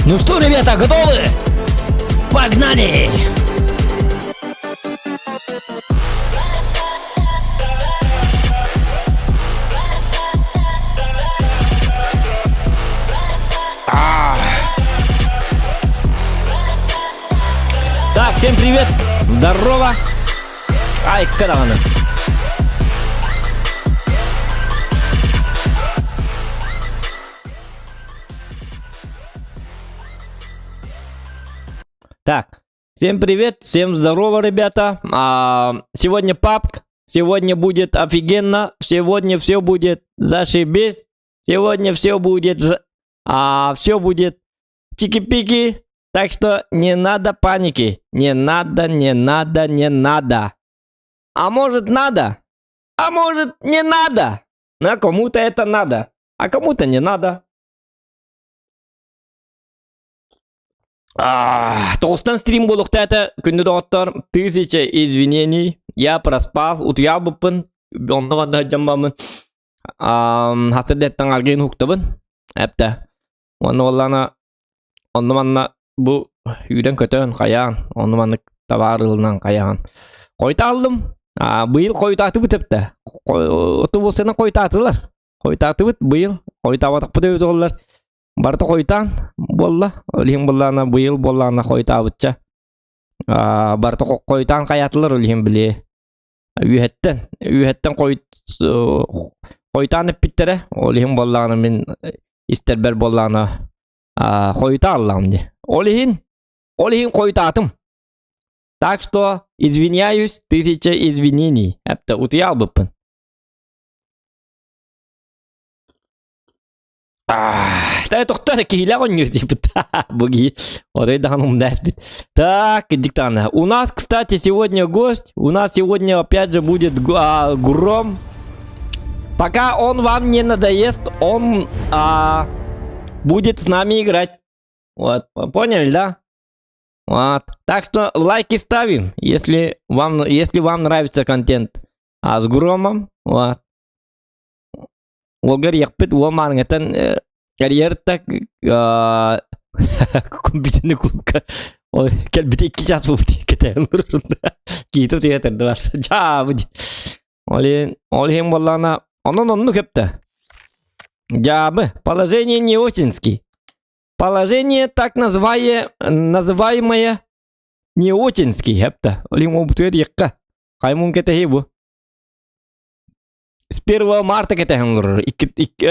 Ну что, ребята, готовы? Погнали! Так, всем привет! Здорово! Ай, кадаҕаны. Так, всем привет, всем здорово, ребята. А, сегодня папк, сегодня будет офигенно, сегодня все будет зашибись, сегодня все будет, а, все будет чики-пики, так что не надо паники, не надо, не надо, не надо. А может надо? А может не надо? Но кому-то это надо, а кому-то не надо. Тоҕустан стрим буолуохтаата күндү доҕоттор тысяча извинений я проспал утуйаалбыппын онно манна сылдьаммаммын хасырдеттан аргыын уһуктабын эптэ уонна буоллаана онно манна бу үүрэн-көтөн хайаан онно маннык табаар ылынан хайаан хойутааллым быйыл хойутаатыбыт эптэ отобуосанан хойутаатылар хойутаатыбыт быйыл хойутаабатахпыт эбит буоллар барыта хойутаан буолла ол иһин буоллаана быйыл буоллаана хойутаабычча барыта хойутаан хайаатылар ол иһин били үөһэттэн үөһэттэн хойут хойутаан эппиттэрэ ол иһин буоллаҕына мин истэрбэр буоллаҕына хойутааллаҕым дии ол иһин ол иһин хойутаатым так что извиняюсь тысяча извинений эптэ утуйа албыппын Та тохтор киһилээх оонньуур диэбит. Буги. Отой дахан умнааспит. Так, диктана. У нас, кстати, сегодня гость. У нас сегодня опять же будет а, Гром. Пока он вам не надоест, он а, будет с нами играть. Вот, поняли, да? Вот. Так что лайки ставим, если вам, если вам нравится контент. А с Громом, вот. Уолгар иэхпит уол маарыҥҥыттан карьерта компьютерный клубка кэлбитэ икки час буолбут кэтээн олорорунда киһитэ утуйа этэрдэ дьаабы ол иһин ол иһин буоллаҕына онон оннук эптэ дьаабы положение не очинский положение так называемое называемое не очинский эптэ ол иһин уолбутугар иэххэ хаймун кэтэһии бу С 1 марта кэтэһэн олорор. Икки, икки,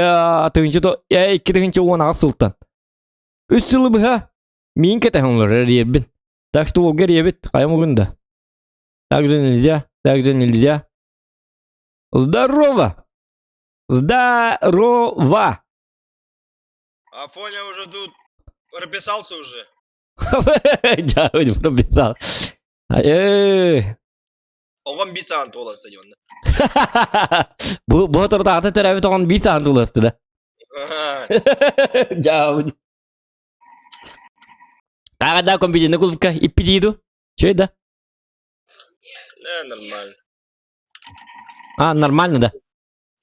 тыһыынча, 2018 сылтан. Үс сылы быһа миин кэтэһэн олорор эрийэрбин. Так что уолга эрийэбит, хайам угун да. Так же нельзя, так же нельзя. Здорово! Здорово! Афоня уже тут прописался уже. Дьаабы прописал. Э, Оҕом биир саҕан туола стадионна. Бу бу тордаата төрөөбүт оҕон биир саҕан туласты да. Дьаабы. Кагада компьютерный клубка иппидиду. Че да? Не, нормально. А, нормально, да?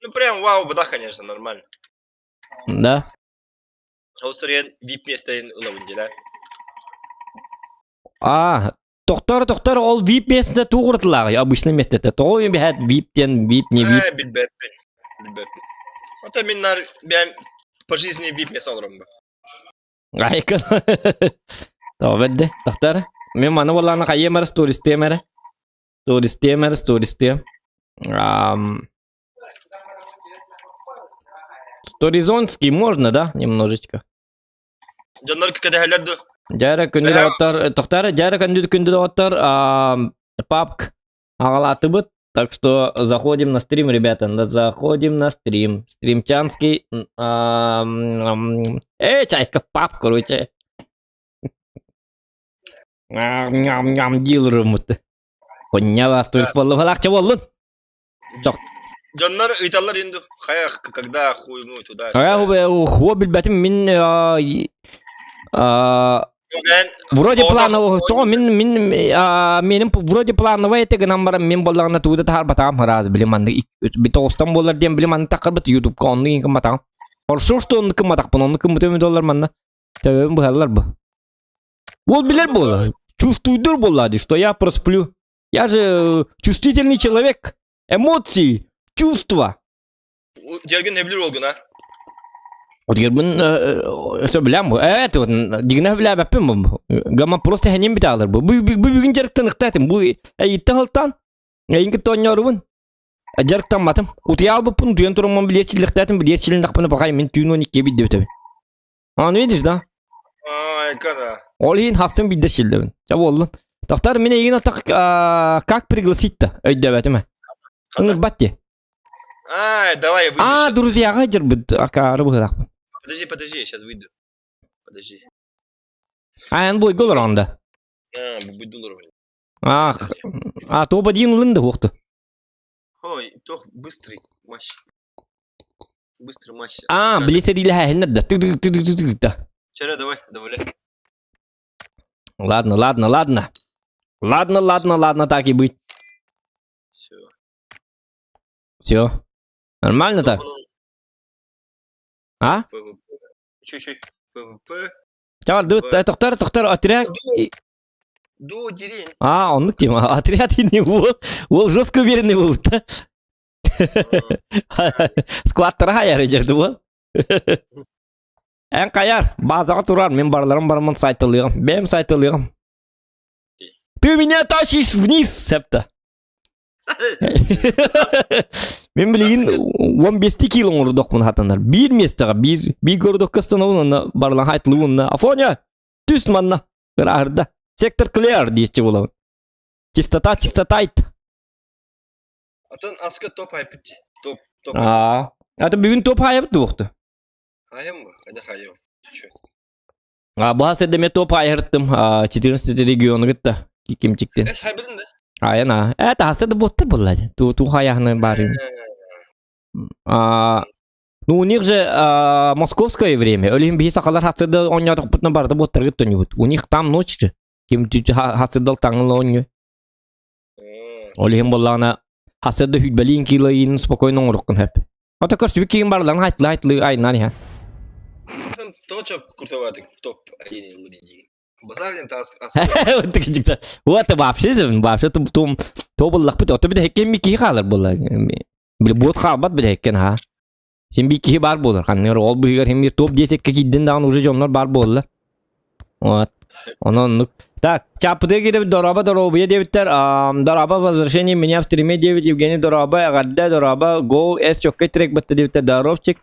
Ну прям вау, да, конечно, нормально. Да. Ол сырыйан VIP миэстэтин ылабын дии да. А, тохтор, тохтор, ол VIP миэстэтэ тугуртылааҕый, обычный миэстэтэ. Тоҕо мин биһээт VIP диэн VIP не VIP. Ээ, билбэппин. Билбэппин. Ото мин нар бэйэм по жизни VIP миэстэ олором ба. Айкын. Тоҕо бэрдэ, тохтор. Мен маны буоллаҕына хайыам эрэ стористиэм эрэ. Стористиэм эрэ, стористиэм. Ам... Сторизонский можно, да, немножечко? Дьоннор кэтэһэллэр ду. Дьара күндү доҕоттор, тохтар, дьара күндү күндү доҕоттор, папк аҕалаатыбыт. Так что заходим на стрим, ребята, заходим на стрим. Стримчанский, э, чайка, пап, короче. Ням-ням дилерымыт. Конняла, сторис боллун, боллун. Дьоннор ыйталлар инду хайа когда хуй ну туда. Хайа хуо билбэтим мин вроде планово то мин мин менин вроде плановый это гынан баран мин боллаҕына тугу да таһаарбатаҕым раз билим маннык тоҕустан буолар диэн билим маннык таххарбыт ютубка оннук кымматаҕым хорошо что оннук кымматахпын оннук кыммытым доллар манна. Төбөбүн быһаллар бу. Ол билэр буолла. Чувствуйдур буолла дии, что я просплю. Я же чувствительный человек. Эмоции, чувства. Дьэргин эбилир уолгун а? Отгербин сөбүлээн бу. Э, дигинэ сөбүлээбэппин бу. Гама просто хэним битаалар бу. Бу бүгүн дьарыктаныктаатым. Бу эйитте халтан. Эйин кытта онньоорубун. Дьарыктамматым. Утуйаалбыппын утуйан тураммын билиэс чиллэхтээтим, билиэс чилиннахпына пахай мин түүн 12 биддебитебин. Аны видишь, да? Ай, когда? Ол иһин хастын бидде чиллебин. Ча буоллун. Тохтар мин эйигин атах как пригласить-то? Өйдөбөтүм. Ыҥырбат ти. Ай, давай я выйду. А, друзьяға жүрбүт акаары быһыраахпын. Подожди, подожди, я сейчас выйду. Подожди. Аян бойга олор онда. А, буду олорор. Ах, а тоба диин ылын да уохту. Ой, тох быстрый матч. Быстрый матч. А, били сэриилэһээһиннэр да. Тык тык тык тык тык да. Вчера давай, добавляй. Ладно, ладно, ладно. Ладно, ладно, ладно, так и быть. Все. Все. Нормально так? А? Еще, еще. ФВП. Чавар, тохтар, тохтар, отряд. До деревни. А, оннук тема. Отряд и ол, ол жестко уверенный был, да? Складтара хайар жерді ол. Эн каяр, базаға турар, мен барларым бармын сайтылыгым. Бэм сайтылыгым. Ты меня тащишь вниз, септа. Мен билигин 15 кило оҥордохпун хатанар. Биир миэстэҕэ, биир биир городокка станабын онно барлан хайтылыбын Афоня, түс манна. Ырааһырда. Сектор clear диэччи буолабын. Чистота, чистотайт. Атын аска топ айпыт. Топ, топ. Аа. Аты бүгүн топ хайабыт дуохту. Хайам ба? Хайда хайам. Чё? А баһа сэрдэ топ хайырттым. 14 региону кытта. Кимчиктен. Эс хайбытын да? Айан а. Это хаса да буоттар буолла. Ту ту хаяхны бары. А, ну у них же а, московское время. Өлүн биһи сахалар хасырда оонньоотохпутуна барыта буоттаргыт тонньубут. У них там ночь же. Ким хасырдал таҥыл оонньу. Ол иһин буоллаҕына хасырда сүүрбэлиин килоин спокойно оҥоруккун сөп. Ото көрсүбүт киһиҥ барыларын хайтылы хайтылы айнаан иһэ. Тоҕо куртоватык топ один лыри Базар тас Вот вообще вообще том то буллахпыт ото бит хеккен ми киһи хаалар буолла. Били буот хаалбат били хеккен ха. Син би киһи бар буолар. Ханныгар ол быһыгар хим топ 10 киирдин даҕаны уже дьоннор бар буолла. Вот. Онон оннук. Так, Чапыты киирбит Дороба Доробуя диэбиттэр. Дороба возвращение меня в стриме диэбит Евгений Дороба, эҕэрдэ Дороба, Go S чоккай трек бытта диэбиттэр. Здоровчик.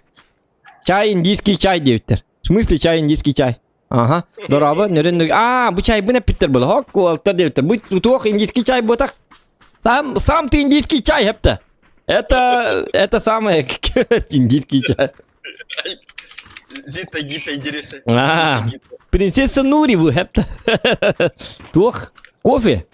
Чай индийский чай диэбиттэр. В смысле чай индийский чай? Ага. Дороба, нөрен А, бу чайбын эппиттэр була. Хок, уолтар диэбиттэр. Бу туох индийский чай буотах. Сам, сам ты индийский чай, хепта. Это, это самое индийский чай. Зита Гита интересно. А, принцесса Нури вы, хепта. Туох, кофе.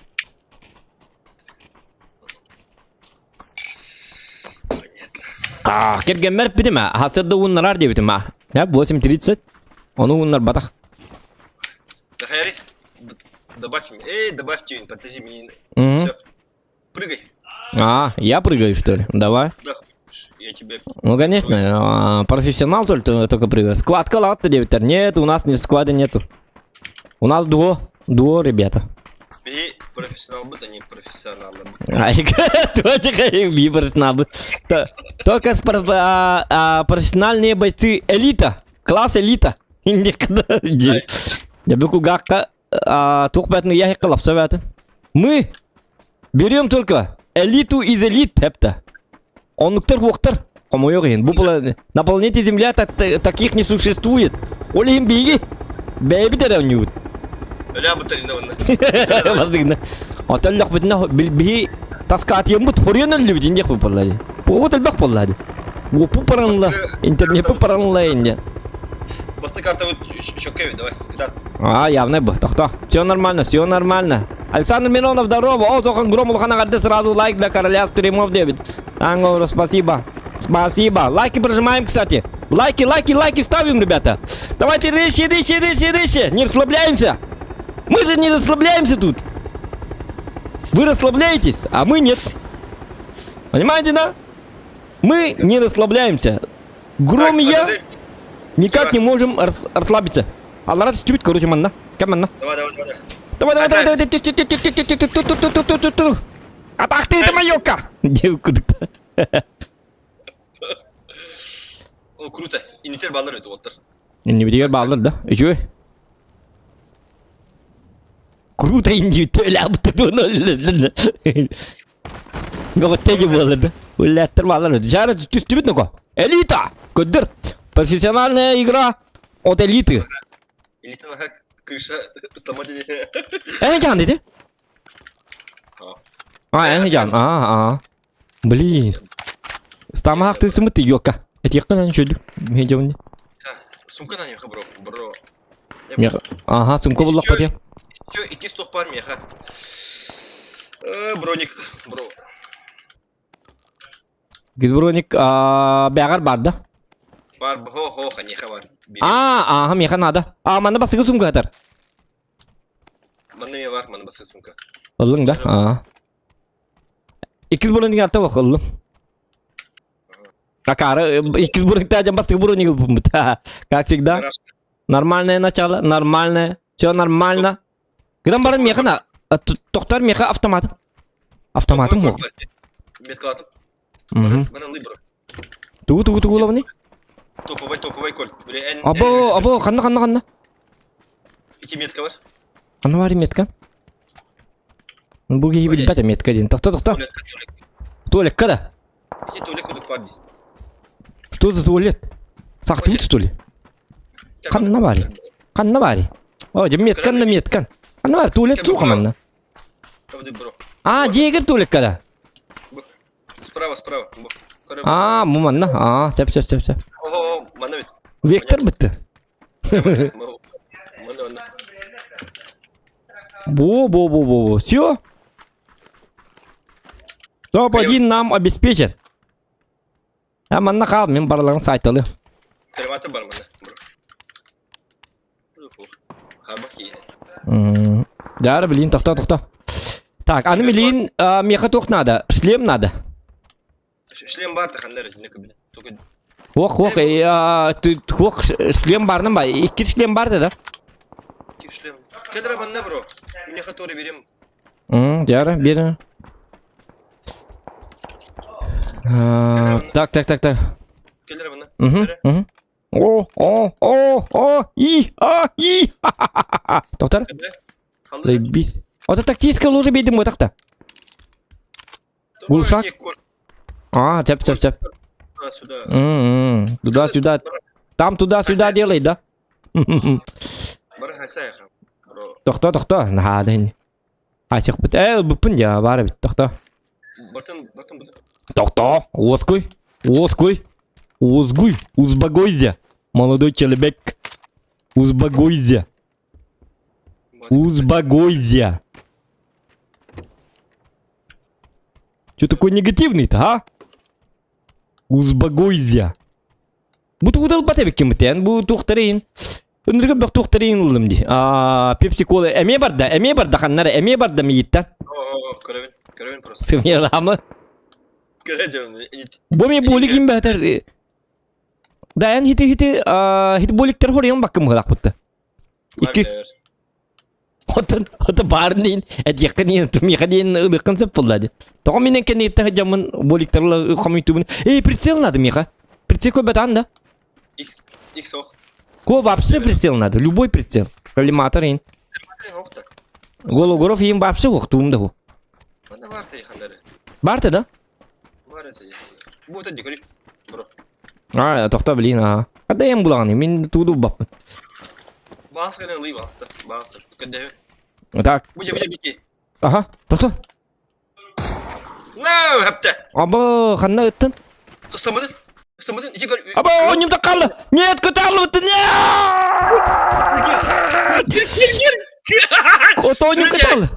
А, кэргэммэр эппитим аа, сарсыарда ууннараар диэбитим аа. 8.30. Ону ууннарбатах. Дахари, добавь мне. Эй, добавь тюнь, подожди, мне... Мгм. Все, прыгай. А, я прыгаю, что ли? Давай. Да, я тебя... Ну, конечно, а, профессионал только, только прыгает. Складка ладно, диэбиттэр. Нет, у нас не склада нету. У нас дуо. Дуо, ребята. И профессионал быт, а не профессионал. Ай, точка, профессионал. Только профессиональные бойцы элита. Класс элита. Никогда. Я бы кулгакка туох бәтін я қылапса бәтін. Мы берем только элиту из элит, хепта. Оннуктар хуохтар. Хомойуох иһин. Бу на планете Земля таких не существует. Ол иһин биһиги бэйэбит эрэ оонньуубут. Ля бытарина Бардыгына. Отон лөхпүтүнэ биһи таскаатыйаммыт хоруйан өллүбүт индиэх буолла дии. Буобут элбэх буолла дии. Уоппу паранла, интернеппи паранла инде. Басты карта вот чөккөбү, давай, кытаат. А, явно бы. Тохто. Все нормально, все нормально. Александр Миронов, здорово. О, Зохан Гром, Улахан сразу лайк для короля стримов 9. Ангор, спасибо. Спасибо. Лайки прожимаем, кстати. Лайки, лайки, лайки ставим, ребята. Давайте рыщи, рыщи, рыщи, рыщи. Не расслабляемся. Мы же не расслабляемся тут. Вы расслабляетесь, а мы нет. Понимаете, да? Мы не расслабляемся. Гром и я никак не можем расслабиться. Аллара түстүбүт, короче, манна. Кэм манна. Давай, давай, давай. Давай, давай, давай, давай, түс, түс, түс, түс, түс, түс, түс, түс, түс, түс, түс. Атахтыытыма, ёлка! Диэбит курдук. О, круто. Инитер баллар өтө оттор. Иннибитигэр бааллар да. Үчүгэй. Круто индиүттэ өләбүттэ Бөҕөттө дьи буолар да. Үллээттэр бааллар. Жара түстүбүт ноко. Элита! Көддөр! Профессиональная игра от элиты. Элита наха крыша сломать. Эн жан dedi. А, эн жан. А, а. Блин. Стамах тысымыт ёка. Этиэххин эн шүлүк. Мейдемни. Сумка на нехо, бро. Бро. Меха. Ага, сумка буллахпа диэн. Все, икки стоп бар меха. Броник, бро. Броник бэҕэр бар да? Бар, хо, хо, ханеха бар. А, ага, меха надо. А, манна бастыгы сумка хатар. Манна ме бар, манна бастыгы сумка. Ыллың да? А. Иккис броник арта бак ыллым. Акары, иккис броник жан бастыгы броник ылбыммыт. Как всегда. Нормальное начало, нормальное. Все нормально. Гынан баран меха на тохтар меха автомат. Автоматым мог. Меткалатым. Тугу тугу тугу лабыны? Топовой, топовой коль. Або, або, ханна ханна ханна. Ити метка бар. Ханна бар метка? Бу киһи билбэт метка диэн. Тохто, тохто. Туалекка да. Ити туалет кудук бар дии. Что за туалет? Сахтыбыт что ли? Ханна баарый? Ханна баарый? О, дьэ меткан да меткан. Ханна баар туалет суох манна. А, дьиэгэр туалекка да? Справа, справа. А, бу манна. А, сөп, сөп, сөп, сөп. О, манна бит. Вектор бытты. Манна, манна. Бо, бо, бо, бо, бо. Все. Топ-1 нам обеспечен. А манна хаал, мин барыларын сайталы. Крематор бар манна. Харбах киинэ. Дьара, блин, тохто, тохто. Так, аны милиин миэхэ туох надо? Шлем надо. Шлем бар таханнар итинне көбүнэ. Только Хуох, хуох, хуох, шлем барным ба? Икки шлем бар да? Икки шлем. Кедра манна бро. Миэхэ тоже берем. Дьара, бер. Так, так, так, так. Кэлэр манна. Угу, угу. О, о, о, о, и, а, и, ха-ха-ха-ха. Доктор? Заебись. Это тактическая лужа бейдим вот так-то. Гулшак? А, цеп, цеп, цеп. Сюда. Туда-сюда. Там туда-сюда делай, да? Тохто, тохто. Наһаа Асихпыт. Э, ылбыппын дьэ, баар эбит. Тохто. Бартын, бартын бутын. Тохто. Уоскуй. Уоскуй. Узгуй. Узбагойся. Молодой человек. Узбагойся. Узбагойся. Че такой негативный-то, а? Узбагойся. Бу тугу ылбат эбиккин бутен, бу туохтарыйын. Ынырыгы бөх туохтарыйын ыллым ди. Аа, пепси кола эмиэ барда, эмиэ барда ханнара, эмиэ барда мииттэн. О, көрөбүн, көрөбүн просто. Сымыйаламы. Көрө Бу ми болик им бәтер. Да эн хити хити хит боликтер хорион баккым гылакпытты. Иккис Отон ото баарнин этиэххин тумиэхэ диэн ылыаххын сөп буолла дии. Тоҕо минэн кэнниттэн сылдьаммын боликтарла хомуйтубун. Эй, прицел надо миэхэ. Прицел көрбөтөҕүн да? X X ох. Ко вообще прицел надо, любой прицел. Коллиматор ин. Голограф им вообще охтуум да бу. Манна баар тайханнары. Баарта да? Баар это. Бу это дикори. Бро. А, тохто блин, ага. Когда ем булаҕыный, мин тууду баппын. Баас кэлэн ылыы бааста. Баас. Кэдэһэ. Так. Бу же бу же бики. Аха, тохто. No, хэптэ. Аба, ханна ыттын? Ыстаммытын. Ыстаммытын. Ити көр. Аба, онньум қалды. Нет, көтә алыбытын. Нет! Кир, кир, кир. Ото онньум көтә алды.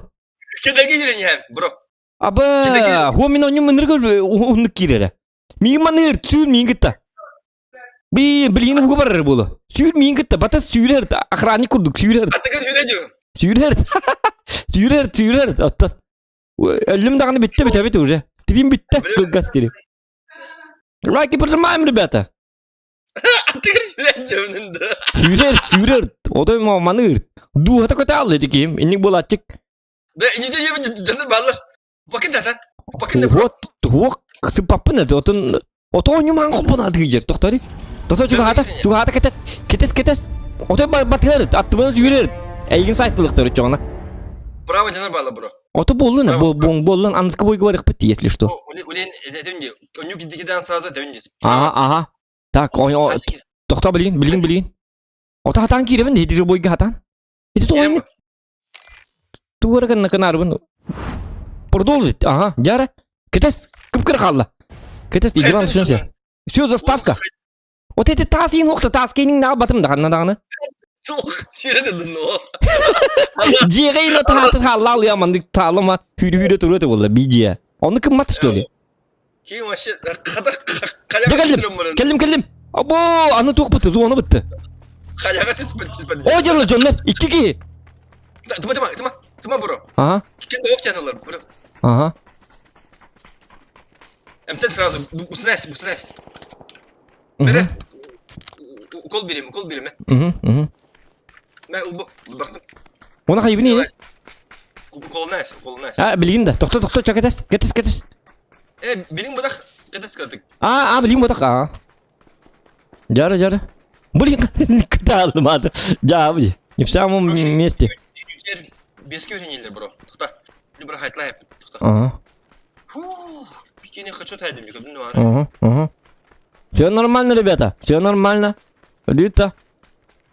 Кедерге жүрен яһәм, бро. Аба, хуа мин онньум ынырга оннук киирэрэ. Миигин маныыр, сүүр миигин кытта. Би, билигин уга барар буолу. Сүүр миигин кытта, бата сүүрэр, охранник курдук сүүрэр. Атыгар хүрэ дьу. Сүүрэр. Сүүрэр, сүүрэр. Оттон. Өллүм даҕаны бүттэ бүтэбит уже. Стрим бүттэ, кылгас стрим. Лайки прожимаем, ребята. Атыгар хүрэ дьүнүн да. Сүүрэр, сүүрэр. Отой маныыр. Дууһата көтөалла ити киһим. Инник буолааччык. Да, иди дьоннор бааллар. Бакын да Бакын да Вот, туох сыппаппын это. Отон ото ньумаан холбонаат гыйдер. Тохтори. Тото чугаата, чугаата кетес, кетес, кетес. Отой батыгар, аттыбын сүүрэр. Эйигин сайттылыктар чоҕуна. Браво дьоннор бааллар бро. Ото буоллун, буоллун, аныска бойга барыхпыт если что. Улен, этим оннук дикидан сразу этим Ага, ага. Так, тохто билигин, билигин, билигин. Ото хатаан киирэбин, ити же бойга хатаан. Ити тоҕойны Тугу гынна кынарбын. Продолжить. Ага, дьара. Кэтэс, кып-кыра хаалла. Кэтэс, Иван, все, все. Все, заставка. Вот эти таас иин уохта таас кейнин наалбатым да ханна даҕаны. Сүүрэ но. Дьиэҕэ иинэ таһаатын хаалла алыа маннык таалыма хүүрэ-хүүрэ туруо этэ буолла биидьиэ. Ону кыммат что ли? Ким вообще Дьэ кэллим, кэллим, кэллим. Або, аны туох бытты, зона бытты. Халяга түспүт. О, дьоннор, дьоннор, икки киһи. Тыма, тыма, тыма, тыма бро. Ага. Ким да октяналар, бро. Ага. Эмтен сразу, буснес, буснес. Бере. Укол берем, укол берем. Угу, угу. Мэ улбу, бырахтым. Оны хайбыны Уколунаас, уколунаас. А, билигин да. Тохто, тохто, ча кэтес, кэтес, кэтес. Э, билин бадах, кэтес кырдык. А, а, билигин бадах, а. Жары, жары. Блин, кытаалым аты. Жа, бли. Не в самом месте. Беске үйренелер, бро. Тохта. Бро, хайтлай. Тохта. Ага. Фу, пикене хочу тайдым, никогда Ага, ага. Все нормально, ребята. Все нормально. Люта.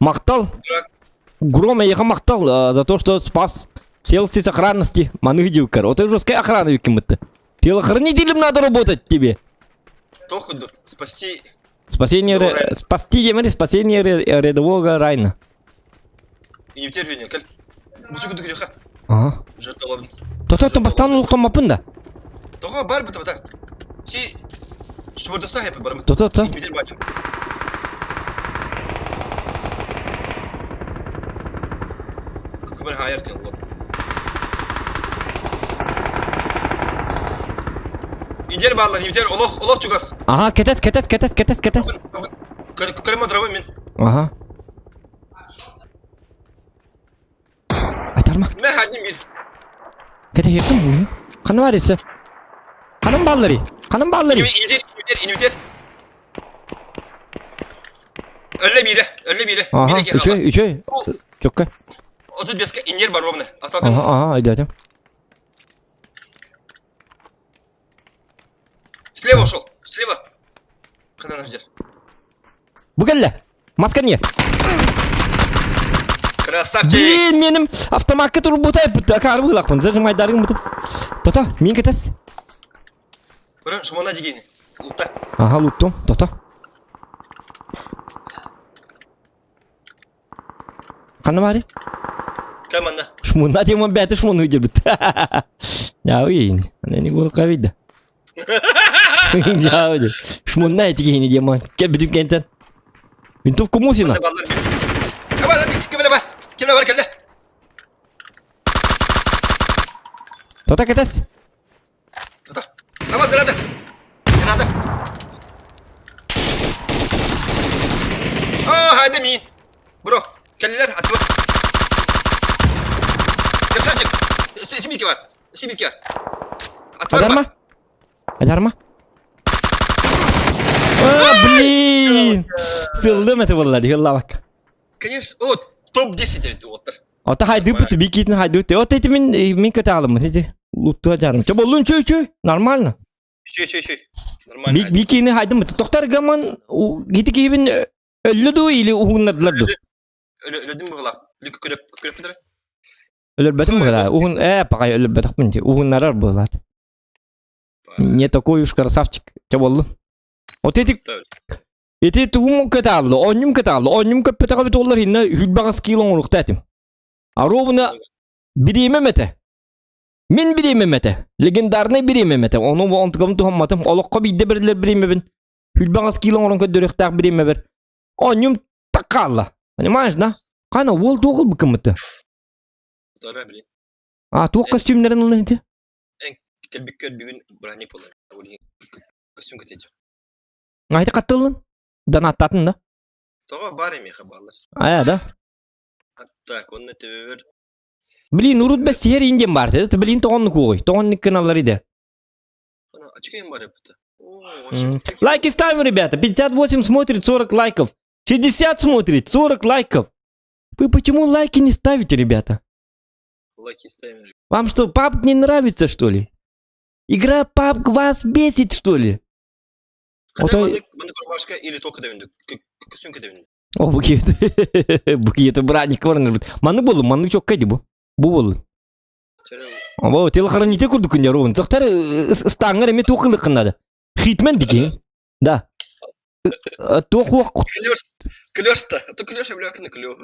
Махтал. Гром, я махтал за то, что спас целости сохранности маных дивкар. Вот это жесткая охрана викимыты. Телохранителем надо работать тебе. Тохудук, спасти... Спасение, спасти, емери, спасение рядового Райна. И не терпение, кәл. Ага. То-то бастан улуктамаппын да. Тоҕо бар быта быта. Си Чубурдаса хэп барым. То-то-то. Көмөр хайар тен вот. Индер баллар, индер олох, олох чугас. Ага, кэтес, кэтес, кэтес, кэтес, кэтес. Көрөм отырабын мен. Ага. Айтарма. Мэ хадим бир. Кэтэһиэххин буолуо. Ханна баар өссө? Ханан баалларый? Ханан баалларый? Инүтер, инүтер, инүтер. Өллө биирэ, өллө биирэ. Аха, үчүгэй, үчүгэй. Чокка. 35-ке инер бар ровно. Аха, аха, өйдөөтүм. Слева ушел, слева. Ханан жер. Бу кэллэ. Маска не? Красавчик! Блин, меним автоматка турбута акаар быылакпын. Зажимайдаргын бутуп. Тота, мин кэтес. Көрөн, шумана дегени. Лутта. Ага, луттум. Тота. Ханна баары? Кэм манна? Шмуна диэн бэйэтэ шмуну диэбит. Дьаабый, аны гурка видно. Дьаабый. Шмунна эти киһини диэн кэлбитим кэнтэн. Винтовку Мусина. Ким бар? Ким бар кэллэ? Тота кэтэс. Тота. Тамас граната. Граната. Аа, хайда миин. Бро, кэллилэр, атыба. Красавчик. Сибирки бар. Сибирки бар. Адарма. Адарма. А, блин! Сыллым это было, дигеллабак. Конечно, о, топ-10 эбит уолаттар. Ота хайдыппыт, бикитин хайдыппыт. Вот эти мин мин көтө эти луттуа жарым. Чо боллун чөй чөй, нормально. Чөй чөй чөй. Нормально. Бикини хайдым. Токтор гаман гити киһибин өллө дуу или уһуннардылар дуу? Өлөдүм быгыла. Көрөп көрөп Өлөрбөтүм быгыла. Уһун э пакай өлөрбөтөхпүн ти. Уһуннарар быгылат. Не такой уж красавчик. Чо боллун. Вот эти Ити тугум көтааллы, онньум көтааллы, онньум көппөтөҕө бит оллар инна хүлбэҕэ скилл оҥоруохта этим. Аруобуна бириэмэм этэ. Мин бириэмэм этэ. Легендарный бириэмэм этэ. Ону онтукам туһамматым. Олоххо биирдэ бэриллэр бириэмэбин. Хүлбэҕэ скилл оҥорон көрдөрүөхтээх бириэмэбэр. Онньум так хаалла. Понимаешь, да? Хана уол туох ылбыккыммыты? А, туох костюмнарын ылын ити? Кэлбиккэр бүгүн бырааһынньык буолар. Костюм кэтээдьи. Айты хаттыллын? Донаттатын да? Тоҕо баар эмиэхэ бааллар. А, да? А так, онно төбөбөр Блин, урут бэстиһэр индиан баар этэ. Блин, тоҕоннук уоҕуй. Тоҕоннук гыналлар иде. Очкоем бар это. Лайки ставим, ребята. 58 смотрит, 40 лайков. 60 смотрит, 40 лайков. Вы почему лайки не ставите, ребята? Лайки ставим. Вам что, пабг не нравится, что ли? Игра пабг вас бесит, что ли? Когда маннык рубашка или только дэвинди? Көсүн кэдэвинди. О, бу киһи бу киһи братник бар. Маннык болу, маннык чокка ди бу. Бу болу. Бу телохранитель курдук күннер ровно. Тохтар ыстааңар эми туох кылыккыннады. Хитмен дикин. Да. Туох хуох. Клеш, клеш-то, а то клеш, бля, на клю.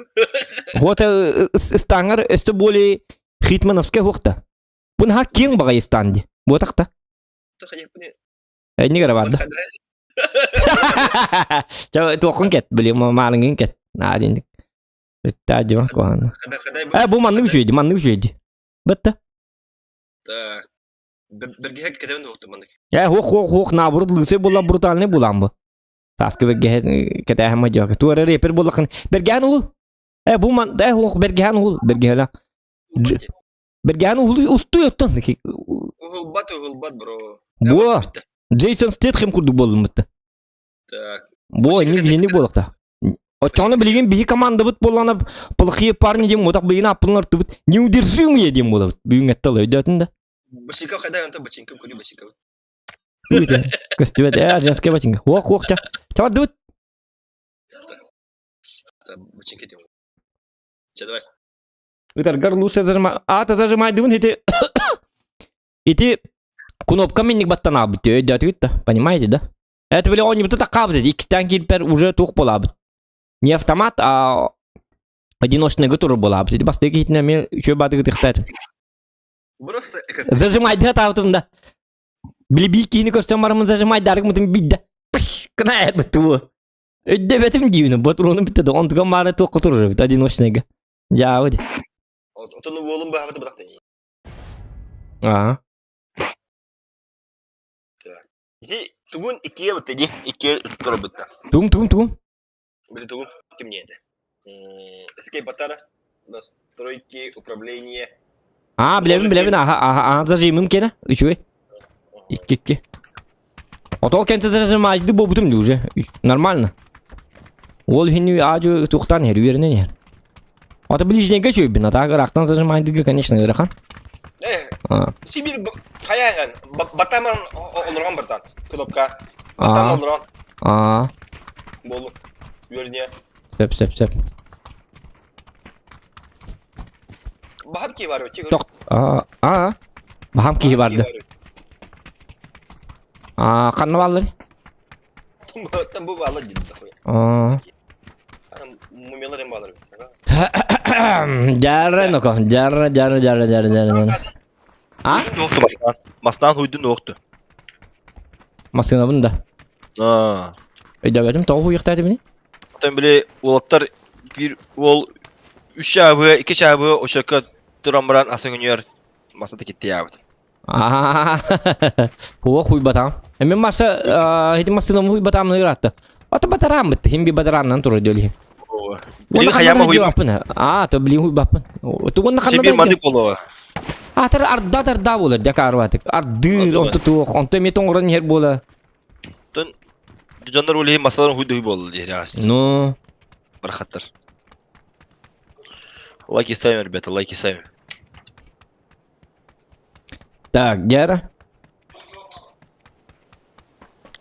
Вот ыстааңар өстө более хитмановская хуохта. Бун ха кең багай станди. Бу такта. Энни гара барды. Ча туохун кет, били маалыңын кет. Наадин. Бүттә куһаҕан. Э, бу маннык үчүгэйди, маннык үчүгэйди. Бытта. Так. Бергиһэ кэтэбин уһукту маннык. Э, хуох хуох хуох наоборот лысый буолан брутальный булан бу. Сааскы бергиһэ кэтээһэн мадьока. Туора рэпер буоллахын. Бергиһэн уһул. Э, бу ман э хуох бергиһэн уһул. Бергиһэлэ. Бергиһэн уһул устуй оттон. Уһулбат, уһулбат, бро. Бу Джейсон Стэтхэм курдук буоллум бытта. Так. Бу инник инник буолуохта. Оччоҕуна билигин биһи командабыт буоллаҕына плохие парни диэн мутах билигин аппылын артыбыт неудержимые диэн буолабыт. Бүгүн эттэ өйдөөтүн да. Бачинка хайда онто бачинка көрүү бачинка. Көстүбэт ээ женская бачинка. Уох уох ча. Чабардыбыт. Бачинка диэн. Чэ давай. Ытаргар лучше зажимай. Аата зажимайдыбын ити ити кнопка минник баттанаабыт өйдөөтүгүт да. Понимаете, да? Это били оонньубута такаабыт эти. Иккистээн киирпэр уже туох буолаабыт. Не автомат, а одиночныйга турар буолаабыт. Ити бастакы киһитинэ эмиэ үчүгэй баатыгы тыхтаатым. Просто Зажимайдыга таабытым да. Били биир киһини көрсөн бараммын зажимайдаарык мытым бидде. Пш, кына бытуы. Өйдөбөтүм диибин, ботуруонум бүттэ да, онтуган маары туохха турар эбит одиночныйга. Дьаабы ди. Отон уолум баабыты бытахта. Аа. Ити тугун иккиэ бытта ди, иккиэ тура бытта. Тугун, тугун, тугун? Били тугун кимне этэ? Escape Батара, настройки, управление. Аа, билэбин, билэбин, аха, аха, аха, зажимым кene, үчүгэй. Икки, икки. Отол кэнсэ зажимайды буолбутум ди уже. Нормально. Ол иһин аажу туохтаан иһэр, үөрэнэн иһэр. Ата ближнейгэ үчүгэйбин, а так ыраахтан зажимайдыга, конечно, ыарахан. Э, Сибир хайаан батаман олорон бартан кнопка. Батам олорон. Аа. Болу. Үөрүнүө. Сөп, сөп, сөп. Бахам киһи бар өтө. Тох. Аа, аа. Бахам киһи барды. Аа, ханна бааллар? Там бу баалар деді такой. Аа. Мумиялар эм баалар. Жарра ноко, жарра, жарра, жарра, жарра, жарра. А? Уохту бастаан. Бастаан хуйдун уохту. Массыынабын да. Аа. Өйдөөбөтүм, тоҕо хуйахтааты бини? Оттон били уолаттар биир уол үс чаабыга, икки чаабыга очерка туран баран асы күнүгэр масата киттиябыт. Хуа хуйбатаам. Мен маса ити массыынам хуйбатаамны ыраатта. Ата батараам битти, хим би барааннан турар диэлиһин. Билин хайама хуйбаппын. Аа, то билин хуйбаппын. Тугунна ханна Сибир маннык болуо. Атар арда тарда буолар дьакаарбатык. Ардыыр, онто туох, онто эмиэ тоҥорон иһэр буола. Тон дьоннор улиһи масаларын хуйдуй буолла диэри Ну, барахаттар. Лайки ставим, ребята, лайки ставим. Так, Гера.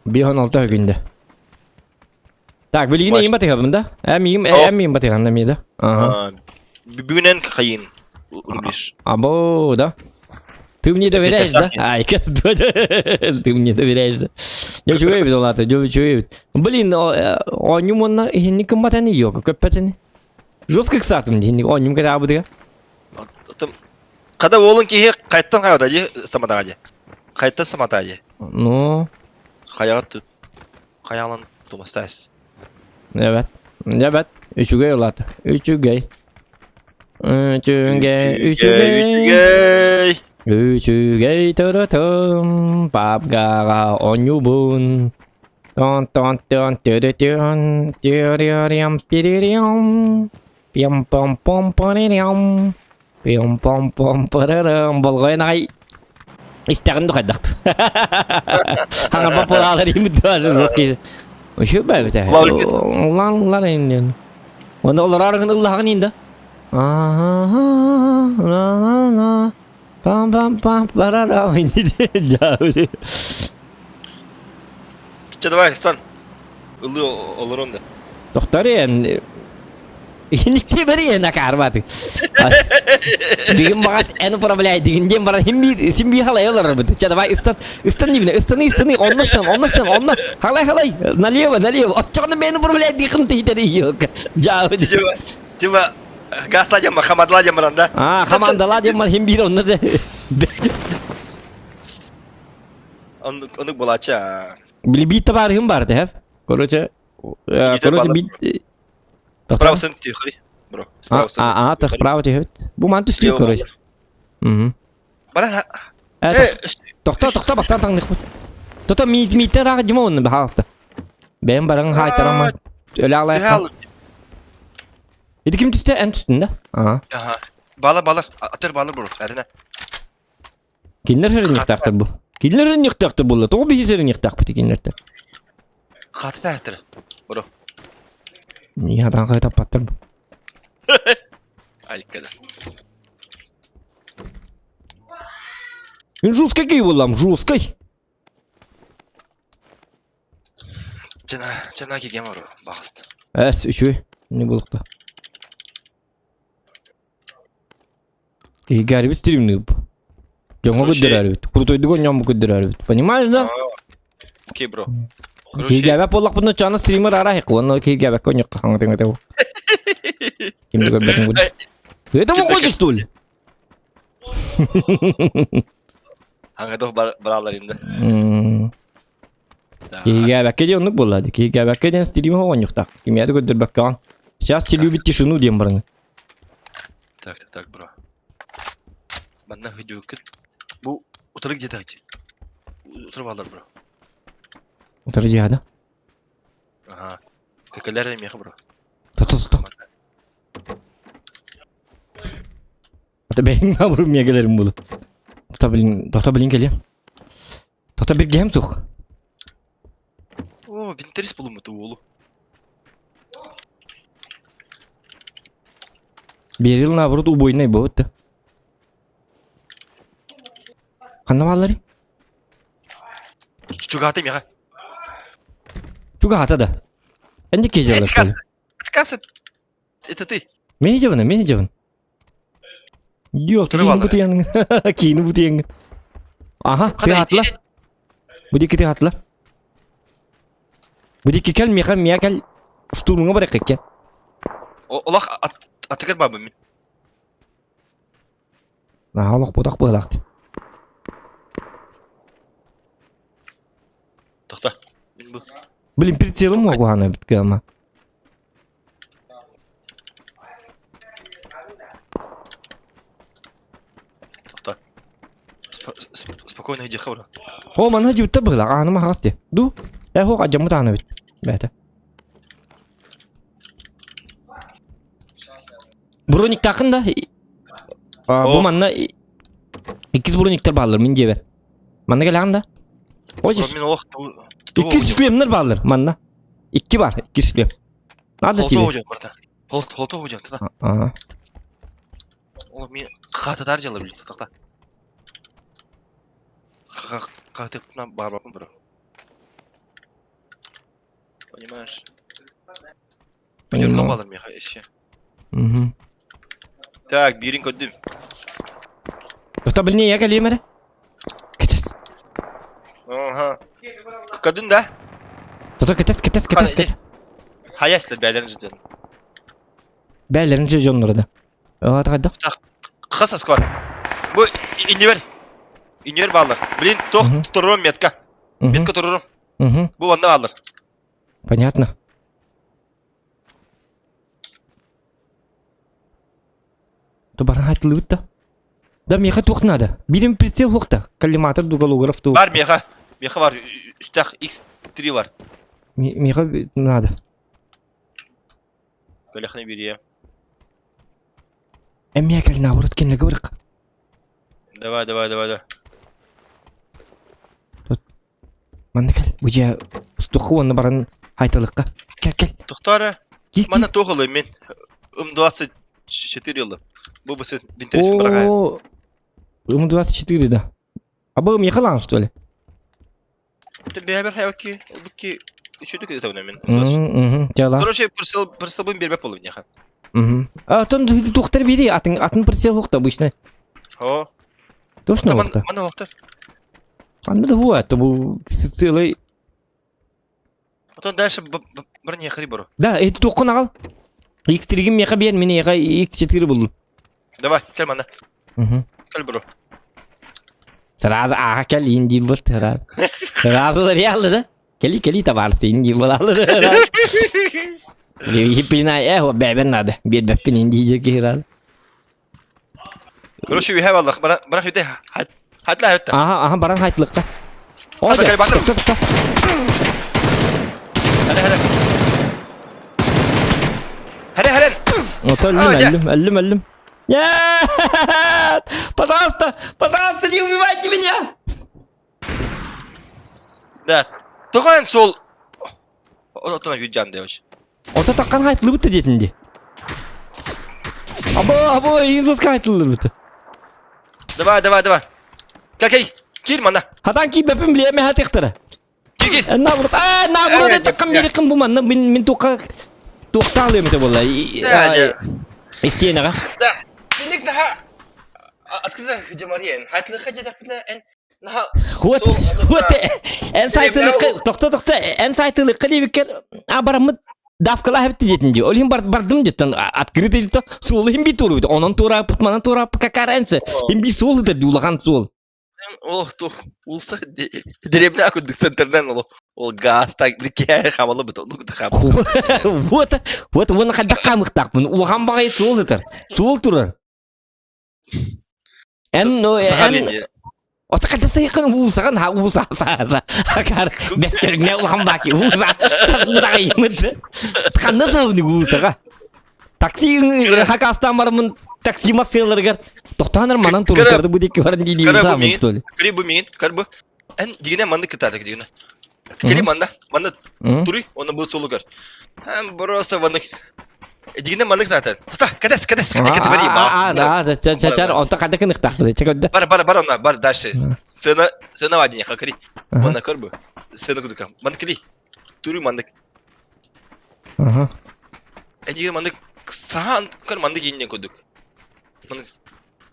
5-16 күндө. Так, билигин эйим батыгабын да? Эм эм батыган да да. Ага. Бүгүнэн кайын рублиш. Або, да. Ты мне доверяешь, да? Ай, ты мне доверяешь, да? Я чуев олата, я чуев. Блин, онюм онна хинни кымматани yok, көппетини. Жестко ксатым дихинни, онюм када абыдыга. Када уолун киһи қайттан хайата дии саматаға дии. Қайттан самата дии. Ну. Хайаҕа хайаҕынан тумастаас. Evet. Evet. Үчүгэй улаата. Үчүгэй. Үчүгэй. Үчүгэй. Үчүгэй. Үчүгэй төрөтөм. Папгаға оонньуубун. Тон тон тон тыры-тын, тыры-рям пирирям, пим пом пом парирям, пим пом пом парарам. Болҕойон аҕай истэҕин да хайдахт. Хаҥа популалар имит даже жесткий. Еще бэбите. Лан лан инден. Оны олораргын ыллаҕын инда. Ла-ла-ла. Пам пам пам парарам инди. Чэ давай, Стан. Ылыы олорон да. Тохтор эн Иникти бери эн акаарбаты. Дигин багас эн управляй дигин диэн баран хим син би халай олорор Чэ давай ыстан ыстан дибине ыстаны ыстаны онно ыстан онно ыстан онно халай халай налево налево оччоҕуна мен управляй дихын тийтери йок. Жаабы. Типа, типа, гасла дем, хамадла дем баран да. А, хамандала дем бар хим бир онно же. Оннук булачы. Били бит табарыһым бар да. Короче, короче бит Справа сын тихри, бро. Справа сын. А, а, справа тихи. Бу ман түстүү короче. Мм. Баран. Тохто, тохто, бастан таңдык. Тото ми миттен рага димо онны бахалта. Бэм баран хайтарама. Өлө алай. Иди ким түстэ эн түстүн да? Ага. Ага. Бала балар, атыр балар бро. Әрине. Кинилэр сэринньэхтээхтэр бу. Кинилэр сэринньэхтээхтэр буолла. Тоҕо биһи сэринньэхтээхпит кинилэртэн? Хата таһтыр. Бро. Миигин хатаан хайытаппаттар бу. Айкада. Мин жесткий киһи буоллам, жесткий. Чана, чана кигем бро, баҕаст. Эс, үчүгэй. Не буолукта. Киһигээри стримныып. Дьоҥҥо көрдөрөрүбүт. Крутойдук оонньоон көрдөрөрүбүт. Понимаешь, да? Окей, бро. Киһигээбэт буоллахпына чаана стример арааһык уонна киһигээбэккэ оонньуохха хаҥатыҥ этэ. Ким да көрбөтүн курдук. Ты этого хочешь, что ли? Хаҥатых баралар инде. Киһигээбэккэ диэн оннук буолла дии. Киһигээбэккэ диэн стримы оонньуохтаах. Кимиэхэ да көрдөрбөккөҕүн. Сейчас тебе любит тишину диэн бараны. Так, так, так, бро. Манна хыдьыбыккын. Бу утары где-то Утары баалар, бро. Утары дьиэҕэ да? Ага. Кэкэлэр эмиэхэ, бро. Тото, тото. Ата бэйэҥ абырым миэгэлэрим булу. Тото блин, тото блин кэлиэм. Тото биргэһим суох. О, винтерис булуммут уолу. Берил наоборот убойный буолбут да. Ханна баалларый? Чугаата миэхэ. Чугаата да. Энди кезелер. Отказ, это ты. Мени жабын, мени жабын. Yok, киин бутуян. Киини бутуян. Аха, тыатла. Бу диэки тыатла. Бу диэки кэл, миэхэ, миэхэ кэл. Штурмуҥа барыахха Олох атыгар баабын мин. Наһаа олох ботах быһалаахт. Тохта. Мин бу. Блин, прицелым могу эбит кыама. Тохта. Спокойно иди хабра. О, манна дьыбытта быһылаах, ааным аһаҕас дии. Ду, э, хуох адьаммыт аана эбит. Бээтэ. Брониктаахын да? Бу манна иккис брониктар бааллар мин дьиэбэр. Манна кэлэҕин да? Ой, Мин олох иккис шлемнэр бааллар манна. Икки бар, икки шлем. Надо тебе. Холто худя, туда. Ага. Ол мен хататар дьалар билет тахта. Хатып на барбаппын бро. Понимаешь? Пятерка баллар меха еще. Угу. Так, бирин көрдүм. Тота билне я кэлиэм эрэ. Кэтэс. Ага. Көрдүн да? Тото кэтэс, кэтэс, кэтэс, кэтэс. Хаяслар бээлерин жден. Бээлерин же дьонноро да. Ата хайдах? Хас сквад. Бу иннибер. Иннибер баалар. Блин, тох турурум метка. Метка турурум. Бу онно баалар. Понятно. То баран хатылыбыт да. Да меха туох надо. Бирим прицел хуохта. Коллиматор дугалограф ту. Бар меха. Меха бар. Үстэх X3 бар. Миэхэ надо. Көлөхнө бириэ. Эмиэ кэл наоборот кинилэргэ барык. Давай, давай, давай, давай. Тут манна кэл. Бу дьиэ устуохха уонна баран хайталыкка. Кэл, кэл. Тохтоо Киир, Манна туох ылым мин? М24 ылым. Бу бу винтересин бараҕай. О, М24, да. А был Михалан, что ли? Ты бэбер хайваки, букки үчүдүк ытабын мен. Угу, дьала. Короче, прицел прицелбын бербеп болум няха. Угу. А там тухтар бери, атын атын прицел хохта обычно. О. Точно хохта. Мана хохта. Анда да хуа, то бу целый Потом дальше бір не хри бару. Да, это тухкун агал. X3-гин меха бер, мен яга X4 булдум. Давай, кел мана. Угу. Кел бро. Сразу аха кел инди был сразу. Сразу реально, да? Кели кели товар инди был. Епина, э, бэбен надо. Бед бэппин инди жеки сразу. Короче, we have Allah. Бара бара хите. Хатла хатта. Аха, аха, баран хайтлыкка. О, Хата, кел, бардым. Тохто, тохто. Хара хара. Хара хара. Ото өллүм, өллүм, өллүм, өллүм. Нет! Пожалуйста, пожалуйста, не убивайте меня! Да. Тоҕо сол отона юджан девочка. Ото таккан хайтлыбыт диэтинди. Або, або, инзуска хайтлыбыт. Давай, давай, давай. Какей, кир мана. Хатан кийбэппин билиэмэ хатыктара. Кир, кир. Наоборот, а, наоборот, таккан биэриккин бу манна мин мин туохха туохтаалыам этэ буолла. Да, да. Истиэнэҕэ. Да. Киник наха открыто хыдьамариен. Хатлы хадьадакна эн наха Вот, вот, эн сайтылыкка, тохто тохто, эн сайтылыкка диэбиккэр а бараммыт давкалаах эбит диэтин дии. Ол иһин бардым диэттэн открытый диэт суолу иһин би туорубут. Онон туорааппыт, манан туорааппыт какая разница. Иһин би суол ыытар дии улахан суол. Ол туох улса дэриэбинэ курдук центрынан ол ол газ так киһи хамалы бит оннук да хаамыт. Вот, вот уонна хайдах хаамыктаахпын. Улахан баҕайы суол ытар. Суол турар. Эн эн Ота хата сайыкын уусаҕын ха ууса сааса акар бэстэргне улахан баки ууса сасмытаҕайымыт ханна сабыны уусаҕа такси хакастаан бараммын такси массыаларыгар тохтоонор манан турукарды бу диэки баран дии Кыра бу саамын миин, что ли кыра бу миин, кыр бу. Эн дигине манны кытаатык дигине. Кели манна, манна туруй, онно бу суолу көр. Эн просто маннык дигине маннык кытаатан. Тата, кэтэс, кэтэс, кэтэс бари, А, да, да, ча ча ча, онто хадда кыныктаахтыр, ча көрдө. Бар, бар, бар онна, бар дальше. Сцена, сцена вадине, хакри. Манна көр бу. Сцена кудука. Маннык кели. Туруй маннык. Ага. Эдиге маннык сахан көр маннык инне кудук. Маннык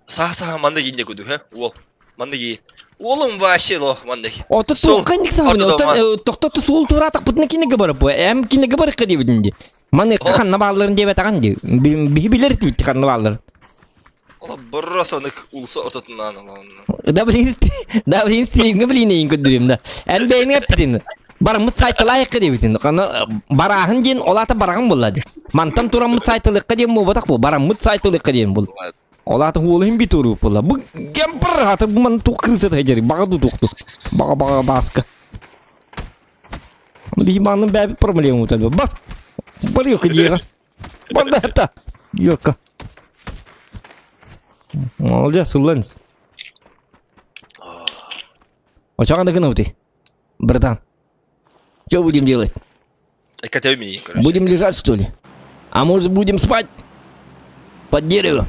саха саха маннык инне кудук, хэ? Уол. Маннык и. Уолум вообще лох маннык. Ото Сол. туохха саҕана, Ортодо оттон тохтоту суол туораатахпытына кинигэ барып, эм кинигэ барыкка диэбитин дии. Маны ханна баалларын диэбэтэҕин дии. Биһи билэр этибит ханна баалларын. Ола борос онык улуса ортотунан олон. Да блин, да блин, стилиҥҥэ блин эйин көрдөрүм да. Эн бэйэҥ эппитин. Барыммыт сайталаайыкка диэбитин. Ханна барааһын диэн ол аата бараҕын буолла дии. Мантан тураммыт сайталыахха диэн буолбатах бу. Бараммыт сайталыахха диэн бул. Ол аата уолуһун би туруп буолла. Бу гемпер аты бу ман туох крыса тахажары. Баҕа ду туохту. Баҕа баҕа бааска. Биһи маанын бэйэбит проблема уталба. Бар. Бар ёка диэҕэ. Бар да хата. Ёка. Молодец, ылланс. Очаҕан да гынабытый? Братан. Что будем делать? Будем лежать, что ли? А может, будем спать? Под деревом?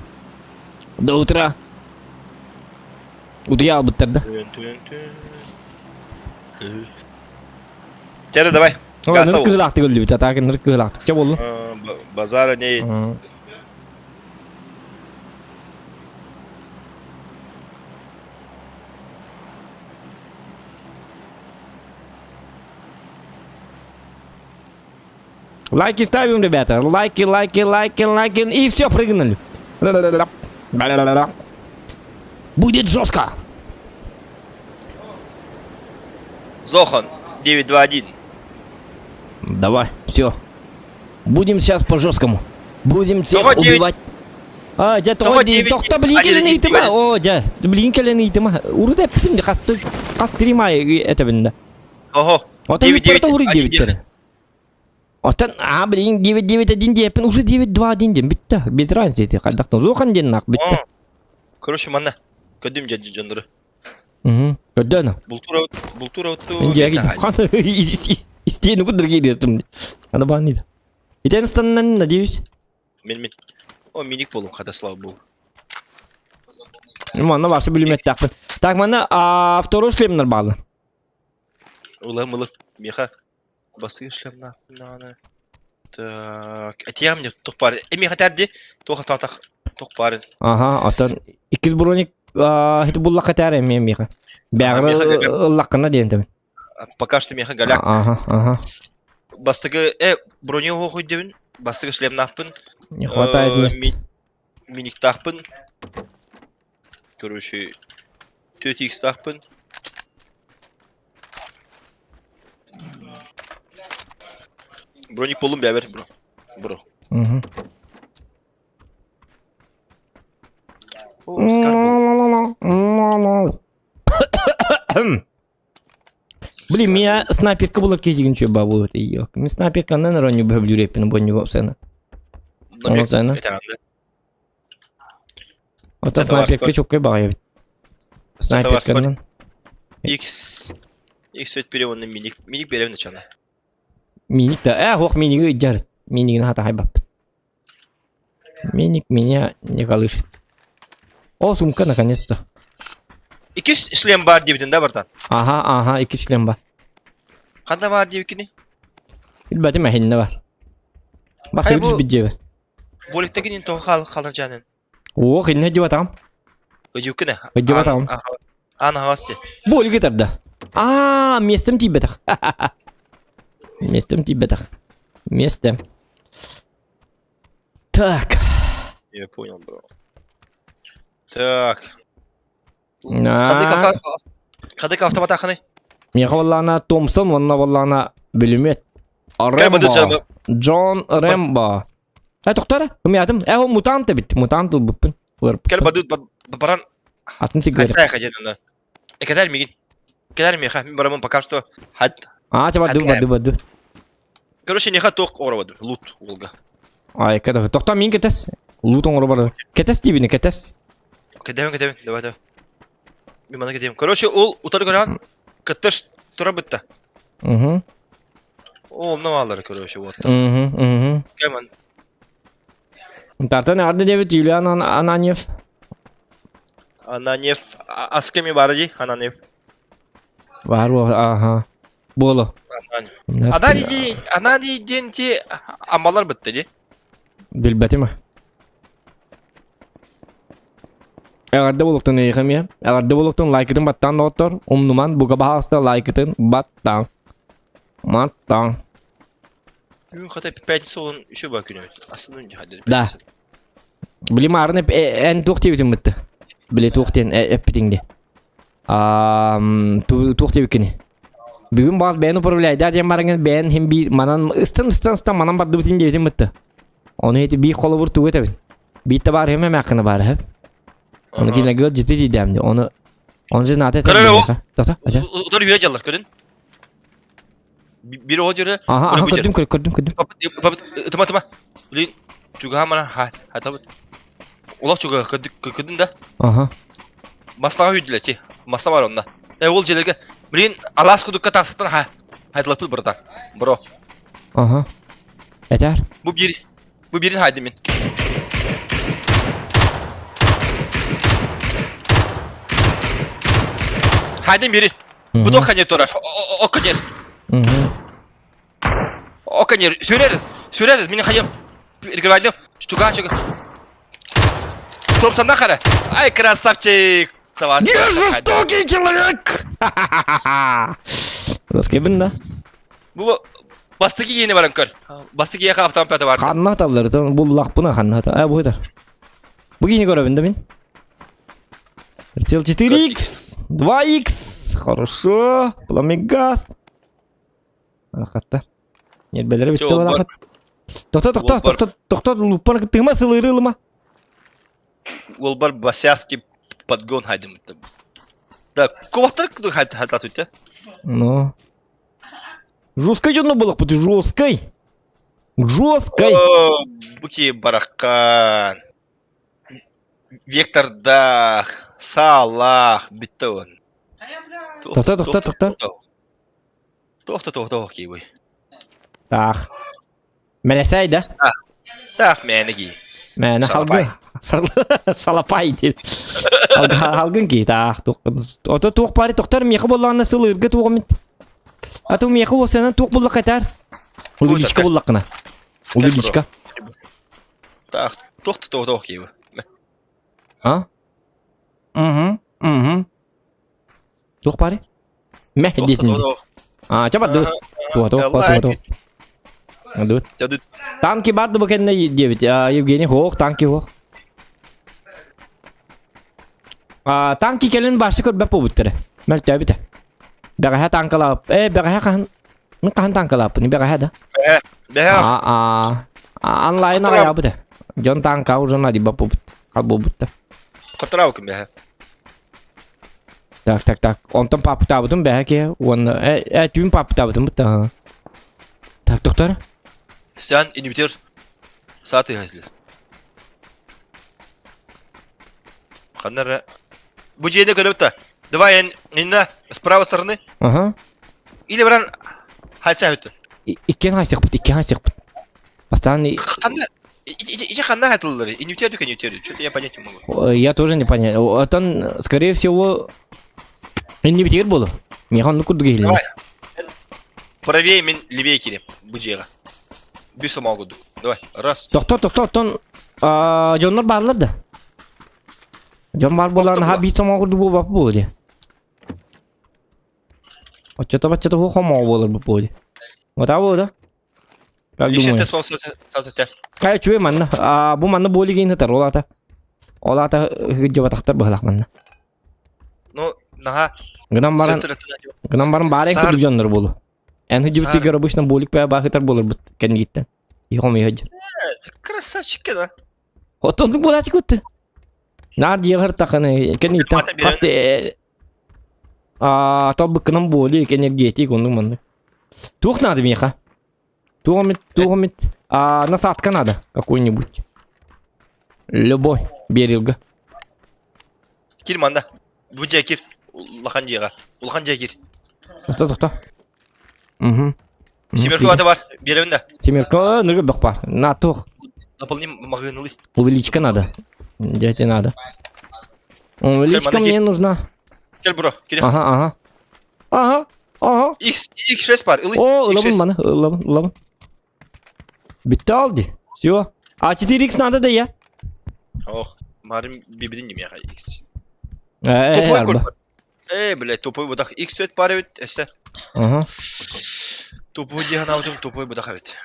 До утра. Утуйаалбыттар да? Чэ, давай. Ныр кыһылаахтык өллүбүт, атаак ныр кыһылаахтык. Чэ боллу. Базара не... Лайки ставим, ребята. Лайки, лайки, лайки, лайки. И все, прыгнули. Будет жестко. Зохан, 921. Давай, все. Будем сейчас по жесткому. Будем всех убивать. А, дьэ, тоҕо тохто блин кэлэн ыйытыма. О, дьэ, блин кэлэн ыйытыма. Урут эппитим де хас хас тримай этэбин да. Ого. Ото ыйыппарта уруй диэбиттэр. Оттон а блин 9-9-1 диэппин уже 9-2-1 диэн бүттэ. Без разницы ити хайдах зохан диэн нах бүттэ. Короче, манна көрдүм дьэ дьоннору. Угу. Көрдөөн. Бултура бултура отту. Мен дьиэги истиэни кудыргы диэтим. Ана бааннида. Итен станнан надеюсь. Мен мен. О, миник болум хата, слава богу. Ну, манна барсы бүлүмөттәкпин. Так, манна второй шлемнер баалы. Улам улы. Миха. Бастыгы шлемна. Наны. Так, этиям не тух бар. Эми хатарди. Тух татах. Тух бар. Ага, отон иккис броник хит буллакка тәр эми миха. Бәгъре ыллаккына диэн тэбин. Пока что миха голяк. Ага, ага. Бастыгы э брони хохуй дебин. Бастыгы шлемнахпын. Не хватает места. Миниктахпын. Короче, 4x-тахпын. Броник болум бәбер, бро. Бро. Угу. О, скар был. Блин, меня снайперка была кезигин чё бабу это её. Мен снайперка на наверное бөблю репин бо не вовсена. Намек Ону этаанды. Ота Это снайперка ваш чоккой багай. Снайперканан. X X өт переводный миник миник берем начана. Миник да. Э, хох миниги ыджар. Минигин хата хайбап. Миник меня не колышет. О, сумка наконец-то. Икис шлем бар диэбитин да бартан. Ага, ага, икки шлем бар. Ханна бар диэбикини? Билбэтим эһиннэ бар. Бастыгы Хайа бу түспүт дьиэбэ. Боликтагин тоҕо хаал халар жаанын. О, хиннэ дьыбатаҕым. Ыдьуккина. Ыдьыбатаҕым. Аан аһаҕас ти. Болиги тарда. Аа, местем тиийбэтэх. Местем тиийбэтэх. Местем. Так. Я понял, бро. Так. На. Хадык автомат аханы. Миэхэ буоллаҕына Томпсон уонна буоллаҕына бүлүмүөт. Рэмбо. Джон Рэмбо. Э, тохтор, умятым. Э, ол мутант эбит. Мутант ылбыппын. Кел бадыт баран. Атын сигары. Хайсай хаден Кэтэр мигин. Кэтэр миэхэ. Мин барамын пока что хат. А, чэ баду, баду, баду. Короче, неха туох оҥоробут. Лут уолга. Ай, кэтэ. Тохтоо мин кэтэс. Лут оҥоро бар. Кэтэс диибини, кэтэс. Кэтэбин, кэтэбин. Давай, давай. Мин маны кэтэбин. Короче, ол утары көрөн кыттыш тура бытта. Угу. Ол навалары, короче, вот. Угу, угу. Кэмэн. Тартан эҕэрдэ диэбит Юлиан Ананьев. Ананьев. А с кем баар дии, Ананьев. Баар ага. Буолу. Ананий Ананий диэн ти амалар бытта дии. Билбэтим. Эҕэрдэ буолуохтун эйиэхэ эмиэ. Эҕэрдэ буолуохтун лайкытын баттаан доҕоттор. Умнуман бука баһаалыста лайкытын баттаан. Маттаан. Бүгүн хата пятница олун үчү ба күнү. Астын хадыр. Да. Били маарын эн туох диэбитин бытты. Били туох диэн эппитиҥ ди. Туох диэбиккини. Бүгүн баас бэйэн управляйда диэн бараҥын бэйэн хим биир манан ыстан ыстан ыстан манан бардыбытын диэбитин бытты. Ону ити биир холобур тугу этэбин. Биир табаар хим эмээххина баар хэп. Ону кинилэргэ жити дидэм ди. Ону ону же наата Көрөр Тота, Утар үйрэ жаллар көрүн. Бир оҕо дьөрө. Аха, аха, көрдүм, көрдүм, көрдүм. Ытыма, ытыма. Блин, чугаһа мана, ха, хатабыт. Улах чугаһа көрдүн да. Аха. Маслаға үйдүлэр ти. Масла бар онно. Э, ол дьиэлэргэ, блин, алаас кудукка тахсыттан ха, хайдылаппыт братан. Бро. Аха. Этэр. Бу бир, бу бирин хайдым мин. Хайдым бирин. Бу туох конер турар? О конер. О конер. Сүрэр, сүрэр, мин хайым. Перекрывайдым. Чуга, чуга. Топсанна хара. Ай, красавчик. Давай. Не жестокий человек! Раскебин да. Бу бастыки киини баран көр. Бастыки яха автомат бар. Ханна аталлар, буллахпына ханна ата. А, бу это. Бу киини көрөбүн да мин. Прицел 4х, 2х. Хорошо. Пламегаз. Хатта. Нербелери бүтте балахат. Тохто, тохто, тохто, тохто, луппар тыма сылырылма. Уолбар босяцкий подгон хайдым. Да, кубактар хайдат үтте. Ну. Жесткой дьонно было, жесткой. Жесткой. О, бу киһи бараххан. Вектордаах, саалаах бүттэ он. Тохто, тохто, тохто. Тохто, тохто, киһи Таах. Мэлэсэй да? Таах мээнэ киһи. Мээнэ Шалапай. халгы. Шалапай диэн. Халгын киһи таах туох. Ото туох баары тохтор миэхэ буоллаҕына сыл ырга туоҕум. А то миэхэ уосанан туох булла катар. Увеличка буллакына. Увеличка. Таах туох да туох киһи. А? Угу. Угу. Туох баары? Мэ диэтин. А, ча барды. Туох туох туох туох. Дуут. Танки бар бу кэннэ диэбит. Евгений хоох, танки хоох. А, танки кэлин башы көрбөт буолбуттара. Мөлтөөбүтэ. Бэҕэһээ танкалаап. Э, бэҕэһээ хаһан Мин хаһан танкалааппын? Бэҕэһээ да. Бэҕэһээ. Бэҕэһээ. А, а. Онлайн аҕайаабыта. Дьон танка уже надиба буолбут. Хал буолбуттар. Хотораабыккын бэҕэһээ. Так, так, так. Онтон папытаабытым бэһэ киһи уонна э, э түүн папытаабытым бытта. Так, доктор. Сен инибитер сааты хаслер. Ханнара. Бу дьиэни көрөбүт да. Давай эн инна с правой стороны. Ага. Или баран хайса өттүн. Иккен хайсыхпыт, иккен хайсыхпыт. Бастаан Ханна Ити ханна хатыллары? Инибитер дүкен инибитер. Что-то я понять не могу. Я тоже не понять. Отон, скорее всего, инибитер буолу. Миэхэ оннук курдук иһиллэр. Давай. Правее мен левее кирем. Бу дьиэҕэ. Бүс сомоҕо курдук. Давай. Раз. Тохто, тохто, оттон дьоннор бааллар да. Дьон баар буолан наһаа биир сомоҕо курдук буолбаппыт буолуо дии. Оччото баччата суох хомоҕо буоларбыт буолуо дии. Вот буолуо да? Как думаешь? Кай үчүгэй манна. А, бу манна буоли киин сытар ол аата. Ол аата дьабатахтар быһалах манна. Ну, наха. Гынан баран гынан баран баар эн курдук дьоннор буолу. Эн хыдьыбыт сиргэр обычно буолик баа баахытар буоларбыт кэннигиттэн. Иһом иһэдь. Красавчик да. Отоннук буолаачы кутты. Наар дьиэҕэр таханы кэнниттэн хас а тобыккынан буолик энергетик оннук маннык. Туох надо миэхэ? Туох эмит, туох эмит. А насадка надо какой-нибудь. Любой берилга. Кир манда. Бу дьиэ кир. Улахан дьиэҕэ. Улахан дьиэ кир. Тохто, тохто. Угу. Семерка бата бар. Биэрэбин да. Семерка, ныргы бөх На, туох. Наполним маҕыынылый. Увеличка надо. Где надо? Увеличка мне нужна. Кел, бро, кире. Ага, ага. Ага, ага. X, X6 бар, ылый. О, ылабын маны, ылабын, ылабын. Bitti aldı. Все. А 4x надо да я. Ох, марым бибидин дим яха X. Э, Тупой көр. Э, блядь, тупой будах X4 бар эбит, эсте. Ага. Тупой диэн аутум тупой будах эбит.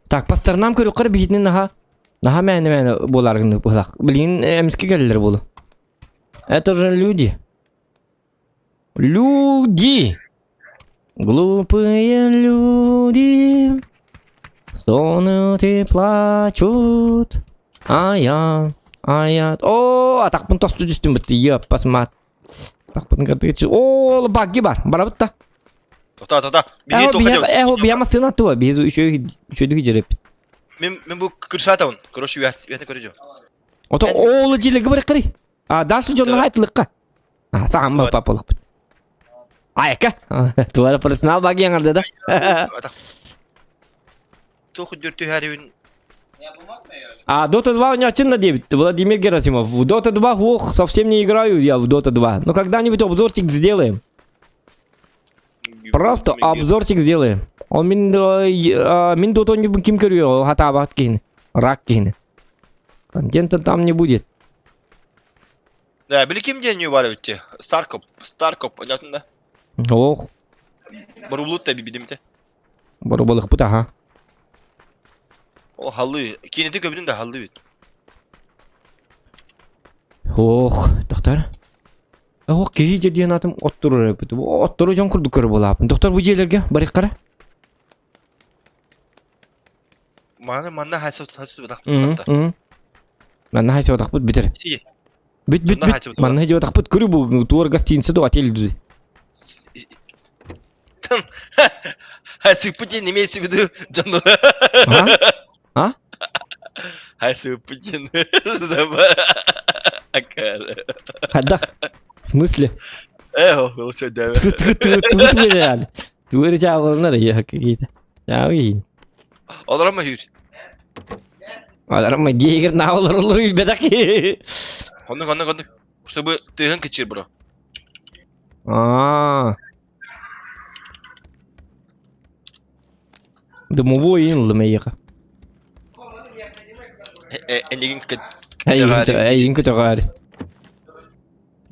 Так, по сторонам көрүөххэ биһитинин наһаа наһаа мээнэ мээнэ буоларгын быһылах. Билигин эмискэ кэллэр буолу. Это же люди. Люди! Глупые люди стонут и плачут. А я, а я... О, атахпын тосту түстүм бытты, ёппас мат. Атахпын кырдыгычы. О, багги бар, барабыт да. Тота, тота. Биһи Эхо, туха биһи, эхо, биһи массыына туа, биһи үчүгэй үчүгэй дьэреппит. Мен мен бу кыршатабын. Короче, үйәт үйәтне көрөжөм. Ото оолу дьилеги барыккырый. А дальше дьонно айтылыкка. А саамма папалыкпыт. Айка. Туара персонал баги аңарды да. Тух дүртүһәрибин А Dota 2 у него на 9. Владимир Герасимов. В Dota 2 ох, совсем не играю я в Dota 2. Но когда-нибудь обзорчик сделаем. Просто обзорчик сделаем. Он мин мин Dota не ким көрүө хатаабат киһини. Рак киһини. Контента там не будет. Да, били ким диэн нью бар эбитти. Старкоп, Старкоп, понятно да? Ох, Барулут та бибидимте. Бороболукпут аха. О, халлы. Кинети көбүтүн да халлы бит. Ох, доктор. Ох, киһи дьэ диэн атым отторор эбит. Оттору дьон курдук көрө буолааппын. Доктор бу дьиэлэргэ барык қара. Маны манна хайса хайса бадах. Манна хайса бадахпыт бүтэр. Бүт бүт бүт. Манна хайса бадахпыт көрү бу туор гостиница ду отель ду. Хайсыппыт диэн имеется в виду дьоннора. А? А? Хайсыппыт диэн. Акары. Хайдах? В смысле? Э, лучше да. Тугу чаабылынар я какие-то. Чаабы. Олорон ма хүр. Олорон ма гейгер наалар олор билбетак. Оннук, оннук, оннук. Чтобы тыһын кычыр бро. Аа. Дымовой ыллым эйиэхэ. Энигин Эйигин көтөҕөөрү.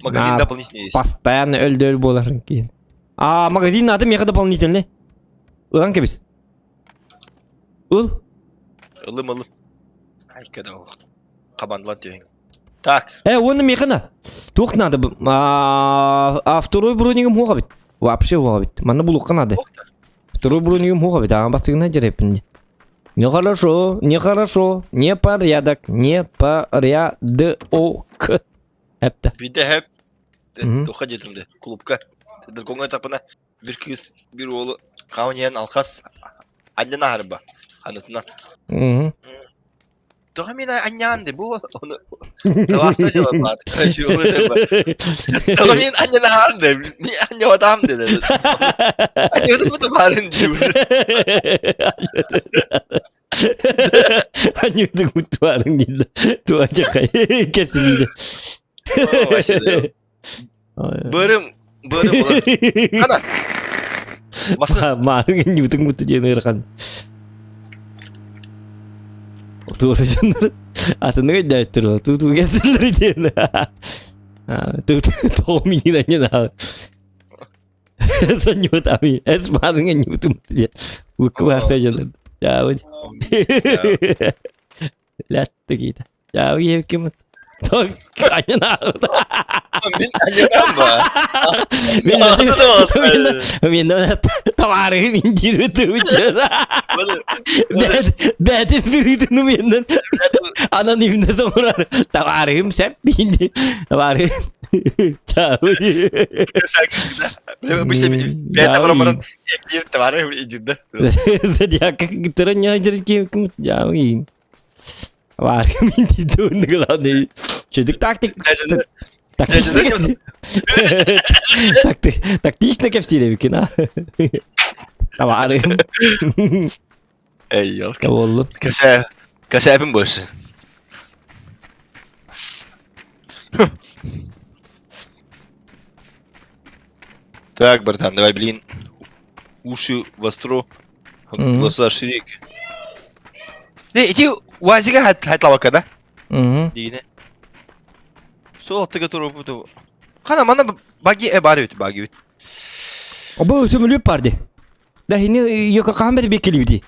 Магазин дополнительный есть. Постоянно өлдөөл буоларын киин. А, магазин надо меха дополнительный. Ылан кэбис. Ыл. Ылым, ылым. Ай, когда Кабанлан түһүн. Так. Э, уонна миэхэ на. Туох надо бу? А, а второй бронигым хуоҕа бит. Вообще хуоҕа бит. Манна булуохха надо. Второй бронигым хуоҕа бит. Аҕам бастыгына дьэрэппин. Нехорошо, нехорошо, не порядок, не порядок. Эптэ. Биирдэ эһэм туохха диэтим де клубка Дракоҥҥа тапына бір кыыс бір уолу хаан иһэн алхас анньан аһарба анытынан Тоҕо мин анньаан де бу ону табаастар дьыалабаат Тоҕо мин анньан аһаан де мин анньабатаам де Анньабытым бу баарын диибин Анньыбытым бутуарын дииллэ туачакай кэсилиде Бырым бырым Хана Масы Маарыҥ анньыбытыҥ буту диэн ыарахан. Туора дьоннор атыны өйдөөттөр туу кэсиллэр диэн. Тоҕо миин анньан Санньыбыт ами эс маарыҥ анньыбытым диэн. Буккулаахта дьоннор. Чаабыт. Лятты киитэ. Чаабы киһи Мен товарыһым индиир Бәтин сырыытын менен анонимно соңурар товарыһым сәп бинди товарыһым Чаабы Тактик Тактично кэпсиир эбиккин а. Табаарыгым. Эй, ялка. Боллу. Кэсээ, кэсээбин буолсун. Так, братан, давай, блин. Уши востро, глаза шире. Не, ити УАЗига хатлавака, да? Дигине. Сол атты который бу. Хана мана баги э бар бит, баги бит. Обо сөмөлүп бар ди. Да хини йока хаан бери беккелибити.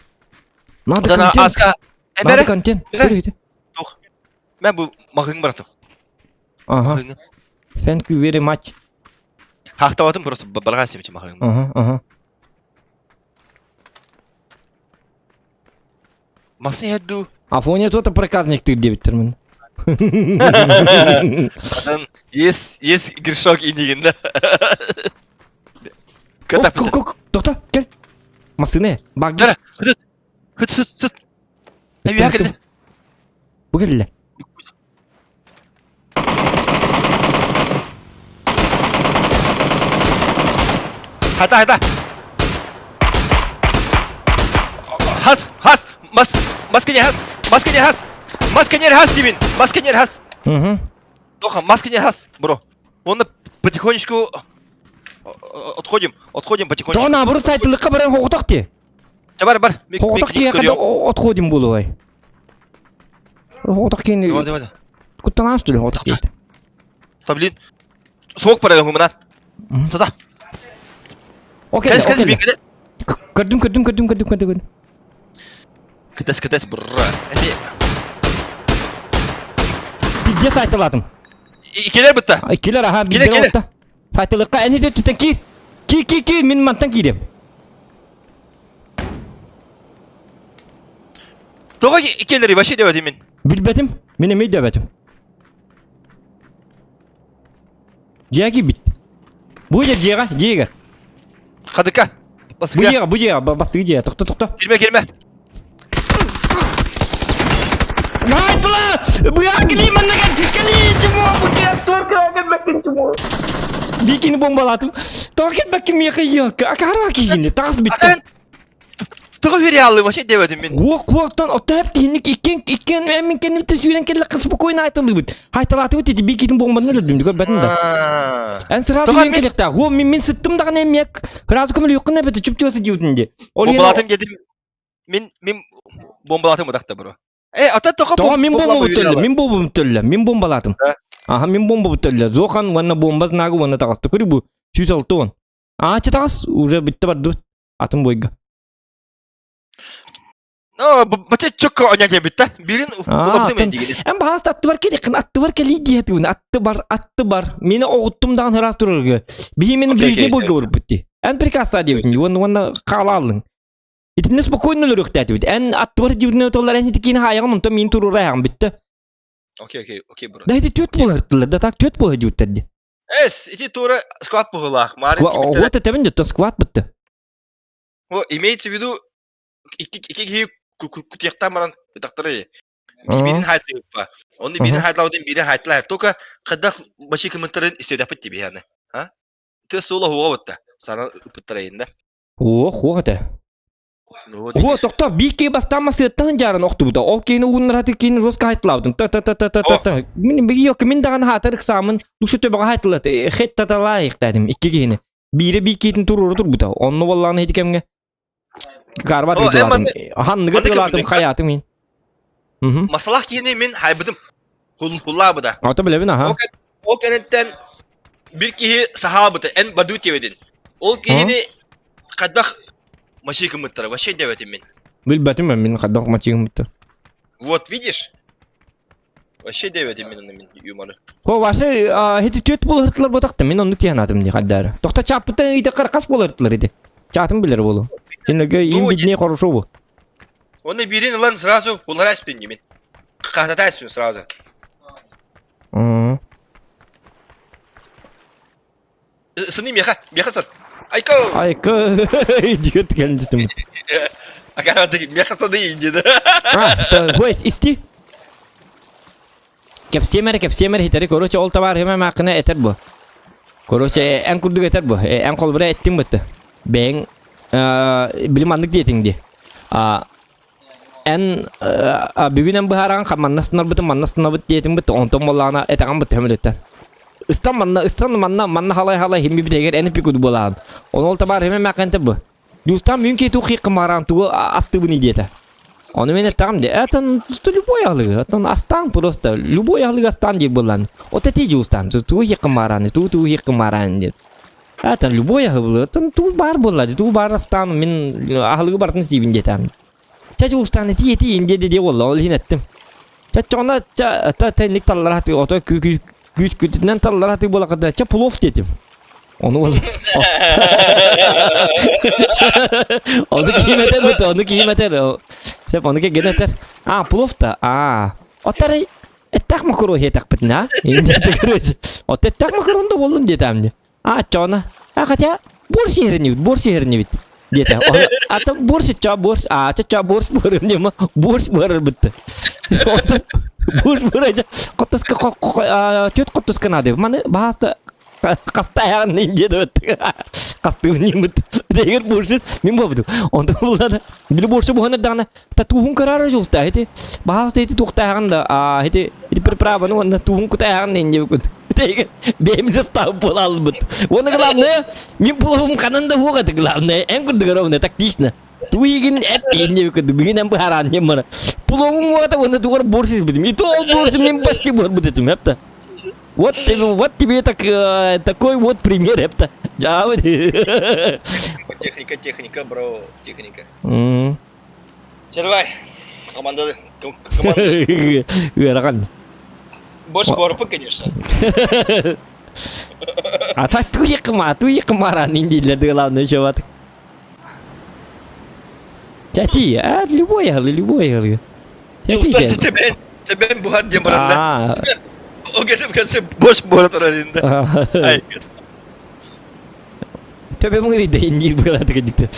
Надо контент. Аска. Надо контент. Тух. Мен бу махың братым. Ага. Thank you very much. Хахтаватым просто барга семчи махың. Ага, ага. Масын ядду. Афоня то проказник ты диэбиттэр мин. Атын есть есть грешок инигин да. Ката. Тоқта, кел. Масыны, баг. Дара, хыт. Хыт хыт хыт. Әби кэллэ. Бу кэллэ. Хата хата. Хас, хас, мас, масканер хас, масканер хас, масканер хас дибин, масканер хас. Угу. Тоха, масканер хас, бро. Он потихонечку отходим, отходим потихонечку. Тоҕо наоборот сайтылыкка баран хоҕутах ти. Бар, бар. Хоҕутах киһиэхэ отходим буолуой. Хоҕутах киһини Давай, давай. Куттанаан что ли хоҕутах киһи? Да блин. Смог парагам хуманат. Сата. Окей, Кэс, кэс, бин, кэс. Көрдүм, көрдүм, көрдүм, көрдүм, көрдүм. Кэтэс, кэтэс, бра. Эми. Пиздец сайтылатым. Икилер бытта. Икилер, аха, биир отта. Сайтылыкка эни түттен киир. Киир, киир, киир, мин мантан киирем. Тоҕо иккиэлэри вообще диэбэтим мин. Билбэтим. Мин эмиэ өйдөөбөтүм. Дьиэ киирбит. Бу дьиэҕэ, дьиэгэ. Хадыка. Бу дьиэҕэ, бу дьиэҕэ, бастыгы дьиэҕэ, тохто, тохто. Кирмэ, кирмэ. Наайтыла! Быа кили манна кали чмо бу киэр туор кыраgan бэккин чмо. Бикини бомбалатым. Тоҕо кэлбэккин миэхэ йыакка. Акаарба киһини таас бүттэ. Тоҕо үөрэ вообще диэбэтим мин. Уох куоктан оттоһып киһинник иккен иккен мин кэннибиттэн сүүрэн кэллэ спокойно айтылыбыт. Айталаатыбыт ити бикитин бомбаны өлөрдүм көрбөтүм да. Эн сразу мен келекта. Хо мин мин сыттым даҕаны эмиэк. Сразу көмөлүөххүн эбэтэ чүп-чүгас сидиутун ди. Ол Бомбалатым дедим. Мин мин бомбалатым бадахта бро. Э, ата тоҕо Тоҕо мин бомба төллө, мин бомба төллө, мин бомбалаатым. Аха, мин бомба төллө. Зохан уонна бомба знагы уонна таҕыста. Көрү бу 106 Аа, таҕыс уже бүтте барды. Атын бойга. Ну, бача чокко оня дебитте. Бирин улабытым мен дигини. Эн баһаас аттыбар кели, аттыбар кели диэтибин. Атты бар, атты бар. Мени оҕуттум даҕан ыраас турарга. Биһи мени ближний бойга барбыт ди. Эн прекрасно диэбитин. Уонна уонна хаалааллың. Итиннэ спокойно өлөрүөхтээбит. Эн аттыбар дьибитинэ толлар эн итикиин хаайаҕын онтон миин туруора айаҕын бүттэ. Окей, окей, окей, брат. Да ити түөт буолар да так түөт буолар дьиуттэр ди. Эс, ити тура сквад буһулаах. Вот это мен сквад бытты. О, имеется в виду икки киһи кутуйахтаан баран ытахтары биирин хаайтыыппа. Онно биирин хаайталаабытын биирин хаайталаа. Только хайдах машина кымыттарын истэдэппит тиби аны. А? Ты суола хуга бутта. Сана ыпыттара инде. О, хуга этэ. О, тохто, биир киһи бастаан масыаттан дьааран охтубута. Ол киһини ууннараты киһини жестко хайтылаабытым. Та та та та та та та. Мин биги мин даҕаны хаатар ыксаамын душа төбөҕө хайтылат. Хет таталаайыктаатым икки киһини. Биирэ биир киһитин туруору турбута. Онно буоллаҕына ити кэмҥэ Карба тыгылаатым. Ханныгы тыгылаатым хайаатым мин. Масалах киһини мин хайбытым. Хуллаабыта. Ото билэбин аха. Ол кэнниттэн бир киһи сахаабыта эн баду диэбитин. Ол киһини хайдах мачыы гыммыттара вообще диэбэтим мин. Билбэтим мин хайдах мачыы гыммыттар. Вот видишь? Вообще диэбэтим мин мин юморы. О, вообще, хити түөт буолар ботахта мин оннук тиһанатым ди хаддары. Тохта чаппыттан ыйта каркас буолар ити. Чаатын билер болу. Кинеге им бидне хорошо бу. Оны бирин ылан сразу улар эспин мин. Кахтата эспин сразу. Сыны меха, меха сыр. Айко! Айко, идиот келдим. Агара меха сады инди. А, хойс, исти. Кэпсиэмэр, кэпсиэмэр хитери, короче, ол товар хеме макына этер бу. Короче, эн курдук этер бу. Эн колбура эттиң бытты. Бэйэҥ билим маннык диэтиҥ ди. Эн бүгүн эн быһааран манна станарбытын манна станабыт диэтиҥ быт онтон буоллаҕына этэҕин быт төмөлөттөн. Ыстан манна ыстан манна манна халай халай химми битэгэр эн пикуд буолаан. Ону ол табаар химе мэкэнте бу. Дустан мүн ки тух хикмаран тугу астыбыны диэтэ. Ону мен эттэҕим де, это любой аһылыгы, оттон астаан просто, любой аһылыгы астаан диир буоллаан. Вот эти дьуустаан, тугу хикмаран, туу туу хикмаран диэт. Это любой аһылыгы, оттон туу баар буолла, туу баар астаан мин аһылыгы барытын сиибин диэтэм. Ча дьуустаан ити ити инде диэ буолла, ол иһин эттим. Ча чоҕуна ча та тэнник таллара хаты ото күүс күтүнэн таллара хаты буолаката ча плов диэтим. Ону Ону киһим этэр бит, ону киһим этэр. Сеп, ону кеген этэр. А, плов та. А. Отары эттэх макарон хетахпытын, а? От эттэх макарон да болдум диэтамни. А, чона. А, хотя борщ иһэринибит, борщ иһэринибит. Диэтэ. Ата борщ ча борщ, а ча ча борщ буорун дима, борщ буорар бытты. Отон борщ буорайда. Коттуска төт коттуска надо. Маны бааста Хастаан диэт хастыыбын дегер борщ мин буолбутум. Онтон буллана били борщу буһан эрдэҕинэ та тууһун кыраара дьулта ити баһаалыста ити туохтааҕын да аа ити ити приправаны уонна тууһун кутааҕын да инньэ Тегер бэйэм састаабыт буола албыт. Уонна главное мин пловум ханан да суох этэ главное эн курдук ровно тактично. Туигин эт инньэ курдук бүгүн эн быһараан диэн бара. Пловум уота уонна тугар борщ испитим. И то ол борщ мин почти буорбут этим эпта. Вот тебе, вот тебе так, такой вот пример это. Техника, техника, бро, техника. Червай, команда, команда. Ыарахан. Больше борпы, конечно. А так туйыкма, туйыкмаран индилер главное еще вот. Тяти, а любой, любой. Тебе, тебе буһар диэн баранда. Ол кэтим кэнсэ бош буора турар инде. Төбөм ыарыйда индиир быалаатык дикти.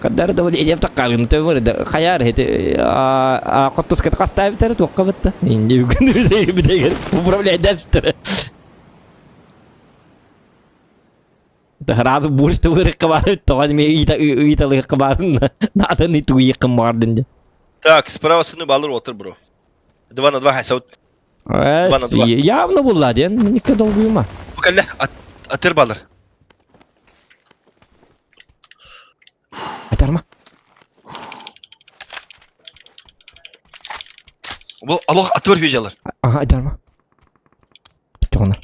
Хаддар да эдем таккарын төбөм ыарыйда. Хаяр эти хоттуската хастаабитара туохха бытта. Инди бүгүн бүтэгер управляйдастыр. Сразу борщ тылырыкка бар, тоҕо эми ыйталыыкка барын надо туйыккын бардын де. Так, справа сыны балыр отыр бро. 2 на 2 хайса 2 на 2. Явно булла диэн, никка долгуйума. Бу кэллэ атыр балыр. Айтарма. Бу алох атыр хүжалар. Ага, айтарма. Тоҕонор.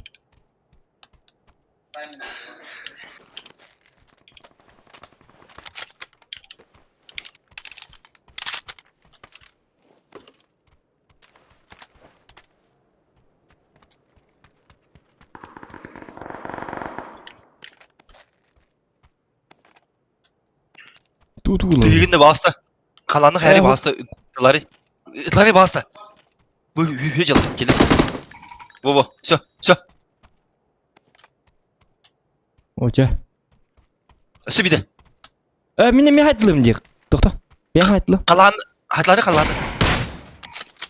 Ту-ту Тыгын да баста. Халаны хайры баста. Ытлары. Ытлары баста. Бу хү жал келе. Во во, все, все. Оча. Өссө биде. Э, мин эмиэ хайтлым диэх. Тохто. Бэйэм хайтлым. Халаан, хатлары халааны.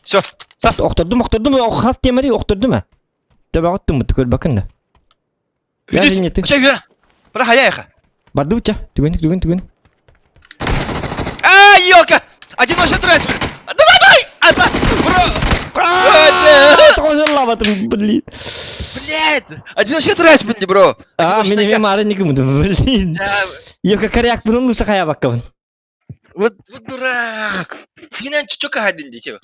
Все, сас. Охтордум, охтордум, хас темери охтордум э. Төбөҕүт көрбөккүн да. Я же не ты. Чэ, үөрэ. Бара хаяйха. Бардыбыча. Түгэн, түгэн, түгэн. А, елка! Один вообще трасс, блин. Давай, давай! А, бро! Тоҕо блин. Блядь! Один вообще трасс, блин, бро. А, мин эмиэ маары никым, блин. Елка коряк бунун лучше хаябаккабын. Вот, вот дурак. Ты на чё кахадин дите?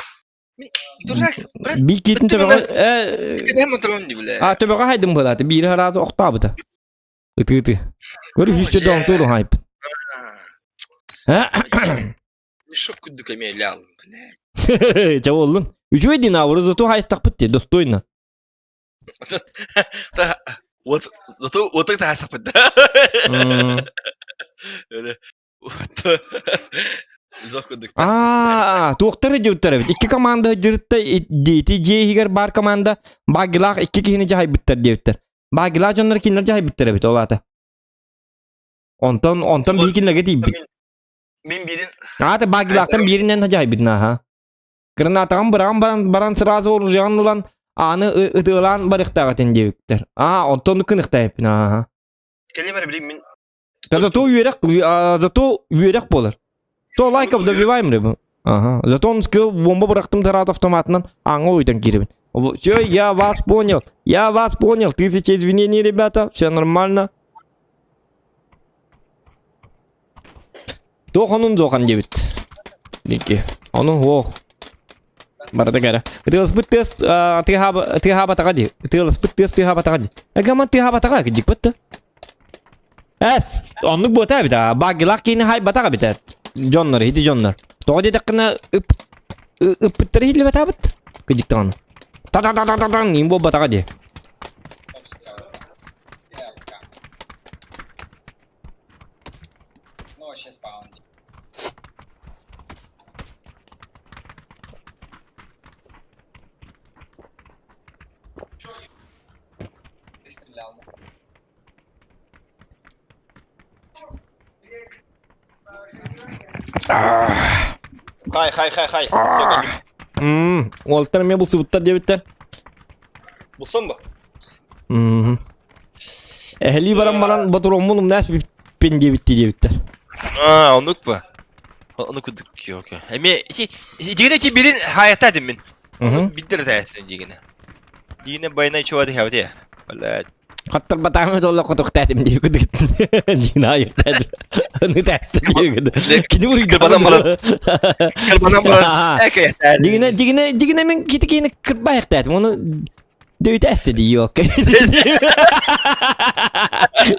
Дурак, брат. Бир киитин төбөҕө бля. А төбөҕө хайдым буолааты биир харааты охтообута. Ытыы-ытыы. Көр үһүстэ доонтуур хайп. Мешок курдук эмиэ лял, блядь. Чэ буоллун. Үчүгэй динавры зато хайыстахпыт дии, достойно. Вот, зато вот это хайыстахпыт да. Аа, туохтар дьыбыттар эбит. Икки команда дьырытта ити дьиэ иһигэр баар команда Багилаах икки киһини дьаһайбыттар диэбиттэр. Багилаах дьоннор кинилэр дьаһайбыттар эбит ол аата. Онтон онтон биһи кинилэргэ тиийбит. Мин биирин Аата Багилаахтан бииринэн дьаһайбытын аха. Гранатаҕын быраҕан баран баран сразу оружиеҕын ылан ааны ытыалаан барыахтаах этин диэбиттэр. Аа, онтон кыныхтаайыппын ааха. Кэлим эрэ билим мин Зато үөрэх, зато үөрэх буолар. То лайков добиваем рыбу. Ага. Зато он скилл бомба бырахтым тарат автоматынан аңа уйтан кирибин. Все, я вас понял. Я вас понял. Тысяча извинений, ребята. Все нормально. Туох онун дуохан диэбит. Дики. Онун ох. Барда кэрэ. Ытыаласпыт тыас тыаһаабатаҕа дии. Ытыаласпыт тыас тыаһаабатаҕа дии. Эгаман тыаһаабатаҕа дьикпит да. Эс, оннук буота эбит аа. Багилаах киини хайбатах эбит Дьоннор, ити дьоннор. Тоҕо диэтэххинэ ыппыттары иһиллибэтаабыт. Кыдьыктаҕына. Та-та-та-та-та-таҥ, им буолбатаҕа дии. Хай, хай, хай, хай. Уолтар эмиэ булсубуттар диэбиттэр. Булсан ба? Эһэлии баран баран ботуруоммун умнаас бүппин диэбиттии диэбиттэр. Аа, оннук ба. Оннук курдук окей. Эмиэ дигинэ ити бирин хаайата этим мин. Биддер тээсин дигинэ. Дигинэ байнай чуа дихабыт Блядь. Хаттарбатааҥы толла хотуктаатым дии кудук. Дина айыктады. Аны тәссе дии Кини уруйда Кырбанан баран. Кырбанан баран. Эке. Дигине дигине дигине мен кити кини кырбайыктаатым. Оны дөйтәсте дии yok.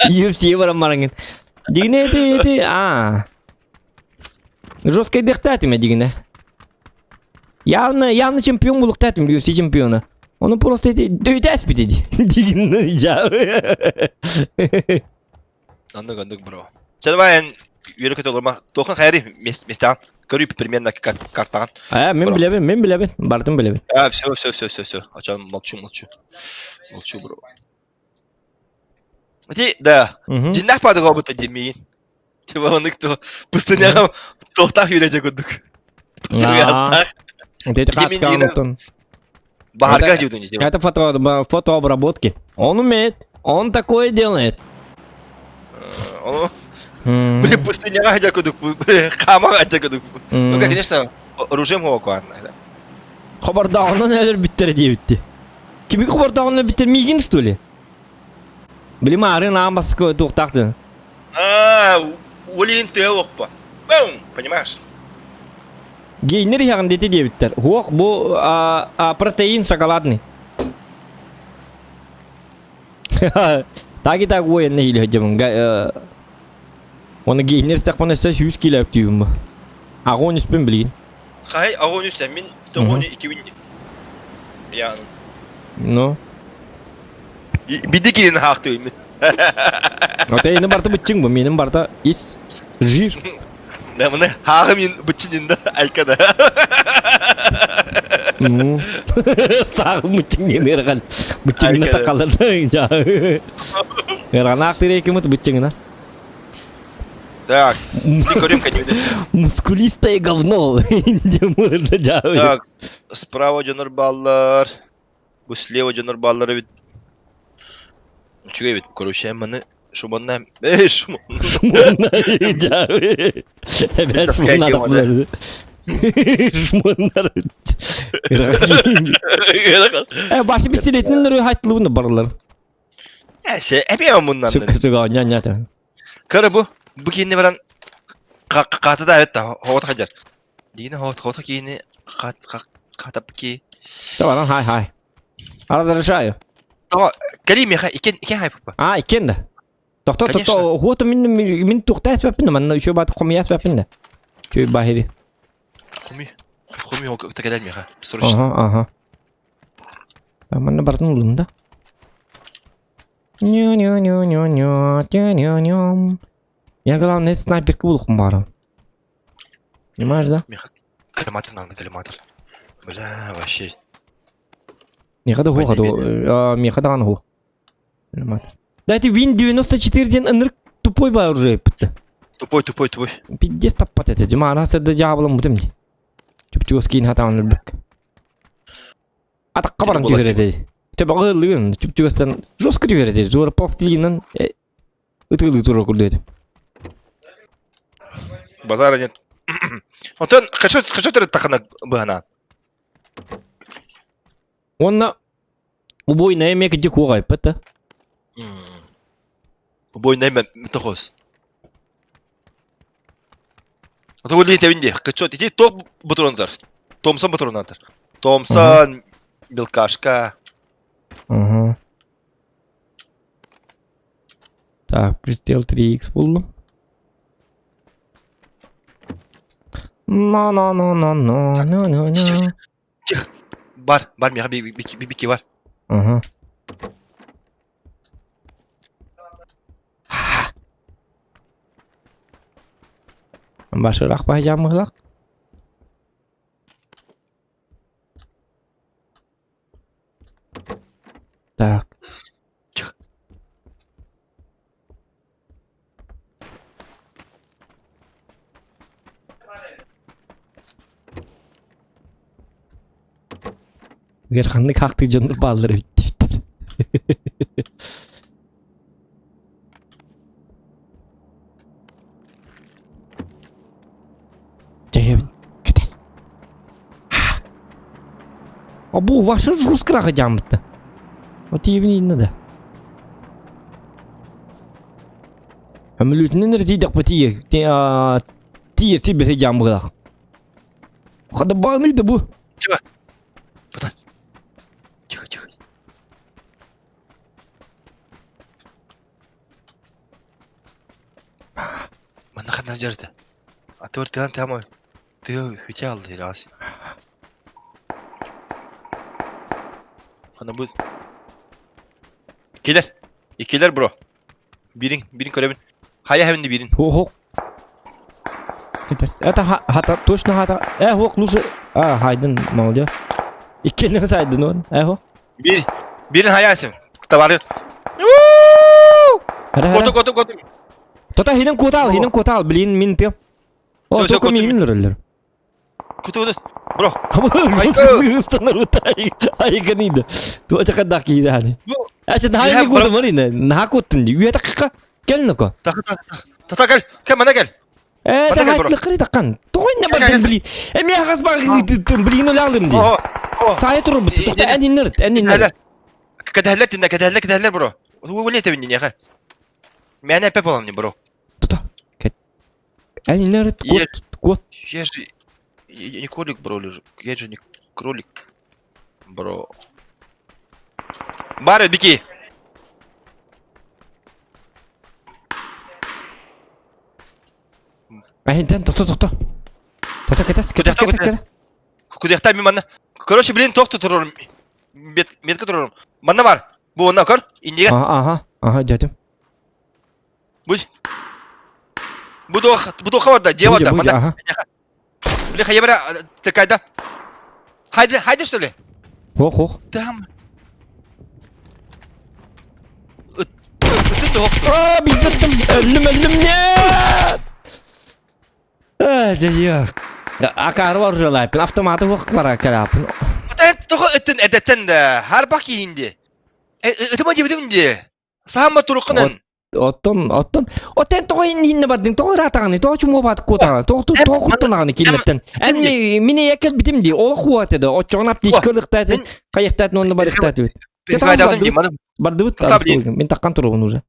UFC баран барангын. Дигине эти эти а. Жесткий дехтаатым дигине. Явно явно чемпион булуктаатым UFC чемпиона. Оны просто эти дөйтәс бит ди. Дигине Оннук оннук бро. Чэ давай эн үөрэ көтө олорма. Туоххан хайарый местаҕын көрүй примерно картаҕын. А, мен билэбин, мен билэбин, бартын билэбин. А, все, все, все, все, все. Ачан молчу, молчу. Молчу, бро. Ити, да, дьиннээх паадыга обута димиин. Типа оннук то пустыняга туохтаах юрэ курдук. Противогазтаах. Эти хаацкаанутун. Баһарга дьудун типа. Это фото фотообработки. Он умеет. Он такое делает. Блин, пустыняга хадя курдук. Хаамаҕа хадя курдук. Ну, конечно, оружием хуокуанна. Хобордооҕунан өлөрбүттэрэ диэбитти. Кими хобордооҕунан өлөрбүттэр миигин что ли? Били маарын аан баскы туохтаах дьон. А, Улин тыа оппа. Бум, понимаешь? Гейнер иһэҕин дети диэбиттэр. Хуох бу а, а, протеин шоколадный. Так и так военный или дьомун. Оны гейнер стахпан өссө 100 кило өктүүбүн бу. Агон үспүн билигин. Хай, агон үстэн мин тоҕуону иккибин яанын. Ну. Биди кирин хаахтыймын. Оте ини барта быччың бу, менин барта ис жир. Да мына хаагым ин быччын да айкада. Ну. Саагым быччың диэн ыархан. Быччыңына такалар. Ыарханаах тирейкимит быччыңына. Так, прикурим Мускулистое говно. Так, справа дьонор бааллар. Бу слева дьонор бааллар эбит. Үчүгэй эбит. Короче, маны шуманна... Эй, шуманна. Шуманна Эбэт шуманна Шуманна. Э, башы пистолетинен нөрү хаттылыбын барлар. Эше, эбе муннан. Сүк сүк оня ня. Көрө бу, бу киинни баран каата да эбит да, хоҕото хадьар. Диини хоҕото киини катап ки. Давай, хай хай. Разрешаю. Тоҕо, кэли миэхэ икен икен хай папа. А, икен да. Тохто тохто, хуото мин мин тухта эспэппин манна еще бат хомуя эспэппин да. Чүй бахири. Хуми, хуми ол кэлэр миэхэ. Срочно. Ага, ага. Манна бартын улым да. Ню-ню-ню-ню-ню, Я главное снайперка булухум баарым. Понимаешь, да? Миха коллиматор надо, коллиматор. Бля, вообще. Миха да хуха, Миха даҕаны хух. Дайте Вин 94 диэн ынырык тупой баар уже эппитте. Тупой, тупой, тупой. Пиздец таппат этэ. Дьима араас эрдэ дьаабылам бутум дии. Чупчугас киин хатаан өлбөк. Атахха баран түһэр этэ. Төбөҕө ыллыгын чупчугастан жестко түһэр этэ. Туора пластилинынан ытыылыы турар курдук этэ. Базара нет. Онтон хочу хочу тахана быһанаан. Уонна убойная эмиэ кыдьык уох айппат да. Убойная метохос. Ото ол тэбин дии. Кычот ити топ ботуронтар. Томсон ботуронтар. Томсон, мелкашка. Угу. Так, пристрел 3х буллум. На-на-на-на-на-на-на-на. Тихо. Бар, бар миэхэ бибики бар. Угу. Башыраах баһдьааммыһылах. Так. Тихо. Ыараханнык хаахтыы дьоннор бааллар эбит диэбиттэр. Дьэйэбин кэтэс. А бу ваша жесткараха дьааммытта. Вот тиийэбин инна да. Өмүлүүтүнэн эрэ тиийдэхпэ тиийэ тиийэр сирбэһи дьаам быһыылаах. Хадабааный да бу. Тихо. Братан. Тихо, тихо. Манна ханна дьарда. Атыыр тыан тама тыа үтэ алды раз. Хана бу. Иккилэр. Иккилэр бро. Бириҥ, бириҥ көрөбүн. Хайа хэбинди биирин. Хо-хо. Это хата, точно хата. Э, хок, лучше. А, хайдын, молодец. Иккеннен сайдын он. Э, хо. Бир, бирин хайасың. Товары. Коту, коту, коту. Тота хинен куотал, хинен куотал, блин, мин тем. О, только мин роллер. Коту, коту. Бро. Айганида. Туа чакадак киидани. Ача наха ми куоту марина, наха куоттун ди. Үйэ такка. Кел ноко. Тата кел. Кел мана кел. Э, тахайтлыккыри таккан. Тоҕо инне бардын били. Эми хас бар блин олалым ди. Сая турбут. Тохта эн иннер, эн иннер. Кэтэһэллэр тиннэ, кэтэһэллэр, кэтэһэллэр бро. Уу не тэбинни неха. Мээнэ эппэ буолан бро. Тута. Эн иннер кот, кот. Я же я не кролик, бро, лежу. Я же не кролик. Бро. Бары, беги. Эһинтэн тохто тохто. Тохто кэтэс кэтэс кэтэс кэтэс. Кудехта мен манна. Короче, блин, тохто турарым. Метка турарым. Манна бар. Бу онна көр. Индиге. Ага, ага, дядям. Будь. Буду буду хаварда, дева да, манна. Бля, хайбара, ты кайда? Хайде, хайде что ли? Ох, ох. Там. Аа, билбэттим. Өллүм, өллүм, нет! Ээ, дьайыак. Акаары оржолайпын, автоматы уох бара калаапын. Тоҕо ыттын эдэттэн да, харбах киһинди. Ытыма диэбитим ди. Саама туруккунан. Оттон, оттон, оттон тоҕо иннинэ бардыҥ, тоҕо ыраатаҕыный, тоҕо чумуобаат куотаҕын, тоҕо тоҕо куттанаҕыный кинилэртэн. Эн мин ийэ кэлбитим дии, олох уот этэ, оччоҕуна аптечка ылыахтаат, хайыахтаат уонна барыахтаат эбит. Бардыбыт, мин таххан турабын уже.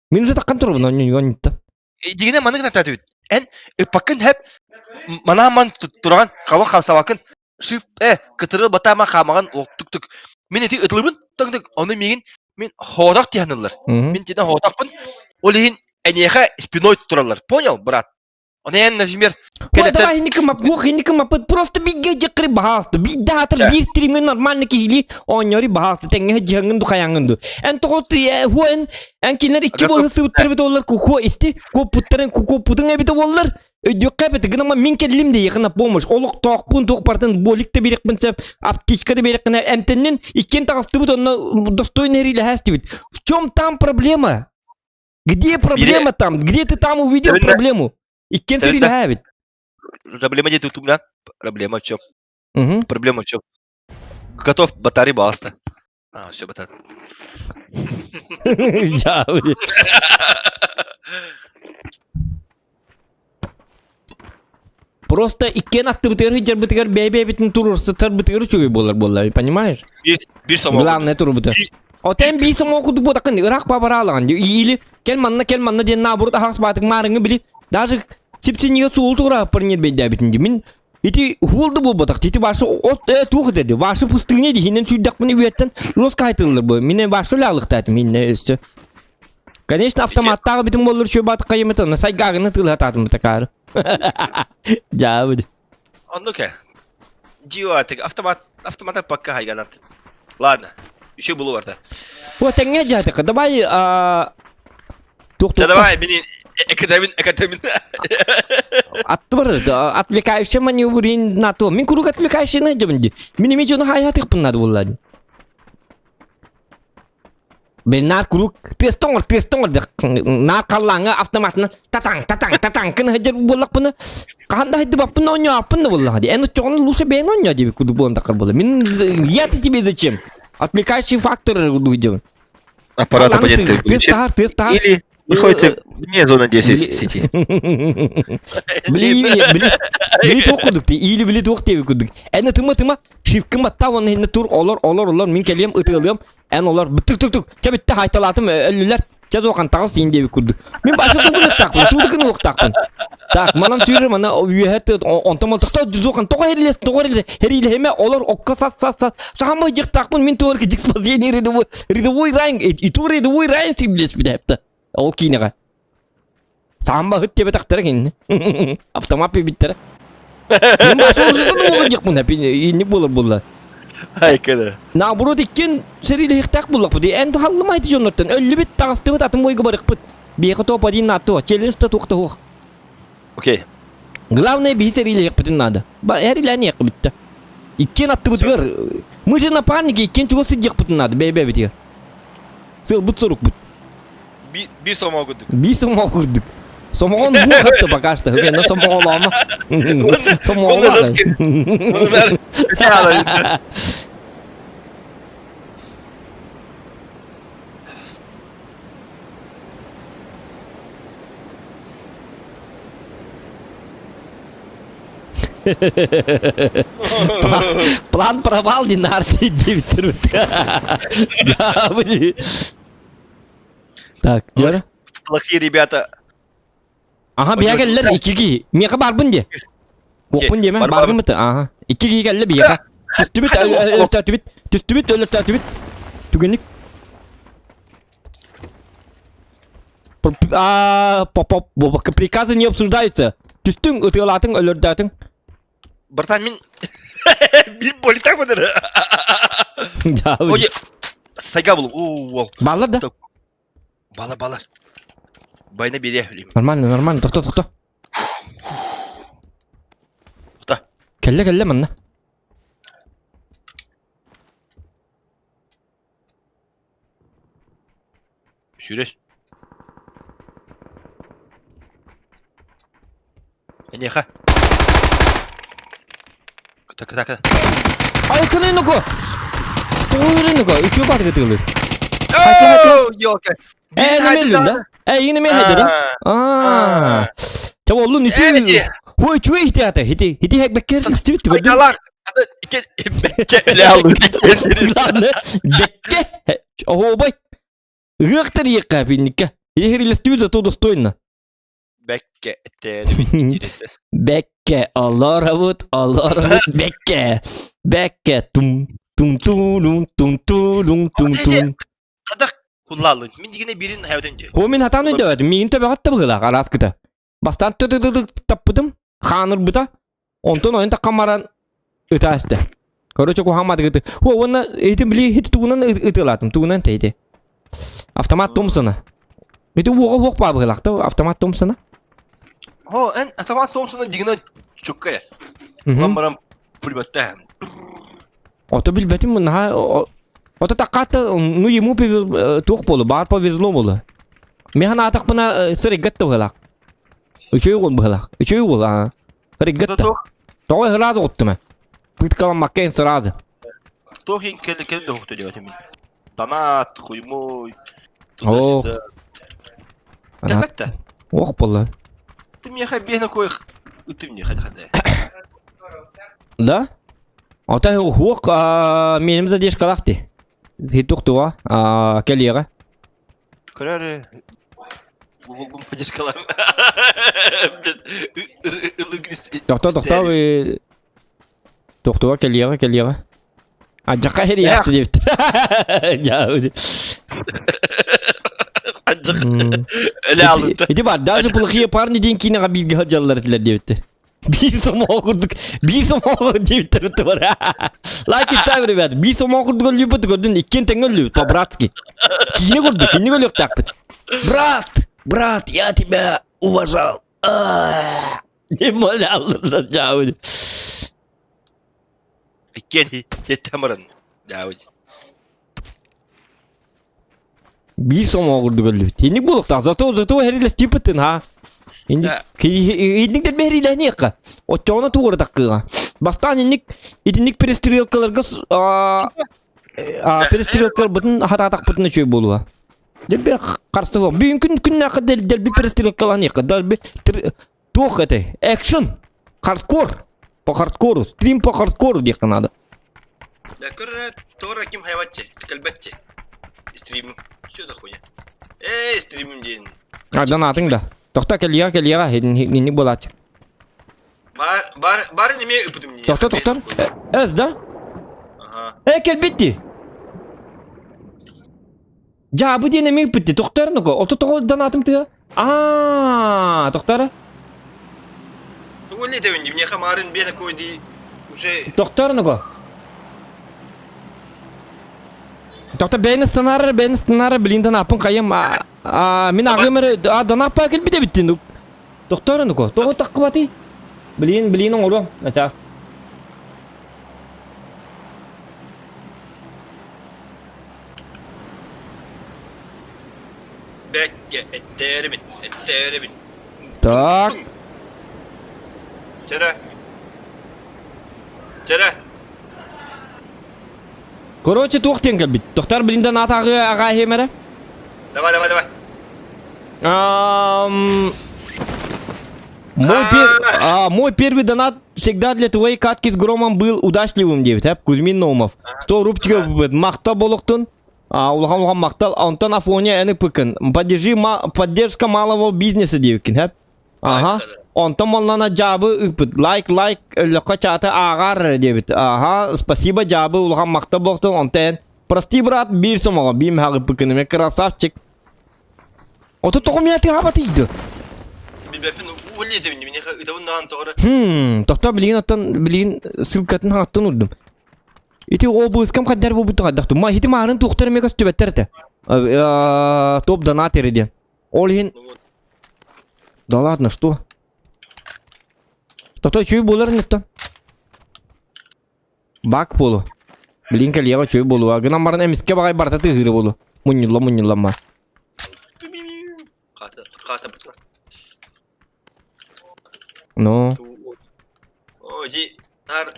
Мин уже таххан турабын, онньуттан. Дигинэ манык натаатыбыт. Эн ыппаккын хэп манааман тураҕан хала хамсабаккын шиф э кытыры батаама хаамаҕын тук тук мин ити ытылыбын тык тык ону миигин мин хоотох тиһаныллар мин тина хоотохпун ол иһин эниэхэ спиной тураллар понял брат ону эн например Ой, давай инники мап, инники мап, просто бигэ дьыккыри баһаалыста. Биирдэ аатыр биир стримҥэ нормально киһилии оонньори баһаалыста. Тэҥҥэ дьыһаҥҥын ду хайаҥҥын ду. Эн тоҕо хуэн эн кинилэр икки буолла сыбыттар эбит оллар кухуо исти куоппуттарын куоппутуҥ эбит оллар өйдүөххэ эбит гынама мин кэллим де на помощь олохтоохпун туох бартын болик да биэриэхпин сөп аптечка да биэриэххинэ эмтэннин иккиэн таҕыстыбыт онно достойный эрилэһээстибит в чем там проблема где проблема там где ты там увидел проблему иккиэн сэрилэһээбит проблема где тут у меня проблема в чем проблема в чем готов батарея баста а все батарея Просто иккиэн аттыбытыгар сылдьарбытыгар бэйэ-бэйэбитин туруорсутарбытыгар үчүгэй буолар буолла, понимаешь? Биир сомоҕо. Главное турбута. Отен биир сомоҕо курдук буотаккын ыраах бабараалаҕын или кэл манна кэл манна диэн наоборот аһаҕас баатык маарыҥы били даже сипсиннигэ суол туорааппар ньирбэйдээбитин ди мин ити хуол да буолбатах ити ваша от э туох этэ ваша пустыня диһинэн сүүрдэхпинэ үөттэн жестко айтыллар бу мине ваша лаалыктаатым минне өссө Конечно, автоматтаах битим боллар чүө баат кайымыт онно сайгаагына тыылатаатым такаары. Дьаабыт. Оннук э. Дио автомат автомата пока хайганат. Ладно, еще было барда. О, тэҥҥэ дьаатыка, давай а туох Да давай, мини экадемин экадемин. Аттыбар отвлекающий маневрин на то. Мин куруук отвлекающий найдем ди. Мин эми дьону хайатыхпын надо булла. Бэл наар куруук тыас тоҥор тыас тоҥор наар халлааҥҥа автоматынан татаҥ татаҥ татаҥ гына сылдьар буоллахпына хаһан да сайдыбаппын оонньооппун да буоллаҕа дии эн оччоҕуна лучше бэйэҥ оонньоо диэбит курдук буолан таххар буолла мин я-то тебе зачем отвлекающий фактор курдук дьон Аппарат абонента тыас таһаар тыас таһаар Или находится вне зоны 10 сети. Били били били туох курдук ти или били туох диэбит курдук эн тыма тыма шифкин батта уонна иһиннэ тур олор олор олор мин кэлиэм ытыалыам Эн олор түк-түк-түк чэ бүтте хайталаатым өллүлэр чэ суохан таҕыс сиин диэбит курдук. Мин башы тугун ыктаахпын, туудукун уохтаахпын. Так, манан сүүрэр мана үөһэ онтон молтохто суохан тоҕо эрилес тоҕо эрилес эрилэһимэ олор окко сас сас сас саамай дьыктаахпын мин туорки дикспозение рядовой рядовой райн и ту рядовой райн сиблес билэпта. Ол киинэҕэ. Саамба ыт диэбэтэхтэрэ кинини. Автомат биэрбиттэрэ. Мин башы ужутун уоҕу диэхпин инник буолар буолла. Айкада. Наоборот иккиэн сэриилэһиэхтээх буоллахпыт. Эн халлым айты дьоннортон өллүбүт, таҕыстыбыт, атын бойга барыхпыт. Биэхэ топ один на то, челлендж да туох да суох. Окей. Главное биһи сэриилэһиэхпитин наада. Эрилэниэххэ бүттэ. Иккиэн аттыбытыгар, мы же напарники, иккиэн чугас сылдьыахпытын наада, бэйэ-бэйэбитигэр. Сыалбыт сорукпут. Биир сомоҕо курдук. Биир сомоҕо курдук. Сомоҕон буох этте пока что. Хэ, сомоҕолоомо. Сомоҕолоо. План провал динар дейбиттер. Так, Дера. Плохие ребята. Ага, бия келлер икки киһи. Миэхэ барбын де. Уоппун диэмэ, барбын быты. Ага. Икки киһи келле биэхэ. Түстүбүт, өлөртөөтүбүт. Түстүбүт, өлөртөөтүбүт. Түгэнник. А, поп, приказы не обсуждаются. Түстүң, ытыалаатыҥ, өлөрдөөтүҥ. Братан, мин бир политак бадыр. Ой, сайга булум. Уу, Баллар да? Бала, бала. Байна бере билим. Нормально, нормально. Тохто, тохто. Тохто. Кэллэ, кэллэ манна. Сүүрэр. Эниэхэ. Кыта кыта кыта. Айкыны нуку! Тоҕуйрын нуку, үчүө баатыгы тыылыр. Ёлка. Э, немеллин да? Э, игини мен хайда да? Аа. Ча оллун үчү. Хой үчүө хити ата, хити. Хити хек беккер истибит көрдүм. Айкалар. Бекке үлэ алды. Бекке. Оһуобай. Ыһыахтар иэххэ пинникке. Иһирилэстибит зато достойно. Бекке эттерибит Бекке олоробут, олоробут бекке. Бекке тум тум тулум тум тулум тум тум. Хадах хуллаалын. Мин дигине бирин хайватым дии. Хо мин хатаан өйдөбөтүм. Миигин төбөҕөт да быһыылаах арааскыта. Бастаан ты таппытым, хаанырбыта. Онтон ойон таххан баран ытаа истэ. Короче, куһаамматыгыты. Хо уонна этим били хит тугунан ытыалаатым, тугунан тэйди. Автомат Томпсона. Ити уоҕа уох баа быһыылаах автомат Томпсона. Хо, эн автомат Томпсона дигине чукка. Улан баран пулеметтаһан. Ото билбэтим наһаа Ото таккаата ну ему повез туох буолу, баар повезло буолу. Михан аатахпына сырыггат да быһыылаах. Үчүгэй уол быһыылаах. Үчүгэй уол аа. Сырыггат да. Тоҕо сразу оҕуттум Пыткаламмакка эн сразу. Туох иһин кэлэ кэлэ да уһукту диэбэтим мин. Донат, хуймуй, Ох. туда-сюда. Кэлбэт да. Ох буолла. Ты миэхэ биэһэ кой ытым не хада хада. Да? Ата хуох меним задержкалаах ти. Хитуктуга кэлиэҕэ. Көрөр Гуглбун поддержкалаам. Тохтоо, тохтоо, тохтуга кэлиэҕэ, кэлиэҕэ. Адьака хириэхти диэбит. Ити бар, даже плохие парни диэн киинэҕэ бииргэ сылдьаллар этилэр диэбиттэр. Биир сомоҕо курдук, биир сомоҕо диэбиттэр бар. Лайки ставь, ребят. Биир сомоҕо курдук өллүүбүт көрдүн, иккиэн тэҥҥэ өллүүбүт, по-братски. Киинэ курдук, кинини өлүөхтээхпит. Брат, брат, я тебя уважал. Не моляллар дьаабыт. Иккиэн хеттэн баран дьаабыт. Биир сомоҕо курдук өллүбүт. Инник буолуохтаах. Зато зато хэрилэстииппитин ха. Инник инник да бэһириилэһиэххэ. Оччоҕуна тугура таккыга. Бастаан инник итинник перестрелкаларга перестрелкаларбытын хатаатахпытын үчүгэй буолуо. Дебе харсыга. Бүгүн күн күннээххэ дэлби перестрелкаланыахха. Дэлби туох этэй? Экшн! Хардкор! По хардкору. Стрим по хардкору диэххэ наада. Да көрө тора ким хайватти, кэлбэтти. Стримим. Что за хуйня? Эй, стримим диэн. А, донатың да. Тохто кэлиэҕэ кэлиэҕэ инник буолааччы. Бар бар бар неме ыпытым не. Тохто тохтор. Эс да? Ага. Э кэлбитти. Дьаабы диэн эмиэ ыппытти. Тохтор нуко. Ото тоҕо донатым тыа? Аа, тохтор. Тугу не тэвин миэхэ маарын биэ такой ди уже Тохтор нуко. Тохтор бэйни сценарий, бэйни сценарий, блин, донаппын хайым. А, мин ағым эрэ, а, донаппа кэлбит эбиттин. Тохтор нуко. Тоҕо таххыбатый? Блин, блин, оҥоруом. Начаас. Бэккэ эттээрибин, эттээрибин. Так. Чэрэ. Чэрэ. Короче, туох диэн кэлбит? Тохтор билинтэн атаҕы аҕаа эрэ? Давай, давай, давай. Ам... Мой, пер... а, мой первый донат всегда для твоей катки с громом был удачливым, диэбит, э? Кузьмин Наумов. 100 рубчиков махта болохтун. А, улахан улахан махтал. Онтон Афоня эни пыкын. Поддержи ма... поддержка малого бизнеса диэбиккин, э? Ага. Онтон моллана дьаабы ыыппыт. Лайк, лайк, өллөххө чааты ааҕаар диэбит. Ага, спасибо дьаабы улахан махтал буолтун. Онтон прости, брат, биир сомоҕо, биир мөһөҕ ыыппыккын эмиэ красавчик. Ото тоҕо миэхэ тыаһаабатый Билбэппин уолли этэбин миэхэ ытабын даҕаны тоҕо эрэ. Хм, тохтоо билигин оттон билигин ссылкатын хаҥаттан урдум. Ити обыскам хайдар буолбуту хайдах Ма ити маарын туохтар эмиэ көстүбэттэр этэ. Топ донат эрэ диэн. Ол иһин Да ладно, что? Тохтоо үчүгэй буолар инниттэн. Бак буолу. Билин кэлиэҕэ үчүгэй буолуо. Гынан баран эмискэ баҕай барыта тыаһыыра буолу. Мунньулла мунньулла ма. Хаата хаата бутла. Ну. О, ди нар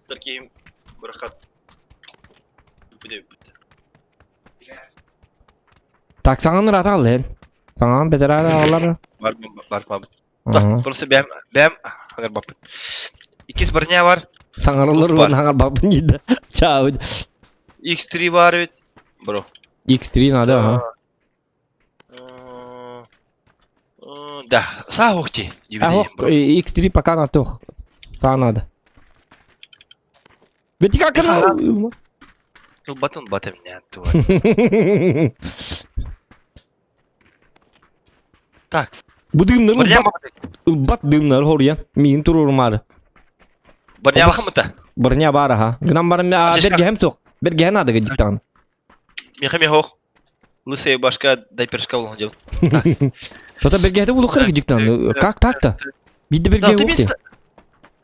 таким брахат. Буде буде. Так саҥаны ырата аллын. Саҥаҕын бэтэрээ аҕалар. Бар бар бар. Да, просто бэм бэм хаҥар баппыт. Иккис броня бар. Саҥарылар уонна хаҥар баппын дида. Чао. X3 бар ведь. Бро. X3 надо, ага. Да, саа ухти. А, X3 пока на то. Са надо. Ведь как она? Батын батым не отту. Так. Бу дымнар ылбат дымнар хоруйан. Миин туруурумаары. Броня бахамыта. Броня баар аха. Гынан баран бергеһем суох. Бергеһе надо гыдьыктаҕын. Миха михох. Лысая башка дай пирожка булан дел. Что-то бергеһе булухар гыдьыктаҕын. Как так-то? Биирдэ бергеһе уох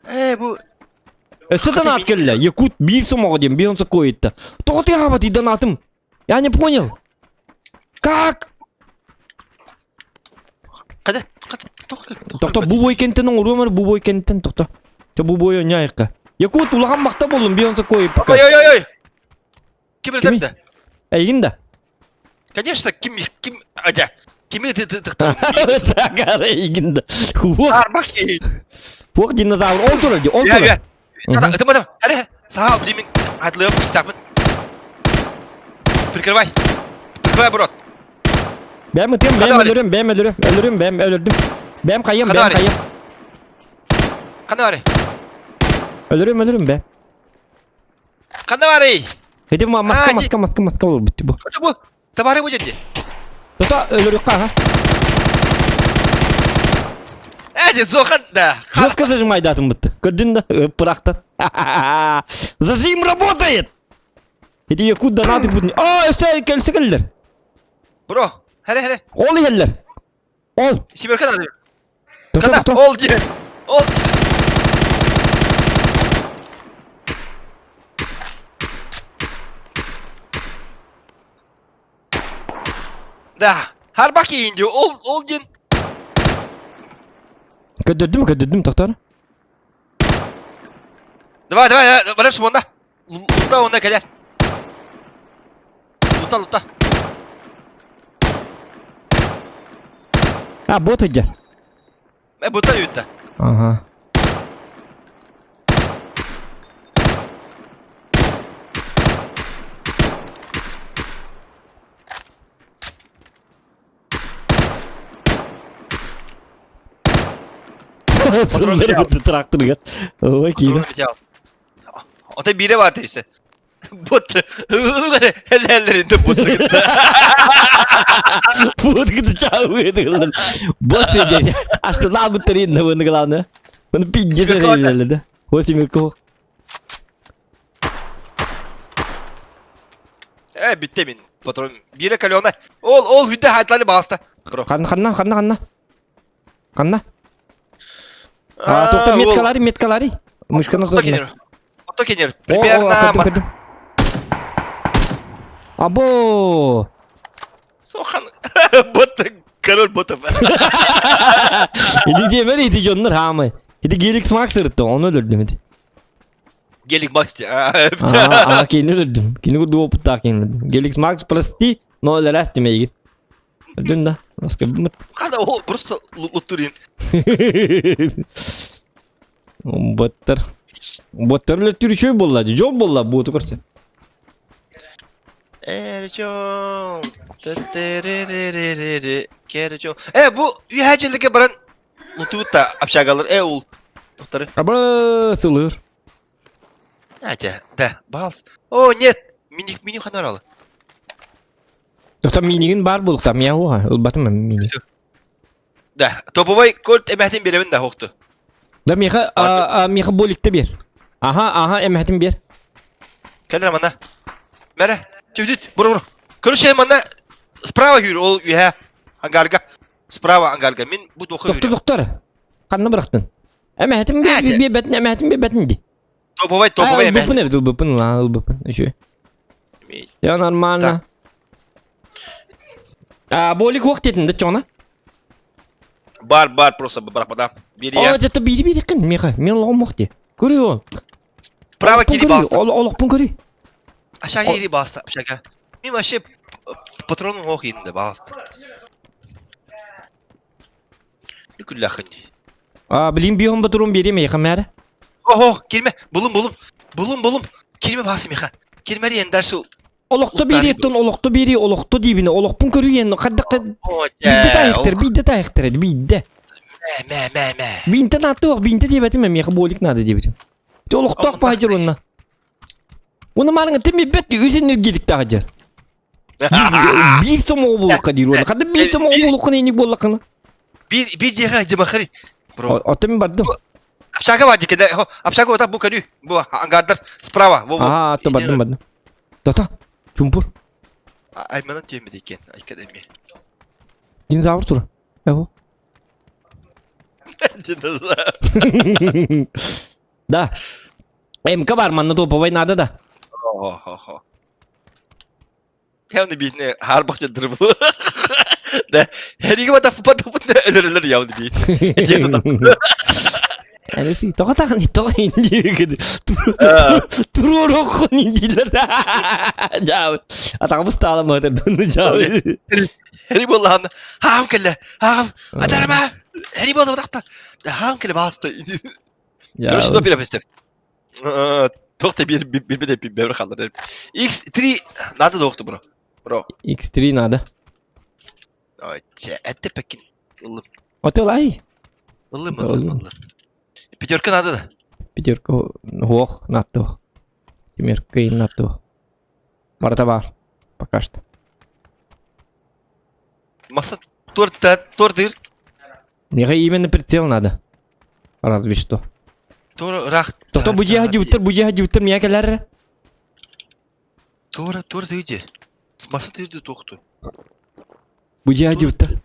Э, бу Өссө донат кэллэ. Якут биир сомоҕо диэн биир онсо куойутта. Тоҕо тыаһаабатый донатым? Я не понял. Как? Қада, қада, тоқ, Тохто бу бой кентен оҥоруом эрэ бу бой кентен тохто. Чэ бу бой онньаайыкка. Якут улахан махта боллум биир онсо куойуппукка. Ой, ой, ой, ой. Ким Кими? это? Эйигин да? Конечно, ким, ким, адя. Кими ты ты ты Так, эйигин да. Уох, Арбак. уох динозавр. Ол турар дии, ол Я, турар. я. Это мадам. Аре, саа, блин, атлыып, исапын. Прикрывай. Прикрывай, брат. Бэм ытыам, бэм өлөрүм, бэм өлөрүм, өлөрүм, бэм өлөрдүм. Бэм хайым, бэм хайым. Ханна барый? Өлөрүм, өлөрүм, бэм. Ханна барый? Ити маска, маска, маска, маска болбут бу. Бу, табары бу деді. Тота өлөрүкка, ха. Эди, зохан да. Жестко зажимайдатым бытты. Көрдүн да, пырақтан. Зажим работает! Ити якут донаты будет. А, өстө кэлсэ кэллэр. Бро, хәре хәре. Ол иһэллэр. Ол. Сибирка надо. Когда? Ол ди. Ол. Да. Харбах иинди. Ол ол дин. Көдөрдүм, көдөрдүм, тоқтор. Давай, давай, бараш онда. Лута онда кэлэр. Лута, лута. А, бот ыдьа. Э, бута үүттэ. Ага. Сыллары бутты тракторга. Ой, киин. Ота бире бар дейсе. Бут. Эллеринде бут. Бут гыды чауы Бот сидеть. А что нам бутырин на главное. Он пиздец да. Восемь Э, битте мин. Патрон. Бире калена. Ол, ол хүдде хайтлары баста. Ханна, ханна, ханна, ханна. Ханна. А, тоқта меткалары, меткалары. Мышканы зорна. Ото кенер. Примерно. Або. Сохан бот король ботов. Иди диэмэр ити дьоннор хаамай. Ити Геликс Макс ырытты, ону өлөрдүм ити. Гелик Макс. Аа, кини өлөрдүм. Кини курдук опыттаах кини өлөрдүм. Геликс Макс, прости, но өлөрөөстүм эйигин. Өлдүн да. Баскабыммыт. Хада ол просто луттурин. Боттар. Боттар өлөттүр үчүгэй буолла, дьол буолла буоту көрсө. Эрчон. Керчон. Э бу үһэ дьылыга баран лутуут да общагалар э ул докторы. Аба сылыр. Атя, да, балс. О, нет, мини мини ханаралы. Доктор минигин бар булуктам я уха, ылбатым мини. Да, топовой кольт эмэхтин беребин да хокту. Да миха а, миха боликте бер. Аха, аха, эмэхтин бер. Кэлэр манна. Мэрэ, түбүт, бур бур. Короче, манна справа жүр, ол үһэ ангарга. Справа ангарга. Мин бу тоқы Доктор, доктор. Ханна бырахтын? Эмэхтин биэрбэтин, эмэхтин биэрбэтин ди. Топовой, топовой эмэхтин. Ылбыппын эбит, ылбыппын, ылбыппын. Үчүгэй. Все нормально. А, болик уох дедин да чоңна? Бар, бар, просто барапада. Бери. О, это бири бири кын, меха, мен лоғым уох де. Көрі ол. Право кири баста. Олоқпын көрі. Aşağı кири баста, общага. Мен вообще патронум ох инде баста. Күлләхин. А, блин, бион патрон берем, меха мәрі. Охо, кирме, булум булум. Булум булум. Кирме басы меха. Кирмери енді шул. Олохто бири оттон олохто бири олохто диибин олохпун көрүйэн хаддакка биирдэ таайыктар биирдэ таайыктар эди биирдэ. Мэ мэ мэ. Биинтэн ааттыах биинтэ диэбэтим эмиэхэ буолик наада диэбитим. Ити олохтоох баһадьыр уонна. Уонна маарыҥа тимирбэт үс энергетиктээх дьэр. Биир сомоҕо буолуохха диир уонна хадда биир сомоҕо буолуоххун инник буоллаххына. Биир биир дьиэхэ дьыбахари. Бро. Оттон мин бардым. Общага бар дикеде. Общага вот бу көрүү. Бу ангардар справа. Во во. Аа, оттон бардым бардым. Тота. Чумпур. Аймана тиэммит екен академия. Динозавр тура. Эво. Динозавр. Да. МК бар манна топовай надо да. Хо-хо-хо. Явно биитне хаарбах дьадыр бу. Да, хэригэ батаппат өлөрөлөр явно биит. Эти тоҕо таҕын тоҕо индиир туруороххун индиилэр дьаабы атаҕыбыс таала дунну дьаабы Хэри буоллаҕына хаам кэллэ хаам атарама хэри буолла батахта хаам кэллэ баҕаста Короче, до перепустим. Туох да биир билбит бэбэр хааллар. X3 надо доохту бро. Бро. X3 надо. Ой, этте пекин. Ыллым. Отылай. Ыллым, ыллым, ыллым. Пятерка надо да? Пятерка ох, надо. Семерка и надо. Барыта бар. Пока что. Маса торт тордыр. Миха именно прицел надо. Разве что. Тора рах. Тоқта бу жиһа дьыбыттар, бу жиһа дьыбыттар мия кэлэр. Тора тор дыйде. Маса тырды тохту. Бу жиһа дьыбыттар.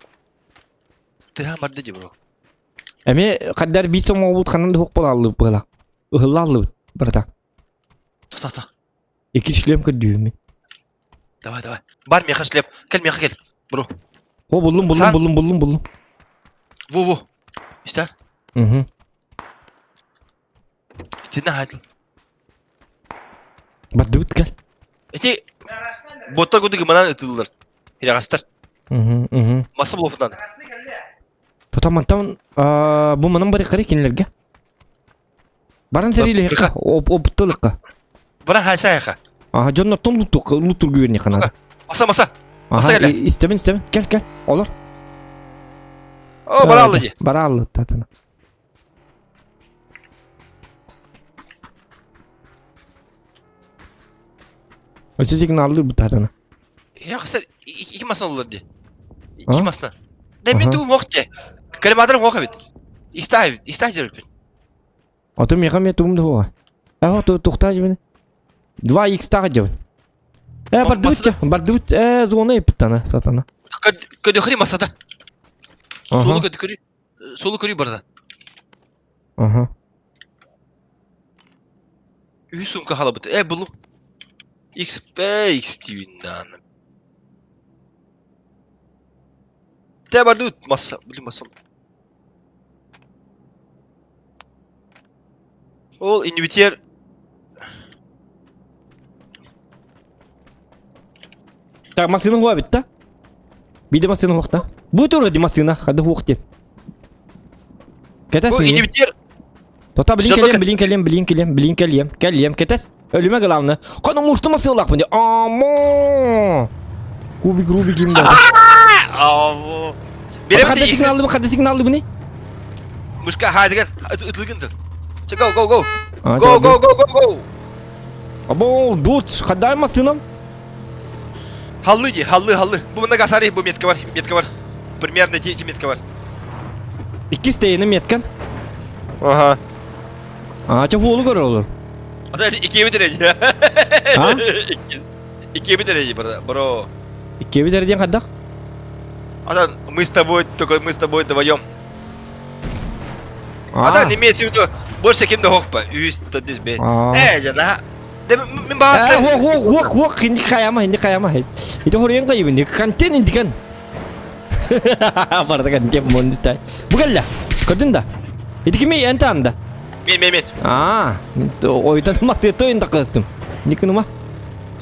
Тыха барды ди бро. Эми хаддар биир сомоҕобут ханан да суох буолааллыбыт быһыла. Ыһыллааллыбыт, братан. Тоқта тоқта. Икки шлем көрдүүмүн. Давай, давай. Бар меха шлеп. Кел меха кел. Бро. О, буллум, буллум, буллум, буллум, буллум. Во, во. Истер? Угу. Итиннэ хайтыл. Бардыбыт кел. Ити боттар курдук манан ытыллар. Ирэҕэстэр. Угу, угу. Маса булуохпутунан. Тота мантан бу манан барыххары кинилэргэ. Баран сэриилэһиэххэ, оптылыкка. Баран хайсайха. Аха, дьоннортон луттук, луттур гүверниэххэ наада. Маса, маса. Маса кэлэ. Истэбин, истэбин. Кэл, кэл. Олор. О, бараалла дии. Бараалла, татана. Өссө сигналлы бутатана. Яхсы, ики масна олор дии. Ики масна. Да мен тугум ох дии. Калиматорым ох эбит. Истаа истаа дьэрбин. Ото миэхэ эмиэ тугум да суоҕа. Ээ, тухтаа дьибин. 2 x таах дьибин. Э, бардыбыт дьэ, бардыбыт. Э, зона еппиттана, сатана. Көдөхри масата. Суолу көдөхри. Суолу көрүү барда. Аха. Үһүс сумка халабыт. Э, булум. XP X диибин даҕаны. Те бардут масса, блин, масса. Ол инвитер Так, массыына хуа битта. Биде массыына хуахта. Бу тура ди массыына, хады хуах ден. Кэтес Бу миин. инвитер Тота билин Зато кэлиэм, билин кэлиэм, билин кэлиэм, билин кэлиэм, кэлиэм, кэтес. Өлүмэ главное. Кону мушту массыылаахпын ди. Амо! Кубик Рубик им да. Аво. Берем Хадда сигналлыбы, хадда сигналлыбыны? Мышка хадыгар ытылгын Go go go. Go go go go go. Або, дут, хаддай массыынам. Халлы ди, халлы, халлы. Бу мына гасари, бу метка бар, метка бар. Примерно те метка бар. Иккис тэйини меткан. Ага. А, чэ хуолу көрөр олор. Ата иккиэбит эрэ дии. А? Иккиэбит эрэ дии, бро. Иккиэбит эрэ диэн хайдах? Ата мы с тобой, только мы с тобой вдвоем. Ата имеется в виду, больше ким да хокпа. Үс, төдүс бе. Э, жана. Мин баҕа. Хуох, хуох, хуох, хуох, инди хайама, инди хайама. Ити хоруйан кайыбын, контент индикан. Барда контент монистай. Бу кэллэ. Көрдүн да. Ити кими эн таанда? Мен, мен, мен. Аа, ойтан мастытой тақыстым. Никынума.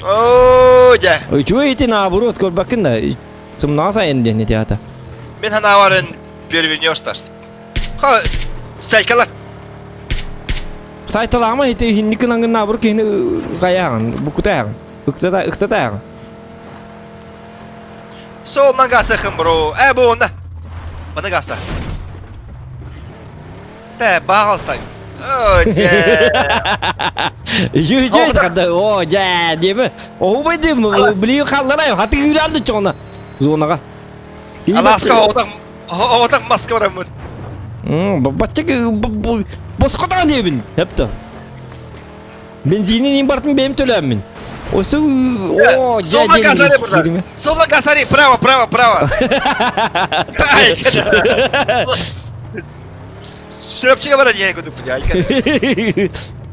Оо, дьэ. Үчүгэй ити наоборот көрбөккүн да. Сымнаҕас сайын диэн ити аата. Мин санаабарын перевернешь тас. Ха, чайкалар. Сайталаама ити хинникин ангын наоборот киһини хайааҕын, букутааҕын, ыксата ыксатааҕын. Сол нагасахым бро. Э, бу онда. Маны гаса. Тэ, баҕалсай. Оо, дьэ. Үчүгэй хада, оо, дьэ, диэме. Оһубай диэм, билигин халларай, хаты күүрэн чоҕуна. Зонаҕа. Алааска оҕотох оҕотох маска бараммын. Бачча босхо даҕаны диэбин. Эптэ. Бензинин импортын бэйэм төлөөммүн. Осы о Соло газари burada. Соло газари право право право. Шөпчүгө барар диэн курдук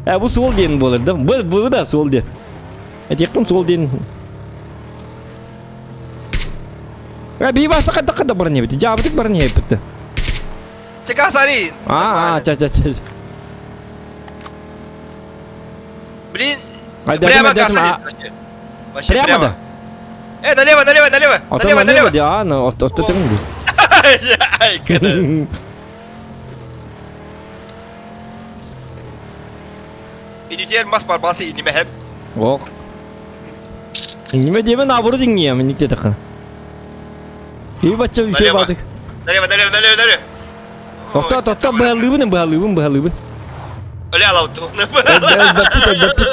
Э, бу суол диэн буолар да. Бу бу да суол диэн. Этиэххин суол диэн. Э, бии бааса хайдах да баран иһэбит. Дьаабытык баран иһэбит. Чекасари. Аа, ча ча ча. Блин, прямо гасари. Вообще Прямо да? Э, налево, налево, налево, налево, налево. Да, ну, от от Ай, когда. Инитер мас бар басы иниме хеп. Ох. Иниме диэбин наоборот иҥниэм инник диэтэххэ. И бачча үчүгэй баатык. Налево, налево, налево, налево. Тохто, тохто, быһалыыбын, быһалыыбын, быһалыыбын. Өлө алавтун. Өлбөппүт, өлбөппүт.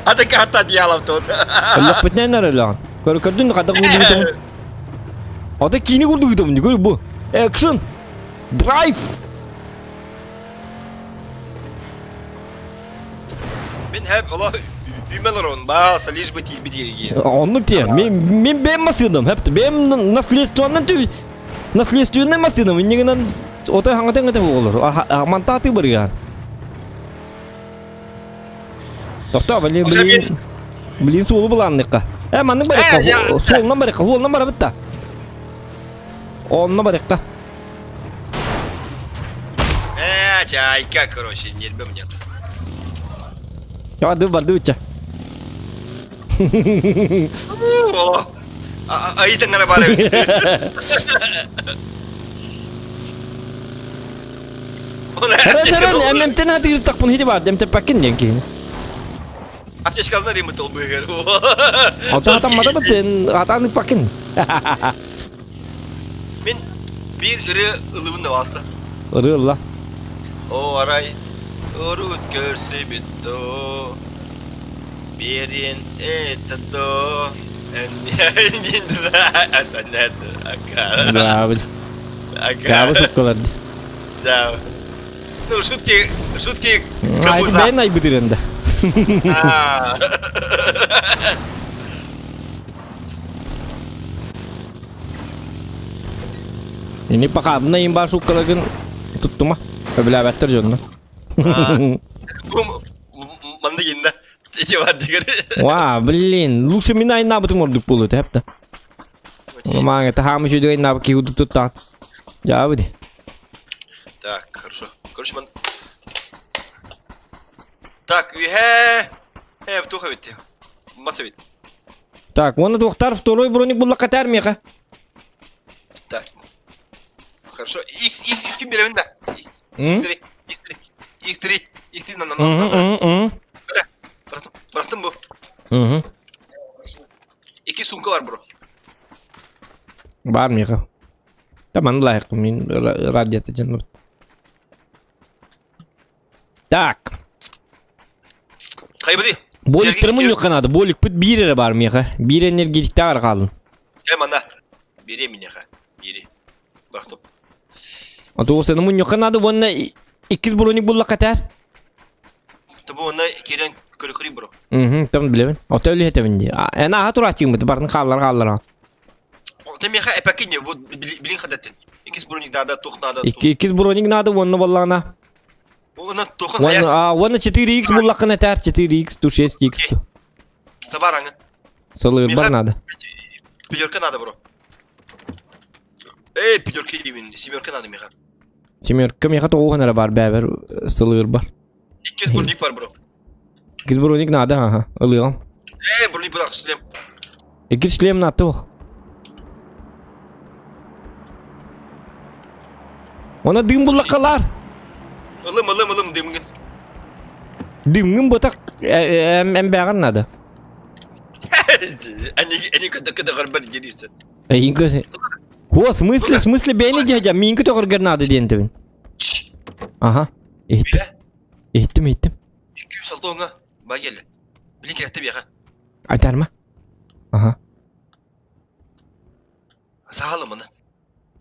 Ата кахта диалавтун. Өллөхпүтүнэн өлөҕүн. Көр көрдүн хата курдугутум. Ата киини курдугутум, көр бу. Экшн! Драйв! Мин хэп ола үймел орон бааса лишь бы тиийбит диэги. Оннук тиэ. Мин мин бэйэм массыынам, хэп бэйэм наследственный түү наследственный массыынам иннигинэн отой хаҥатан гата буолар. Мантааты барыгаан. Тохтоо, блин, блин. Блин, суолу булаанныхха. Э, маннык барыхха. Суолунан барыхха, суолунан барабыт да. Онно барыхха. Э, чайка, короче, нельбэ мне. Барды, барды үччэ. Айытыңара бар эбит. Эрэн ММТ-н хатыыртахпын хити бар, эмтеппэккин диэн киһини. Аптечкалар ремонт олбыгар. Онтон атаммата быттын, атаан ыппаккын. Мин биир ырыа ылыбын да бааса. Ырыа ылла. О арай урут көрсүбүт до Берин это до Да, Гаабы суткалар. Да. Ну, шутки, шутки кому за. Бэйн айбытырын да. Ини пока мына имба шуткалагын туттума. Өбүлээбэттэр дьонно. Манна гинна. Ити бар дигер. Ва, блин, лучше мин айнаабытым ордук буолуо этэ, да. Мааҥа таһаамы үчүгэй наабы киһи курдук туттаан. Дьаабы ди. Так, хорошо. Короче, ман... Так, үһэ... Э, туох эбит? Мас эбит. Так, уонна туохтар второй броник буллахха этээр миэхэ. Так. Хорошо. X, X, X ким бирэбин да? X3, X3, X3, X3 на на на на. Бырахтым, бырахтым бу. Угу. Икки сумка бар бро. Бар миэхэ. Да маны лайык мин радиота дьоннор. Так. Хайбыды. Боликтары мунньукка надо. Боликпыт биир эрэ бар миэхэ. Биир энергетиктааҕар хаалын. Кэ манна. Бири минеха. Бири. Бырахтым. Отуусаны мунньукка надо уонна иккис броник буллахха этээр. Тобу онно киирэн көрүкүрүй бро. Мм, там билэбин. Ото үлэһэтэбин дии. Эн ааһа турааччыгыммыт барын хааллар хааллар. Ты меха эпакине, вот билин хадаттын. Иккис броник надо, тух надо. Иккис броник надо, уонна боллаана. Уонна тухын А, уонна 4x буллаххын этээр 4x ту 6x ту. Сабараңы. Сылыырбар надо. Пятерка надо, бро. Эй, пятерка именно, семерка надо меха. Семерка меха тоҕуһун эрэ бар бэбэр сылыырбар. Иккис броник бар, бро. Иккис броник надо, ага, ылыам. Эй, броник булах шлем. Иккис шлем надо туох. Она дым буллаккалар. Ылым, ылым, ылым дымгын. Дымгын ботак эмбэҕин надо. Они, они когда когда гарбар дерется. Эйин О, в смысле, в смысле бэйни дьэдьэ, миинки тоҕоргор надо диэн тэбин. Ага. Иһиттим. Иһиттим, иһиттим. 206 оҥа ба кэллэ. Били кэлэхтэ биэхэ. Айтарма. Ага. Саалымына.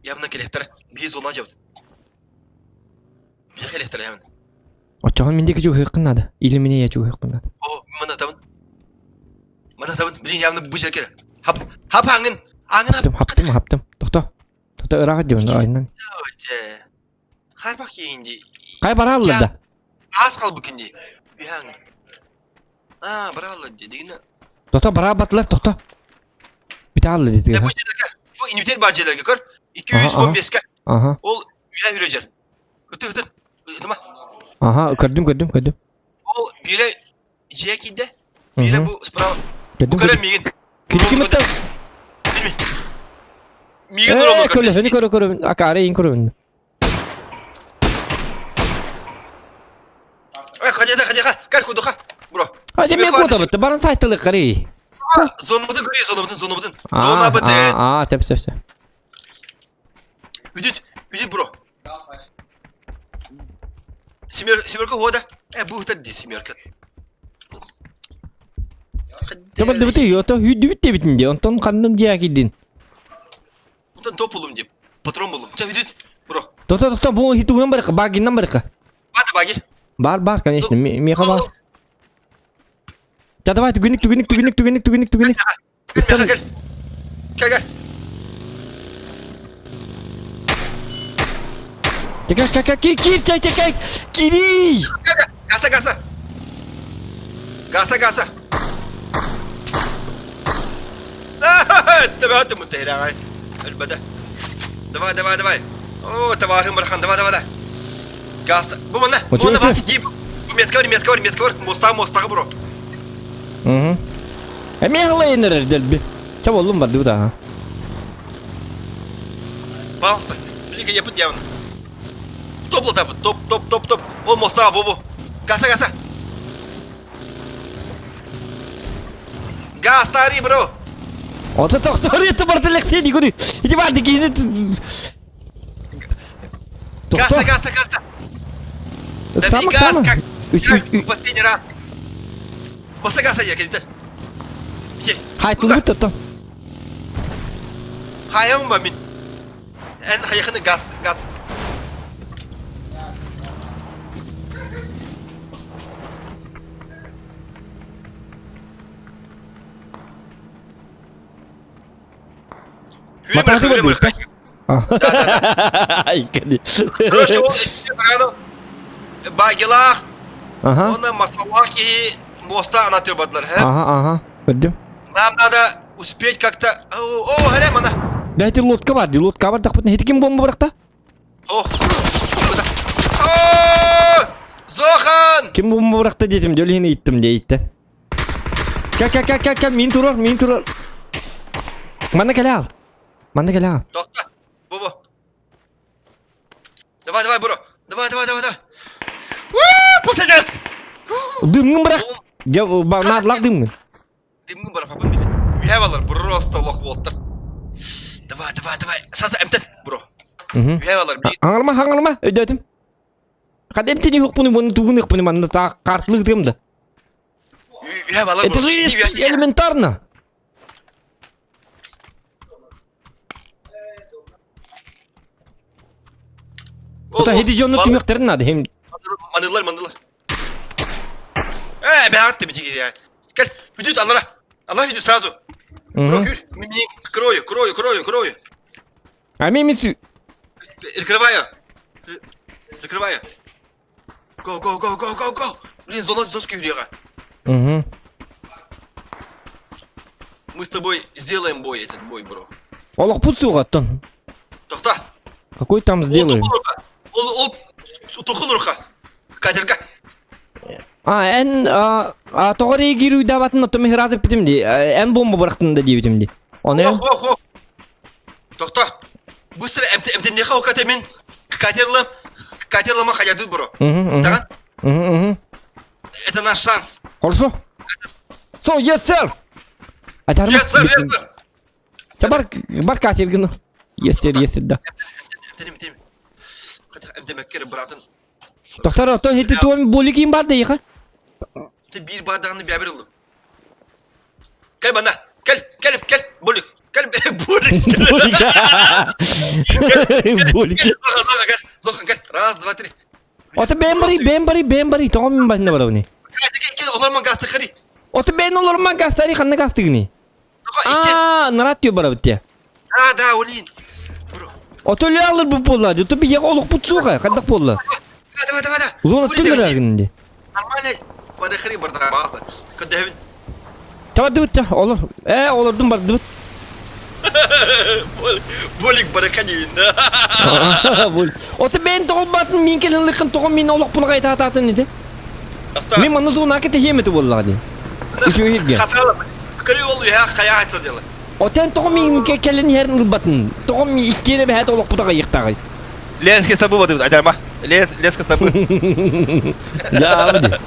Явно кэлэхтэр. Биир зона дьабыт. Биэхэ кэлэхтэр явно. Оччоҕун мин диэки чугаһыаххын надо. Или мне я чугаһыахпын надо. О, мана табын. Мана табын. Блин, явно бу жерге. Хап, хап аңын. Аңын хаптым, хаптым, хаптым. Тохто. Тохто ыраах дьон айнан. Харбах кейинди. Кай бараллар да? Аз қалбы кинди. Үйәң. А, бараллар ди. Дегені. Тохто барабатлар, тохто. Бүтэ алла дии. Бу жерлерге, бу инвитер бар жерлерге көр. 215-ке. Ага. Ол үйә үрежер. Ыты ыты. Ытыма. Ага, көрдүм, көрдүм, көрдүм. Ол бире жия кийде. Бире бу справа. Көрдүм. Бу көрөр миигин. Ким ыттар? Миигин уромно көрдүм. Көрө, көрө, көрө. Акаары ин көрөбүн. Э, хадеда, хадеда, кал кудуха. Бро. А мен кутабыт, баран сайтылык карый. Зонабытын көрүй, зонабытын, зонабытын. Зонабытын. А, сеп, сеп, сеп. Үдүт, үдүт, бро. Семер, семерка хода. Э, бу хытар ди семерка. Табыр дыбыты, ото хүдүбүт дебитин ди, онтон ханнын дьиа кидин. Онтон топ булум дип. Патрон булум. Ча хүдүт, бро. Тота тота бу хитугунан барыка, багиннан барыка. Бар баги. Бар бар, конечно, меха бар. Ча давай түгүнүк түгүнүк түгүнүк түгүнүк түгүнүк түгүнүк. Кел, кел. Кел, кел. Чекай, чекай, ки, ки, чекай, чекай, кири! Гаса, гаса. Гаса, гаса. Тебе мутейрай. Өлбөтө. Давай, давай, давай. О, товарым бархан, давай, давай, давай. Газ. Бу мана, бу мана вас иди. Бу метка бар, метка бар, метка бар. Моста, мостага бро. Угу. Эми хлейнер дельби. Ча боллум бар да. Палсы. Блин, я под явно. Топ латап, топ, топ, топ, топ. Ол моста, во, во. Гаса, гаса. Газ, тари, бро. Ото тохтор это бартылык сени көрү. Иди бар дигини. Гаста, гаста, гаста. Дави газ, как, как последний раз. Баса гаса я келді. Хай тулбут тото. Хайым ба мин. Эн хайханы газ, газ. Мататы бар будет, Короче, ол Багилах, Ага. оны масалах киһи моста анатыр бадылар, хэ? Ага, ага. Көрдүм. Нам надо... успеть как-то... О, о, эрэ, мана. Да эти лодка бар, ди лодка бар тахпытын. Хити ким бомба бырахта? Ох. О! Зохан! Ким бомба бырахта диэтим, дьол иһин ыйыттым диэйиттэн. Кэ кэ кэ кэ кэ мин турар, мин турар. Манна кэлэ ал. Манна кэлэ ал. Тохто. Бу-бу. Давай, давай, бро. Давай, давай, давай, давай. Уу, Последний Дымҥын бырах. Дьэ, наадалаах дымҥын. Дымҥын бырах, папам билин. Үһэ балар, просто олох уолтар. Давай, давай, давай. Саса эмтэн, бро. Үһэ балар, блин. Аҥарма, аҥарма, өйдөөтүм. Хат эмтени хуқпуну, бұны тугун ыхпыны, манна та картлык да. Үһэ балар, Это же элементарно. Ота хеди дьону түмүөхтэрин наада хем. Манылар, манылар. Э, бэҕэт битигирия. Кел, хүдүт аллара. Аллара хүдүт сразу. Бро, хүр, мне крою, крою, крою, крою. А мен Прикрываю. Закрываю. Го, го, го, го, го, го. Блин, зона жесткий хүриэҕэ. Угу. Мы с тобой сделаем бой этот бой, бро. Олохпут суоҕаттан. Тохта. Какой там сделаем? Ол ол тухун рука. Катерка. А, эн а тоҕо реагируйдаабатын оттон михраз эппитим ди. Эн бомба бырахтын да диэбитим ди. Оны Ох, ох, ох. Тохта. Быстро эмтэнниэхэ оката мин катерлым катерлыма хаядыт бро. Стаган? Это наш шанс. Хорошо. So, yes sir. Айтарым. Yes sir, yes sir. Та бар бар катергин. Yes sir, yes sir да. Эмтэним, эмтэним. Эмтэмэккер братын. Доктор, оттон хити туом боли ким бар дейха? Ты биир бардағını бәбір ылдым. Кел бана, кел, кел, кел, болик. Кел, болик. Болик. Кел, Зохан, кел, Зохан, кел. Раз, два, три. Ото бэм бари, бэм бари, бэм бари. Тоҕо мин баһына барабыный? Кел, олорман гасты хари. Ото бэйэн олорман гастари ханна гастыгыный? Аа, нарат тиө барабыт те. Да, да, олин. Ото өлө алыр бу буолла. Ото биһиэхэ олохпут суоҕа, хайдах буолла? Давай, давай, давай. Зона түмэрагын ди. Нормально, барыхари барда база. Көдөбүн. Табардыбыт ча, олор. Э, олордум бардыбыт. Болик барыха диин да. Болик. Ото бэйэн тоҕолбатын мин кэлин лыкын тоҕо мин олохпун кайтаатаатын ити. Мин манна зона кэтэһиэм этэ буоллаҕа дии. Үчүгэй Көрүү ол үһэ хайа айтса дела. Отен тоҕо мин кэлин иһэрин ылбатын. Тоҕо мин иккиэнэ бэһэт олохпута хайыахтааҕый. Ленский сабы бадыбыт айдарма. Леска сабы. Даа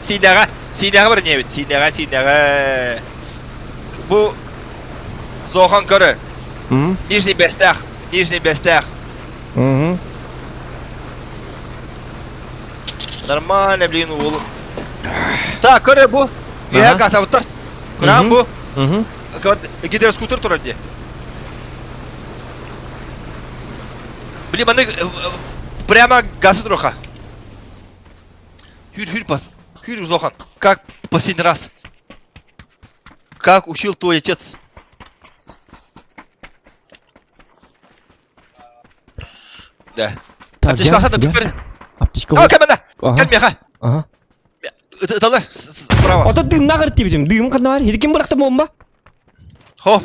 Сиинэҕэ, сиинэҕэ бар диэбит. Сиинэҕэ, сиинэҕэ. Бу Зохан көрө. Нижний Бэстээх, Нижний Бэстээх. Нормально, блин, уол. Так, көрө бу. Үһэ касабыттар. Кураан бу. Гидроскутер турар дии. Блин, маннык прямо газы туруха. Хүр, хүр бас. Хүр, Зохан. Как последний раз. Как учил твой отец. Да. Аптечка хата күпер. Аптечка. А, кәл мана. Кәл меха. Ага. Ыталар справа. Ото дымнагыр тибитим. Дым ханна бар. Ким бырахта бомба? Хо.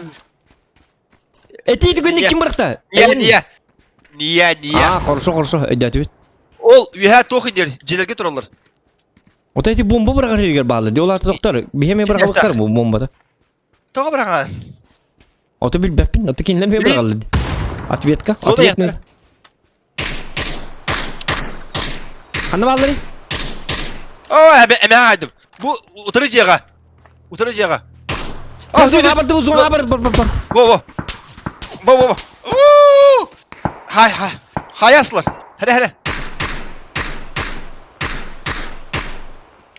Эти түгүнү ким бырахта? Не, не. Не, не. А, хорошо, хорошо. Өйдөтүбүт. Ол үһэ туох индер дьиэлэргэ тураллар. Ото эти бомба бырагар иргер баалар. Ди олар доктор, биһеме бырагылыктар бу бомбада. Тоҕо быраҕаҕын? Ото билбэппин, ото кинилэр эмиэ быраҕаллар. Ответка, ответный. Ханна баалларый? Оо, эбэ эмэ аайдым. Бу утары дьиэҕэ. Утары дьиэҕэ. А, зона барды, зона бар, бар, бар, бар. Во, во. Во, во, во. Хай, хай. Хаяслар. Хәрэ, хәрэ.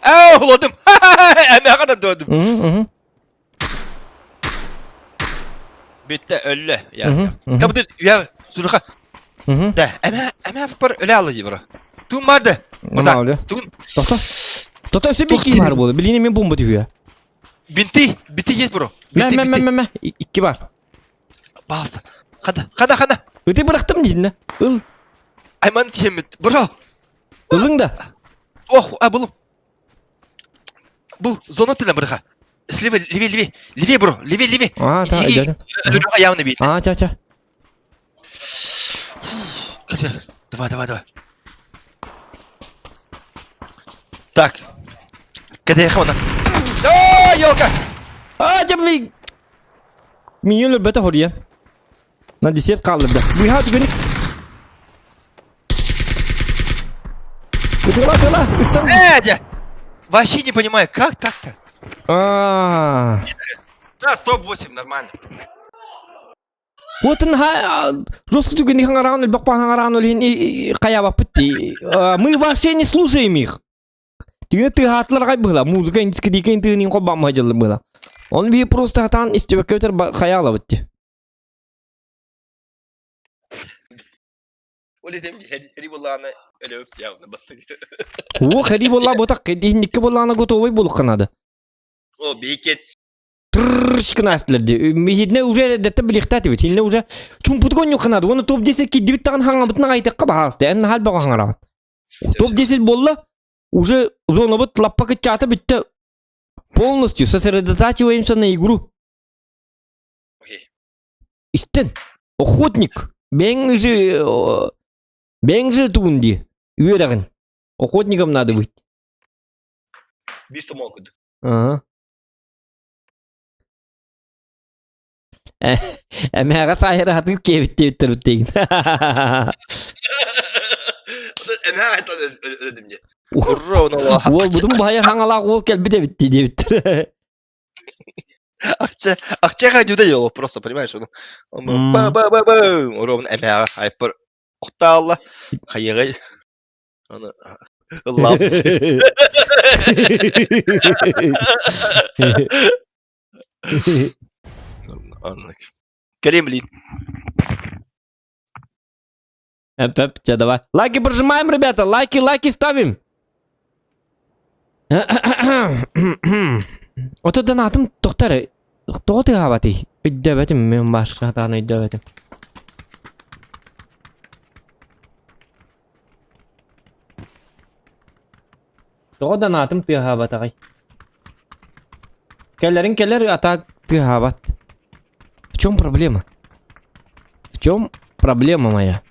Оо, уладым. Эмэҕэ да додум. Бүттэ өллө. Кабыты үйә суруха. Да, эмэ эмэ бар өлө алы бро. Туун барды. Мына Туун. Тохто. Тото өсө бир киим бар буолу. Билини мен бомба түһүө. Бинти, бинти есть бро. Мэ мэ мэ мэ мэ икки бар. Пожалуйста. Хана, хана, хана. Ыты бырахтым дейін. Ыл. Айман тиэмит. Бро. Ылың да. Ох, а булум. Бу зона тилен бырха. Слева, левее, левее, левее, бро, левее, левее. А, та, Иди, идет. Леха явно бит. А, ча, ча. Давай, давай, давай. Так. Когда я О, елка! А, дьэ, Миин өлбөтө хоруйан. На десерт хаалларда. Быһа түгэни. Тыла, тыла, ыстан. Э, дя! Вообще не понимаю, как так-то? А. Да, топ-8, нормально. Вот жестко түгэни хаңараан өлбөк хаңараан өлүн хаябаппыт дии. Мы вообще не слушаем их. Түгэнэ тыаһаатылар аҕай быһыла, музыка дискотека тыынын холбооммуһа дьыллар быһыла. Ону биһи просто сатаан истибэккэ өтөр хайаалабыт дии. Ол этим хери буоллаҕына өлөбүт явно бастакы. О, хери буолла ботак, иһинникке буоллаҕына готовый буолуохха наада. О, биһикет Трррш гынаастылар дии. Миһидне уже дэттэ билиэхтээтибит. Хинне уже чумпутуга онньуохха наада. Уонна топ-10 киирдибит даҕаны хаҥабытын аҕайтыахха баһаалыста. Эн наһаа элбэҕи хаҥараҕын. Топ-10 буолла, уже зонабыт лаппа кыччаата бүттэ. Полностью сосредотачиваемся на игру. Окей. Истэн. Охотник. Бэйэҥ же бэйэҥ же тугун дии. Үөрэҕин. Охотником надо быть. Биир сомоҕо курдук. Ага. Эмээҕэ сааһыра сатыыр киэбит диэбиттэр диигин. Эмээҕэ айтан өлөдүм дии. Ура, Уолбутун баһайар хаҥалаах уол кэлбит эбит дии диэбиттэр. Акча, акчаға жүдә йол просто, понимаешь, он он ба ба ба ба ровно эмээҕэ айпыр охтаалла хайыгай аны ыллаап Аннык. Кэлиэм билиин. Эп, чэ, давай. Лайки прожимаем, ребята, лайки, лайки ставим. Ото донатым тохтар. Тоҕо тыаһаабатый? Өйдөөбөтүм, мен башка сатаан өйдөөбөтүм. Тоҕо донатым тыаһаабатаҕый? Кэлэрин кэлэр, а так тыаһаабат. В чем проблема? В чем проблема моя?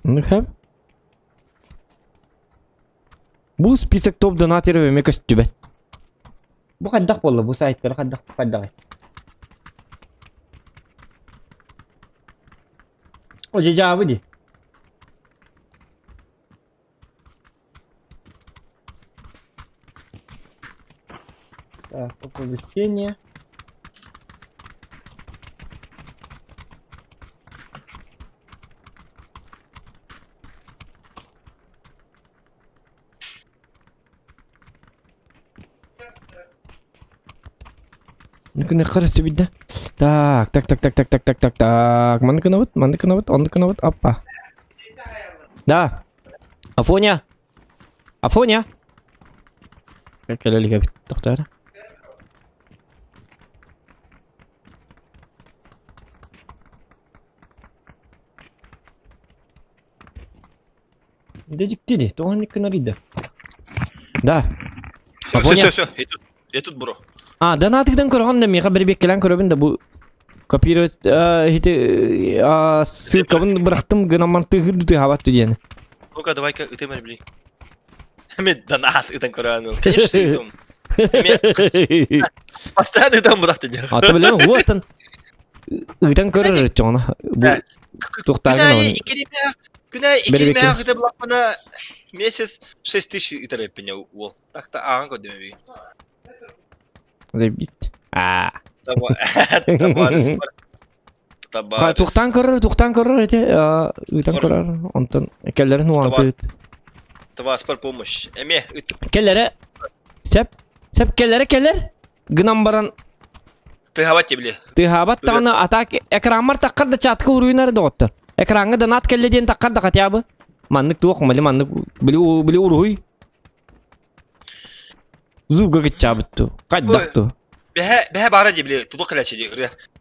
Ну хэп. Бу список топ донатеров эмиэ көстүбэт. Бу хайдах буолла бу сайтара хайдах хайдаҕый? О дьадьаабы дии. Так, оповещение. Ну-ка, хорошо видно. Так, так, так, так, так, так, так, так, так. Маннык гынабыт, маннык гынабыт, оннук гынабыт, опа. Да. Афоня. Афоня. Кэлэ Тохтоо. Дэ дьикти дии, тоҕо инник гынарый да? Да. Все, все, все, все, я тут, я тут, бро. А, донатыгдан көрөҕүн да миэхэ бэрэбиэккэлээн көрөбүн да бу копировать ити ссылкабын бырахтым гынан тыһыр тыһаабат диэн. Ну-ка, давай-ка ытым блин. Мен донат ытан көрөөн. Конечно, ытым. Мен постоянно ытам бырахты диэн. А то билем, уотан ыытан көрөр чоҕуна. Бу туохтааҕын Күн аайы иккиримээх ыта булахпына месяц 6000 ытар эппине уол. Так-то ааҕан көрдөмөбүй. Бит. Аа. Тухтан көрөр, тухтан көрөр эти, ыытан көрөр, онтон кэллэрин уантыт. Товаспар помощь. Эме ыт. Кэллэрэ сеп, сеп кэллэрэ кэлэр гынан баран Тыһабат тебли. Тыһаабат даҕаны атак экраммар таххар да чатка уруйунар доҕоттор. Экраҥҥа донат кэллэ диэн таххар да хотя бы. Маннык туох мали маннык били били уруһуй. Зуга кыччаабыт ту. Хайдах ту. Бэһэ бэһэ баара дии били тулук кэлээччи дии ырыа.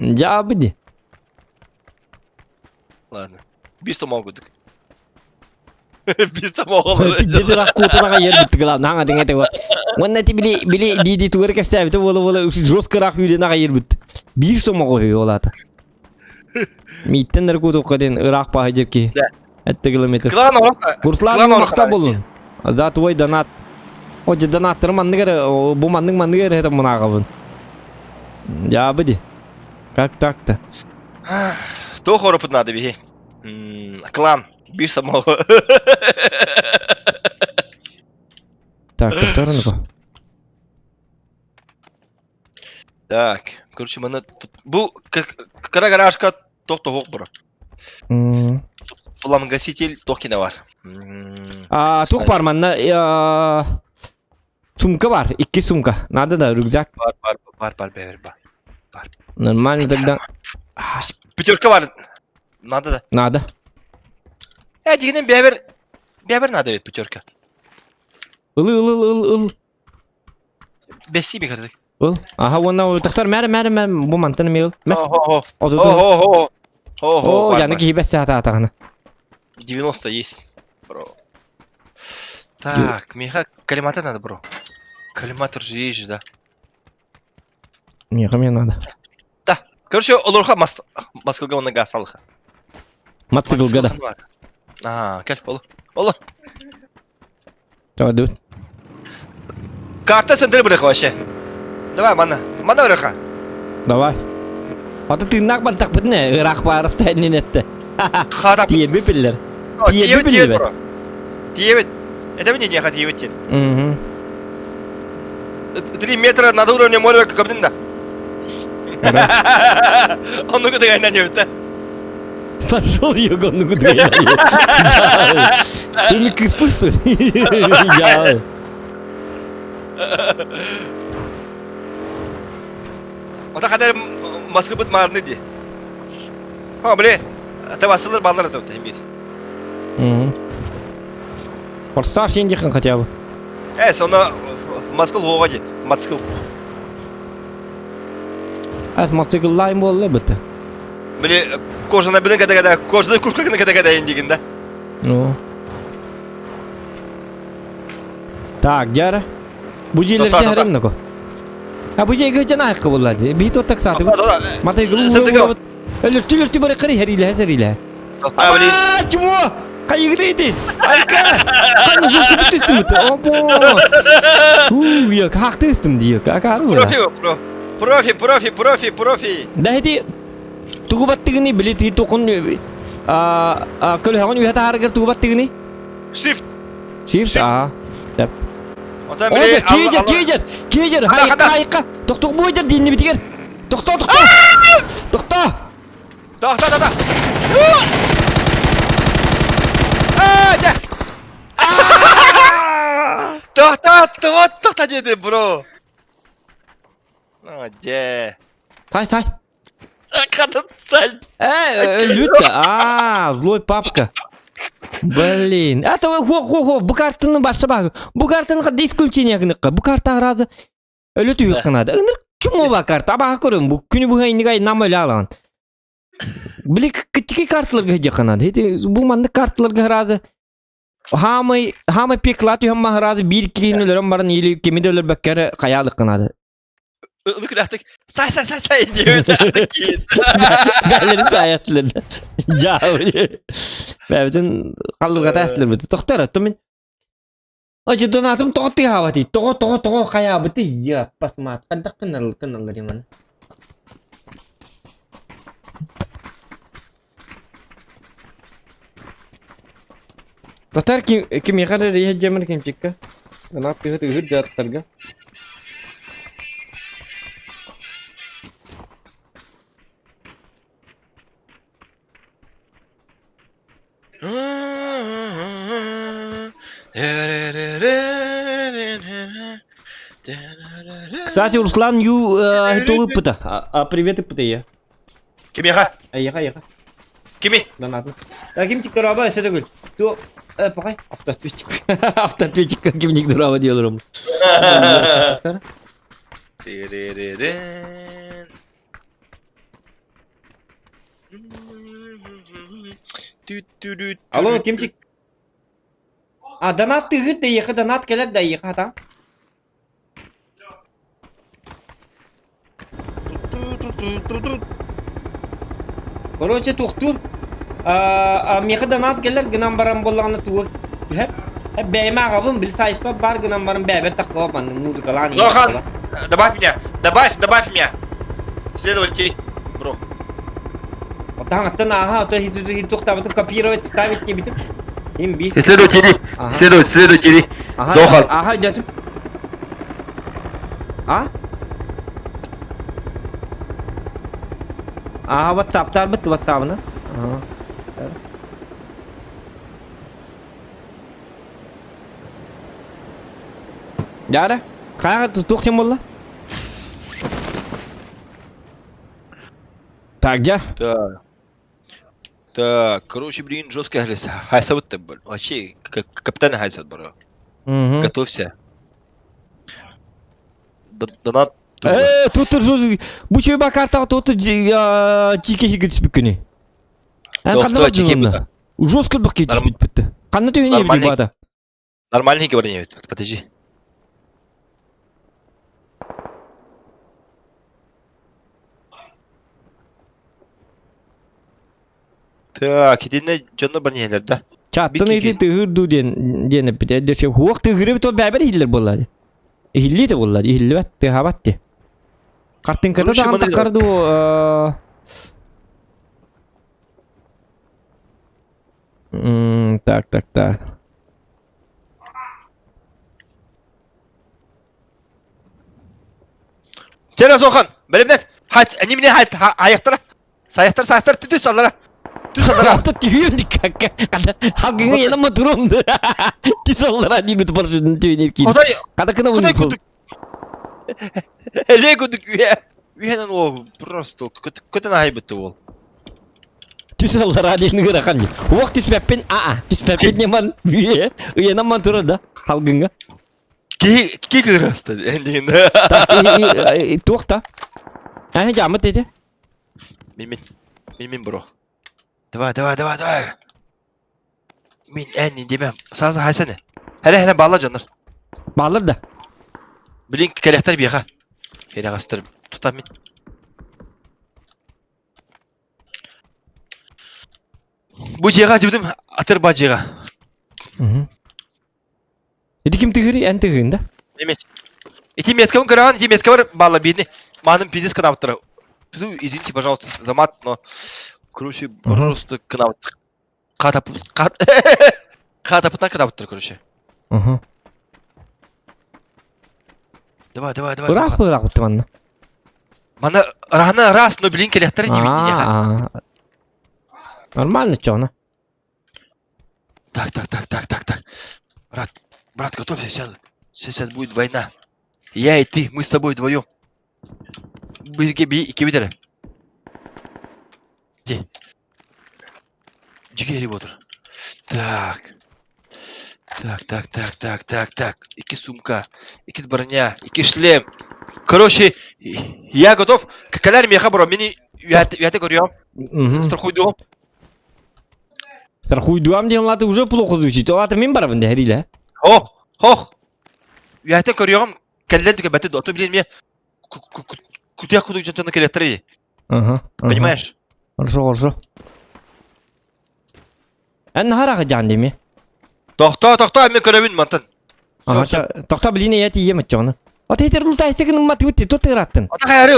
Дьаабы дии. Ладно. Биир сомоҕо курдук. Биир сомоҕо Пиздец ыраах куутунаҕа иһэр бүттүк наһаа диҥ этэ Уонна ити били били дии дии тугу эрэ кэпсээбитэ буола буола жестко ыраах үүрэн аҕай иһэрбит. Биир сомоҕо үһү ол аата. Мииттэн эрэ куутукка диэн ыраах баһы дьир киһи. Да. Этте километр. Клан орохта. Руслан Клан махта болун. За твой донат. О, же донаттары маннык эрэ, бу маннык маннык эрэ это мунааҕабын. Дьаабы ди. Как так-то? Туох оропут надо биһи? Клан. Биир сомоҕо. Так, повторно Так, короче, маны бу кыра гаражка тох тоһуох бро. Фламгаситель туох кине бар. А, туох бар манна сумка бар, икки сумка. Надо да рюкзак. Бар, бар, бар, бар, бар, бар. Бар. Нормально тогда. Пятерка бар. Надо да. Надо. Э, дигинен бэбер бэбер надо ведь пятерка. Ыл ыл ыл ыл ыл. Бэсси бикардык. Ыл. Аха уонна тохтор мэр мэр мэр бу мантан эмиэ ыл. Мэр. Хо хо. Хо хо хо. О, яны киһи бэс саатаатаҕына. 90 есть, бро. Так, меха коллиматор надо, бро. Коллиматор же есть же, да? Меха мне надо. Да. Короче, олорха мас маскылга онна газ алыха. Мотоциклга да. А, кел, олор. Олор. Давай, дуй. Карта сендер бырых вообще. Давай, манна. Манна бырыха. Давай. Аты тыыннаах бардахпытына ыраах баарыста иннин этте. Хата. Тиэрби биллэр. Тиэбит биллибэт. Тиэбит. Это мне не тиэбит диэн. Угу. 3 метра над уровнем моря көбүтүн да. Оннук дыгайна диэбит Пошел егонну кудгайна. Ты не кыспы, что ли? Я. Ота хадar маскыбыт маарны ди. Ха, бле. Табасылар баллар это бир. Угу. Форсаж индихан хотя бы. Э, соно маскыл хуога ди. Мотоцикл. Ас мотоцикл лайм буолла быта. Били кожана билен када кожаный куртка гына када када индигин да. Ну. Так, дьара. Бу дьиэлэргэ Тота, тота. харым нако. А бу дьиэгэ дьана айқы булла ди. Би тот так сатып. Матай гылы Сындыга. Өлөртү өлөртү бары кыры хәриле сәриле. Тота, блин. А, чмо! Кайыгы ди. Айка! Каны жестко түстүм бит. Обо! У, я как түстүм ди. Как ару. Профи, про. Профи, профи, профи, профи. Да эти тугу баттыгыны били ти тукун а көлөҕүн үһэ таһаарыгар тугу баттыгыны? Shift. Shift, аа. Деп. Ота О, били киэдер, киэдер, киэдер, хайыкка, хайыкка. Тохтоо буойдер диинни битигер. Тохтоо, тохтоо. Тохтоо. Да, да, да, да. А, да. Тохтоо, тохтоо, тохтоо диэти, бро. А, де. Сай, сай. Ханан сай. Э, Люта, а, злой папка. Блин. А то хо хо хо, бу картаны баша баг. Бу картаны хадда исключение гыныкка. Бу карта разы өлө түйүк кынады. Ыныр чумо ба карта, аба көрөм. Бу күнү бу хайнигай нам өлө алан. Били кичики карталарга жакынады. Эти бу маннык карталарга разы хамай хамай пеклат хамма разы бир киин өлөрөм барын или кемиде өлөрбөккере хаялык кынады. Ыны күләхтик. Сай, сай, сай, сай диэбит киин. Бәлери саясылар. Жаа. Бәбитин халлырга тәслер бит. Тохтар, тумин. Ачы донатым тоҕо тыаһаабатый? Тоҕо тоҕо тоҕо хайаабытый? Я пасмаат. Хайдах гыннар гынналлар маны? Татар ким кимиэхэ эрэ иһэ дьэмэр кимчикка. Донат тыһыт ыһыр дьааттарга. Кстати, Руслан Ю ыппыта. А привет ыппыта я. Кимиэхэ? Айаха, айаха. Кими? Донатно. Так, кимчик дороба, өссө төгүл. Ту, пахай, автоответчик. Автоответчик кимник дороба диэлэрим. Алло, кимчик? А, донат тыгыр да ехе, донат келер да ехе, ата. Короче, туохтуур миэхэ донат кэлэр гынан баран буоллаҕына туга түһэр. Бэйэм ааҕабын, били сайтпар баар гынан баран бэйэбэр таххаба маннык музыкалаан Лохан, добавь меня, добавь, добавь меня. Следователь, бро. Отаҥаттан ааһа, ото туохтаабытын копировать, ставить диэбитим. Им би. Исследователи, исследовать, следователи. Зохан. Ага, идёт. А? Ага, WhatsApp-тар бит, WhatsApp-ны. Ага. Дяра, хайа туох тем болла? Так, дя. Так. Так, короче, блин, жестко хайсабыт блин. Вообще, капитан хайсат, бро. Угу. Готовься. Донат. Э, тут бу чөй картаҕа тут чике хиги түспүккүнүй? Эн ханна бардын Жестко бакки түспүт Ханна түһүн эбити баата? Нормальненький броня подожди. Так, итиннэ дьонно бронялар да. Чаттан ити тыһыр дуу диэн диэн эппит. Эддеше хуох тыһыры бит бэбэр иһиллэр буолла. Иһиллии да буолла, иһиллибэт, тыһаабат ти. Картинката даҕан таххар дуу Так, так, так. Чэ, Зохан, бэлэмнэн. Хайт, нимне хайт, аяқтара. Саяқтар, саяқтар, түс аллара. Түс аллара. Авто түйүн диккакка. Халгыңа янама турум. Түс аллара диби тупар түйүн кин. Хотой, Када кына хотой буну. кудук. Эле кудук үйе. Үйенен ол просто көтөн айбытты ол. Түс аллара диэн ыарахан. Уох түспэппин, аа, түспэппин неман. Үйе, уянаман турар да халгыңа. Ки ки кырасты эндигин. Так, туох та? Аны жамыт деди. Мин мин мин бро. Давай, давай, давай, давай. Мин эн демем. Сразу хайсаны. Хәле хәле балла дьоннор. Баллар да. Блин, кэлэхтэр биэхэ. Кэлэҕастыр. Тута мин. Бу дьиэҕэ дьибитим атыр ба дьиэҕэ. Ити ким тыгырый? Эн тыгыын да? Эмет. Ити меткабын көрөҕүн, ити меткабар балла биирни. Маным пиздец кынабыттара. Извините, пожалуйста, за мат, но короче, просто кынабыт. Катап кат Катапытан кынабыттар, короче. Угу. Давай, давай, давай. Ыраас быраах бутты манна. Мана рана раз, но блин келехтер не Нормально чё, Так, так, так, так, так, так. Брат, брат, готовься, сейчас, сейчас будет война. Я и ты, мы с тобой вдвоем. Биги би икки Где? Джигери отыр. Так. Так, так, так, так, так, так. Икки сумка, икки броня, икки шлем. Короче, я готов. Калар меха бро, мени үйәте көрüyorum. Страхуй дом. Страхуй дуам диэн латы уже плохо звучит. Ол аты мен барабын дэ Хох, хох. Үйәте көрüyorum. Кэллэр түгэ бәте ото билин ме кутуя кудук жантаны келеттер. Ага. Понимаешь? Хорошо, хорошо. Эн наһараҕа жаан деми. Тохто, тохто, мен көрөбүн мантан. Ага, тохто билин эйэ тиийем отчоҕуна. От этер лута эсегин умматы бутти тот ыраттын. Ата хайары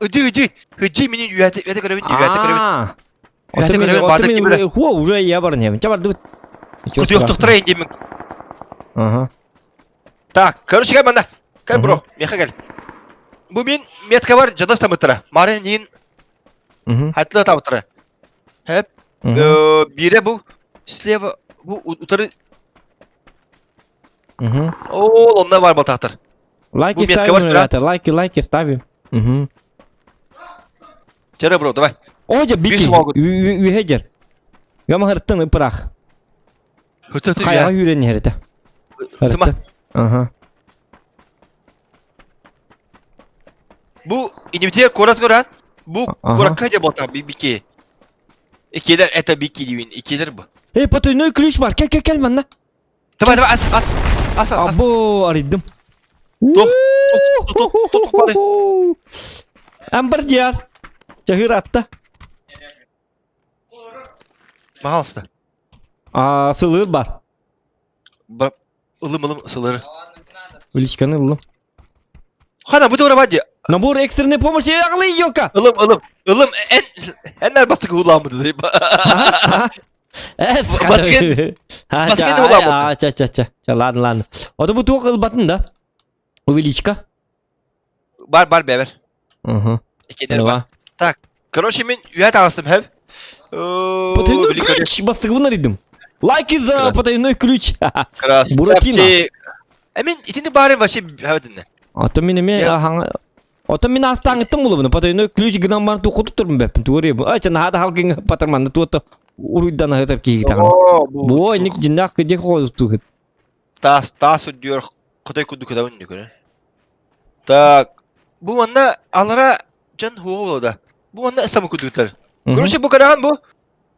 ыжы ыжы ыжы мини үйәте үйәте көрөбүн үйәте көрөбүн. Үйәте көрөбүн баадык кимре. Хуа уже я бар не. Ча барды. Кутуя тохтора инде мен. Ага. Так, короче, кел манда. Кел, бро, меха кел. Бу мин метка бар, жадас тамыттыра. Марын нин хатла табыттыра. Хеп, бире бу слева бу утары. О, онда бар батактыр. Лайки ставим, ребята, лайки, лайки ставим. Угу. Тере, бро, давай. О, бики. Үйһедер. Гама хырттын ыпырах. Хайа хүрен herite. Хырттын. Ага. Бу инибите корат көрән. Бу коракка же бота бики. Иккилэр это бикки диибин, иккилэр бу. Эй, потайной ключ бар, кел, кел, кел манна. Давай, давай, ас, ас, ас, ас. Або, арыйдым. Тух, тух, тух, тух, бары. Амбар диар. Чаһыр атта. Пожалуйста. А, сылыр бар. Бар, ылым, ылым, сылыр. Уличканы ыллым. Хана, бу тура бади. Набор экстренной помощи, аглы елка. Ылым, ылым, ылым, эн, эннер бастык уламыды зайба. Баскен. Баскен уламыды. Ча, ча, ча. Ча, ладно, ладно. Ото бу туох ылбатын да? Увеличка. Бар, бар, бэбер. Угу. Икенер бар. Так, короче, мен үйә тағыстым, хэп. Потайной ключ, бастыгыбын арыйдым. Лайки за потайной ключ. Красавчик. Ә мен итини бары вообще хэбэтинне. Ото мен эме Ото мин астаңыттым булубуну потайной ключ гынан бар ту хотуп турмун бэппин тугар бу. Ача наһаа халгын патырманны туото уруйдан аһытар киһи таҕан. Бу ник дьиннээх кыдьык хоҕустугут. Таас таас үрдүгэр хотой курдук кытабын нүкөрө. Так, бу манна алара дьон хуоҕа буолла. Бу манна самы курдуктар. Короче, бу карахан бу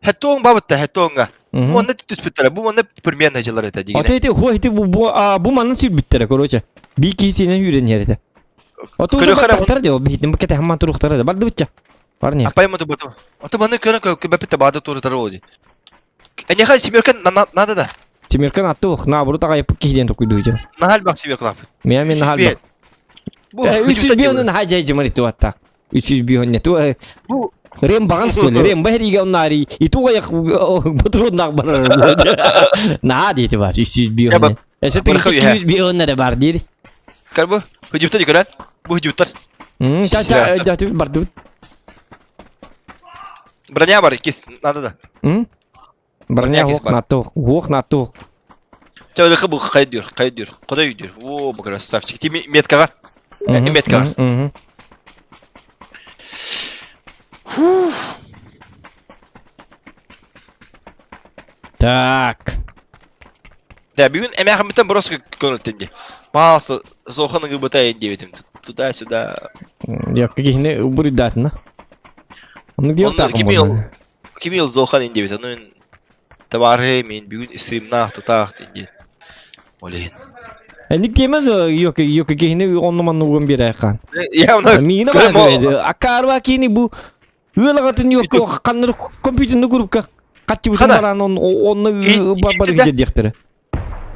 Хеттоң бабытта, хеттоңга. Бу манна түспүттэрэ, бу манна примерно дьылар этэ дигинэ. Ата эти хуа эти бу бу а бу манна сүрбүттэрэ, короче. Би киһи синен хүрен ярите. Ото Көрө хара баттар дио бихитин бу кете хамман туруктара да барды бычча. Бар не. Апай мото бото. Ото манна көрө көбөппүттэ баада турутар ол ди. Энеха семерка надо да. Семеркан атты ох, наоборот агай киһиден токуйду. Нахал бак семерка лап. Мен мен нахал бак. Бу 300 бионун хажай жымар иту атта. 300 бион не ту. Бу Рем баган что ли? Рем бахрига оннари. И ту гаяк патроннак бар. На дейти бар 300 бион. Эсе 200 бион да бар дейди. Кар бу хыжыптар дикөрөн. Бу хыжыптар. Та та да барды. Броня бар, кис надо да. Броня ох на то, ох на то. Ча бу кайдыр, кайдыр, кудай үйдүр. Во, бу красавчик. Ти меткага. Меткага. Так. Да, бүгүн эмэхэммитен просто көңүлтүм ди. Пожалуйста, зоханы гыбыта диэбитим. Туда-сюда. Я кихини буридатына. Оны диyor так. Кимил Кимил зохан диэбит. Оны табары мен бүгүн стримна тутаах диэн. Олин. Эник диэмэн yok yok кихини онну манну уган бир айкан. Я мына Мигина бар. Акарва кини бу Ыалагатын yok канныр компьютерни группка катчы бутун баран он онну бар диэхтере.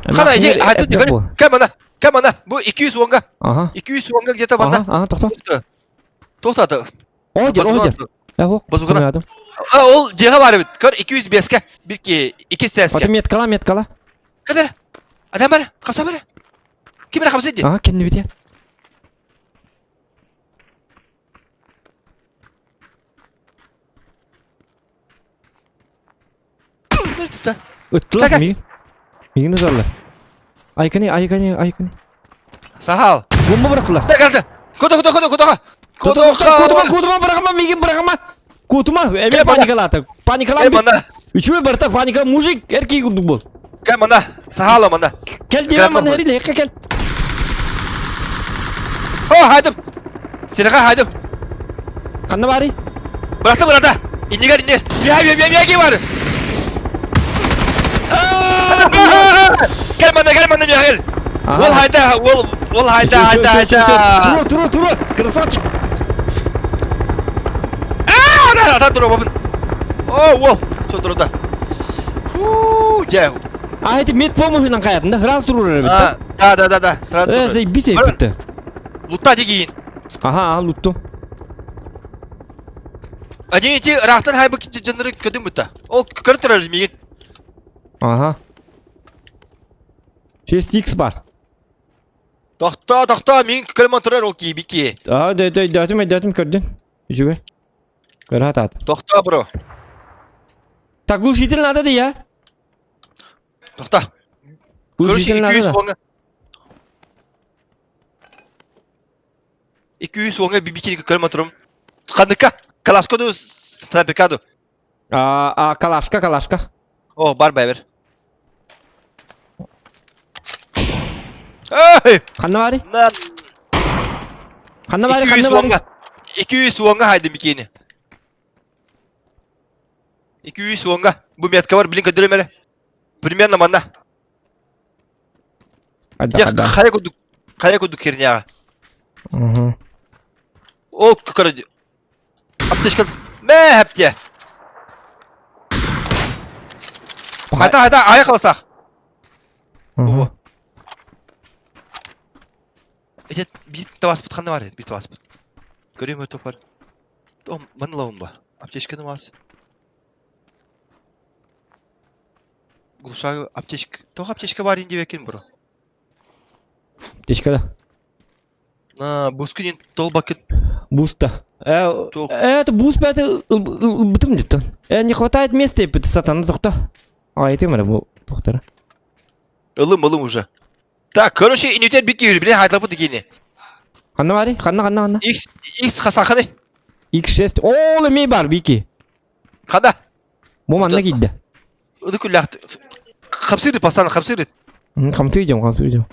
Хана иди хатын кем ана кем ана бу 200 онга. Ага. 200 онга где-то банда. Ага, ага, тохто. Тохтаты. Ожер, ожер. Э, Базукана. А, ол жега бар бит. Көр 205-ке. Бир ки 2 сәске. Аты меткала, меткала. Кадер. Адам бар, капса бар. Ким бар капса ди? Ага, кенди бите. Ыттылар ми? Мигин ызаллар. Айкани, айкани, айкани. Сахал. Бомба бырактылар. Так, алды. Куда, куда, куда, куда? Куда, куда, куда, быракма, мигин быракма. Кутума, эме паникалата. Паникалан. Мана. Үчүө барта паника мужик эркей курдук бол. Кел мана, сахала мана. Кел деме мана эриле, кел. О, хайдым. Сенега хайдым. Канна бари? Быракты, быракты. Иннигер, иннигер. Бия, бия, бия, бия, бар. Кел мана, кел мана, бия, кел. Ол хайда, ол, ол хайда, хайда, хайда. Тура, тура, тура. Красавчик. А, да, да, тура, бабын. О, ол, что тура, Фу, жа. А это мед помощью каятын да, сразу тура бит. Да, да, да, да, сразу. Э, заебись битти. Лутта дегин. Ага, лутту. Они эти рахтан хайбы жандыры көдүм бутта. Ол көрүп турар мигин. Ага. 6x бар. Тохто, тохто, мин көрмөн турар ол ки бики. А, да, да, да, да, да, көрдүн. Үчүгө. Көрө атат. Тохто, бро. Так, глушитель надо да я. Тохто. Глушитель надо. 200 онга. 200 онга бибики көрмөн турум. Каныка, калашкоду, снайперкаду. А, а, калашка, калашка. О, бар байбер. Эй! Канна бари? На. Канна бари, канна бари? 200 онга хайдым бикини. 200 уонга. Бу метка бар, блин, көрдөрөм эрэ. Примерно манна. Хайда Дьэ, хайда. хайа курдук, хайа курдук херняҕа. Угу. Ол короче, аптечка мэ хэптиэ. Хайта хайта айа халасах. Угу. Эти биир табаспыт ханна бар биир табаспыт. Көрүөм өтө бар. Том маны лабын ба. Аптечканы вас. Глушаю аптечка. Тоҕо аптечка бар диэбэккин бро. Аптечка да. На бускунин тол бакыт. Буста. Это бус бәті ылбытым диттен. Не хватает места еппит сатаны тоқта. А, это мара бу тоқтара. Ылым ылым уже. Так, короче, инүтер бит киһи биле хайтлапыт дикини. Ханна бари? Ханна ханна ханна. X X хасаханы. X6. Ол эми бар бики. Хада. Бу манна киирдэ. Ыды күллэхт. Хапсырды пацан, хапсырды. Хамсыйдым, хамсыйдым.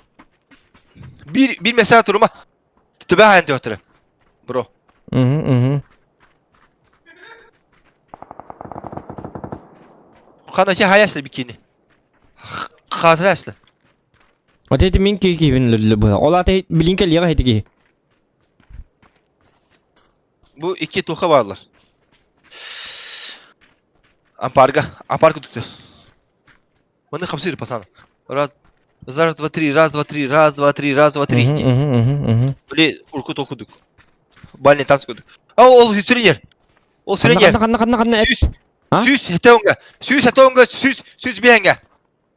Бир бир меса турума. Түбэ хайын төтөрө. Бро. Угу, угу. Хана че хаяслы бикини. Хатаслы. Вот эти мин киһи киһибин бу. Ол аты билин кэлиэҕэ ити киһи. Бу икки туха бааллар. Ампарга, ампарга tuttu. Маны хамсыр пацан. Раз, раз, два, три, раз, два, три, раз, два, три, раз, два, три. Били урку токудук. Бальный танц кудук. А ол сүренер. Ол сүренер. Ханна ханна ханна Сүүс. Сүүс хэтэ Сүүс хэтэ сүүс сүүс биһэнгэ.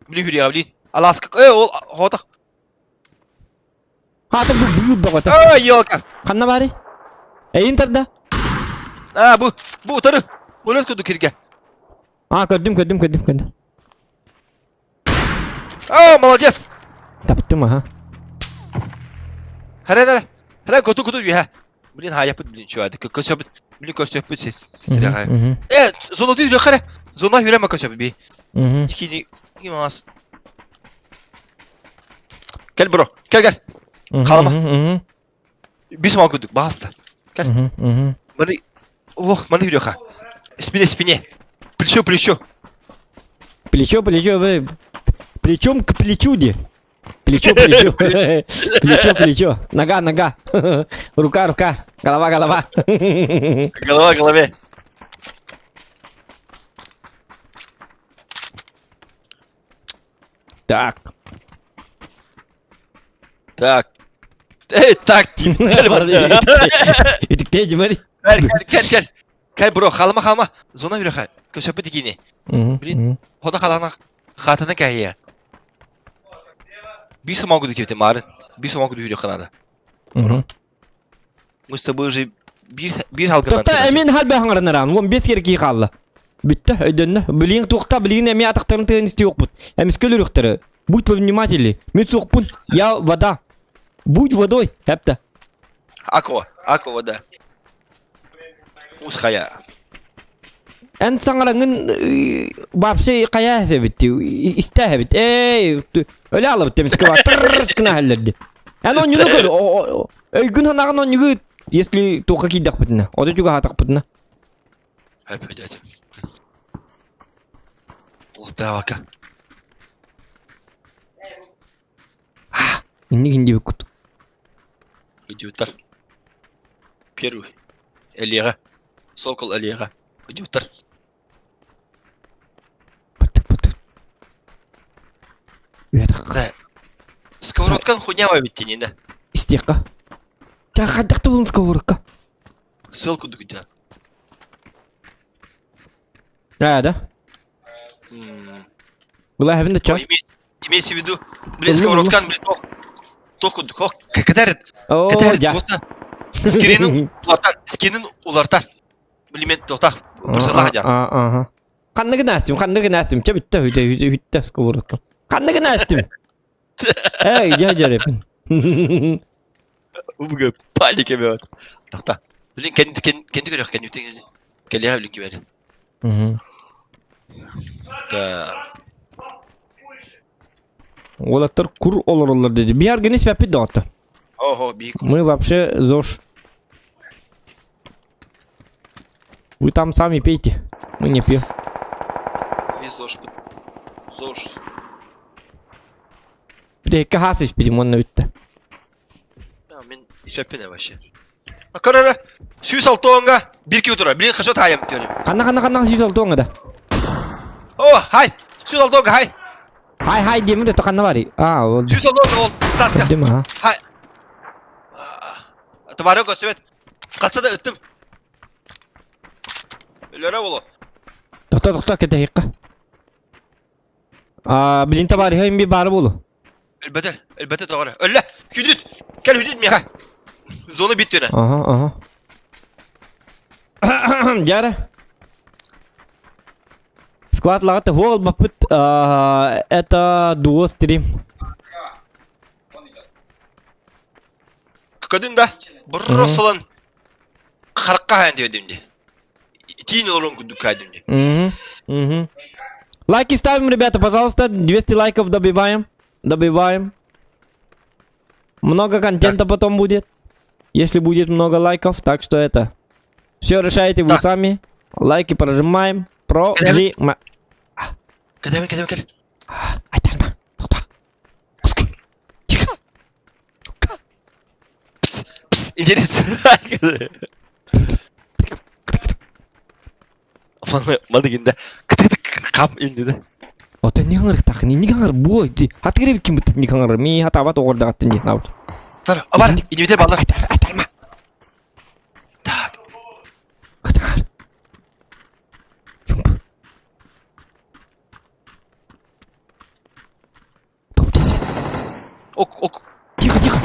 Били хүрия блин. Аласка. Э ол хотах. Хата бу бу бөҕөтө. Ой, елка. Ханна баары? Эйин тарда. А бу бу утары. Булет кудук кирге. А, көрдүм, көрдүм, көрдүм, көрдүм. А, молодец. Таптым, аха. Хара хара. Хара коту коту юха. Блин, хаяпыт, блин, чё, это көсөбүт. Блин, көсөбүт сирэҕэ. Э, зона ты хара. Зона хүрэмэ көсөбүт би. Кини ким ас. Кел, бро. Кел, кел. Халама. Бис мал күдүк, баста. Кел. Маны Ох, маны хүрүөхэ. Спине, спине. Плечо, плечо. Плечо, плечо, плечом к плечу ди. Плечо, плечо. Плечо, плечо. Нога, нога. Рука, рука. Голова, голова. Голова, голове. Так. Так. Эй, так. Кел, Кел, кел, кел, кел. Кел, бро, халма, халма. Зона хүрүөхэ. Көсөпүт дикини. Блин. Хода халана хатына кәйе. Бис могу дикити марын. Бис могу хүрүөхэ надо. Мы с тобой уже бир бир халкынан. Тоқта, эмин хал бәхаңарынаран. Вон бес керек қалла. Бүтті, өйдөннө. Билин туқта, билин эми атақтарын тыгын исти оқпут. Эмискел үріқтері. Будь повнимательней. Мен суқпун. Я вода. Будь водой. Хәпті. Аква, аква вода. Ус хая. Эн саңараңын вообще қая себетти. Истә бит. Эй, өле алып темске бар. Тырышкына хәллерди. Эн он көр. Өйгүн ханагын он если тоқа кийдак битина. Ода жуга хатак битина. Хәп, дядя. Ултавака. Инни хинди бикут. Идиоттар. Первый. Элега. Сокол Элега. Идиоттар. Баттык, баттык. Уятак. Да. Сковородкан хуйня бит да. Истиякка. Чахадакты булун сковородка. Ссылку дугдя. А, да? Была хабин да чо? Имеется в виду, блин, сковородкан, блин, тох. Тох, хох, кадәрет. О, Кадәрет, жа. просто. Скринин улартар, скинин улартар. Блин, мен тоқта. Бір сылақ жа. Ага. Ханныгы настим, ханныгы настим. Че битте хүтэ хүтэ хүтэ сковородка. Ханныгы настим. Эй, жа жарепин. Убуга паника бет. Тоқта. Блин, кенди кенди көрөх, кенди кенди. Келе блин кибер. Да. Олаттар кур олороллар деди. Биар генис пәпит доғатты. Ого, би. Мы вообще ЗОЖ. Вы там сами пейте. Мы не пьем. Эмиэ ЗОЖ-пут. ЗОЖ. Бүтэһиккэ хаас испитим уонна бүттэ. Мин испэппин вообще. Көр эрэ, 106 уонга бир киһи турар. Билин хашот хаайам түөрү. Ханна ханна ханна 106 уонга да. О, хай! 106 уонга хай! Хай хай диэмин да ханна барый? А, ол. 106 уонга ол таска. Дим ha. Хай. Товары көстүбэт. Хаса да ыттым. Өлөрө боло. Тохто тохто кэтэһиэххэ. А, билин товарища им би бары болу. Өлбөтө, өлбөтө тоҕо эрэ. Өллө! Хүдүт! Кэл хүдүт миэхэ! Зона бүттүнэ. Ага, ага. Дьара. Склад лагата хуол баппыт это дуо стрим. Көдүн да бросылан харакка хаан диэдим ди. Тиин олорон курдук хаадим ди. Угу, угу. Лайки ставим, ребята, пожалуйста. 200 лайков добиваем. Добиваем. Много контента так. потом будет. Если будет много лайков, так что это. Все решаете вы так. сами. Лайки прожимаем. Прожима. Кэдэми, кэдэми, кэл. Айтарма. Тоқта. Тихо. Пс, пс, интересно. Маны кытык кап инди Ота не хаңар тахни не хаңар бу хатгыре ким бит не хаңар ми хатабат оҕордагаттын ди наут. Тар, абар, идибитер балар. Айтар, айтарма. Так. Кытар. Чумп. Топ 10. Ок, ок. Тихо, тихо.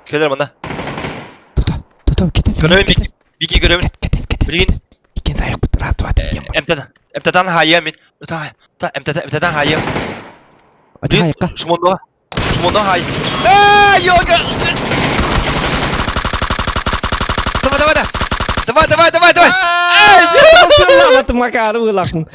Кэлэр манна. Тото, тото, кетес. Көрөбүн бики, бики көрөбүн. Кетес, кетес, Билигин. кетес. Иккен сайықпыт. Раз, два, три. МТ-дан, МТ-дан хайа мин. Та, та, МТ-дан, МТ-дан хайа. Айыққа. Шумондо. Шумондо хай. Э, йога. Давай, давай, давай. Давай, давай, давай, давай. Макары ылақын.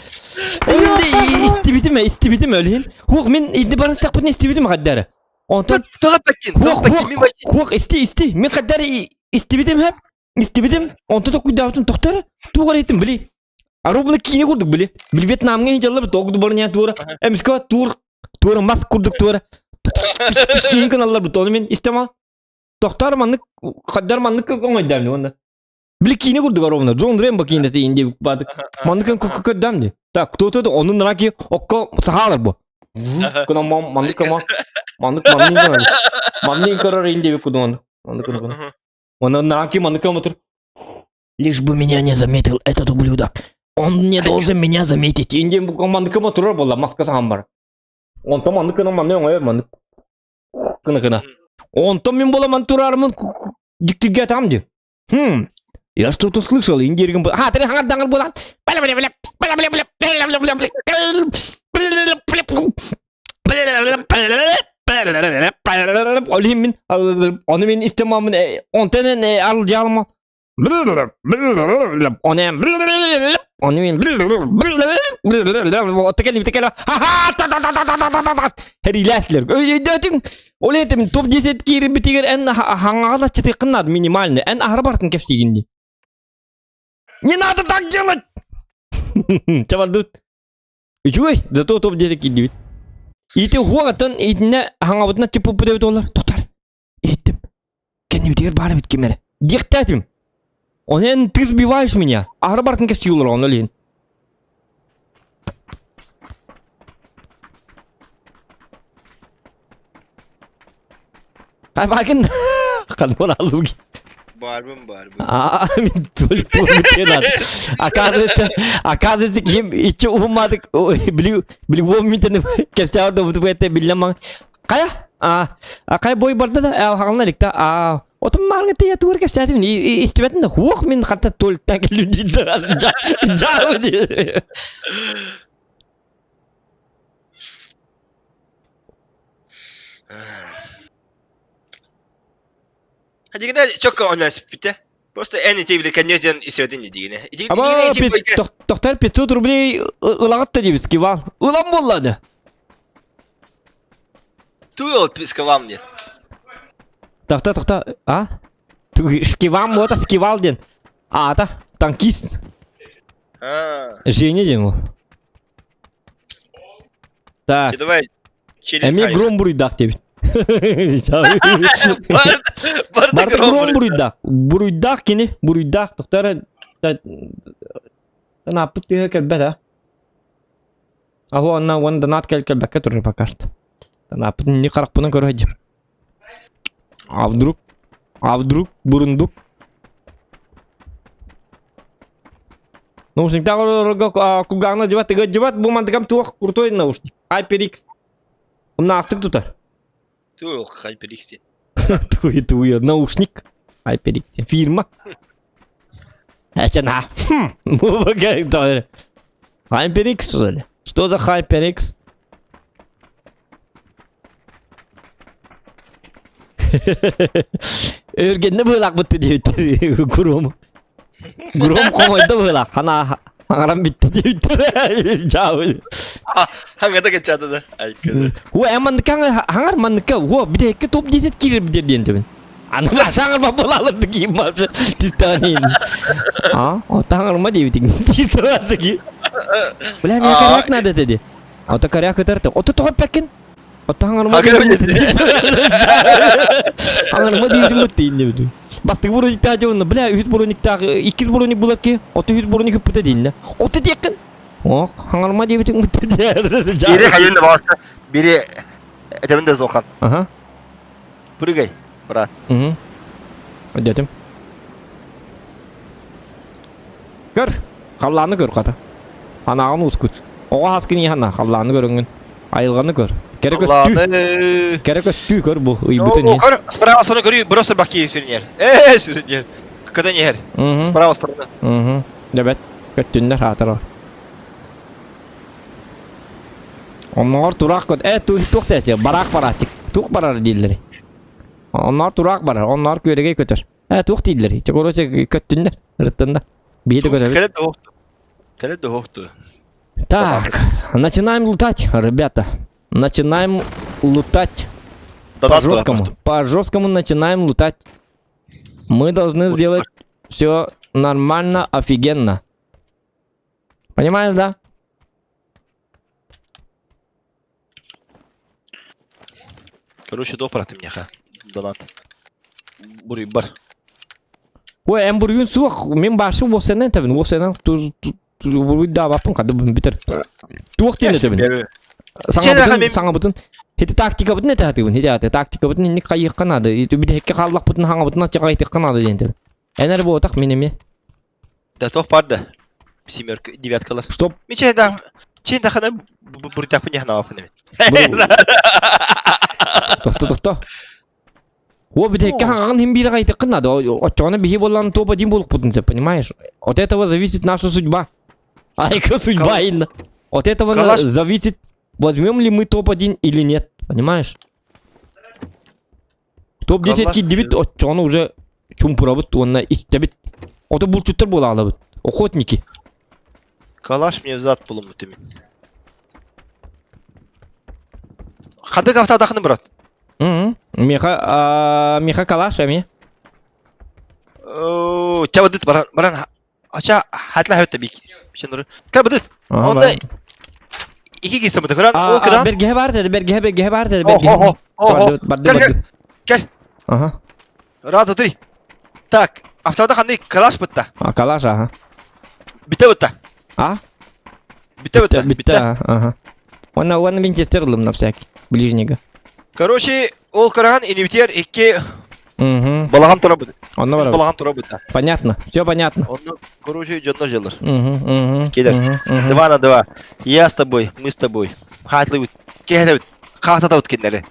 Енді истибитим, истибитим өлін. Хуқ, мен енді барыс тақпытын истибитим қаддары. Онтон Тоға пәккин, хуқ, хуқ, хуқ, исти, исти. Мен қаддары истибитим хәп. Истибитим. Онтон тоқуйдабытым тоқтары. Туғар еттім, били. Арубны кийне курдук били. Били Вьетнамга хинжаллар тоғды барыня тура. Эмиско тур тура мас курдук тура. Кийин каналлар бу тону мен истема. Тоқтар маннык қаддар маннык оңайдам онда. Били кийне курдук аробна. Джон Рэмбо кийинде инде бадык. Маннык көкөдам ди. Так, кто то onun раки окко сахалар бу. Кына маннык ма маннык маннык маннык карар инде кудон. Маннык кына. Она наки маннык мотор. Лишь бы меня не заметил этот ублюдок. Он не должен меня заметить. Инде маннык мотор була маска сахам Онтон маннык кына манны оңой маннык кына кына. Онтон мен бола ман турармын диктиге там ди. Хм. Я что-то слышал, индиргин. А, ты хаңар даңыр булан. Олим мин, оны мен истемамын, онтенен арыл жалма. Оны оны мен текели Хериләслер. Өйдөтүң. Ол этим топ 10 кири битигер эн хаңага чытыкыннад минимальный. Эн ахыр бартын кепсигинди. Не надо так делать! Чабардут. Үчүгэй, зато топ 10 кирдибит. Ити хуагаттан итине хаңабытына типу пүдебит олар. Тоқтар. Еттим. Кенни битигер бары бит кемере. Диктатим. Он ты сбиваешь меня. Ахыр бартын кепсигулар оны лин. Кай баргын? Канор алуги. Барбын, барбын. А, мен толик тур Оказывается, оказывается, ким ичи уммадык, били били вомитен кепсәр да бу это билламан. Кая? А, кай бой барды да, хагылна ликта. А, отум марга тия тур кепсәтим истибетин да хуох мин хатта толиктан келди да. Жа ди. Дигене чокко ойнасып бите. Просто эн ити биле коньерден исебедин дигене. Ама токтар 500 рублей ылагат да дебит скивал. Ылам боллады. Туйл скивам не. Тохта тохта, а? Скивам вот скивал ден. А, та, танкист. А. Женя диэн ол. Так. Давай. Эмиэ гром буруйдаах диэбит. Барда гром буруйдаах. Буруйдаах кини. Буруйдаах. Тоқтар Танааппыт тыаһа кэлбэт а. Аһу онна уон донат кэл кэлбэккэ турар пока что. Танааппыт не харахпынан көрө сылдьар. А вдруг? А вдруг бурундук? Наушниктаах олорорго кулгааҕына дьыбат ыга дьыбат бу мандыкам туох крутой наушник. HyperX. Умнаастык тутар. Туох HyperX. Туй туй наушник. HyperX фирма. Это на. HyperX что ли? Что за HyperX? Өргенне быылаах бытты диэбиттэр Гром. Гром хомойдо быылаах. Хана хаҥаран бүтте диэбиттэр. Дьаабы. Хаҥата качаата да. Айкы. Уо эн манныкка хаҥар манныкка уо битэкке топ 10 киирэр битер диэн тэбин. Аны саҥарба буолалар киим вообще тистанин. А, таҥарма диэбитиҥ. Тистанаки. Бля, мне коряк надо теди. Ото коряк ытарты. Ото тоҕо эппэккин? Оттон Аҥарыма диэбитим быттыйын диэбитим. Бастакы брониктаах дьонно, бля, үһүс брониктаах, иккис броник булар ки, ото үһүс броник ыппыта дииннэ. Ото диэккин. Ох, хаҥарыма диэбитим бытты Бири хайын да баҕаста, бири этэбин да суохан. Ага. Прыгай, брат. Угу. Өйдөөтүм. Көр, халлааны көр хата. Анааҕын ускут. Оҕо хаскын иһана, халлааны көрөҥҥүн. Айылҕаны көр. Кэрэ көстүү. Халлааны. Кэрэ көстүү көр бу ыйбытын Ну, иһин. көр, справа стороны көрүү, бросил баки сүрүнер. Э, сүрүнер. Когда не Мгм. Справа стороны. Мгм. Дебет. Көттүннэр аатар. Оннооҕор тураах көт. Э, туох тээчи, бараах барааччык. Туох барар дииллэри. Онноор тураах барар, онноор күөрэгэй көтөр. Э, туох дииллэр? Чэ, короче, көттүннэр, ырыттыннар. Биһи да көтөбүт. Кэлэ дохту. Кэлэ дохту. Так, начинаем лутать, ребята. Начинаем лутать. По жесткому. По жесткому начинаем лутать. Мы должны сделать все нормально, офигенно. Понимаешь, да? Короче, допраты меха. Донат. Буруй бар. Ой, эн буруйун суох, мин башы уопсайынан этэбин, уопсайынан буруйдаабаппын хады бүтэр. Туох диэн этэбин? Саҥабытын, саҥабытын, ити тактикабытын этэ сатыыбын, ити аты тактикабытын инник хайыахха наада, бүтэһиккэ хааллахпытын хаҥабытын аччаҕайтыахха наада диэн этэбин. Эн эрэ буотах мин эмиэ. Да туох баар да? Семерка, девяткалар. Чтоб Мен чейин да чейин дахана буруйдаахпын яхнаабаппын эбит. Тохто тохто. О, бүтэһиккэ хаҥаҕын иһин биир аҕайтыккын надо. Оччоҕуна биһи буоллан топ один буолукпутун сөп, понимаешь? От этого зависит наша судьба. Айка судьба инна. От этого зависит, возьмем ли мы топ-1 или нет, понимаешь? Топ-10 киирдибит, оччоҕуна уже чумпурабыт уонна истэбит. Ото булчуттар буолаалабыт. Охотники. Калаш мне взад булуммут имин. Хадык автодахны, брат. Меха, меха калаш эми. Чабадыт баран баран ача хатла хөттө бик. Шенер. Кабадыт. Онда ики кисе бу көрөн ол кыран. Бергеһе бар dedi, бергеһе бергеһе бар dedi, бергеһе. Барды барды. Кел. Ага. Раз, два, три. Так, автода ханды калаш бытта. А, калаш, ага. Бите бытта. А? Бите бытта. Бите, ага. Уонна уонна винчестер ылым на всякий. Ближнего. Короче, ол көрөн инибитер икки балаҕан турабыт. Онно барабыт. Балаҕан турабыт. Понятно. Все понятно. Онно, короче, дьонно дьылыр. Угу, Киирэр. Два на два. Я с тобой, мы с тобой. Хаатылыбыт. Киһэтэбит. Хаататабыт кинилэри.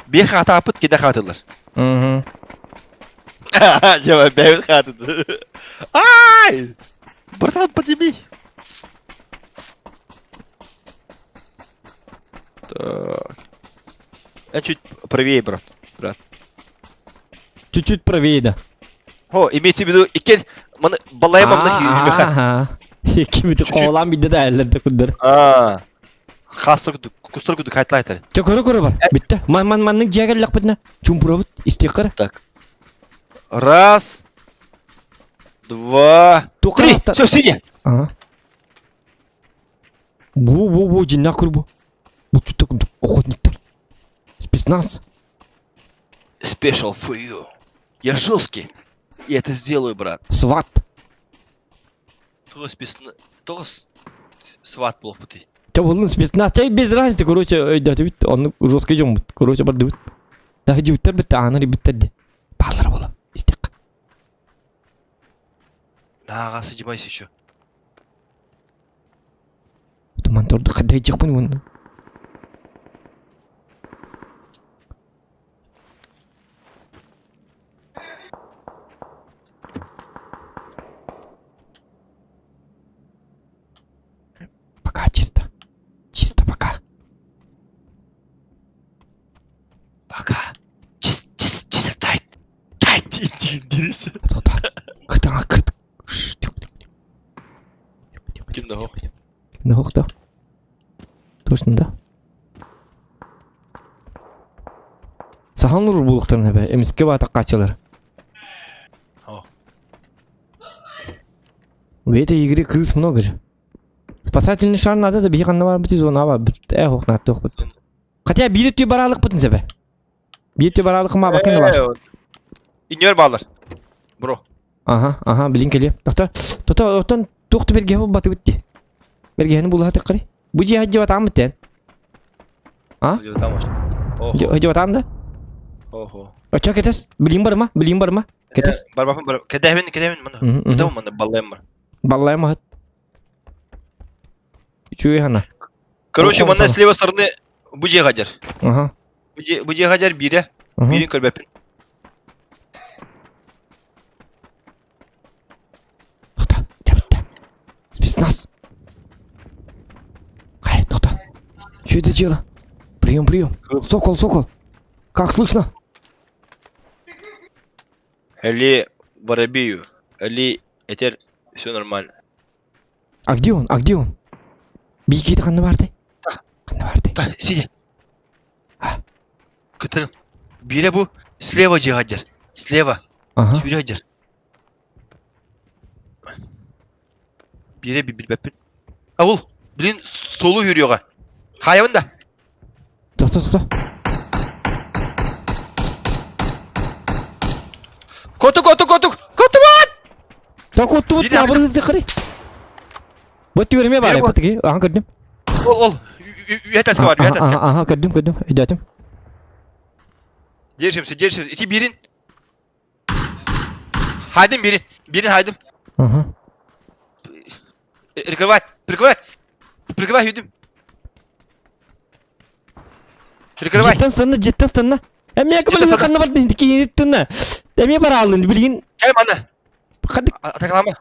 Биир хаатааппыт кинилэр хаатыллар. Угу. Дьэ, бэйэбит хаатыды. Ай! Братан, подними. Так. Я чуть правее, брат. Брат. Чуть-чуть правее, да. О, имеется в виду, икки маны балайым амна хүйүмэхэ. Ага. Икки бүтү коолаан бидде да эллерде куддар. Аа. Хастар кудук, кустар кудук хайлайтар. Чэ көрө көрө бар. Бүтте. Ман ман маннык дьиэ кэллэхпитинэ чумпурабыт истиэххэ. Так. Раз. Два. Туохха Три. Все, сиди. Ага. Бу бу бу дьиннээх көр бу. Бу чута курдук охотниктар. Спецназ. Special for you. Я жесткий. Я это сделаю, брат. Сват. Тоҕо спецна... Тоҕо сват буолбутуй? Чэ буоллун спецназ. Чэ без разницы, короче, өйдөөтүбүт. Оннук жесткий дьоммут. Короче, бардыбыт. Да, дьүбүттэр битте, аанар биттер де. Бааллара буола. Истиэххэ. Нааҕа сыдьымайся еще. Туман торду хадайдьахпын уонна. Пока чисто. Чисто пока. Пока. Чис, чис, чис, тайт. Тайт, диэн Тоқтаа. Кытаҥа кыт. Шш, тихо, тихо, тихо. Ким да Ким да хоох да. Точно да. Сахан ур булуктарын эбэ. Эмиске баата качылар. О. В этой игре крыс много же. Спасательный шар надо да биһи ханна барбыт зона бар бит. Э хох наат тохпут. Хотя биир өттү бараалыкпытын себе. Биир өттү бараалыкма бакын бар. Иннер балар. Бро. Аха, аха, билин кэлиэ. Тоқта, тота оттон туох да бэргэһэ булбатыбыт дии. Бэргэһэни булуһа таххари. Бу дьиэ хадьыбатааммыт тэн. А? Хадьыбатаам да? Охо. Очо кетес, билин барыма, билин барыма. Кетес. Барбапын бар. Кэтэһэбин, кэтэһэбин маны. Кэтэһэбин маны баллайым бар. Баллайым аһыт. Үчүгэй хана. Короче, манна с левой стороны бу дьиэҕэ дьэр. Ага. Бу дьиэҕэ дьэр биирэ. Биирин көрбөппүн. Тоқта, дьэ Спецназ. Ай, тоқта. Что это дело? Прием, прием. Сокол, сокол. Как слышно? Али воробею. Али, этер, все нормально. А где он? А где он? Бийкиити ханна баартай? Ханна баартай? Да, сидя. А. Кытыр. Бире бу слева дьиэҕэ Слева. Ага. Сүүрэ сылдьар. Бире билбэппин. Аул, блин, суолу үүрүөҕэ. Хаайабын да. Тоқта, тоқта. Коту, коту, коту, коту бат! Так вот тут набры зыхри. Вот түгереме бар, патыги. Ага, көрдүм. Ол, ол, үйэ таска бар, үйэ таска. Ага, көрдүм, көрдүм. Өйдөөтүм. Держимся, держимся. Ити бирин. Хайдым бирин. Бирин хайдым. Ага. Прикрывай, прикрывай. Прикрывай, үйдүм. Прикрывай. Жеттен сынна, жеттен сынна. Эмиэ көмөлөсө ханна бардын, кийиниттинна. Эмиэ бараалын, билигин. Кэл манна. Хадык. Атакалама.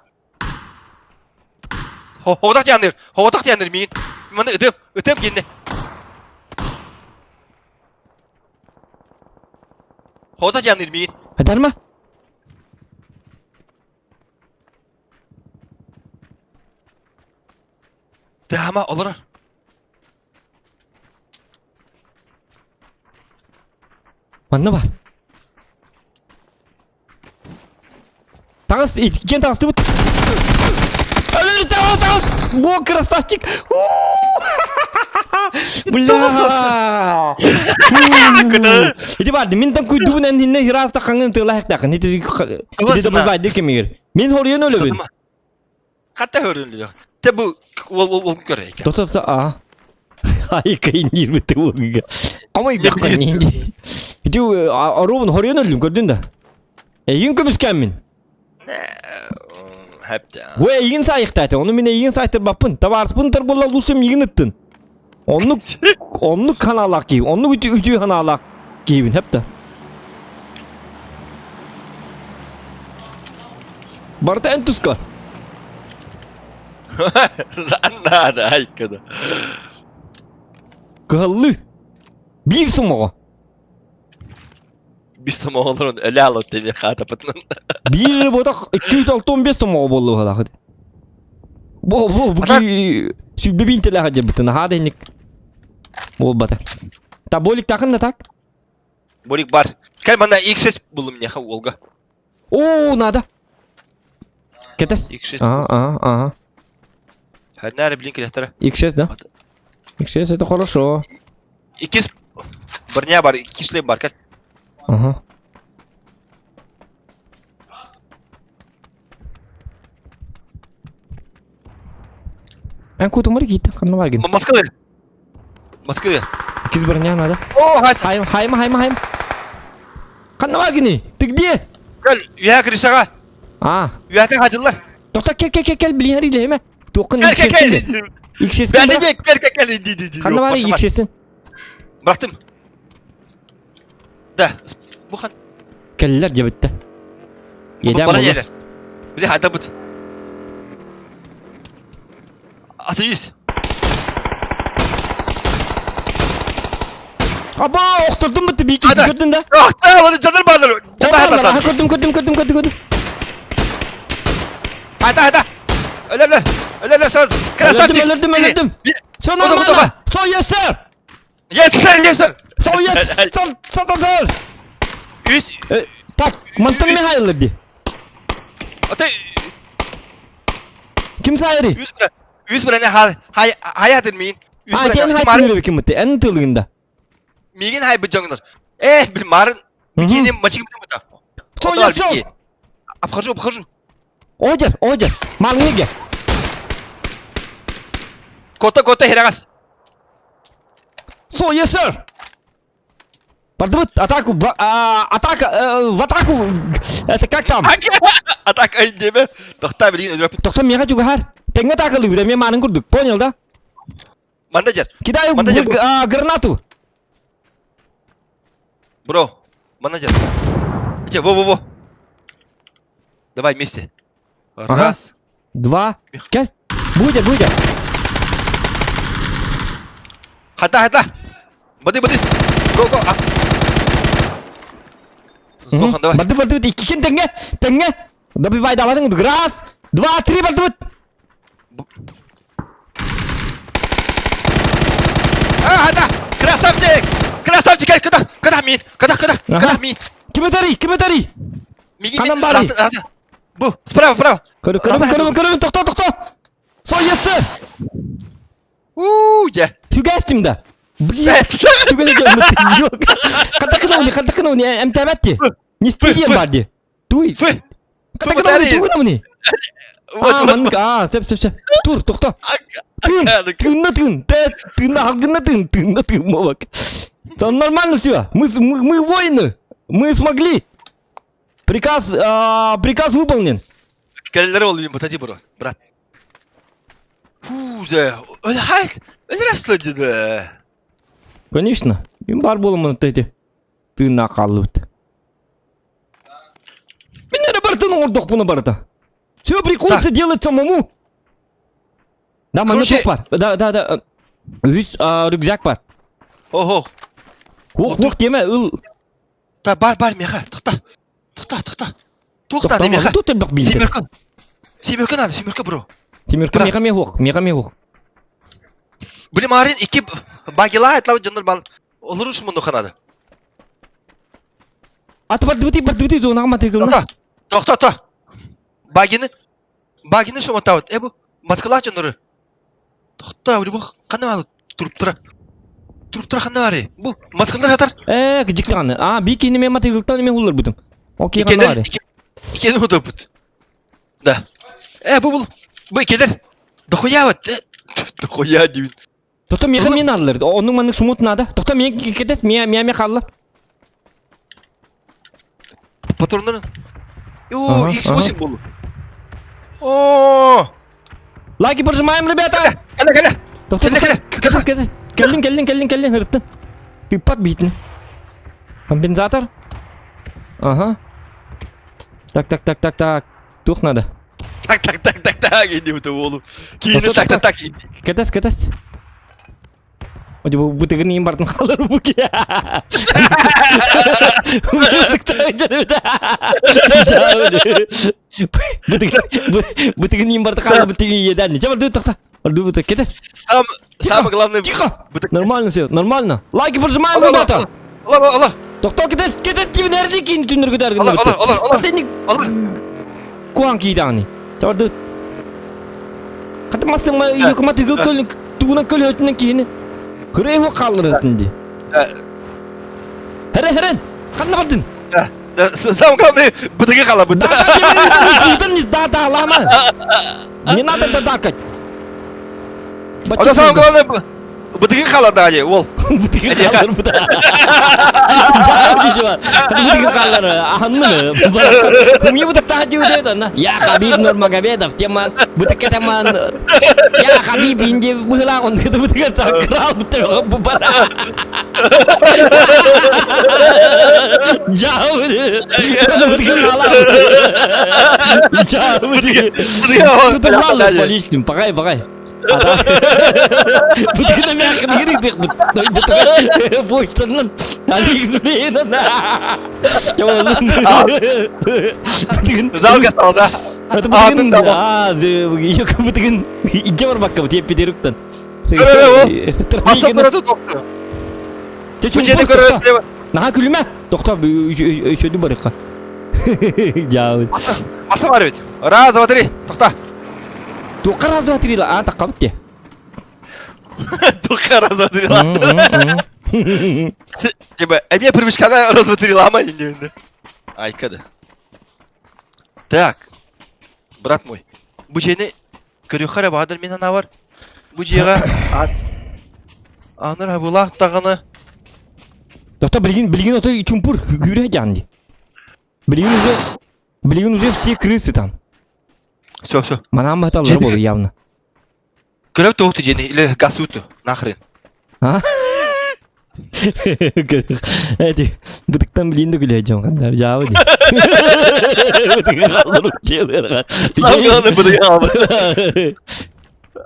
Хоҕотох дианыр, хоҕотох дианыр миин. Манна ытым, ытым кинне. Хоҕотох дианыр миин. Адарма. Тыһама олорор. Манна бар. Таҥас, иккиэн таҥастыбыт. Таҥас, таҥас! Во, красавчик! Бля! Ити барды, мин там куйдубун эннинне хираста хаңын тыла хактакын. Ити ити да базайды кемигер. Мин хоруйан өлөбүн. Хатта хөрүн Те бу ол ол көрө экен. Тота тота а. Ай кайнир бит уга. Комой беккан. Ити оруун хоруйан өлдүм көрдүн да. Эйин көмүскәммин. Хэпте. Бу эйигин саайыктаата, ону мин эйигин саайтырбаппын. Табаарыспын буолла лучше миигин ыттын. Оннук оннук ханаалаах киһи, оннук үтү үтүө ханаалаах киһибин, хэп да. Барыта эн туска. Надо, айкада. Кыһаллыы. Биир сомоҕо. Биир сомоҕолорун өлө алат диэн хаатапытынан. Биир ботох 265 сомоҕо буоллуһалаах. Бу бу бу сүлбэ биинтэлээх дьабытын аһаа да буолбата. Та болик тахын да так? Болик бар. Кэл манна X6 буллум меха уолга. Оо, надо. Кетес. X6. Ага, ага, ага. Ханнары блин кэлэхтэрэ. X6, да? X6 это хорошо. Иккис броня бар, икки шлем бар, кэл. Ага. Эн кутумар кииттен ханна баргын? Москвы. Москвы. Иккис броня надо. О, хат. Хайм, хайма, хайма, хайм. Ханна баргыный? Ты где? Кэл, үйэ крышаға. А, Үйәтен хадылар. Тоқта кел кел кел кел билин илеме. Туоххун Кел, кел, кел. Икшесин Бәне бек, кел, кел, кел, иди, иди, иди. Ханна бар икшесин. Бырахтым. Да, бу хан. Кэллэр дебитте. Еден Бара елер. Били хада бут. Остановись. Аба, охтордум бутты бики көрдүн да. Охта, оны жаныр баалар. Жаныр баалар. Көрдүм, көрдүм, көрдүм, көрдүм, көрдүм. Хайда, хайда. Өлерлер. Өлерлер сразу. Красавчик. Өлөрдүм, өлөрдүм, өлөрдүм. Все нормально. Все, yes sir. Yes sir, yes sir. Все, yes sir, sir, sir. Үс. Так, мантан Михайлов ди. Ата Ким сайри? Үс бір. Үс бір не хай хай хаятын мин. Үс бір. Кен хайтын ким бутты? Эн тылыгында. Мигин хай бу Э, бил марын. Мигин мачик бутта. Все, yes sir. Обхожу, обхожу. Одер, одер. Малныге. Кота, кота, херагас. So, yes, sir. Бардыбыт, атаку, в, а, атака, э, в атаку, это как там? Атака диэбэ. Тохта билигин өлөрөппүт. Тохта миэхэ чугаһар. Тэҥҥэ атакалыыбыт, эмиэ маанын курдук. Понял, да? Манна дьэр. Кидаю Манна дьэр. а, гранату. Бро, манна дьэр. Ите, во-во-во. Давай вместе. Раз. Два. Кэл. Будет, будет. Хата, хата. Бады, бады. Го, го. Зохан, давай. Барды, барды, иккин тэҥҥэ, тэҥҥэ. Добивай, давай, раз, два, три, барды. А, хата. Красавчик! Красавчик, куда? Куда мин? Куда, куда? Куда мин? Ким этэрий, ким этэрий? Ханан барый? Бу, справа, справа. Көрү, көрү, көрү, көрү, тохто, тохто. Сойысы! У, я. Түгэстим да. Блин, түгэн Хатакына хатакына эмтээбэтти. Не стидиэн бар ди. Туй. Фы. Хатакына тугуна муни. А, маннык, а, сөп, сөп, сөп. Тур, тохто. Тыын, тыынна тыын, тэ, тыынна, халгынна тыын, тыынна тыын, мовак. Все нормально все. Мы, мы, мы воины. Мы смогли. Приказ, а, приказ выполнен. Кэллэр ол бутати бро, брат. Фу, же. Өлхай, өлрәсле диде. Конечно. Им бар буолумун эти. Тыынна хааллыбыт. Мин эрэ барытын оҥордохпуна барыта. Все приходится делать самому. Да, манна Короче- туох бар. Да, да, да. Үс а, рюкзак бар. Ого. Ух, ух, диэмэ, ыл. Та бар бар меха, тохта. Тохта, тохта. Тохта Тоқтама, меха. тут элбэх биитэр. Семерка. Семерка надо, семерка, бро. Семерка Брат. меха мехух, меха мехух. Блин, Марин, ики багила этлау дьоннор бал. Олору шумунду ханады. Аты бардыбыты, бардыбыты зонаға матыгылна. Тохта. Тохта, тохта. Багины. Багины шуматабыт. Э бу Москвалаах дьоннору. Тохта, бу ханна бар туруп тура. Туруп тура ханна бар. Бу Москвалар хатар. Э, кыжыктааны. А, би кини мен матыгылтан мен улар бутум. Окей, ханна бар. Икенер удобут. Да. Э, бу бу. Бу икенер. Дохуя вот. Дохуя диин. Тохта меха мен аллар. Оннук маннык шумут надо. Тохта мен кетес, мия мия меха аллар. Патроннарын. Ага, О, X8 болду. О! Лайки прожимаем, ребята! Кэлэ, кэлэ. Тохта, Кэлэ, тохта, кэлэ. кетес, кетес. Кэллин, кэллин, кэллин, кэллин, ырыттын. Тыппат биитин. Компенсатор. Ага. Так, так, так, так, так. Туох надо. Так, так, так, так, так, иди в волу. Киини Тохта, так, так, так. Кетес, кетес. Оди бу бутыгын иин бартын халар буки. Бутыгын иин бартын халар бутыгын иедән. Чабар ду тохта. Ду бутык кетес. Сам, Тихо, самое главное. Тихо. Бутык. Нормально все, нормально. Лайки прожимаем, ребята. Алар, алар, Тохто кетес, кетес ким нерди кин түннөр көтәргин. Алар, алар, алар, алар. алар. Куан кийдани. Чабар ду. Хата массыма юкма тыгыл көл тугунан көлөтүнэн киһини. Хырыйы хаалларысын ди. Хәрэ хәрэн! Ханна бардын? Самое главное, бытыгы халабыт. Да, да, не да, да, лама. Не надо дадакать. Это самое главное, бытыгы халадали, ол. Бытыгы халар быта. Бытыгы халар, аханны. Кумье бытык таха диуде Я Хабиб Нурмагомедов, тема бытык теман. Я Хабиб инде быһыла он бытыгы так крал бытыгы бара. Тутуллаллар поличным, пагай, пагай. Почтанан, Жалко стало, да? Иджа барбакка тиэппитеруктан. Маса көрөтө тохто. Бу көрө слева. Наха күлүмэ. Тохто үчөдү барыкка. Жаабы. Маса бар бит. Раз, два, три. Тохта. Туққа раз, два, три. А, таққа бітті. Туққа раз, два, три. Типа, эме привычкана раз, два, три лама не Айкады. Так. Брат мой. Бу жени Көрүөххэ эрэ баҕардар мин санаабар, бу дьиэҕэ ааныр абылаах даҕаны Доктор, билигин, билигин отой чумпур күүрэ дьаан дии. Билигин уже, билигин уже все крысы там. Все, все. Манаан баһыталлара буолу явно. Көрөп тоҕуту дьиэни или гасуту нахрен. А? Эти, бытыктан билин да күлэ дьон ханна жаабы ди. Бытыгы халлырып делер. Самое главное бытыгы халлыр.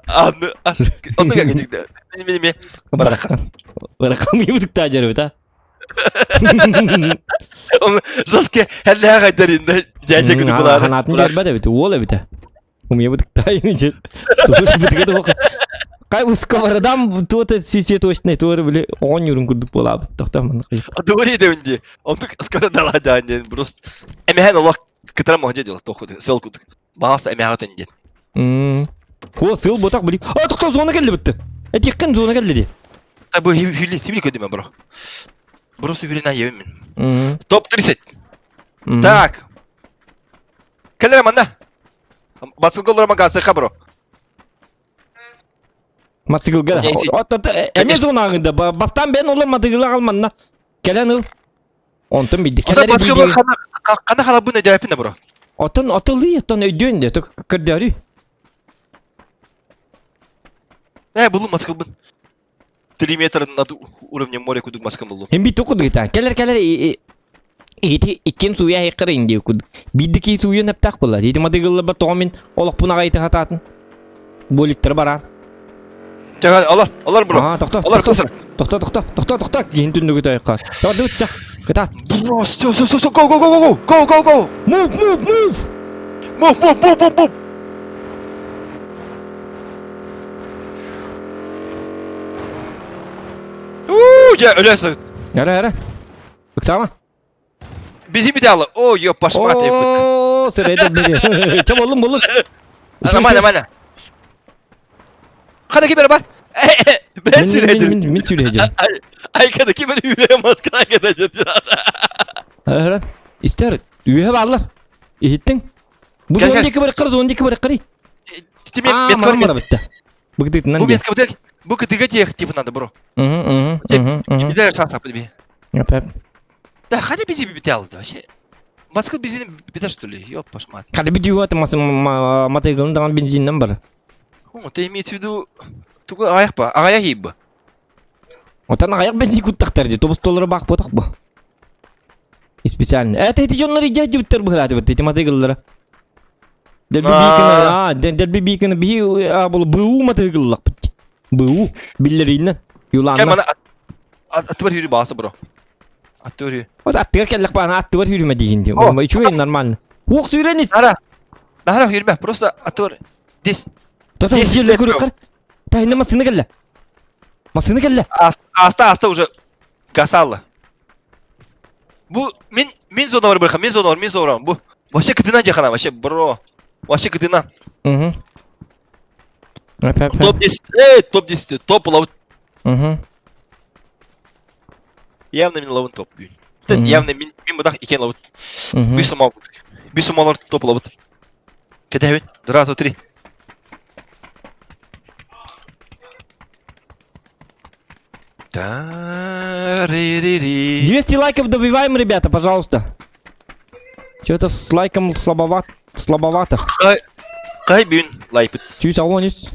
Анны, онны как этикте. Мени мени ме. Барахан. Барахан ми бытыкта жарыбыт а. Жестко хәлләһә кайтар инде. Дядя күтүп булар. Ханатын көрбәт эбит, уол эбит. Умия бытыктайын жер. Бытыгы да Кай сковородам туота сүйсе точно туары биле оон юрун курдук буолаабыт тохтоо маннык. Дури дэвинди. Онтук сковородала даан просто. Эмэхэн олох кытара мохже дела тоху сыл кудук. Бааса эмэхэтен диэн. Хо сыл ботак били. А тохтоо зона келди битти. Этиккен зона келди ди. Та бу хили хили көдүмө бро. Просто хилина ебем мен. Топ 30. Так. Келер манна. Басылга олар магазыха бро. Мотоциклга. Эмне зонагында бастан бен олар мотоциклга алманна. Келен ыл. Онтон бидди. Келер Кана хала буны жайпин бро. Отон отылы, отон өйдөн де, көрдөрү. Э, булу мотоциклбын. 3 метра над уровнем моря кудук маскам булу. Hem бит окуд гыта. Келер келер ити иккен суя хеккер инди куд. Биддики суя нептак була. Ити мадыгылла ба томин олох пуна гайты хататын. Боликтер бара. Чага, алар, алар бро. А, тохто, Алар тохто, быстро. тохто, тохто, тохто, тохто. Кийин түндүгү тайыкка. Тохто, ча. Кытат. Бро, все, все, все, все, go, go, go, go, go, go, go. Move, move, move. Move, move, move, move, move. Уу, я өлөсө. Яра, яра. Ыксама. Бизи биталы. О, ёп, пошмат. О, сырайда бири. Ча болдум, болдум. Нормально, нормально. Хана ким бар? Мен сүйлөйдүм. Мен мен сүйлөйдүм. Айкада ким бер үйрө маскана кетет. Ара. Истер, үйе баллар. Иһиттиң. Бу Кел, кел. 12 бір қыр, 12 бір қыр. Тебе А, метка мана бітті. Бігдитінен Бу де. метка бутер. Бу кытыга тех типа надо, бро. Мгм, мгм, мгм. Битер шанс апы Яп, яп. Да, хотя бизи бител вообще. Москва бензин битер что ли? Ёп, пошмат. Қады бітті өті мотоциклын даған бензиннен бар. О, ты имеется в виду тугу аяқ па? Аяқ иб. Отан аяқ бензин куттақтар де. Тобус доллары бақ ботақ ба. И специально. Это эти жоннар иджа жібіттер бұғылады бітті, эти мотоцикллары. Дәлби бикіні, а, дәлби бикіні би, а, бұл БУ мотоцикллақ бітті. БУ, биллеринен, Кел юланна. мана аттыбар хүрү баасы бро. Аттыбар хүрү. Вот аттыгар келлек бана аттыгар хүрүмө дегенде. О, Үчүгэй нормально. Уох сүйренис. Нара. Нара хүрмө, просто аттыбар. Дес. Тота Десять жерлер метров. көрөк кар. Тайна масыны келле. Масыны келле. Аста аста уже гасалла. Бу мен мен зона бар бирха, мен зона бар, мен зона бар. Бу вообще кытынан жахана, вообще бро. Вообще кытынан. Мгм. Топ-10, эй, топ-10, топ лабыт. Угу. Явно мин лабын топ бүгүн. Явно мин мин бадах икен лабыт. Bir сомал. Bir сомалар топ лабыт. Кэтэһэбин. Раз, два, три. Та-ри-ри-ри. 200 лайков добиваем, ребята, пожалуйста. Что-то с лайком слабовато. Слабовато. Кай бүгүн лайпыт. 113.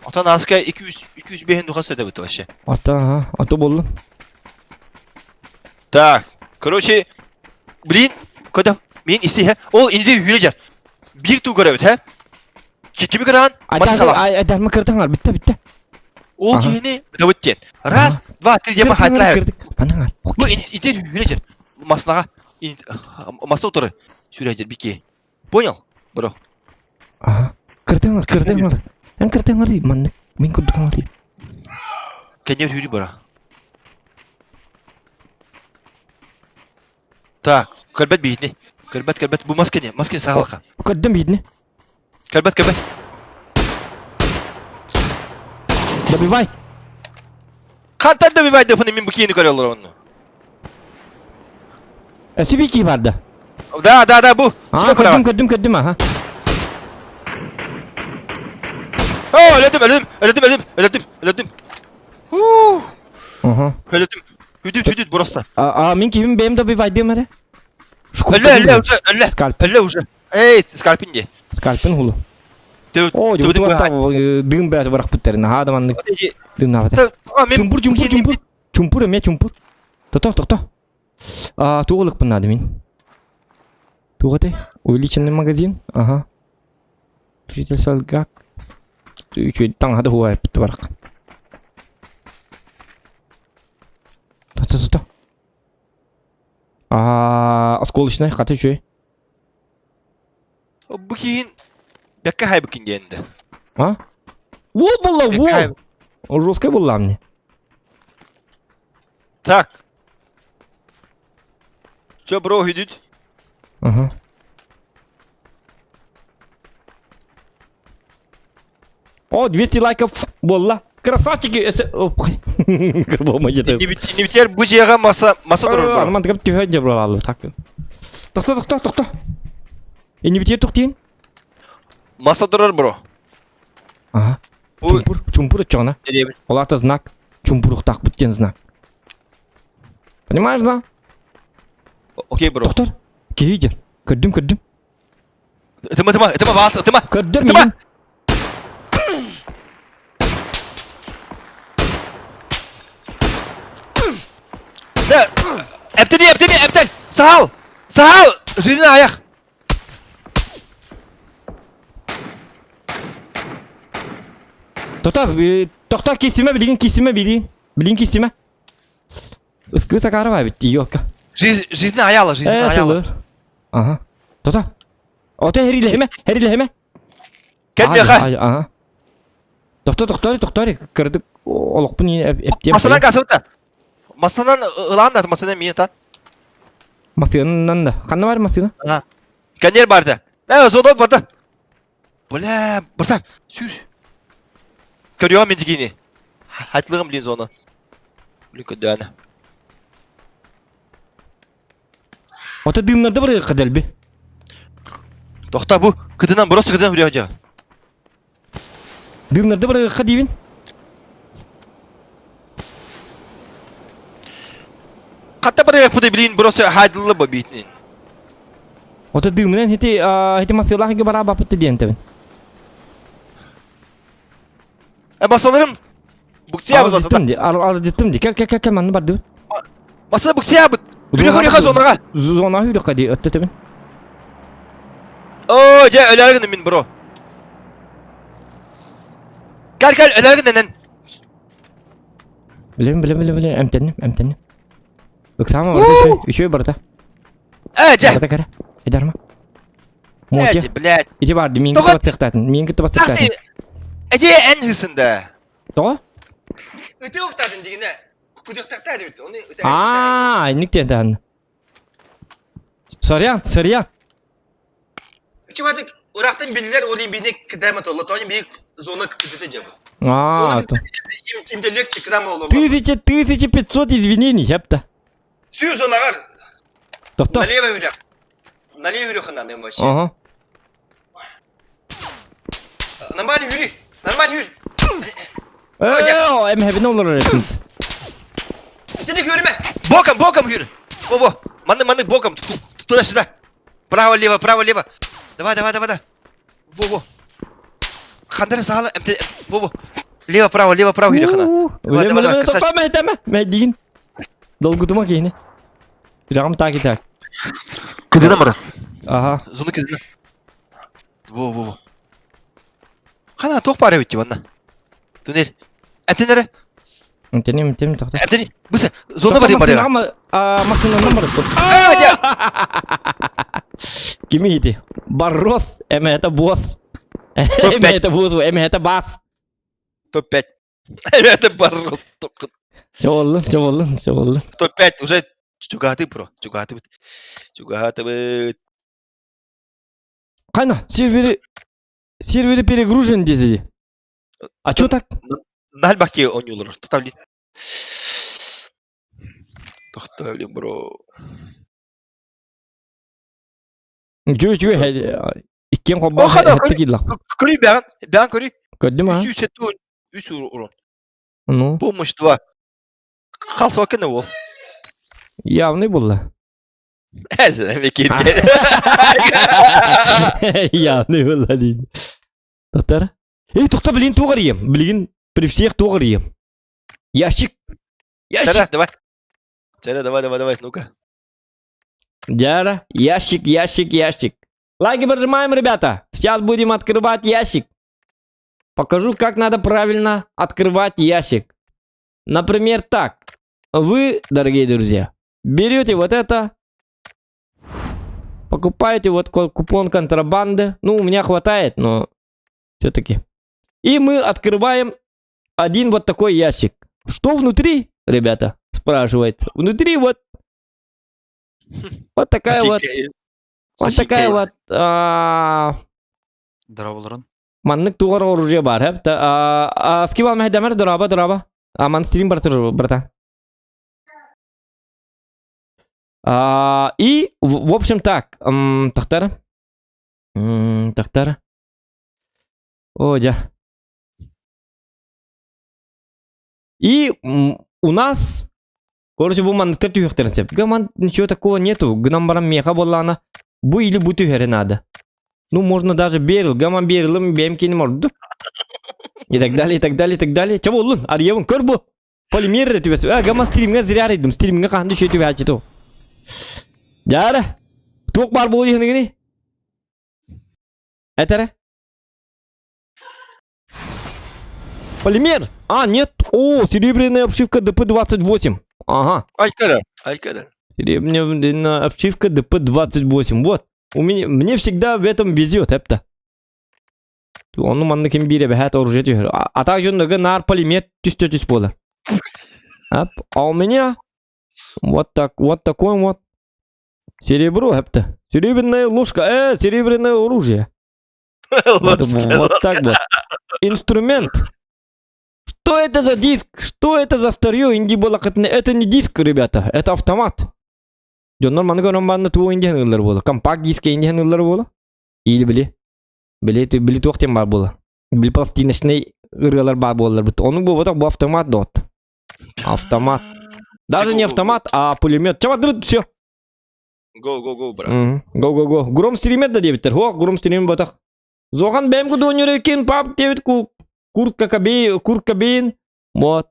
Отон аска 200 205 духа сөдөбүт вообще. Ата, ага, ата болду. Так, короче, блин, когда мен исти, ол инде хүрэ жар. Бир туу көрөбүт, һэ? Кими көрөҕүн? Маны сала. Айдарма кырдыңар, бүтті, бүтті. Ол киһини ытабыт диэн. Раз, два, три диэн хатлаа. Маныңар. Бу ити хүрэ Маснаға маса утары сүрәдер бики. Понял, бро? Ага. Кырдыңар, кырдыңар. Эн кырдыңар ди, манны. Мин кырдыңар ди. Кенер хүрі бара. Так, көрбөт биһитини. Көрбөт, көрбөт. Бу масканы, масканы саҕалаха. Көрдүм биһитини. Көрбөт, көрбөт. Добивай. Хантан добивай деп мин бу киини көрөлөр онну. Өссө бии киһи барда. Да, да, да, бу. Аа, көрдүм, көрдүм, көрдүм, аха. О, өлөдүм, өлөдүм, өлөдүм, өлөдүм, өлөдүм, өлөдүм. Аха. Өлөдүм. Хүдүт, хүдүт, просто. А, мин киһим бэйэм добивайдым эрэ. Өлө, өлө уже, өлө. Скальп. Өлө уже. Эй, скальпин де. Скальпин хулу. О, дым бәт бырахпыттарын. Аха, да маннык дымнаабата. Чумпур, чумпур, чумпур. Чумпур эмиэ чумпур. Тото, тото. А, туғылықпын надо мин. Туғатай. Увеличенный магазин. Ага. Учитель Сальгак. Үчүгэй таҥаһа да уһуйбут барах. Тото, тото. Аа, осколочнай хата үчүгэй. Бу киһин бэккэ хайбыкин диэнде. А? Уол буолла, уол! Жесткая буолла мне. Так. Все, бро, идут. Ага. О, 200 лайков буолла. Красавчики! Инибитер бу дьиэҕэ маса маса турар бро. Арман тыгап түһэ дьабралалы так. Тохто тохто тохто. Инибитер тохтин. Маса турар бро. Ага. Чумпур, чумпур очоҕуна. Ол аата знак. Чумпуруктаахпыт диэн знак. Понимаешь, да? Окей, бро. Доктор, киһи дьэр. Көрдүм, көрдүм. Ытыма, ытыма, ытыма, баас, ытыма. Көрдүм, Ытыма. Да, эптени, эптени, эптен. Сахал! Сахал! Жизнь аяқ. Тота, тохтоо киссимэ билигин киссимэ билигин. Билигин киссимэ. Ыскыы сакаарова эбит тиийиокка. Жизнь, жизнь аяла, жизнь аяла. Ага. Тота. Ото хэрилэһимэ, хэрилэһимэ. Кэл миэхэ. Ага. Тохто, тохтори, тохтори. Кырдык олохпун эптиэм. Масынан касыбыта. Масынан ылаан да, масынан миин та. Масыынан да. Ханна бар масына? Ага. Кэннер барды. Э, зодот барды. Бля, братан, сүр. Көрүөҕүм мин дигини. Хатылыгым блин зона. Блин көрдөөнө. Ото дымнарда барыахха дэлби. Тохта бу кытынан просто кытынан үрүөх дьа. Дымнарда барыахха диибин. Хатта барыахпыты блин просто хайдылы бу биитинин. Ото дымынан хити хити масыылаах бараа баппыт диэн тэбин. Э басаларым буксиябыт басата. Ди, аралдьыттым ди. Кэл кэл кэл кэл манна бардыбыт. Басата буксиябыт. Үрэх үрэх зонаға. Зона үрэх ди өттө тэбин. Оо, дьэ өлөөр гынным мин бро. Кэл кэл өлөөр гыннын. Билем билем билем билем эмтенним эмтенним. Ыксаама барыта үчүгэй үчүгэй барыта. Э, дьэ. Барыта кэрэ. Эдарма. Эти, блядь. Ити барды миин кытта батсыахтаатын. Миин кытта батсыахтаатын. Эти эн хысында. Тоҕо? Ыты ухтаатын дигинэ. Кудыхтахтаа дебит. Оны Аа, инник диэн таһын. Сорян, сорян. Чуватык. Урахтан биллэр ол бини кытайма толла тони би зона кытыты дьабы. А, Зона им легче кытама олорлар. Тысяча, 1500 извинений, хепта. Сүү зонагар. Тохто. Налево үрэх. Налево үрэх надо вообще. Ага. Нормально yürü. Нормально yürü. Э, эм хебин олорор этин. Сени көрүмэ. Боком, боком yürü. Во, во. Маны, маны боком. Туда-сюда. Право, лево, право, лево. Давай, давай, давай, давай. Во, во. Хандара саала. Во, во. Лево, право, лево, право yürü хана. Давай, давай, давай, красавчик. Топа мэ, мэ дигин. Долгутума киһини. Сүрэҕим таак итак. Кыдына мара. Ага. Зону кыдына. Во, во, во. Хана туох баар эбит манна. Туннель. Эмтэн эрэ. Эмтэним, эмтэним тохто. Эмтэни. Быса. Зона бар бар. Массыына бар. Кими ити? Баррос, эме это босс. Эме это босс, эме это бас. Топ-5. Это Баррос. Чабыллын, чабыллын, чабыллын. Топ-5 уже чугаһатыы бро. Чугаһатыбыт. Чугаһатыбыт. Кана, сервери сервери перегружен дези. А чё так? Нальбаки оонньуулар. Тотали. Тохтали, бро. Чү чү иккиэн холбоон хэттэ кииллах. Көрүй бэҕэн, бэҕэн көрүй. Көрдүм а? 373 урон. Ну. Помощь 2. Халсуакын ол. Явный булла. Явный булла дейм. Тоқтар. Эй, тоқта, блин, туғар ем. Блин, при всех туғар ем. Ящик. Ящик. Давай. Давай, давай, давай, ну-ка. Дяра, ящик, ящик, ящик. Лайки прожимаем, ребята. Сейчас будем открывать ящик. Покажу, как надо правильно открывать ящик. Например, так. Вы, дорогие друзья, берете вот это, покупаете вот купон контрабанды. Ну, у меня хватает, но все-таки. И мы открываем один вот такой ящик. Что внутри, ребята, спрашивается. Внутри вот вот такая вот вот такая вот Дорооболорун. Маннык тугар оружие бар, хэп. Скибал мэһдэмэр дорообо, дорообо. Аман стрим бартыр, брата. И, в общем, так, тахтар. Тахтар. О, дя. И у нас, короче, бу манныктар түһүөхтэрин сөп. Гаман ничего такого нету. Гынан баран меха боллаана. Бу или бу түһэри надо. Ну, можно даже берил. Гаман берилым, бэм киним орду. И так далее, и так далее, и так далее. Ча боллун, арьевын көр бу. Полимер түбэс. А, гаман стримҥэ зря арыйдым. Стримҥэ хаһан да түбэчи ту. Дьара. Туох баар буолуо иһин Этэрэ? Полимер! А, нет! О, серебряная обшивка ДП-28. Ага. Айкада, айкада. Серебряная обшивка ДП-28. Вот. У меня, мне всегда в этом везет, эпта. Ону манна ким бире бэһэт оружие түһэр. А так дьоннорго наар полимер түстө түс буолар. А у меня вот так, вот такой вот серебро, эпта. Серебряная ложка, серебряное оружие. Вот, вот так вот. Инструмент. Что это за диск? Что это за старье? Инди была Это не диск, ребята, это автомат. Дьоннор маны көрөн барна туо индиэн ыллар буола. Компакт диск индиэн ыллар буола. Или били. Били били туох тем бар буола. Били пластиночный ырыалар бар буоллар бит. Ону буолбатах бу автомат дот. Автомат. Даже не автомат, а пулемет. Чама все. Го, го, го, брат. Го, го, го. Гром стримет да дебиттер. Хо, гром стрим ботах. Зохан бэм кудуонньор кин пап дебит ку Курт Кокобейн, Курт Кобейн, вот.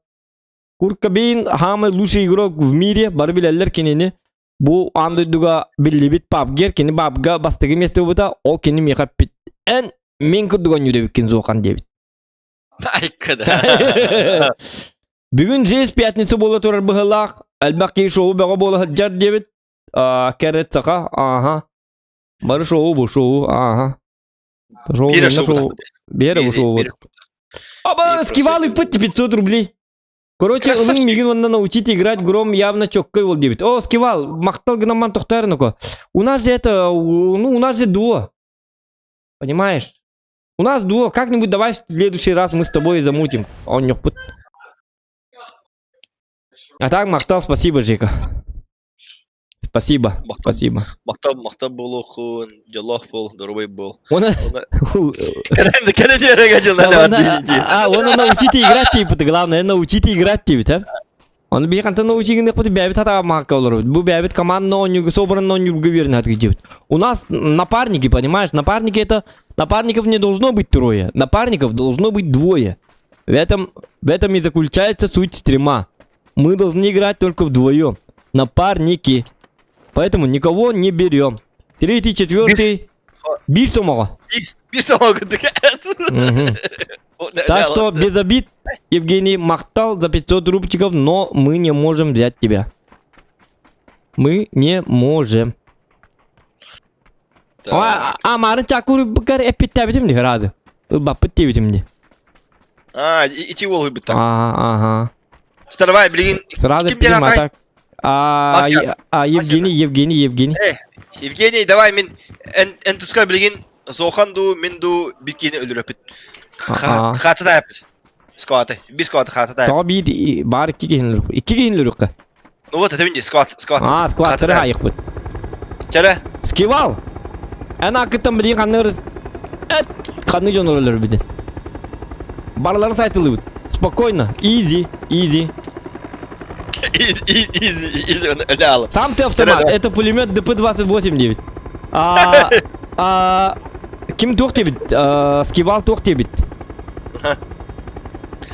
Курт Кобейн самый лучший игрок в мире, бары билэллэр кинини. Бу аан дойдуга биллибит пабгер, кини бабга бастыгы месте бута, ол кини миэхэ эппит. Эн мин курдук оонньуур Зохан диэбит. Айкада. Бүгүн жесть пятница буола турар быһылаах, элбэх киһи шоу бөҕө буола сылдьар диэбит. Кэрет саха, ааха. Бары шоу бу, шоу, ааха. Шоу, Биэрэ шоу, шоу. Биэрэ бу шоу. Аба, скивал и 500 рублей. Короче, ылын мигин онна научить играть гром явно чоккой бол дебит. О, скивал, махтал гынаман тохтар ну У нас же это, ну, у нас же дуо. Понимаешь? У нас дуо, как-нибудь давай в следующий раз мы с тобой замутим. Он не А так, махтал, спасибо, Жека. Спасибо, спасибо. Махтал, махтал буолуоххун, дьоллоох буол, доруобай буол. Он... А, он научите играть, типа, главное, научите играть, типа, Оны биһи хантан научигынныхпыт бэйэбит хатаҕаммакка олоробут. Бу бэйэбит командно оонньууга собранно оонньуурга үөрэнэ сатыыбыт. У нас напарники, понимаешь? Напарники это... Напарников не должно быть трое. Напарников должно быть двое. В этом, в этом и заключается суть стрима. Мы должны играть только вдвоем. Напарники. Поэтому никого не берем. Третий, четвертый. Биир сомоҕо. Биир сомоҕо Так что без обид, Евгений махтал за 500 рубчиков, но мы не можем взять тебя. Мы не можем. А, а марын чакур быкар эппиттээбитим ди разы. Ылбаппыт диэбитим ди. А, ити уол ылбыттар. Ага, ага. Давай, билигин Сразу ким диэн пилим, а атай? так. А, Мася. а Евгений, Евгений, Евгений. Э, Евгений, давай мин эн эн тускар билигин Зохан ду мин ду бикини өлөрөпүт. Аа. Хата таайпыт. Скваты. Бис скваты хата таайпыт. Тоҕо биир баар икки киһини өлөрүк. Икки киһини өлөрүөххэ. Ну вот это види, скват, скват. Аа, скваттары хаайыхпыт. Чара. Скивал! Эн акыттан билигин ханны Эт! Ханны дьон өлөрбүтүн. Барыларын сайтылыбыт. Спокойно. Изи, изи. Изи, изи, өлө Сам ты автомат. Это пулемет ДП-28-9. А, а, ким туох диэбит? Скивал туох диэбит?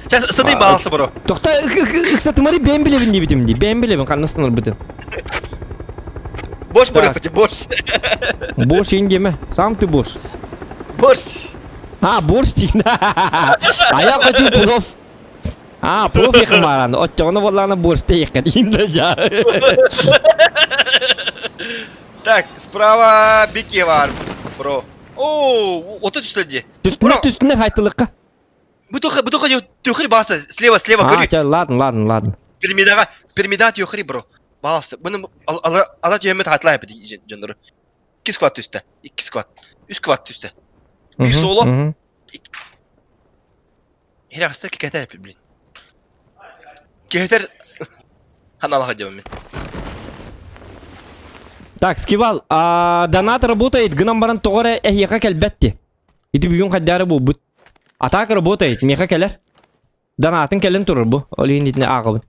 Сейчас сыдый баалсы бро. Тохта ыксатымары бэйэм билэбин диэбитим дии. Бэйэм билэбин ханна ылбытын. Борщ бро, борщ. Борщ иин диэмэ. Сам ты борщ. Борщ. А, борщ диин. А я хочу плов. А, плов ехмаран. Оччоҕуна буоллаҕына борщ еххэ диин да Так, справа Бики бар, бро. О, ото түстүлэр дии. Түстүнэр түстүнэр хайтылыкка. Бутуха, бутуха, тюхри баса, слева, слева, А, көрү. ча, ладно, ладно, ладно. Пирамидаға, пирамида тюхри, бро. Баласы. Бұны ала ала түйемет хатлай бит жандыры. Икки скват түстэ. Икки скват. Үс скват түстэ. Биир соло. Хирахстар кикэтэр блин. Киһитэр ханалаха дьоммин. Так, Скивал, а, донат работает, гынан баран тоҕо эрэ эһиэхэ кэлбэт дии. Ити бүгүн хайдаары буолбут. Атака работает, миэхэ кэлэр. Донатын кэлэн турар бу. Ол иһин итини ааҕабын.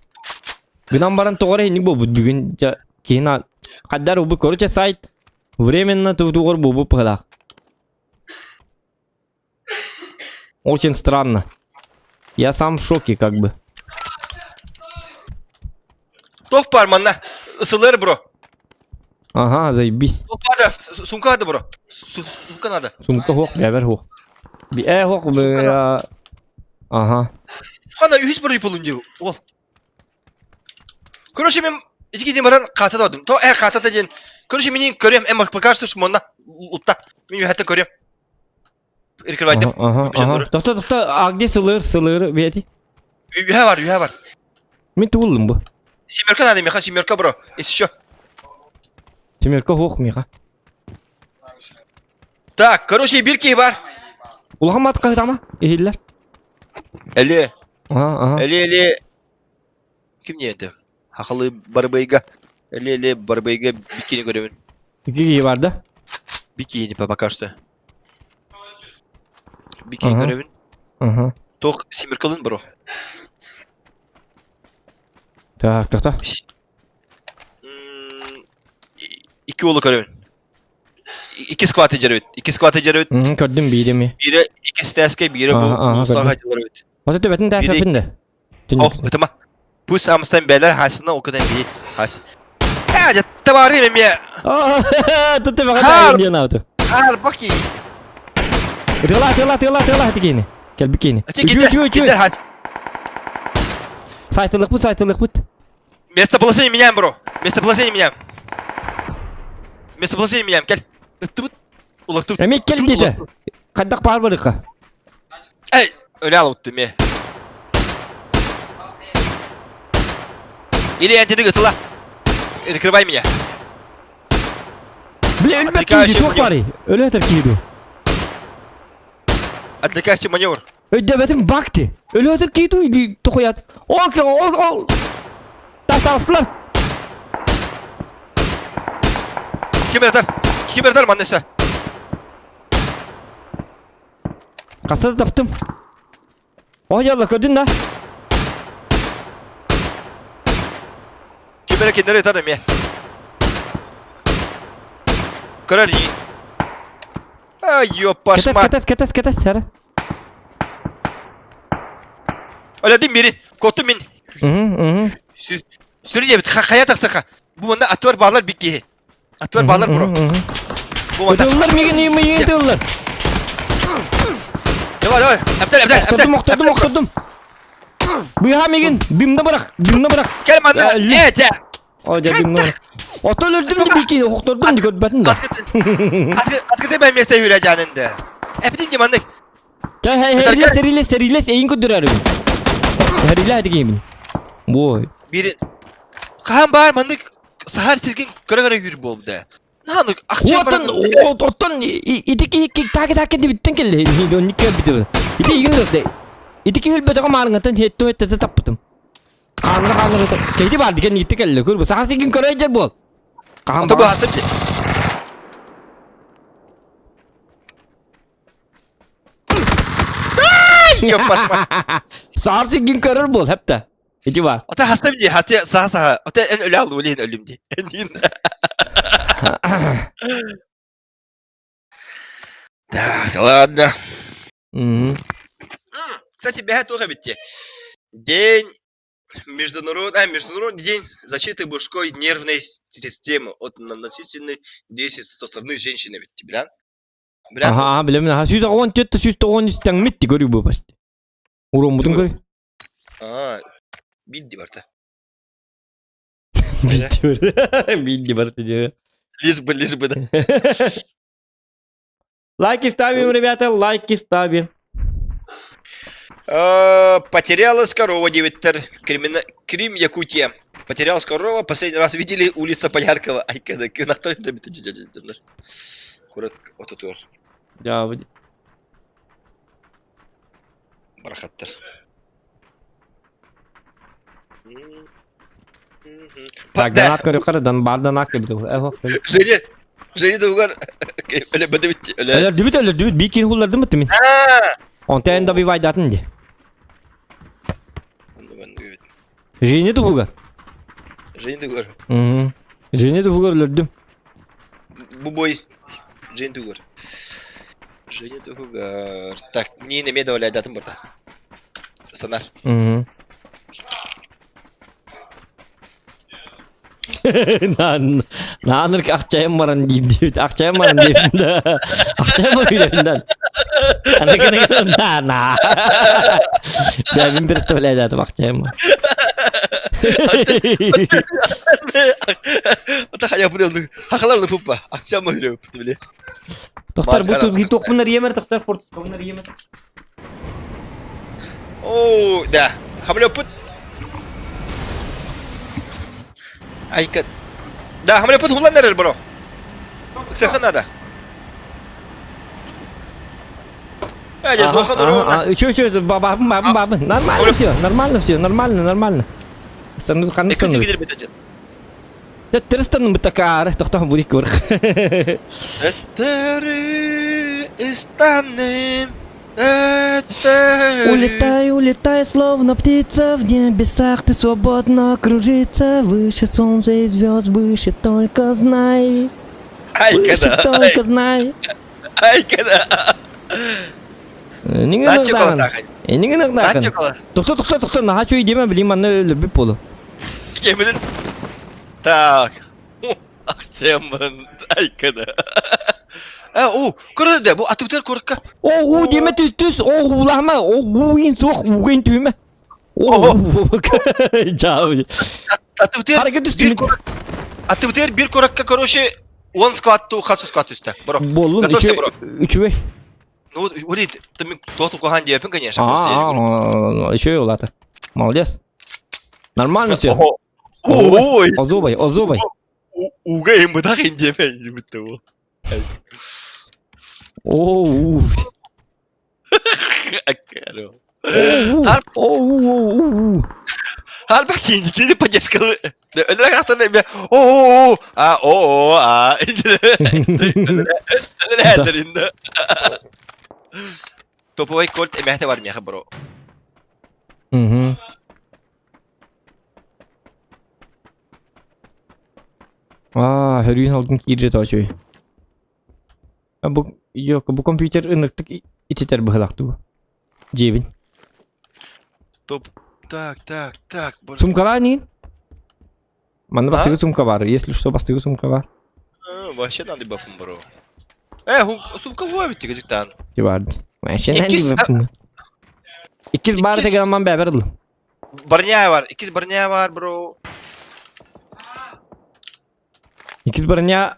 Гынан баран тоҕо эрэ инник буолбут бүгүн дьэ киһин хайдаары буолбут. Короче, сайт временно тугур буолбут быһыылаах. Очень странно. Я сам в шоке как бы. Туох баар манна? Ысылыр бро. Ага, заебись. Туох баар да сумка баар бро. Сумка надо. Сумка хуох, бэбэр хуох. Э хуох, Ага. Хана үһүс бро юпулун дии. Ол. Короче, мен ити киһи баран хаата да То э хаата диэн. Короче, минин көрүөм, эм пока что манна утта. Мин үһәттен көрүөм. Прикрывайдым. Ага, ага. Тохто, тохто, а где сылыр, сылыр, бети? Үһэ бар, үһэ бар. Мин тугуллум бу. Семерка надо, меха, семерка, бро. Если что. Семерка хуох, меха. Так, короче, бир киһи бар. Улахан мат хаһытама, иһиллэр. Эле. Ага, ага. Эле, эле. Ким не это? Хахалы барбайга. Эле, эле барбайга бикини көрөбүн. Икки киһи бар да? Бикини пока что. Бикини көрөбүн. Ага. Тох семеркалын бро. Так, так, так. Икки уолу көрөбүн. Икки скваты дьэрбит. Икки скваты дьэрбит. Көрдүм биири ми. Биирэ икки стээскэ, биирэ бу саха дьылар эбит. Ото төбөтүн тээспэппин да. Ох, ытыма. Пусть амстан бэлэр хасына окудан бии хас. Э, дьэ табары эмиэ. Тут төбөҕө таайын диэн ауту. Хаар баки. Тыла, тыла, тыла, тыла тикини. Кэлбикини. Үчү, үчү, үчү. Сайтылыкпыт, сайтылыкпыт. Местоположение меняем, бро. Местоположение меняем. Местоположение меняем. Кел. Ыттыбыт. Улахтыбыт. Эми кел диэтэ. Хайдах баар барыха. Эй, өлө алыбыт ме. Или антидык ытыла. Прикрывай меня. Бля, өлбөт киһи туох баарый? Өлө этэр киһи дуу? Отвлекающий маневр. Өйдөбөтүм бакти. Өлөөтөр кииту или тохуят. Ол ол ол. Тастаастылар. Ким ырытар? Ким ырытар манныса? Хаса таптым. О ялла көрдүн да. Ким эрэ кинилэри ытар эмиэ. Көрөр ии. Ай, Кэтэс, ёппашма. кэтэс, кэтэс, кэтэс, сара. Өлөдүм мирин. Коттум мин. Угу, угу. Сүрүн диэбит. Хайа тахсаха. Бу манна аттыбар баалар бик киһи. Аттыбар баалар бро. Бу манна. Ытыллар мигин мигин ытыллар. Давай, давай. Әптел, әптел, әптел. Охтордум, охтордум, охтордум. Быһа мигин, дымна бырах, дымна бырах. Кел манна. Э, дьэ. О, дьэ, дымна бырах. Отон өлдүм да бикини, охтордум да көрбөтүн да. Открыты бай место юря жанында. Эпитим де маннык. Чэ, хэ, сэрилес, сэрилес, эйин көрдөрөрүм. Сэрилэ дигеймин. Бой. Бир Хаан баар маннык сахар сиргин көрө-көрө юр буолбута. Нааннык акча Оттон оттон ити киһи таки таки дибиттен келли. Онник көрбүтүм. Ити игин дөрдө. Ити киһи өлбөтөҕө маарыҥаттан хетту хеттете таппытым. Хааннара хааннара кейди бар диген итти келли. Көр бу сахар сиргин көрө жер бол. Хаан Ото бу хасып. Ёппашма. Сахар сиргин көрөр бол хепте. Ити бар. Ото хастым ди, хасы саха саха. Ото эн өлө алды олейін өлүм ди. Так, ладно. Кстати, бэһэ туох эбит День международный, международный день защиты мужской нервной системы от насильственных действий со стороны женщины ведь, бля? Бля, Аха, билемин. Аха, 114 113 тэҥмит көрүү бу почти. Уроммутун көр. А, бидди барта. Бидди бар. Бидди бар диye. Лишь бы, лишь бы, да. Лайки ставим, ребята, лайки ставим. Потерялась корова, девяттер. Крим, Якутия. Потерялась корова, последний раз видели улица Пояркова. Ай, когда Курат ототур. Да, Барахаттар. Так, донат көрү дан бар донат кебит. Женя, Женя дугар. Өлө бөдөбүт. Өлө. Өлөрдүбүт, өлөрдүбүт. Бии кин хуллардым мин. Онтон добивайдатын ди. Женя туһугар. Женя дугар. Женя туһугар өлөрдүм. Бу бой Женя туһугар. Женя туһугар. Так, не неме добавляйдатын бурда. Санар. Нааныр акчайым баран дейт. Акчайым баран дейт. Акчайым баран дейт. На на. Да, мен представляю это акчайым. Ата хая буду. Хахалар пупа. Акчам мөрөп биле. Тоқтар, бу тут гиток bunlar yemer, тоқтар форт bunlar yemer. О, да. Хамлепут. Айка. Да, хамлепут хулан нерел, бро. Ксеха надо. А, я зоха Еще, еще, бабы, бабы, бабы. Нормально все, нормально все, нормально, нормально. Стану, қандай стану. Тәрі стану бітакары, тоқтан бурик көр. Тәрі станым. Улетай, улетай, словно птица в небесах, ты свободно кружится, выше солнца и звезд, выше только знай. Выше только знай. Ай, когда. Ниңе Ниңе нагдан. Тохто, тохто, тохто, наха чуй деме билим анны өлүп болу. Кемinin. Так. Акчемрын айкада. А, о, көрөрдө, бу атыбытыр корукка. О, у деме түс, о, улама, о, уин суох, уин түймө. О, жау. Атыбытыр. Харакет үстү. Атыбытыр бир корукка, короче, он склад ту, хасу склад үстө. Бро. Болун, Готовься, бро. Үчүбей. Ну, урит, ты мен тоту кохан диепин, конечно. А, еще и улата. Молодец. Нормально все. Ой. Озубай, озубай. Уга им бытах индиепин, бітті ол. О, у. Харбак кииники поддержкалы. Өлөрөк ахтан эбе о а о а Өлөрө Топовой кольт эмэхте бар миэхэ бро. Угу. Аа, хөрүүн алдын киирдэ тоочуй. Бу yok, бу компьютер ынырыктык ититэр быһылаах дуу. Дьиэбин. Топ. Так, так, так. Сумкалаа нин? Манна бастыгы сумка бар. Если что, бастыгы сумка бар. Вообще надо бафым бро. Э, сумка буа битти гыжыктан. Бар. Вообще надо Иккис бар деген ман бәбер ыл. Барня бар, иккис барня бар, бро. Иккис броня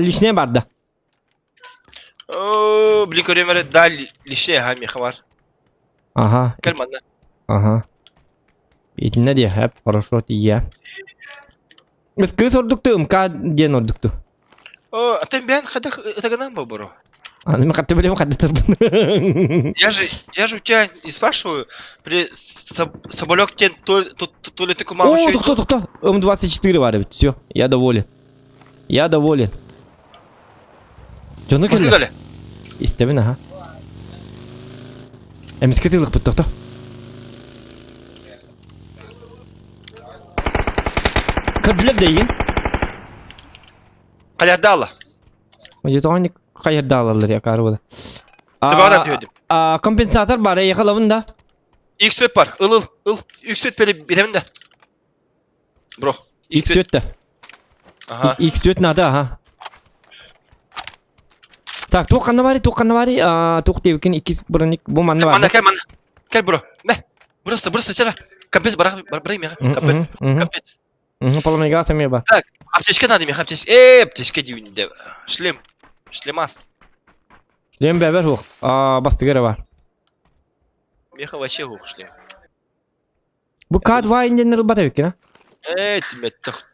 лишняя барда. Оо, блин, көрөм эрэ, да, лишняя аха миэхэ бар. Ага. Кэл манна. Ага. Итиннэ диэ, хэп, хорошо тиийэ. Біз кыыс ордукту, МК диэн ордукту. О, а ты бэйэн хайдах ытыгынан боборо? Аны мен хатты билем хатты турбун. Я же у тебя не спрашиваю, при соболек тен то, то, то ли ты кумал О, тохто, тохто, М24 бар эбит, все, я доволен. Я доволен. Дьону кэллэ. Истэбин, аха. Эмискэ тыылыкпыт, тохто. Көрдүлэр да игин. Хайардаала. Тоҕо хайардаалалар я карыбыла. Төбөҕө түһэдим. Компенсатор бар, ехалабын да. X4 бар. Ыл ыл ыл. X4 бери беремин да. Бро. X4 да. Ага. X4 надо, ага. Так, туох ханна барый, туох ханна барый, туох диэбиккин иккис броник бу манна бар. Манна кэл манна. Кэл бро. Мэ. Просто, просто чара. Компец барах барай меха. Компец. Компец. Поломайга эмиэ бар. Так, аптечка надо меха, аптечка. Э, аптечка диибин Шлем. Шлемас. Шлем бэбэр хуох. Бастыгы бар. Меха вообще хуох шлем. Бу К2 инденнер ылбат эбиккин, а? Э, тиметтэх.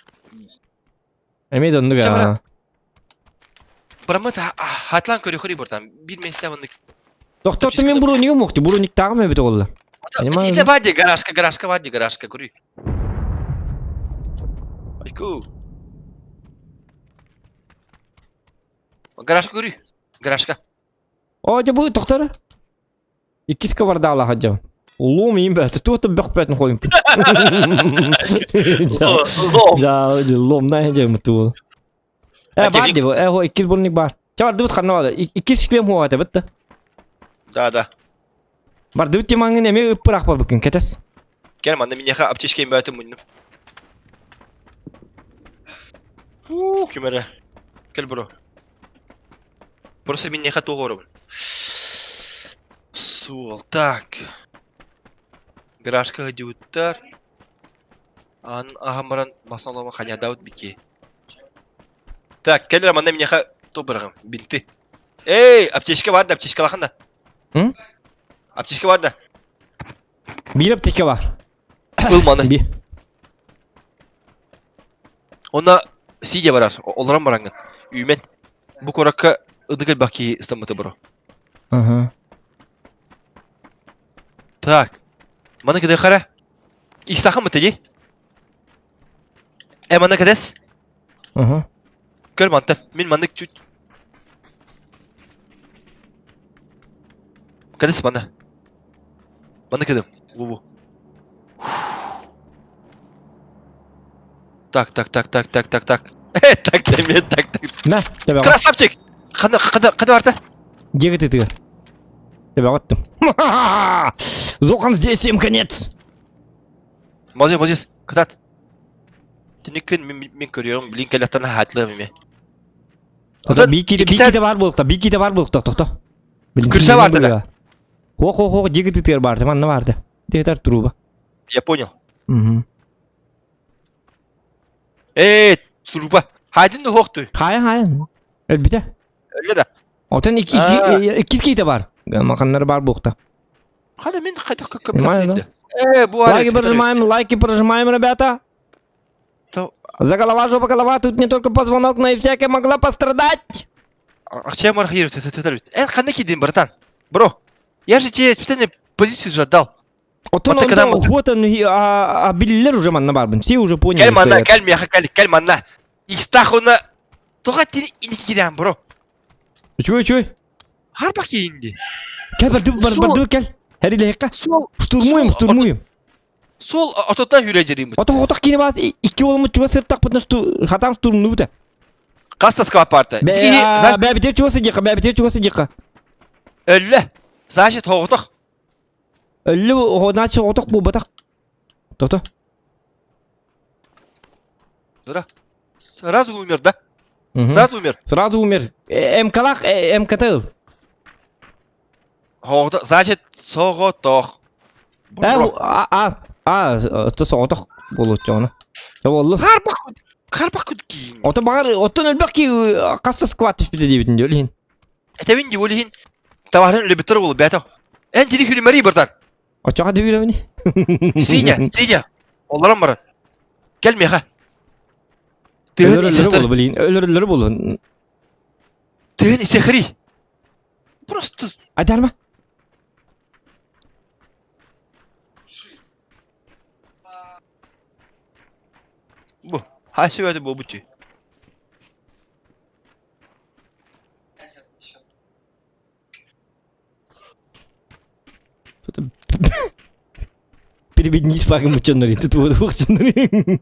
Эмиэ да оннук аа. Бараммыт хатлаан көрү бортан. Биир месте маннык. Доктор мен броник мохти, броник тагым эбит оҕолла. Понимаю. Ите бар ди гаражка, гаражка бар ди гаражка көрүй. Айку. Гаражка көрүй. Гаражка. О, дьэ бу тохтор. Иккис кабардаала сылдьабын. Улуум иин бөтө, туох да бөх бөтүн хойумпун. Лом. Да, ломна дьэ туул. Э, бар ди бу, э, хо иккис броник бар. Чэ бардыбыт ханна баар. Иккис шлем хуа этэ бытта. Да, да. Бардыбыт тимаңын эмиэ ыппыраах барбыккын кэтэс. Кэл манна миниэхэ аптечка бөтүн муннум. Уу, ким эрэ. Кэл бро. Просто миниэхэ туох оробун. Суол, так. Гаражка сылдьыбыттар. Ан аһан баран басалама ханядаабыт бики. Так, кэл эрэ манна миниэхэ туох быраҕым, бинты. Эй, аптечка бар да, аптечкалахан да. М? Аптечка бар да. Биир аптечка бар. Ыл маны. Би. Онно сидя барар, олорон бараҥҥын. Үүмэн. Бу куоракка ынык элбэх киһи ыстаммыта бро. Ага. Так. Маны кыды хара. Иксахан мыты ди. Э, маны кэдэс. Ага. Көр мантан. Мин маннык чуть. Кэдэс маны. Маны кыдым. Ву-ву. Так, так, так, так, так, так, так. Так, так, так, так. На, тебе. Красавчик! Хана, хана, хана барда? Дьиэ тытыгар. Тебе Зохан здесь им конец! Молодец, молодец. Кытаат. Тиниккин мин мин көрүөм, блин кэлэхтэн хаатылыам эмиэ. Ота бикиде бикиде бар буолта, бикиде бар буолта, тохто. Күрсэ баарда да? Хох хох хох дьиэ тытыгар баарда, манна баарда. Тиэтэр труба. Я понял. Угу. Ээ, труба. Хайдын да хоохтуй. Хайа хайа. Өлбүтэ. Өллө да. Отон икки иккис киитэ бар. Маханнар бар буолта. Хада мин хайдах Понимаю, да? Э, бу Лайки прожимаем, лайки прожимаем, ребята. То- За голова, жопа, голова, тут не только позвонок, но и всякое могла пострадать. Акча мархир, эн ханна киирдин, братан? Бро. Я же тебе специально позицию же отдал. Оттон Вот ты когда онтон мы- вот он, а биллер уже манна барбын. Все уже поняли, Кэл что манна, я... кэл миэхэ, кэл, кэл манна. Истахуна. Тоҕо тини иники кидээн, бро. Үчүгэй, үчүгэй. Харбах киинди. Кэл барды, бар, Суол- барды, кэл. Хэрилэһикка. Суол, Штурмуем, Суол- штурмуем. суол ортотунан хүрэ дьэрийбит. Отох отох кини баас икки уолумут чугас сыртахпытына шту хатаан штурмнубута. Хас таскаба парта. Ити Бэбитер чугас сидиэххэ, бэбитер чугас сидиэххэ. Өллө. Значит, тоҕотох. Өллө оҕонааччы оҕотох буолбатах. Тото. Дура. Сразу умер, да? Сразу умер. Сразу умер. МКлах МКТ ыл. Хоҕото, значит, соҕотох. А, а, то соҕотох буолуоччоҕуна. Боллу. Харбах харбах киин. Ото баҕар оттон өлбөх ки хаста скват түспүтэ диэбитин диэ олиһин. Этэбин ди олиһин табаһын өлөбүттэр буолу бээтэ. Эн тини хүрүмэри быртан. Оччоҕо дөбүрөбүн. Синя, синя. Олорон баран. Кэл миэхэ. Тыһын Өлөрөллөрү болу блин. Өлөрөллөрү болу. Тыһын исехри. Просто Айдарма. Бу. Хайсы бәді бу бути. Перебедни спагым ученори, тут вот ученори.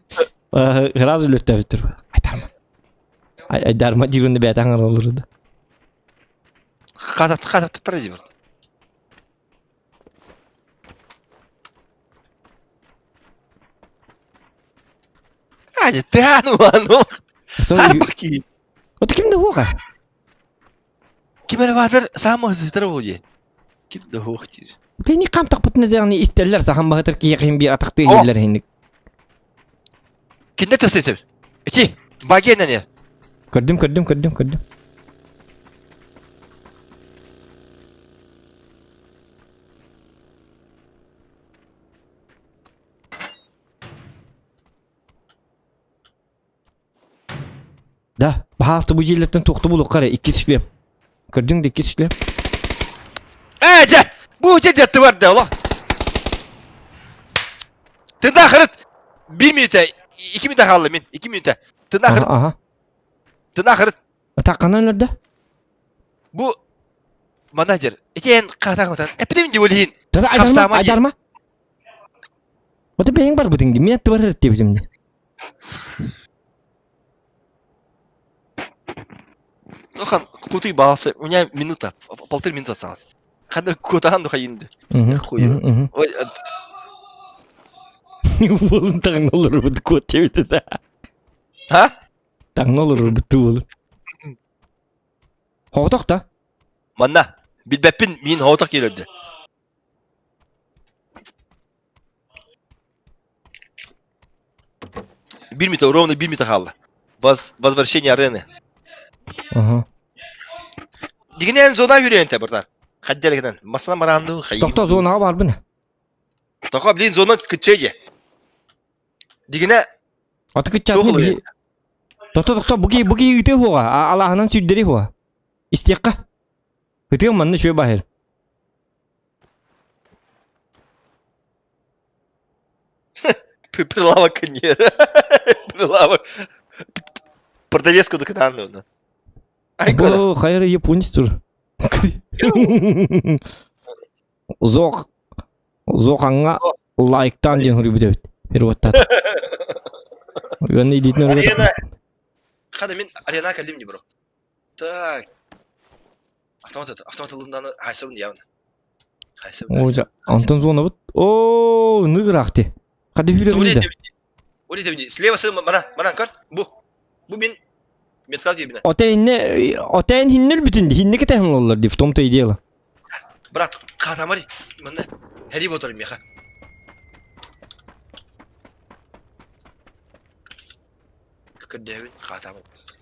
Сразу лөттөбүттүр. Айдарма. Айдарма дирунда бәтаңар олурду. Хата хата тара дибер. Аня, ты ану ану. Харбаки. Вот ким да хуга? Ким эрэ баатар саама сытар буолуо. Ким да хуох диир. Тени кам тахпытына даҕаны истэллэр сахан баһытар киһиэхин биир атахтыы иһиллэр иһинник. Кинне тасытыр? Ити, багенане. Көрдүм, көрдүм, көрдүм, көрдүм. Да, баһаалта бу дьиэлэртэн туохта булуохха эрэ иккис шлем. Көрдүҥ да иккис шлем? Ээ, дьэ, бу дьэ дьэ барда олох. Тында хырыт. Бір минута, 2 минута хаалла мин, 2 минута. Тында хырыт. Ага. Тында хырыт. Таққанан өлөрдө? Бу менеджер. Итен катаң Эпидем диолин. Тада айдарма, айдарма. Вот бэйэҥ барбытыҥ дии, мин аттыбар эрэ диэбитим дии. Ну, хан, кутуй баласы. У меня минута, полторы минуты осталось. Хандар кутахан духайынды. Хуй. Ой, Уолун таҥна олорбут куот диэбитэ да. А? Таҥна олорбут уолун. Хоҕотох да? Манна. Билбэппин мин хоҕотох киирэрди. Бир минута, ровно бир минута хаалла. Возвращение арены. Ага. Дигинен зона хүрэнте братан. Хаддерегенен. Масына маранды хайы. Тохто зонаға барбын. Тоқо, блин, зона кычеге. Дигине Аты кыччатын би. Тохто тохто буки буки ыты хуга. Аллахынан сүрдери хуга. Истиэкка. Ытыам манна шөй бахыр. Прилавок не. Прилавок. Продавец куда каданды. Бу хайры японец тур. Зох. Зохаңа лайктан диэн хуруйбут эбит. Переводтаат. Уонна илиитин Арена. Хада мин арена кэллим не бро. Так. Автомат автомат ылынданы хайсабын явно. О, Антон зона О, ныгырахти. Хады хүрэ да. Слева сын мана, мана көр. Бу. Бу мин меткал диебине. Отейне, отейн хиннер бүтүн, хинне кетен олар ди, в том-то и дело. Брат, катамари, мында Harry Potter меха. Көрдөбүн катамы басты.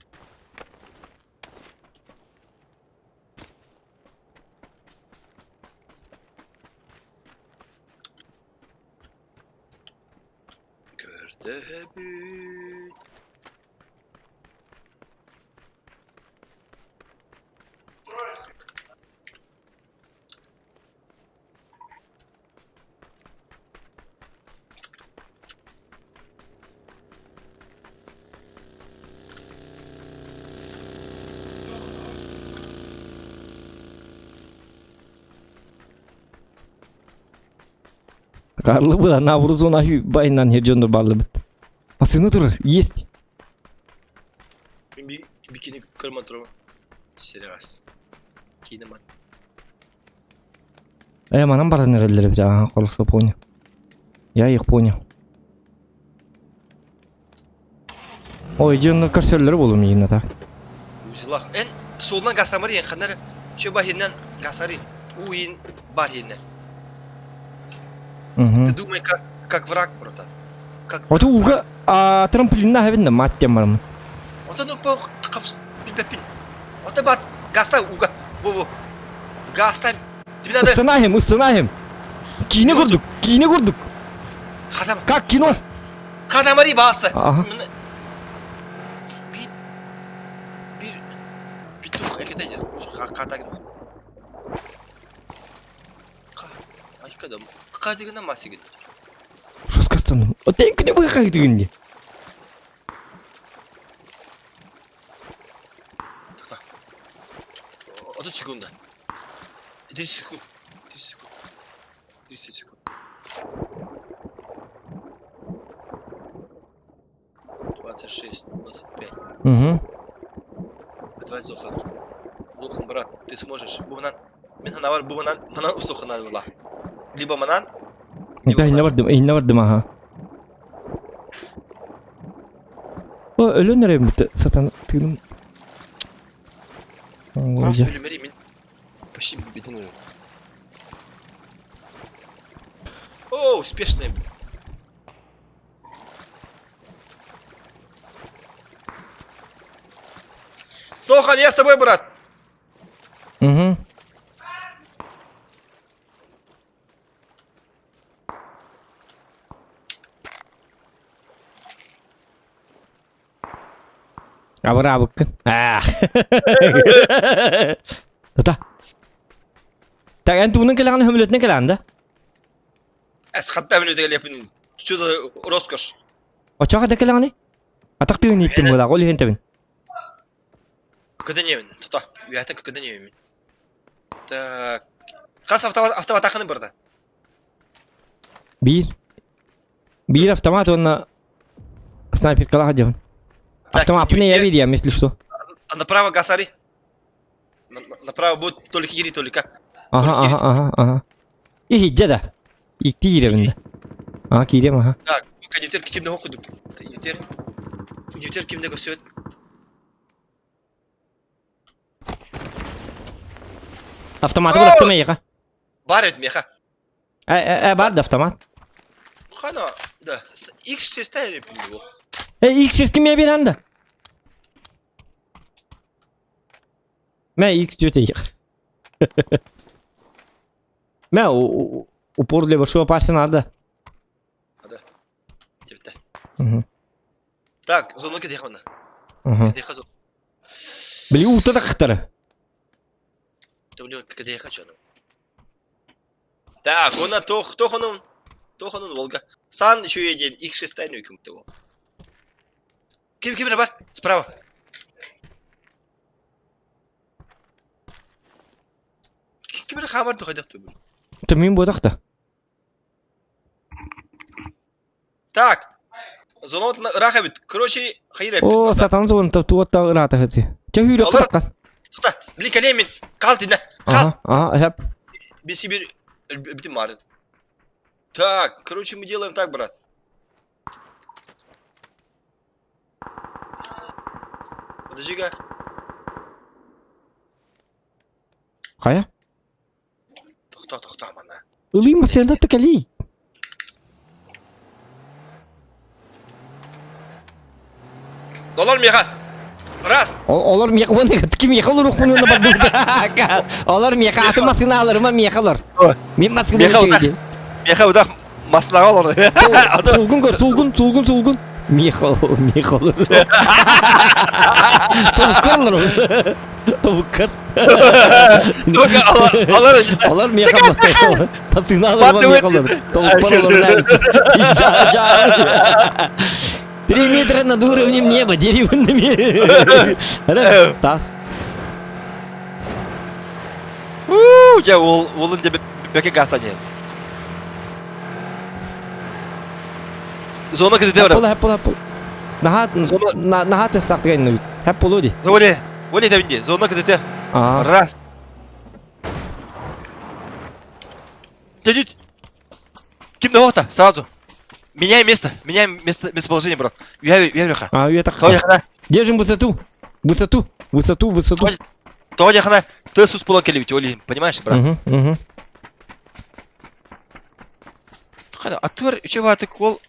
Көрдөбүн. Карлы было на Урзона байынан хердьоннор бааллыбыт. Масыны турар, есть. Мен бикини көрмөн турабын. Серегас. Киинэ мат. Э, манан баран эрэллэр эбит, ага, хорошо понял. Я их понял. Ой, дьоннор көрсөллөр буолу миигин ата. Узилах. Эн суолунан гасамыр иен ханар чө бахиннан гасари уин бар иеннен. Ты думай как как враг братан. Как Оту уга а трамплинна хабин мат тем барым. Отон укпа капс билбеппин. Ото бат гаста уга. Во во. Гаста. Тебе надо. Ыстанахим, ыстанахим. Киинэ курдук, киинэ курдук. Хадам. Как кино? Хадамари басты. Ага. Bir bir петух экете хатагын. Айкада кадыгына масигин. Что сказано? Отенкини быхагдыгын Тоқта. 30 секунда. 30 секунд. 30 секунд. 30 секунд. 26, 25. Угу. Давай, Зохан. Зохан, брат, ты сможешь. Бу манан. Мен ханавар, бу манан, манан усохана была. Либо манан. Да, инна бардым, инна бардым, ага. О, өлөн эрэ бит сатан тыыным. Нас өлүмэри мин почти бетон өлөр. О, успешная. Сохан, я с тобой, брат. Угу. Абыраабыккын. Аах. Ата. Так, эн тугунан кэлэҕин хөмөлөтүнэн кэлэҕин да? Эс хатта мүнөтэ кэлиэппин. Что за роскошь? Очоҕо да кэлэҕиний? Атах тыгын ииттим буолаах, ол иһин тэбин. Көдөнүөмүн, тута. Үөһэтэ көдөнүөмүн. Так. Хас автомат автоматаханы барда? Биир. Биир автомат уонна снайперкалаах дьон. Автомаппын я видиям, если что. А направо гасари. Направо будет только кири, только. Ага, ага, ага, ага. Иһиддьэ да. Икки киирэбин да. Ага, киириэм, ага. Так, коннектер кимде хокуду. Коннектер. Коннектер кимде көсөт. Автоматы бырахтым эйиэхэ. Бар эт меха. Э, э, э, бар да автомат. Хана, да, X6 его. Э, X6 кимиэ биэрэн да. Мэ X4 эйиэхэ. Мэ упор для большого пальца надо. Надо. Тепте. Угу. Так, зону кедеха онна. Угу. Кедеха зону. Били ута да кыттары. Блин, кедеха чону. Так, она тох, тохонун. Тохонун Волга. Сан еще един X6 нүкүм ол. Ким ким бар? Справа. Ким хамар тухайдах түбү. Это мин бодах да. Так. Зонот ыраах эбит. Короче, хайыр эбит. О, сатан зон туотта ыраата хати. Чэ хүрэ кутаккан. Тута, били кэлиэ мин. Кал тинэ. Кал. Ага, ага, хэп. Биси бир бүтүн марын. Так, короче, мы делаем так, брат. Подожди-ка. Хайа? Тохто, тохто, мана. Ылыы массыына кэлии. Доллар меха. Раз. Олор меха уонна ким меха олоруохпун уонна барбыт. Олор меха атын массыына аларыма меха олор. Мин массыына Меха утах. Меха утах массынаҕа олор. Сулгун көр, сулгун, сулгун, сулгун. Меха, меха олор. Тобуккар олор. Тобуккар. Олор. Олор меха массыына аларыма меха олор. Тобуккар олор. Жа, жа. Три метра над уровнем неба, деревянными. Тас. Уу, дьэ, уол, уолун дьэ бэкэ гаасан иһэр. Зона кытыта Хаппыл, барабыт. хаппыл, хаппыл. Наһаа, Зона... наһаа тестаахтык айанныбыт. Хап болуо дии. Оля, Оля этэбин дии. Зона кытыта. Аа. Раз. Дядють. Ким да сразу. Меняй место, меняем место, местоположение, брат. Я верха. А, я так. Держим высоту. Высоту, высоту, высоту. Тоҕо диэххинэ, тыас-уус буолан кэлибит, ол иһин, понимаешь, брат? Угу, угу. Хана, аттыгар үчүгэй баатык уол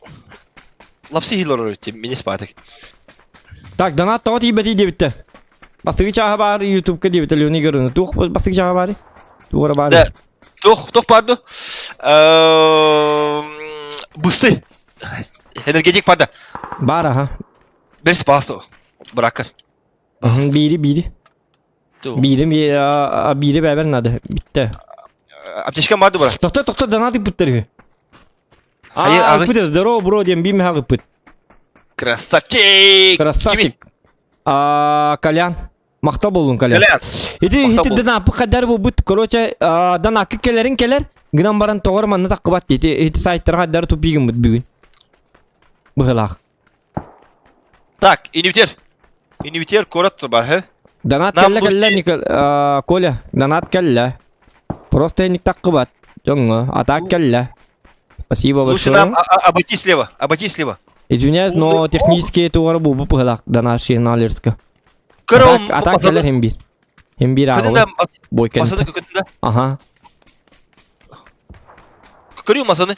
лапсы иһил олорор эти, мини спаатык. Так, донат тоҕо тиийбэтий диэбиттэр. Бастакы чааһа баар ютубка диэбиттэр Леонид Игоревна. Туох бастакы чааһа баарый? Туох эрэ баар. Да, туох, туох баар ду? Бысты. Энергетик бар да. Баар аха. Бэрс паасты. Быраккар. Биири биири. Биири биири бэбэр надо. Бүтте. Аптечкам бар бара. Тохто тохто донат ыппыттар үһү. Аа, ыппыт здорово бро диэн биир миһаҕ ыппыт. Красавчик! Красавчик. Аа, Колян. Махта болун Колян. Колян. Ити ити донаппы кадар бу короче, донакы келерин келер, гынан баран тоҕор манна таққыбат ити ити сайттарга хаддар тупигыммыт бүгүн. Быһылаах. Так, инвитер. Инвитер куорат бар, хэ? Донат кэллэ кэллэ, Никол... Коля, донат кэллэ. Просто инник таққыбат. Дьоҥҥо, атаак кэллэ. Спасибо Лучше большое. нам обойти слева, обойти слева. Извиняюсь, но технические тугары бу быһылаах донат Налерска. Көрө Атаак кэлэр хим бир. Хим бир ааҕабын. Бой Масаны көтүндэ. Ага. Көрү масаны.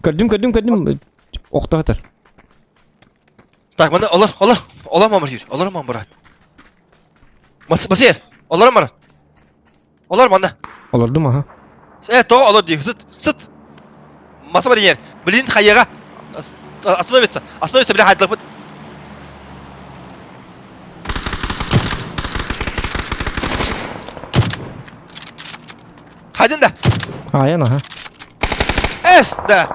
Көрдүм, көрдүм, көрдүм. Охтоотор. Так, маны олор, олор, олор мамыр жүр, олор мамыр. Бас, басер, олор мамыр. Олор манна. Олордум, аха. Э, то олор дии, сыт, сыт. Маса бар ер. Блин, хайыга. Остановится, остановится, бля, хайдлапыт. Хайдын да. Айан, аха. Эс, да.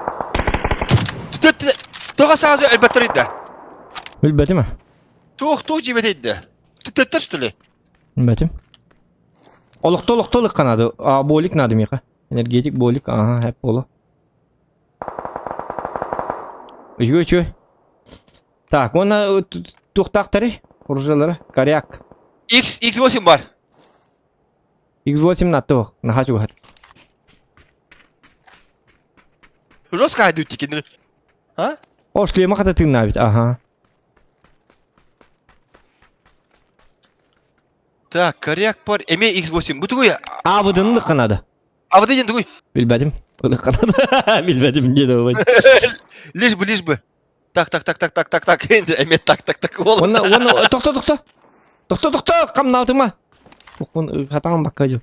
Тоҕо сразу элбэттэр да. Билбэтим а. Туох туох дьиибэтейдэ. Түттэр что ли? Билбэтим. Олохто олохто ылыкка надо. А, болик надо миэхэ. Энергетик болик, ага, хэп боло. Үчүгэй үчүгэй. Так, уонна туохтаахтарый? Оружиелара. Коряк. X X8 бар. X8 натуох. Наһаа чугаһар. Жестко хайдут тикинир. А? О, шлема хата тыыннаабит, ага. Так, коряк бар. Эме X8. Бу тугуй. А, выдынлыкка надо. А вот един тугуй. Билбэтим. Ылыкка надо. Билбэтим не давай. Лишь бы, лишь бы. Так, так, так, так, так, так, так. Эме так, так, так. Онна, онна, тохто, тохто. Тохто, тохто, камнаатыма. Охпун хатаан бакка жо.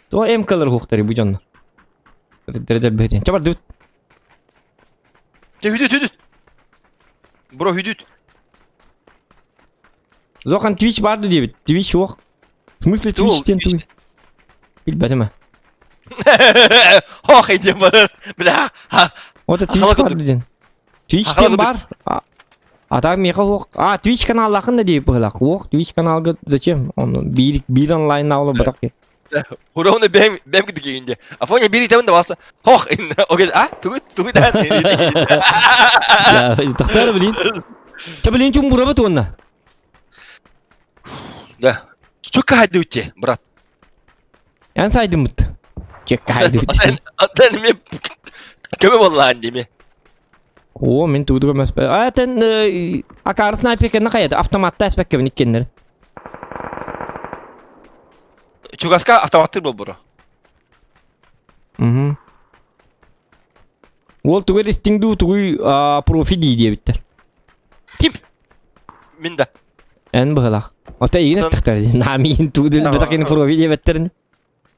То МКлар хуохтары бу дьоннор. Дэрдэр Чабар дыбыт. Те хүдүт, хүдүт. Бро хүдүт. Зохан Twitch барды диэбит. Twitch суох. В смысле Twitch диэн тугуй? Билбэтим а. Ох, иди барар. Бля. Вот Twitch барды диэн. Twitch диэн бар. А так миэхэ суох. А, Twitch каналлаахын да диэбит быһыылаах. Суох, Twitch каналга зачем? Он биир биир онлайн олорботох Уровны бэм бэм кидигинде. Афоня биир итэбин да баса. Хох, окей, а? Тугу тугу да. Тохтор блин. Та блин чум бурабыт уонна. Да. Чөккө хайдыбыт брат. Эн сайдымыт. Чөккө хайдыбыт. Аттан мен көмө боллаан деме. О, мен тугу көмөс. А, тен акар снайпер кенне хайды. Автоматта эспекке иккеннер. Чугаска автоматтыр болбура. Угу. Ол тугу истиңдүү тугуй профи дии диэбиттэр. Ким? Мин да. Эн быһылаах. Ота игин эттехтэр. Намиин туудул бетакин профи диэбэттерин.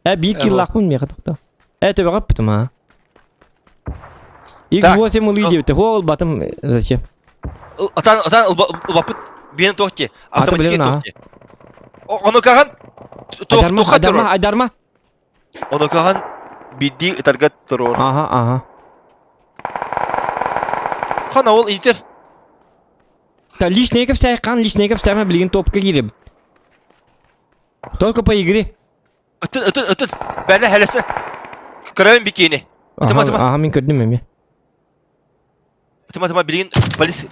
Э биир киллаахпын миэхэ тохто. Э төбөҕө ыппытым аа. X8 ылыы диэбиттэр. Ол батым зачем? Атан атан ылбаппыт биэн туох дии. Автоматически туох дии. Ону кахан Айдарма, айдарма, айдарма. Ону кахан бидди ытарга турор. Ага, ага. Хана ол итер. Та личный кэпсээх хан личный кэпсээмэ билигин топка киирэбит. Только по игре. Ытын ытын ытын. Бәле хәләсте. Көрөбүн бикини. Ытыма ытыма. Ага, мин көрдүм эми. Ытыма, ытыма, билигин полис...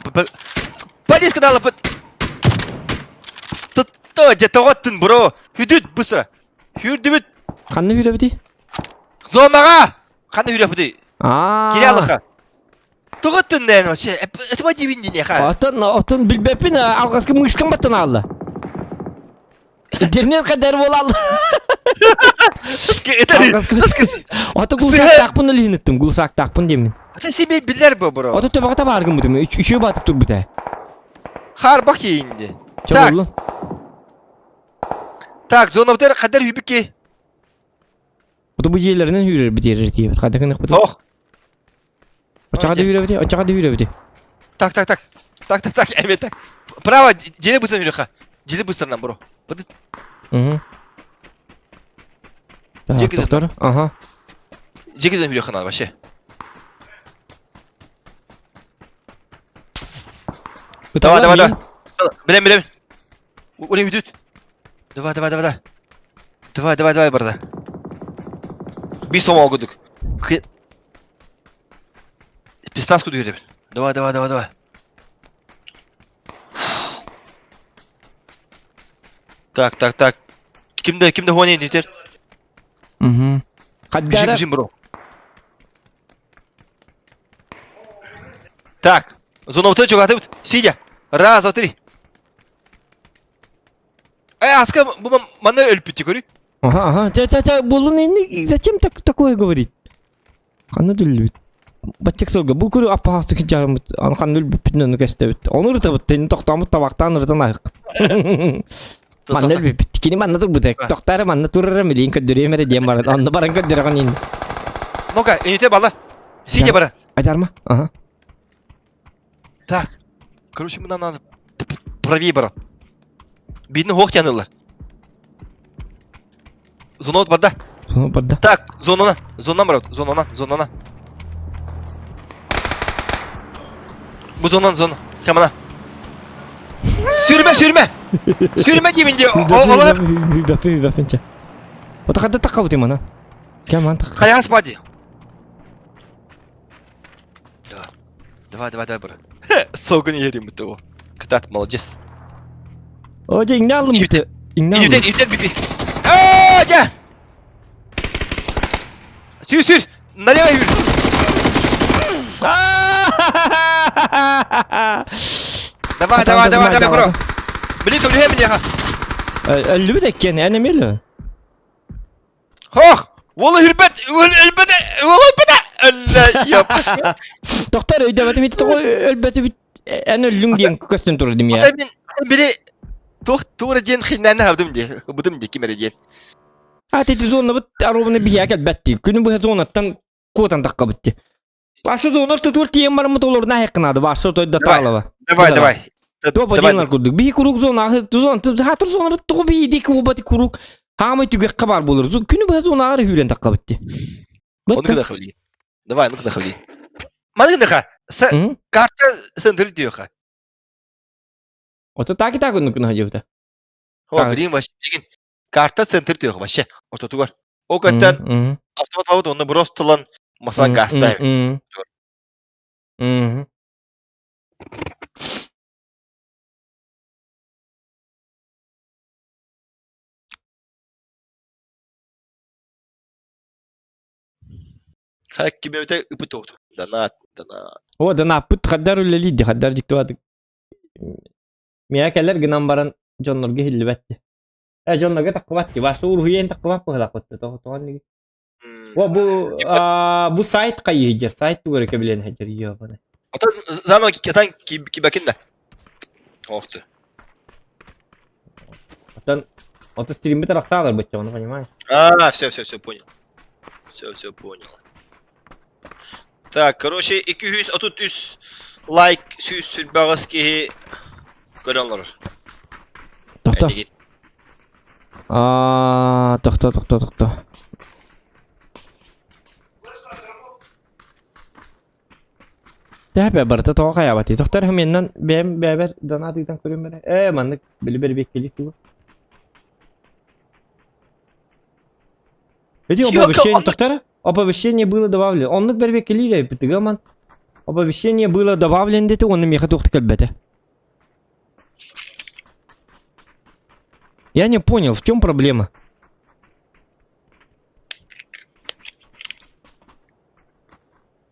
Полис каналапыт! Тутто, дьэ тоҕоттун, бро! Хүдүт, быстро! Хүрдүбүт! Ханна хүрөбүтүй? Зонаҕа! Ханна хүрөбүтүй? Аа. Кире алыха. Тоҕоттун дээн вообще. Ытыма диибин диниэхэ. Отон, отон билбэппин, алҕаска мышкам баттан аалла. Интернет кадер буолал. Ото гулсаактаахпын өлүһүнүттүм, гулсаактаахпын диэммин. Ата себе билер бу бро. Ото төбөҕө табааргыммытым, үчүгэй баатык турбута. Харбах иинди. Так. Так, зоновтар кадар хүбүки. Ото бу дьиэлэринэн үүрэр битиэрэр тиийбит. Хайда гыныхпыт. Ох. Оччоҕо да үүрэбити, оччоҕо да үүрэбити. Так, так, так. Так, так, так, эбет так. Право, дьиэ быстан үүрүхха. Дьиэ быстарынан бро. Быдыт. Угу. Так, доктор. Ага. Дьиэ киден үүрүхха надо вообще. Давай, давай, давай. Билем, билем. Уне үдүт. Давай, давай, давай, давай. Давай, давай, давай, барда. Бис сома огудук. Пистаску дүйребин. Давай, давай, давай, давай. Так, так, так. Кимде, кимде хуанин дитер? Угу. Бежим, бежим, бро. Так, зона вот эту, сидя. Раз, два, три. Э, аска, бу манна өлпүттү көрүй. Ага, ага, ча ча ча, булун ini зачем так такое говорить? Ханна дүллүбүт. Баччак сылга бу көрү аппаһастык жарымыт, аны ханна өлбүппүтүн ону кэстэбит. Ону ырытабыт, тени тохтоомут табактаан ырытан аһык. Манна өлбүппүт. Кини манна турбута. Тохтаары манна турара милиин көрдөрүөм эрэ диэн баран, онно баран көрдөрөҕүн ин. Ну-ка, ините балар. Сидя бара. Ажарма. Ага. Так. Короче, нам надо правее, брат. Бідний гох тянула. Зона от барда. Зона барда. Так, зонана. Зона, брат. Зонана, зонана. Бу зонан, зона. Камана. Sürme, sürme. Sürme диибин дии. Олар Бапынча. Ота хадда таққабытым ана. Кэман таққа. Хайа спади. Давай, давай, давай, брат. Согун ерим того. Кытат, молодец. О, дьэ, иҥнэ аллым бите. Иҥнэ аллым. Илтен, илтен бити. Аа, дьэ! Сүр, сүр! Налево юр! Давай, давай, давай, давай, бро! Блин, көмүлүһэ миниэхэ. Өллүбүт эккен, эн эмиэ Хох! Уолу үрбэт! Өлбөтө! Уолу өлбөтө! Өллө, ёп. Тоқтар өйдөбөтүм ити тоҕо өлбөтүбүт эн өллүҥ диэн көстөн турар дим я. Ата мин били туох туора диэн хиннээнэ хабдым дии. Бутум дии ким эрэ диэн. А ти зонабыт аробаны биһиэ кэлбэт дии. Күнү быһа зонаттан куотан таххабыт дии. Башы зонар тутур тиийэн бараммыт олорун аһык Башы тойда таалаба. Давай, давай. Топ диэнлар курдук. Биһи куруук зона зон хатыр зона бит тоҕо биһи дии кубати куруук хаамай түгэххэ баар буолар. Күнү быһа зонааҕар үүрэн таххабыт дии. Ону гына хавли. Давай, ну гына хавли. Маны гына карта сендер диэхэ. Ото так и так оннук гына дьыбыта. О, билин вообще билигин карта центр диэхэ вообще ортотугар. Ол кэттэн автомат албыт онно брос тылан масалан гаастаабыт. Кимэбитэ ыпыт оҕото. Донат, донат. О, донаппыт хаддар үлэлиир дии, хаддар дьиктибатык. Миэхэ кэлэр гынан баран дьоннорго иһиллибэт дии. Э, дьоннорго таххыбат дии. Башы уруһуйан таххыбат быһылаах тоҕо тоҕо О, бу бу сайт хайыһыдьар, сайт тугу эрэ кэбилэн сылдьар ёбаный. Отон заново китан кибакин да. Охты. Отон Ото стримбит арахсаалар бычча, оны понимаешь? А, все, все, все, понял. Все, все, понял. Так, короче, 233 лайк 128 киһи көрөн олорор. Тохто. Аа, тохто, тохто, тохто. Тэпэ барыта тоҕо хайаабатый? Тохтор хоменнан бэйэм бэйэбэр донат ыытан көрүм эрэ. Ээ, маннык били бэрбиэккэлии тугу. Эти оповещение, тохтор, оповещение было добавлено. Оннук бэрбиэккэлиир эбиппит, ман. Оповещение было добавлено диэтэ уонна миэхэ туох да кэлбэтэ. Я не понял, в чем проблема?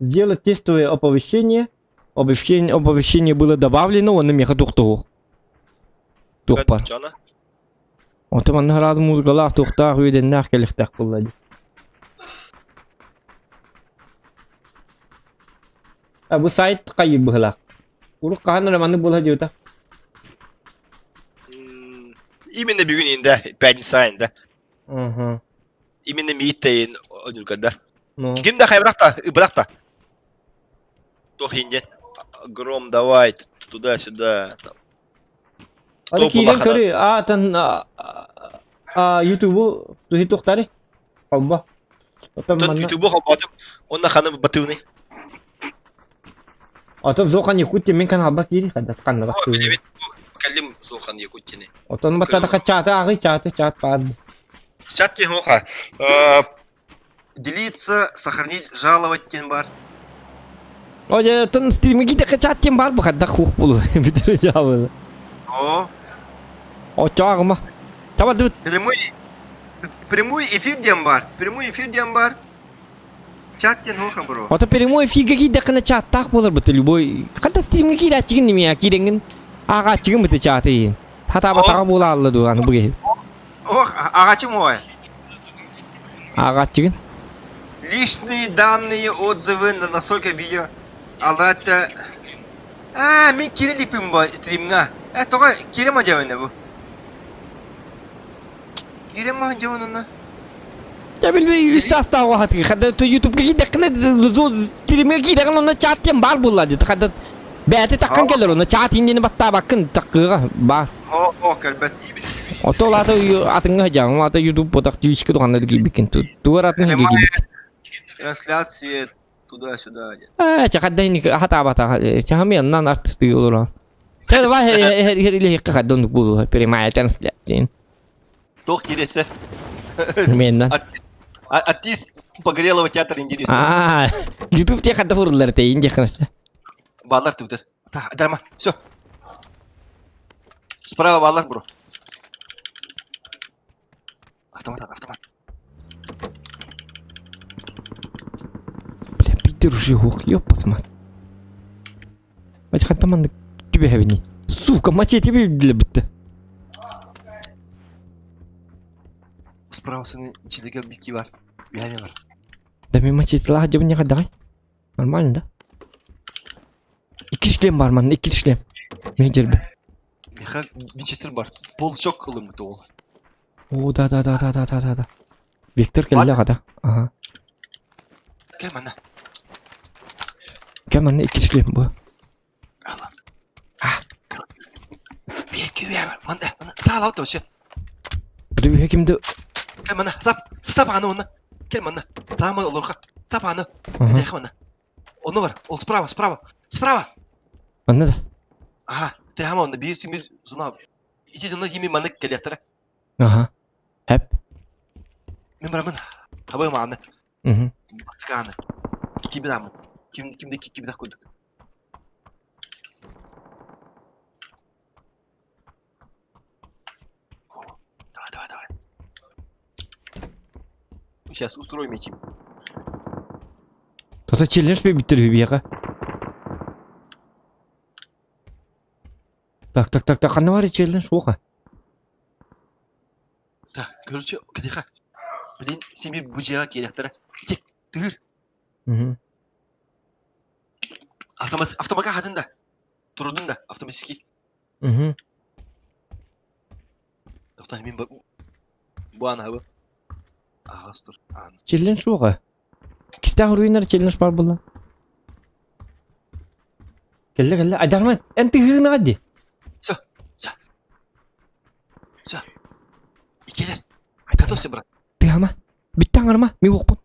Сделать тестовое оповещение. Оповещение, оповещение было добавлено, уонна миэхэ туох туох. Туох бар. Оттон манна хараат музыкалаах туохтаах үөдэннээх кэлихтээх буолла дии. А бу сайт хайы быһылаах. Урут хаһан эрэ маннык буола дьиэбитэ. Именно бүгүн инде, пятница инде. Угу. Именно мииттейин одюргада. Ну. Ким да хайбырах та, ыбырах та. Туох инден. Гром давай, туда-сюда. Там. Аны киирэн көрү, аатан Ютубу туһи туохтары? Холбо. Оттон манна Ютубу холботум, онна ханы батыыны. Отон Зохан Якутия мин каналба киири хадат ханна баттыыны. Кэллим Зохан Якутияны. Отон баттата чаты ааҕый чаты чат баар. Чат тихоха. Делиться, сохранить, жаловать диэн бар. О, дьэ, оттон стримҥэ киирдэххэ чат диэн баар бу хайдах хуох буолуо бүтэр дьаабыны. О. Оччоҕо ааҕыма. Табардыбыт. Прямой прямой эфир диэн бар. Прямой эфир диэн бар. Чат диэн хуоха бро. Ото прямой эфиргэ киирдэххинэ чаттаах буолар быта любой. Ханта стримҥэ киирээччигин немиэ киирэҥҥин ааҕааччыгын быта чаты иһин. Хатаабатаҕа буолаалла дуу аны бу киһи. Ох, аҕачым ой. Ааҕааччыгын? Личные данные, отзывы на настройка видео. Алларатта Аа, мин киирэ иликпин бо стримҥа. Э, тоҕо киирэ дьэбинэ бу? Киирэ дьэбин онно. Я билбей үс саастаах уһатыы. Хада ютубка киирдэххинэ стримҥэ киирэҕин онно чат диэн баар буолла дии. Хада бэйэтэ таккан кэлэр онно чат индини баттаабаккын таккыыга баар. О, кэлбэт. Ото ол ата атыҥҥа сылдьаҕын, ол ата ютуб ботах тиискэ туханна киирбиккин тугар атын киирбиккин. Трансляция туда-сюда. Ээ, чэ хадда инник хатаабатах, чахами аннан артыстыы олорон. Чэ давай херилиһикка хадда оннук буолуо, прямая трансляция. Туох кииресе? Меннан. Артист Погорелого театра интересен. Аа, YouTube те хадда хуруллар тейин диэххинэсэ. Баалар түбүтэр. Дарма, все. Справа баалар, бро. Автомат, автомат. Бля, Питер уже ух, ёпас мать. Мать хантаман түбэһэбини. Сука, мачете для бітті. Справа сыны чилиге бики бар. Бияне бар. Да мен мачете дебіне қадай. Нормально, да? Икки шлем бар манна, икки шлем. Мен жербе. Миха Винчестер бар. Полчок ылымыты ол. О, да, да, да, да, да, да, да, да. Виктор кэллэ хата. Ага. Кэл манна. Кэл манна икки шлем бу. Алла. А. Бир күйә бар. Манда, манда. Саал алты вообще. Бу кимди? Кэл манна. Сап, сап аны оны. Кэл манна. Саама олорха. Сап аны. Эдэх манна. Ону бар. Ол справа, справа. Справа. Манна да. Ага. Ты хама онна бир симир зуна. Ити зуна хими манна келеттара. Ага. Хэп. Мен барамын. Хабы мааны. Мгм. Бастыкааны. Кими дамын. Ким кимде кими дах көрдүк. Давай, давай, давай. Сейчас устроим этим. Тота челлендж биттер биэҕэ. Так, так, так, так, ханна баар челлендж уоха? Так, короче, кытыха. Блин, сен бир бу дьиэҕэ киириэхтэрэ. Ити, тыыр. Мгм. Автомат, автомакка хатын да. Турудун да, автоматически. Мгм. Тохтоо, мин бу бу ааны хабы. Аҕас тур, аан. Челлендж уоха. Кистээх уруйунар челлендж баар буолла. Кэллэ, кэллэ. Айдарман, эн тыһыынаҕа дии. Все, все. Все. Иккилэр. Готовься, брат. Тыама. Бүттэ аҥарыма, мин уохпун.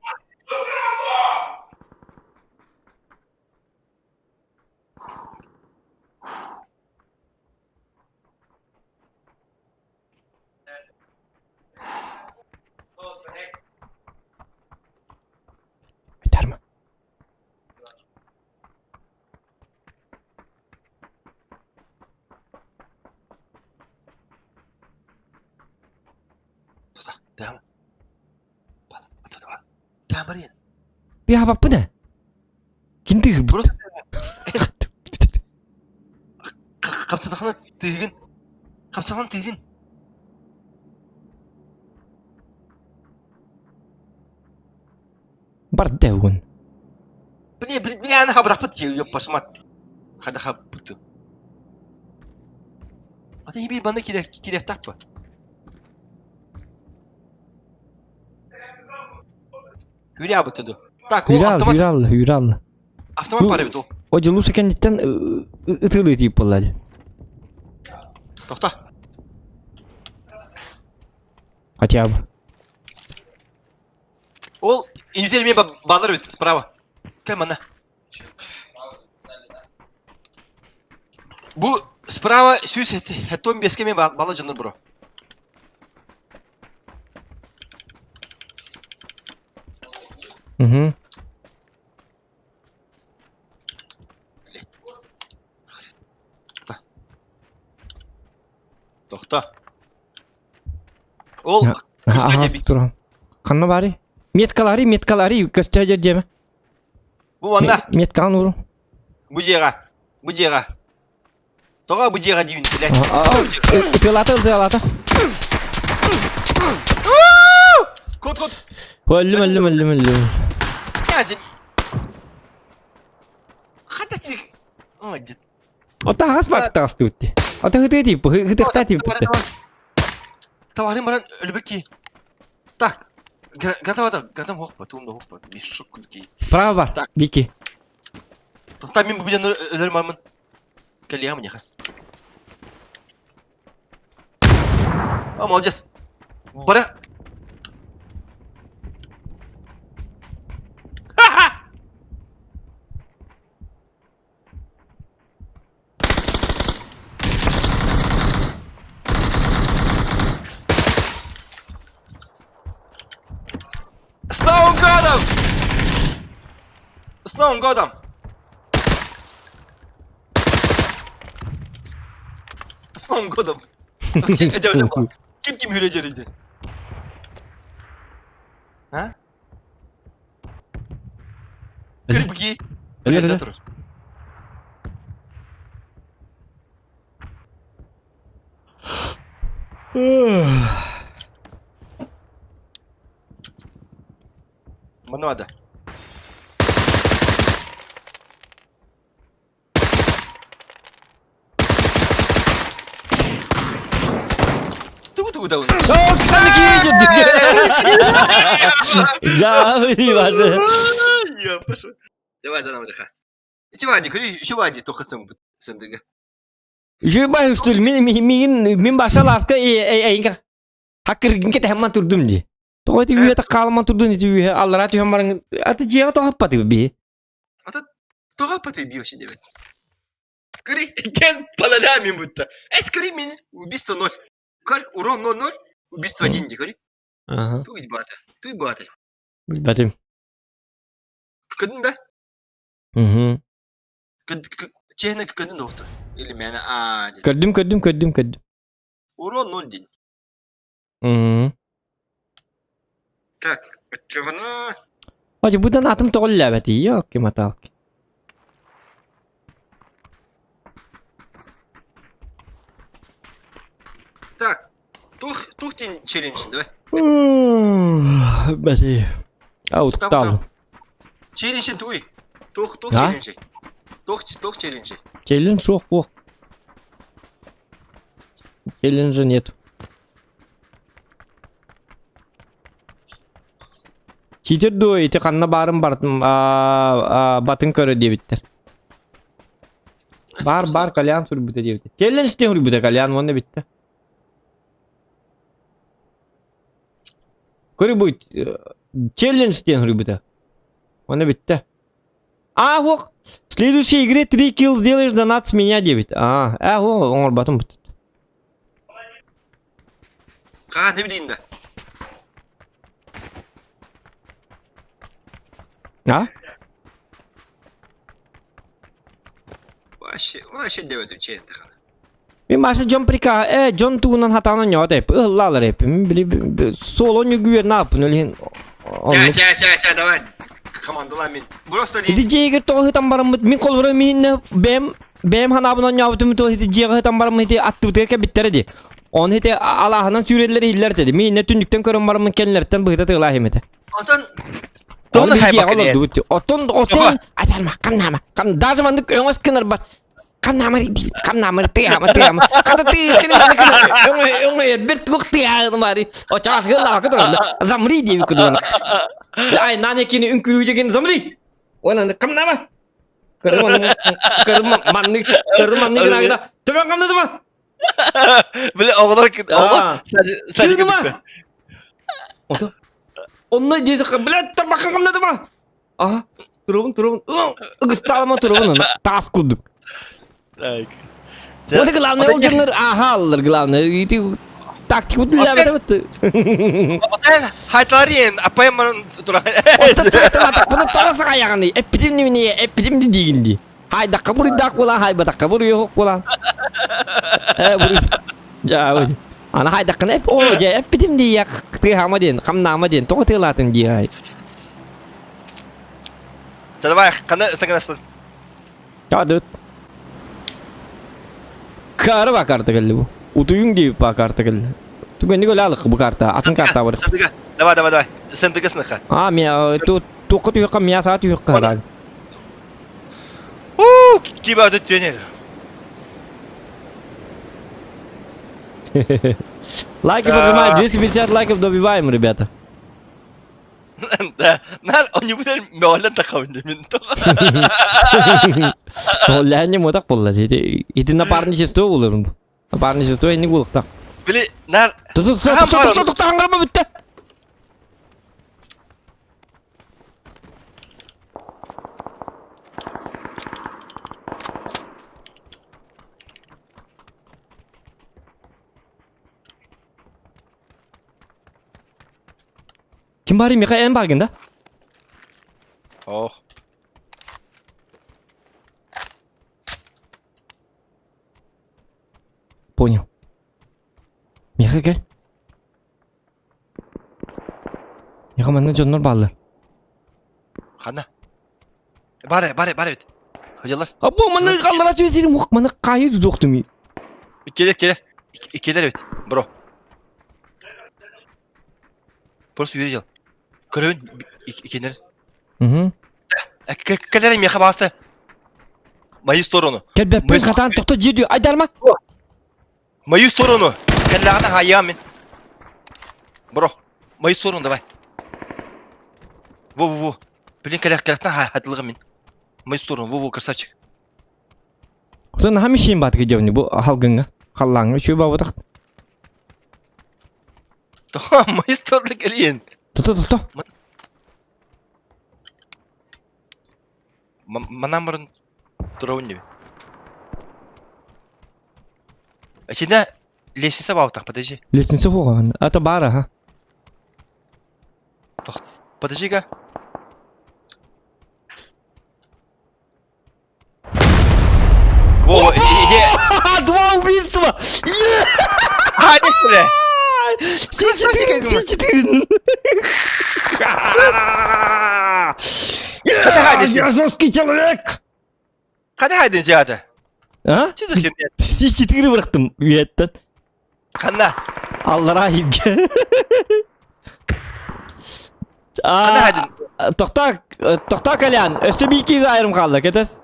Айдарма. Братан, барин. Тыаһабаппын ээ. Ким тыыһырбыт? Просто Хапсатахына тыыгын. Хапсахан тыыгын. Барда угун. Бля, бля, бля, ана хабырахпыт ёп пашмат. Хада хабыты. Ата хиби баны кире кире таппа. Хүрэ абыты ду. Так, ол автомат. Хүрэ алла, хүрэ алла. Автомат бар эбит ол. О, дьулуса кэнниттэн ытыылыы тиийип буолла дии. Тохто. Хотя бы. Ол инженер эмиэ баалар эбит справа. Кэл манна. Бу справа сүүс хеттон беске эмиэ баала дьоннор бро. Угу. Тохто. Ол Аһас туран. Ханна баары? Меткалары, меткалары көстө дьиэмэ. Бу манна. Меткаҕын ууру. Бу дьиэҕэ. Бу дьиэҕэ. Тоҕо бу дьиэҕэ диибин билэ. Ытыалаата, ытыалаата. Кот, кот. Өллүм, өллүм, өллүм, өллүм. Князем. Хата тик. Ой, дед. Ота хас бак таҕыстыбыт дии. Ота хытыы тиип, хытыхтаа тииппит. Товарым баран өлбөкки. Так. Готово, готово, хоппа, туумда хоппа. Мешок кудки. Справа бар, Так. Вики. Тоқта мен бүгін өлер мармын. Кэлиэҕэ миэхэ. А, молодец. Бара. Ха-ха! С Новым годом! С Новым годом! С Новым годом! Ким ким хүрэ А? Көрбүки. Турар. Манна Тугу тугу да. Да, Я пошел. Давай за нам реха. Ити вади, көрі, еще вади, тоха сындыга. Үчүгэй үстүл мин мин мин баша ласка эйинка хаккыргын кете хамман турдум ди. Тоҕо ити үйэ таккаалыман турдун ити үйэ аллара түһэн баран аты дьиэҕэ тоҕо би. Ата тоҕо аппаты би вообще дебет. Көрі, кен паналями будто. Эс көрі мен убийство 0. Көр, урон 0-0, убийство 1 ди, көрі. Ага. Туй бата, туй бата. Билбэтим. Көрдүн да? Угу. Чехне көрдүн доктор. Или мені а деді. Көрдүм, көрдүм, көрдүм, көрдүм. Урон 0 день. Угу. Так, чего Ачы будан атым тоҕуллаабати, ёлки маталки. Так, тух, тух день челлендж, давай. Бәси. Ау, туктал. Челлендж туй. Тух, тух А? челлендж. Тух, тух челлендж. Челлендж суох буох. Челленджа нет. Читер дуо ити ханна баарын бартым батын көрө диэбиттэр. Бар бар кальян сурбута диэбиттэр. Челлендж диэн сурбута кальян уонна бүттэ. Көрү бу челлендж диэн сурбута. Уонна бүттэ. А, ох, в следующей игре 3 килл сделаешь, донат с меня 9. А, а, о, оҥорботум бут. Ха, не билейін да. А? Вообще, вообще деп челлендж хана. Мин башы дьон прика, дьон тугунан хатаанан ньоот эп, ыллаалар эп. Мин били соло ньүгүөр нааппын, олин. Чэ, чэ, чэ, чэ, давай. Командалаа мин. Просто Ити дьиэгэр тоҕо сытан бараммыт, мин холобура миһиннэ бэйэм бэйэм ханаабын оонньообутум туох ити дьиэҕэ сытан бараммыт ити аттыбытыгар кэлбиттэрэ дии. Оны ити алааһынан сүүрэллэр иһиллэр этэ. Мииннэ түннүктэн көрөн бараммын кэннилэриттэн быһыта тыалаах этэ. Отон Тоҕо дьиэҕэ олордубут. Оттон оттон атарма хамнаама. Хам даже маннык өҥөс гынарбар хамнаама хамнаама тыаама тыаама. Хата тыы кини маннык өҥө өҥө бэрт туох тыааны баары. Очаашгы лаакы туралла. Замри диэби кудуна. Ай нане кини үҥкүлүүжэгин замри. Онан хамнаама. Көрдүм көрдүм маннык көрдүм маннык гына Төбөн хамнадыма. Бile оҕолор оҕолор Тыыныма. Ото. Онно диэси блядь тарбахха хамнадыма. Аха. Турабын турабын. Ыгыстаалама турабын ана. Таас курдук. Так. Вот главное ол дьоннор аха аллар главное. Ити тактика билээбэтэ Отен хайталариен аппайым тура. Отон сайталатахпына тоҕо саҕайаҕыный? Эппитим нимине эппитим диигин дии. Хайдахха буруйдаах буолан, хайбатахха буруйуох буолан. Э, буруй. Дьаа, ана хайдаххына эп, о, дьэ, эппитим дии, тыаһаама диэн, хамнаама диэн, тоҕо тыалаатын дии, ай. Давай, қана ыстаканастан. Кадыт. Кары ба карта келди бу. Утуйуң дип ба карта келди. Түгенник өлө алык бу карта, атын карта бар. СНТГ. Давай, давай, давай. СНТГ сыныха. А, мен ту туққа түйөкка мия саа түйөкка. Уу, киба өтө тренер. Лайки прожимай, 250 лайков добиваем, ребята. Да, нар он не будет мөөлөн тахабын демин. Ол не мутак болла. Ити напарничество болар. Напарничество не булыктак. Били, нар Ту ту ту ту ту таңгырма бүтті. Ким бар Миха эн баргын да? Ох. Понял. Миха кел. Миха манна дьоннор бааллар. Хана. Бар, бар, бар бит. Хожалар. Або маны қалдыра түзерим ук маны кайы тудуктум. Келер, келер. Келер бит, бро. Просто үйрө жал. Көрөбүн икенер. Угу. Келер меха басты. Мою сторону. Келбеппин катаан тохто жиди айдарма. Мою сторону. Кэллэҕинэ хайаам мин. Бро, мою сторону давай. Во-во-во. Блин, кэлэх кэлэхтэн хатылыгым мин. Мою сторону, во-во, красавчик. Сон хамишин бат гидевни бу халгынга. Халлаңга үчү бабытах. Тоҕо мою сторону кэлиэн. Тото тото. Манан баран турабын диби. Итиннэ лестница баутах, подожди. Лестница буолан. Это бара, ха. Подожди-ка. Во, иди. Два убийства! А, не что ли? Все четыре, все четыре. Я жесткий человек! Хана хайдын театр? А? Что за херня? Все четыре бырахтым үйеттен. Ханна? Аллара хигге. Хана хайдын? Тохта, тохта Колян, өссө бийки айрым қалды, кетес?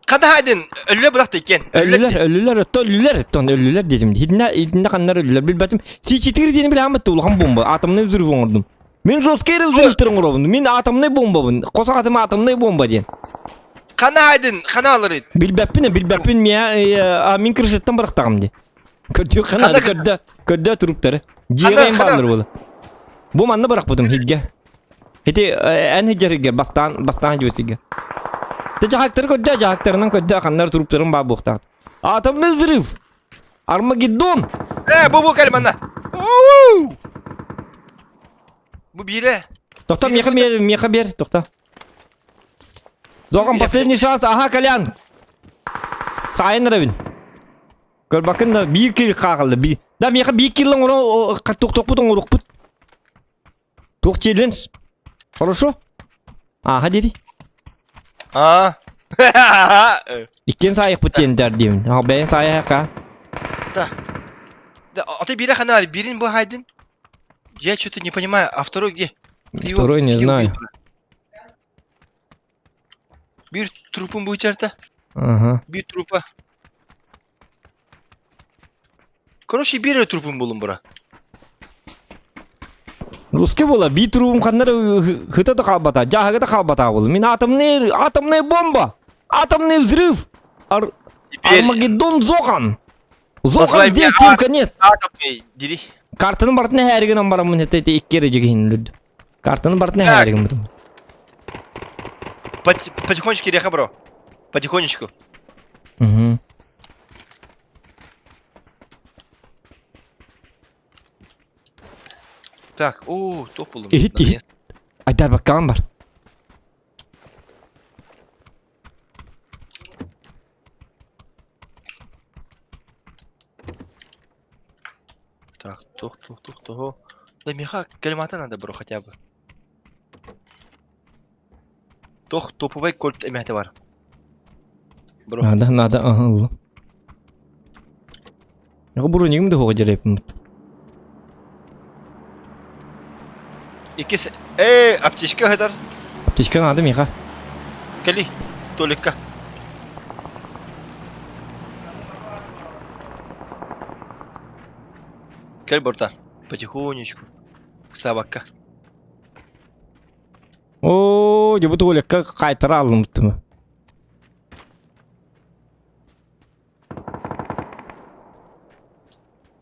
Хана хайдын? Өлүлөр бырахты иккен. Өлүлөр, өлүлөр, өттө өлүлөр, өттөн өлүлөр дедим. Хидинне, хидинне ханнар өлүлөр билбетим. Си-4 диэн билэм улахан бомба, атомный взрыв оҥордум. Мин жесткий взрывтарын оҥоробун. Мин атомный бомбабын. Хос атым атомный бомба диэн. Хана хайдын, хана алыр Билбэппин, билбэппин, мия, мин крышаттан бырахтаҕым дии. Көрдүү хана, көрдө, көрдө туруптары. Дьиэҕэ бааллар буола. Бу манна бырахпытым хигге. Ити эн хиджэригэр бастаан бастаан дьүөтигэ. Те жаһактары көрдө, жаһактарынан көрдө, ханнар туруптарын баа буохтаах. Атомный взрыв! Армагеддон! Э, бу бу кэл манна. Бу биирэ. Тохто, меха бер, меха бер, тохто. Зохан, последний шанс, ага, Колян. Сайын рэбин. Көрбакын да биир кил хаалла. Да, меха биир киллан оро туктокпут оҥорукпут. Туох челлендж? Хорошо? Ааха дири. А. Иккиэн саайыхпыт диэн дэр диибин. Бэйэн саайыхха. Да. Да, а ты бери ханар, бирин бу хайдын. Я что-то не понимаю, а второй где? Ты второй не знаю. Биир трупун бу Ага. Биир трупа. Короче, биир трупун булун бура. Русский була, биир трупум ханнар хыта да хаалбата, дьааһыга да хаалбата буолла. Мин атомный, атомная бомба, атомный взрыв, Ар... Теперь... Армагеддон Зохан. Зохан здесь всем конец. Атомный, дери. Картаны бартына хээригин барамын это эти икки жигин үлүрдү. Картаны бартына хээригин бутум. Потихонечку, Реха, бро. Потихонечку. Угу. Так, о, топ Иһит, иһит. Айдар баккаан бар. Так, тух, тух, тух, того. Да меха калимата надо, бро, хотя бы. Тох топовый кольт эмэхэ бар. Бро. Надо, надо, ага, ылла. Бронигым да хоҕо дьэрэппит. Иккис, э, аптечка хытар. Аптечка надо, Миха. Кэли, Толикка. Кэл, братан, потихонечку. Собака. Оо, дьэ бу туалекка хаайтара аллымыттым.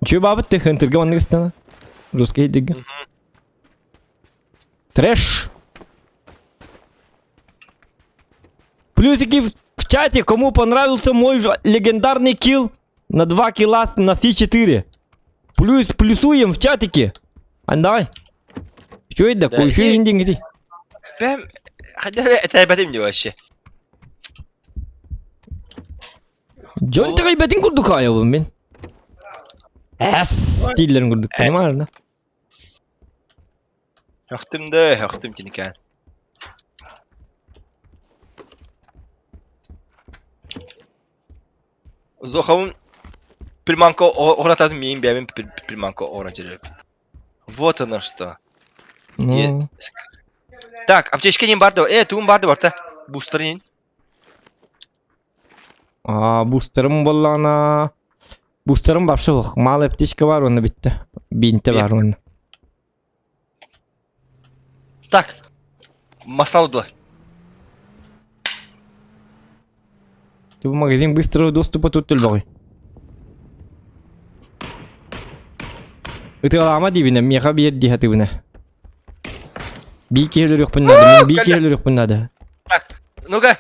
Чү бабыт ты хынтырга маннык ыстана. Русский дигга. Трэш. Плюсики в, в чате, кому понравился мой ж- легендарный килл на 2 килла на С4. Плюс, плюсуем в чатике. А давай. Что это такое? Еще и деньги. Бэм, хотя это не вообще. Дьон итэҕэйбэтин курдук хаайабын мин. Эс дииллэрин курдук, понимаешь, да? Хөхтүм да, хөхтүм тиникään. Зохабын приманка оҕурататын миин бэйэбин приманка оҕуран Вот оно что. Ну. Так, аптечка нин барды. Э, тугун барды барта. Бустер нин. А, бустерым буоллаҕына... Бустерым вообще суох. Мало аптечка бар онно бүттэ. Бинте бар онно. Так. Масалдылар. Ты в магазин быстрого доступа тут төлбөҕүй. Ытыалаама диибинэ, миэхэ биэр дии сатыыбына. Бии киһи өлөрүөхпүн наада, мин бии киһи өлөрүөхпүн наада. Так, ну-ка,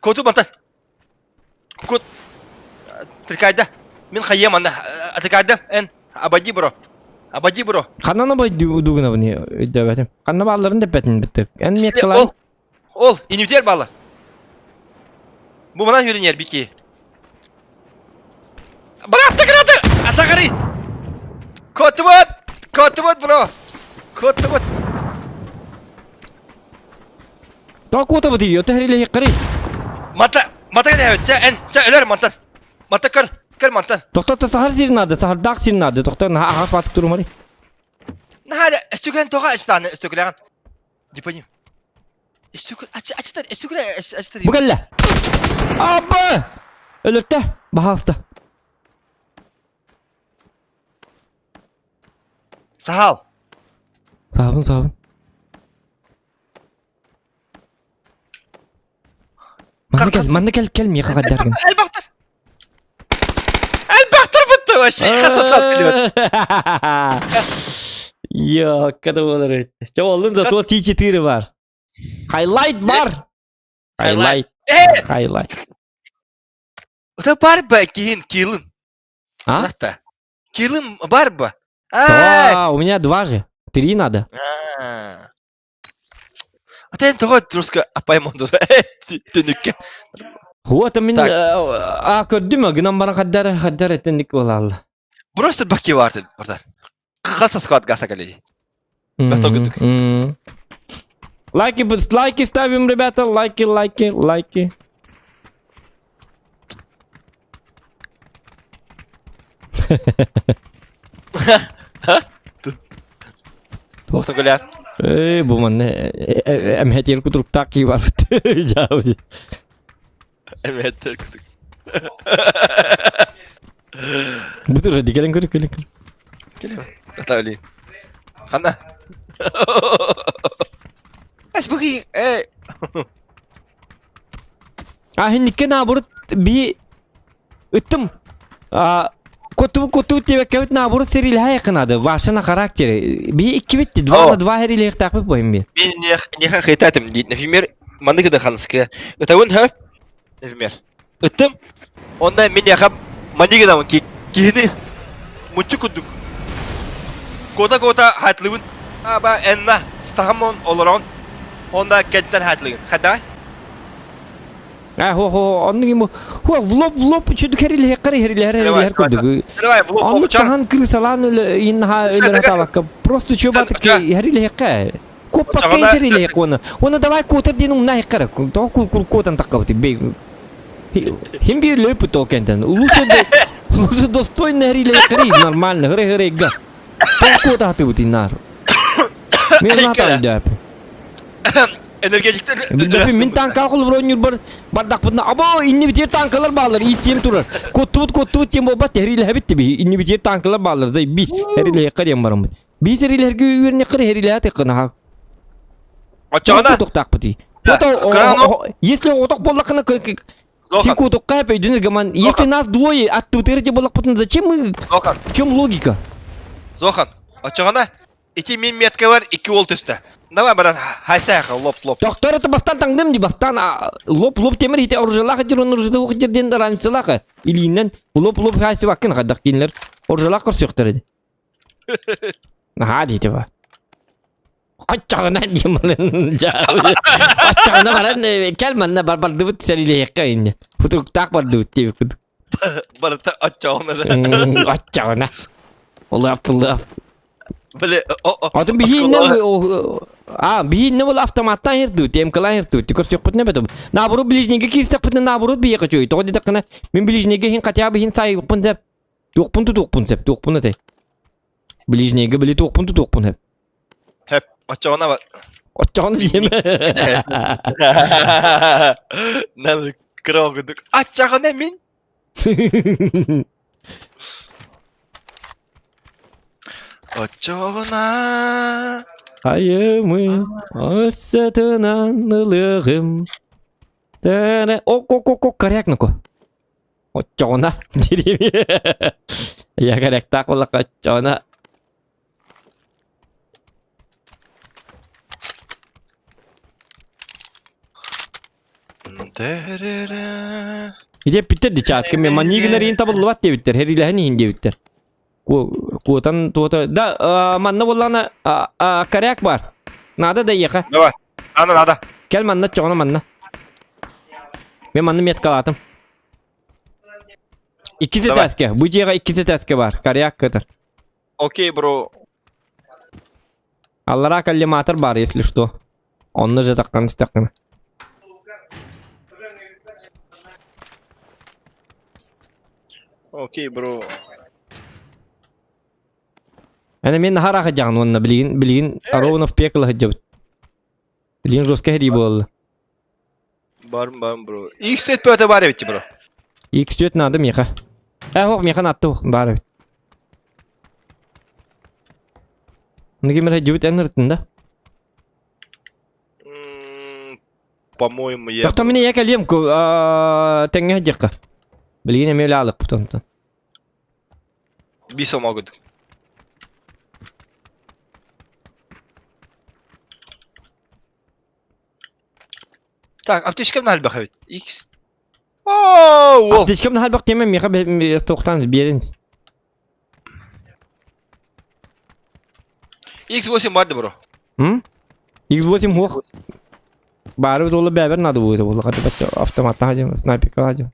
коту мантан. Кут. Трикайда. Мин хайыам анна. Трикайда, эн. Абади бро. Абади бро. Ханна бай дугунабын өйдөөбөтүм. Ханна баалларын дэппэтин бүттүк. Эн меткалаан. Ол, ол, инвитер баалар. Бу манан үөрэнэр бики. Быраатта гранаты! Асагари! Котубут! Котубут, бро! Котубут! Тоҕо куотабыт ии, өтө хэрилэһиэххэрий. Мата, мата кэлэһэбит. Чэ, эн, чэ, өлөр мантан. Мата көр, көр мантан. Тохтото сахар сир наада, сахардаах сир наада. Тохто наһаа аһаҕас баатык турумарый. Наһаа өстүгэн тоҕо ачтааны өстүгүлэҕин. Дипаним. Өстүгүл, ач, ачтар, өстүгүлэ, ачтар. Бу кэллэ. Абы! Өлөртө, баһаалыста. Сахал. Саабын, саабын. Манна кэл, манна кэл, кэл миэхэ хайдаргын. Элбахтар! Элбахтар бутта вообще! Хасасал билбэт. Йокка да буолар эбит. Чэ оллун зато T4 бар. Хайлайт бар. Хайлайт. Хайлайт. Это бар ба киһин килын. А? Килым бар ба. А, у меня два же. Три надо. А ты тоҕо руска апаймон түнүккэ. Вот мин а көрдүм гынан баран хаддар хаддар этенник буолалла. Просто баки барды братан. Хаса склад гаса кэлли. Бэхтогудук. Лайки, лайки ставим, ребята, лайки, лайки, лайки. Туохта күлээн? Эй, бу манна эмхэтиэр кутуруктаах кии барбыт. Дьаабы. Эмхэтиэр кутурук. Бу тура дикелен көрүк кэлин көр. Кэлин. Натали. Ханна? Эс бу эй. А хинникке наоборот би ыттым. А коту коту тебеккебит наоборот серилэһэ якынады. Ваша на характере. Би иккибит два на два херилэхтаахпыт буһин би. Мен неха хейтатым дейді. Например, маннык да ханыскы. Ытабын хөр. Например. Ыттым. Онда мен яха маннык да киһини муччу курдук. Кота-кота хатлыбын. Аба энна сахамон олорон. Онда кеттен хатлыгын. Хада? А хо хо оннук им хо влоп влоп чүдү херилэхэ кары херилэхэ херилэхэ курдук. Давай влоп Оннук сахан крысалаан инха өлөр аталакка просто чөбатык херилэхэ Коппакка херилэхэ кона. Оны давай котер ден умна хеккара. То кур котан таккабыт бей. Хим бир лөпү то кентен. Улусы улусы достойно херилэхэ кары нормально хыре хыре га. То кота хатыбыт иннар. Мен натал деп. Энергетиктер Билбеппин мин танка холбор ойнуур бар бардахпытына або иннибитиэр танкалар баалар ИСМ турар. Куттубут куттубут диэн буолбат эрилэһэбит диби иннибитиэр танкалар баалар зай бис эрилэһиэххэ диэн бараммыт. Биис эрилэһэргэ үөрэнэххэ эрилэһэ тыккынаха. Оччоҕуна Тохтаахпытый. Это если отох буоллаххына син куутукка өйдөнөр гаман если нас двое аттыбытыгар же буоллахпытын зачем мы в чем логика? Зохан, оччоҕуна Ити мин меткабар икки уол түстэ. Давай баран хайсайха лоп-лоп. Доктор это бастан таҥным ди бастан лоп-лоп темир ити оружелах дир он оружелах дир ден ранцелах илиинен лоп-лоп хайсы баккын хайдах кинилер оружелах көрсүөхтэр edi. Наһаа диити ба. Оччоҕуна диэмалын Оччоҕуна баран кэл манна бар бардыбыт сэрилиэххэ инне. Хутуруктаах бардыбыт диэбит. Барыта оччоҕуна. Оччоҕуна. Улаап улаап. Били, Атын биһииннэ а биһииннэ ол автоматтан ирдүү, темкалаан ирдүү. Көрсөхпүтүнэ бетум. Наоборот ближнийге киирсэхпитинэ наоборот биһиэхэ үчүгэй. Тоҕо диэтэххинэ мин ближнийге иһин хотя бы иһин сайыппын сөп. Туохпун тутуохпун сөп, туохпун этэй. Ближнийге били туохпун тутуохпун сөп. Хөп, оччоҕуна Оччоҕуна диэмэ. Нам кыра курдук. Аччаҕына мин Оччоҕуна Айымы өссөтүнэн ылыаҕым. Тәрэ ок-ок-ок корректно-ко. Оччоҕуна дириэми. Я корректаах буоллахха оччоҕуна Ити эппиттэр ди чаакка мен манныы гынар иһин табыллыбат диэбиттэр, хэриилэһэн иһин диэбиттэр. Куотан туота да манна буоллаҕына коряк бар. Надо да ехать. Давай. Надо, надо. Кэл манна чоҕуна манна. Мен манна меткалаатым. Иккис этээскэ. Бу дьиэҕэ иккис этээскэ бар. Коряк кытар. Окей, бро. Аллараа коллиматор бар, если что. Онно же таххан истэххинэ. Окей, бро. Аны мен наһаа сылдьаҕын уонна билигин билигин ровно в пекло сылдьабыт. Билигин жестко сэрии буолла. Барым барым бро. X4 бөтө бар эбит бро. X4 надо миэхэ. Э, ох, миэхэ натты баар эбит. Нигимер сылдьыбыт эн ырыттын да? По-моему, я... Тохто мин ийэ кэлиэм тэҥҥэ сылдьыахха. Билигин эмиэ үлэ онтон. Бис могут. Так, аптечкам элбэх эбит. X. Оо, Аптечкам элбэх диэмэ миэхэ туохтаан биэрин. X8 бар да бро. М? X8 хуох. Баары буолла бэбэр надо будет буолла автоматтан хадьым, снайперка хадьым.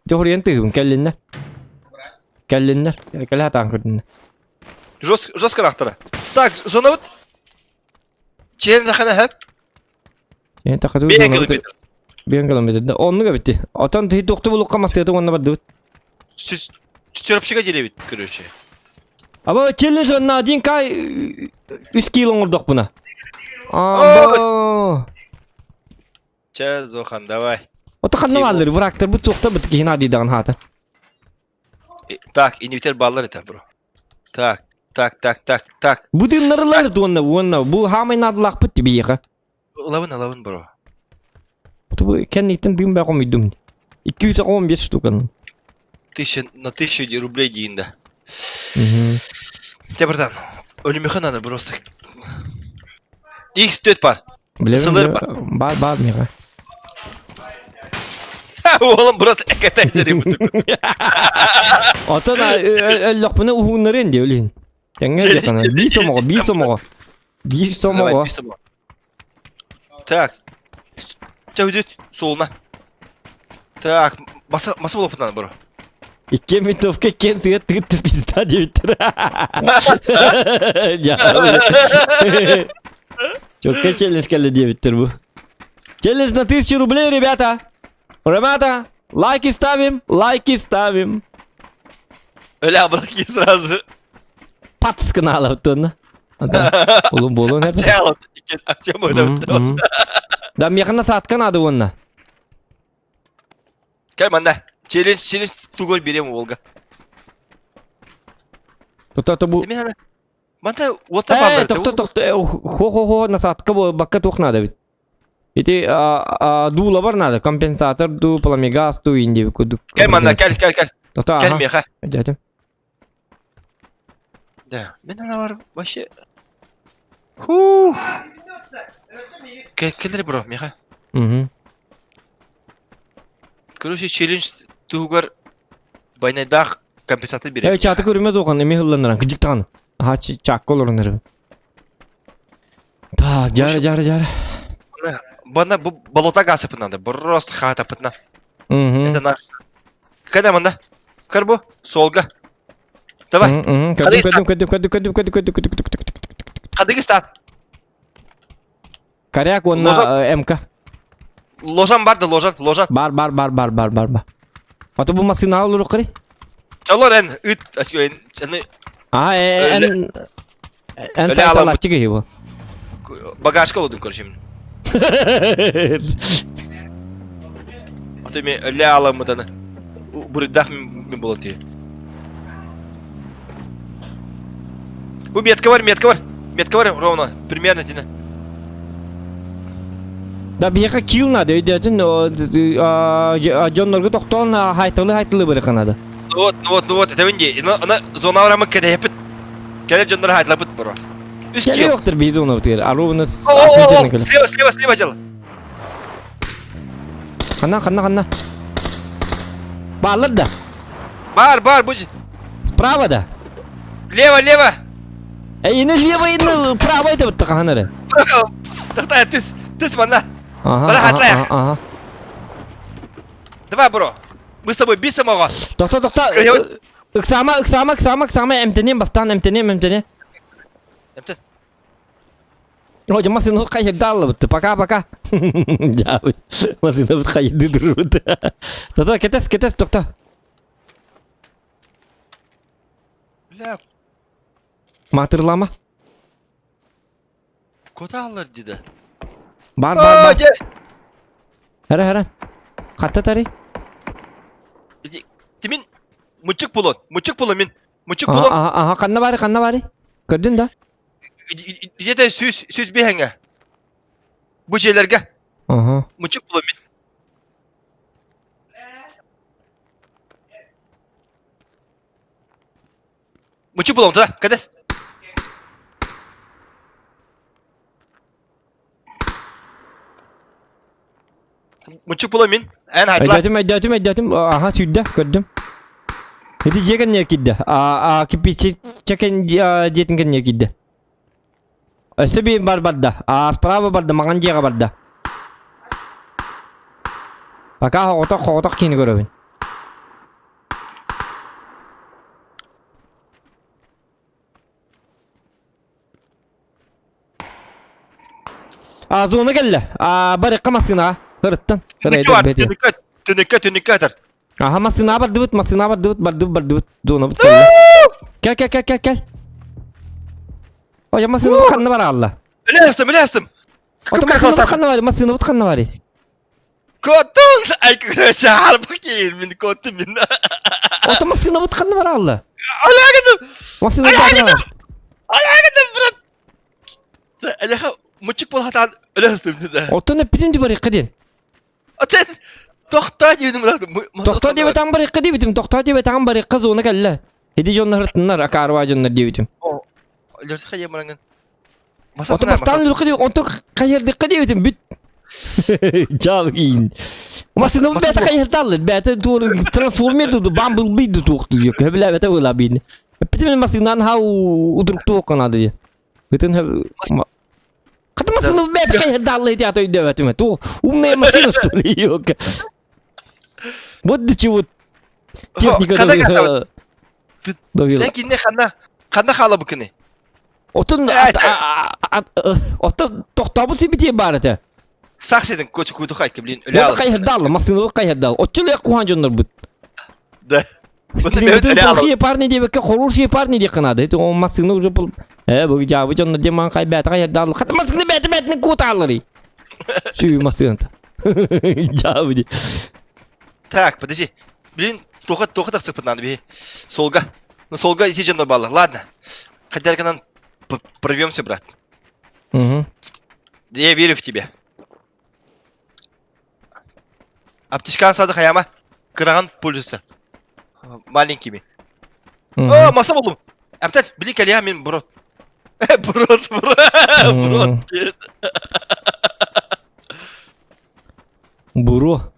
Дьоһуруйан тыһыбын кэллиннэр. Кэллиннэр. Кэлэ хатаан көрдүннэр. Жестко, жестко рахтара. Так, зона вот. Чиэн дахана хөп. Чиэн тахату. 5 километр. 5 километр. Оннук эбитти. Отон тиһи тохту булукка масыаты уонна бардыбыт. Сүрөпчигэ диэбит, короче. Аба челлендж на один кай 3 кило оҥордохпуна. Аба. Чэ, Зохан, давай. Ото ханна бааллар, врагтар бут суохта бут киһи наадыйдаҕын хаата. Так, инибитер бааллар этэ, бро. Так, так, так, так, так. Бу тыыннарылар уонна уонна бу хаамай наадалаахпыт тибиэхэ. Ылабын, ылабын, бро. Бу кэнниттэн тыын баа хомуйдум. 215 штукан. Тысяча на тысячу рублей дейін да. Угу. Те, братан, өлүмүхэ надо просто. X4 бар. Билэбин Сылыр да, бар бар миэхэ. Уолум просто экэтээдери Отон өллөхпүнэ уһууннарын дии олин. Тэҥҥэ дьахана. Биир сомоҕо, биир сомоҕо. Биир сомоҕо. Так. Чэ, суолуна. Так, маса маса буолуохпутунан бро. Иккиэн винтовка иккиэн сыа тыгыт пизда диэбиттэр. Чокка челлендж кэллэ диэбиттэр бу. Челлендж на тысячу рублей, ребята! Ребята, лайки ставим, лайки ставим. Өлә браки сразу. Пац гынаалабыт Улун буолуон эбит. Да миэхэ саатка надо уонна. Кэл манна. Челлендж, челлендж тугор берем Волга. Тото бу. Манта уота бааллар. Тохто тохто хо хо хо насадка бу бакка туох надо бит. Ити дуулабар надо компенсатор ду пламегаз ду инди кудук. Кэл манна кэл кэл кэл. Тото Кэл меха. Дядя. Да, мен ана бар вообще. Ху. Кэл бро, меха. Угу. Короче, челлендж тугар байнайдаах компенсатор берем. Э, чаты көрүмөз оған эми хылланыран кыжыктаган. Аха, чакка олорун эрэ. Так, жары, жары, жары. Бана бу болота гасыпын надо. Просто хатапытна. Угу. Это наш. Когда манда? Карбу, солга. Давай. Көрдүм, көрдүм, көрдүм, көрдүм, көрдүм, көрдүм, көрдүм, көрдүм, көрдүм. Хадыгы стат. Коряк уонна МК. Ложан бар да ложан, ложан. Бар, бар, бар, бар, бар, бар, бар. Ата бу машина олору кырый. Чалор эн ыт эн А, эн эн сайталаччы киһи бу. Багажка олудун короче. Ата мен өлө аламытаны. Бурдах мен болот тии. Бу метка бар, метка бар. Метка бар ровно, примерно тина. Да биһиэхэ килл надо өйдөөтүн дьоннорго тохтоон хайтылы хайтылы барыха надо. Ну вот, ну вот, ну вот, это винди. Ана зона барамы кэдэһэпит. Кэлэ дьоннор хайтылапыт бро. Үс Кэлэ килл. yoктор биһи зона бытыгар. Аруына Слева, слева, слева дел. Ханна, ханна, ханна. Баалар да. Бар, бар, будь. Справа да. Лево, лево. Эй, ини лево, ини право это вот ханары. Тохта, түс, түс манна. Ага, Бара ага, хатлайах. ага. Давай, бро. Мы с тобой бисем ого. Тохта, тохта. Ыксама, ыксама, ыксама, ыксама, эмтенем, бастан, эмтенем, эмтенем. Эмтен. Ой, машина хайдалла Пока, пока. Машина хайды турбут. Тото, кетес, кетес, тохта. Бля, Матырлама. кота алар диде. Бар, бар, бар. О, Хара, хара. Хатта тари. Тимин мучук булун, мучук булун мин. Мучук булун. Ага, ага, ханна бары, ханна бары. Көрдүн да? Где-то сүз, сүз биһэҥэ. Бу дьиэлэргэ. Ага. Мучук булун мин. Мучук булун туда, кадес. Мучук булун мин. Эн хайтла. Өйдөөтүм, өйдөөтүм, өйдөөтүм. Аха, сүүрдэ, көрдүм. Ити дьиэ кэнниэ киирдэ. А, кирпичи чэкэн дьиэтин кэнниэ киирдэ. Өссө биир бар барда. А, справа барда, маҥан дьиэҕэ барда. Пока хоҕотох хоҕотох киини көрөбүн. А, зона кэллэ. А, барыкка массыынаҕа. Ырыттан. Түнүккэ бар, түнүккэ, түнүккэ, түнүккэ атар. Аха, массыынаҕа бардыбыт, массыынаҕа бардыбыт, бардыбыт, бардыбыт. Зонабыт кэллэ. Кэл, кэл, кэл, кэл, кэл. Ой, массыынабыт ханна бараалла? Өле астым, өле астым. Ото массыынабыт ханна барый? Массыынабыт ханна барый? Котун! Ай, шаарбах кейин, мин котум мин. Ото массыынабыт ханна бараалла? Олягыным! Массыынабыт ханна Олягыным, брат! Әлеха мучик болхатан өлө астым да. Оттон эппитим ди барыахха диэн. Отен тохтоо диэбитим Тохтоо диэбэтаҥ барыахха диэбитим, тохтоо диэбэтаҥ барыахха зона кэллэ. Иди дьоннор ыртыннар, акаарбаа дьоннор диэбитим. Өлөрсө хайа барангын. Ото бастаан өлөрхө диэбит, онтон хайырдыкка диэбитим бүт. Жал иин. Масына бэйэтэ хайырдааллар, бэйэтэ туору трансформер дуду, бамблби ду туохту диэк. Хөбүлээбэтэ буолаа биини. Эппитим масынаан хау удруктуохха наада диэн. Ытын Хата машина бэйэтэ хайырдаалла ити ата өйдөөбөтүм. Ту умная машина что ли ёлка. Вот до чего техника довела. Довела. Кинне ханна ханна хаала букыны. Отун отон тохтобут сибити бар этэ. Сах сидин кочу куту хайка блин. Өлө хайырдаалла машина хайырдаал. Оччол кухан дьоннор бут. Да. Стримитин плохие парни диэбэккэ хорошие парни диэххэ наада. Это он массыына уже был. Э, бу жаабы дьонно диэн маан хай бээтэ хайардааллар. Хата массыына бээтэ бээтин куутаалларый. Сүү массыыната. Жаабы ди. Так, подожди. Блин, тоха тоха тахсыппыт надо би. Солга. Ну солга ити дьоннор бааллар. Ладно. Хотя прорвемся, брат. Угу. Я верю в тебя. Аптечканы сады хаяма. Кыраҕан пользуйся. Маленькими. О, маса болдум. Әптәт, били кэлиэ мин брод. Брод, брод, брод диэн. Буруо.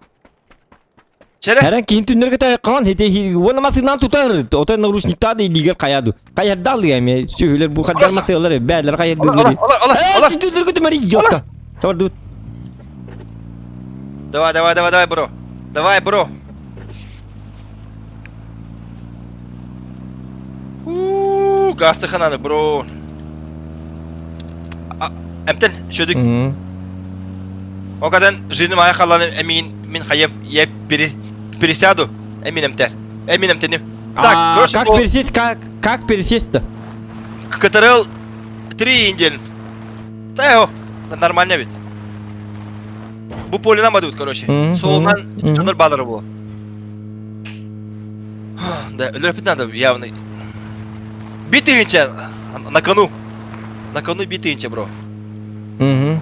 Чэрэ. Хэрэн киһин түннэргэ тайыккаҕын хити уонна массыынан тутар отон наручниктаа да илиигэр хайаду. Хайардаал эмиэ сүһүлэр бу хайдар масыалар бээлэр хайардыыллар. Ола, ола, ола. Түннэргэ түмэр идиотка. Чордут. Давай, давай, давай, давай, бро. Давай, бро. Уу, гастыха надо, бро. Эмтен, шөдүк. Окадан жизнь моя халлан эмин мин хайым я пересяду эмин эмтер. Эмин эмтеним. Так, короче, как пересесть, как как пересесть-то? КТРЛ 3 индиан. Да, нормально ведь. Бу поле нам дают, короче. Солунан дьоннор баалара буолуо. Да, өлөрпүт надо явно. Битыынча на кону. На кону битыынча, бро. Угу.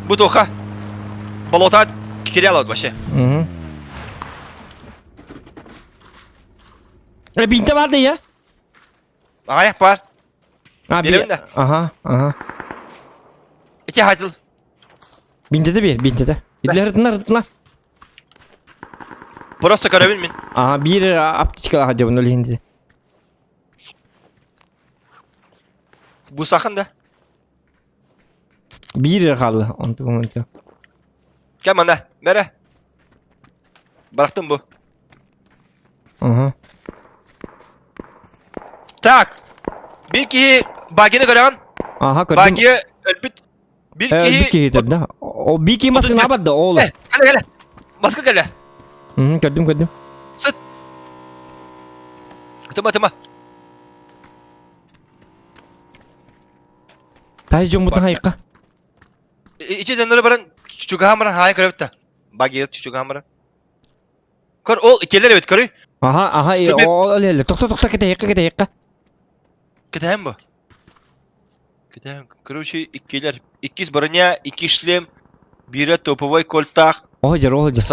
Бу тоха. Болота кирялот вообще. Угу. Э, бинте бар да Аҕайах баар. А, Биэрэбин да? Аха, аха. Ити хатыл. Бинтете биэр, бинтете. Идлер ытынар, ытынар. Просто көрөбүн мин. Аха, биир аптечкалаах дьабын ол иһин Бу сахан да. Биир эрэ хаалла, онтугум онту. Кэм манна, бэрэ. Барахтым бу. Ага. Так. Бир киһи багины көрөҕүн? Аха, көрдүм. Баги өлбүт. Бир Э, киһи... өлбүт киһи да. О, бир киһи массыына барда, ол. Э, кэлэ, кэлэ. Маска кэлэ. Мм, көрдүм, көрдүм. Сыт. Тыма, тыма. Тай дьоммутун хайыкка. Ичи дьоннору баран чугаһан баран хаайан көрөбүт да. Багият чугаһан баран. Көр ол иккилэр эбит көрүй. Аха, аха, ол ол Тохто, тохто, кэтэһиэххэ, кэтэһиэххэ. Кэтэһэн бу. Кэтэһэн. Короче, иккилэр. Иккис броня, икки шлем, биирэ топовой кольтаах. Оһо дьэр, оһо дьэр.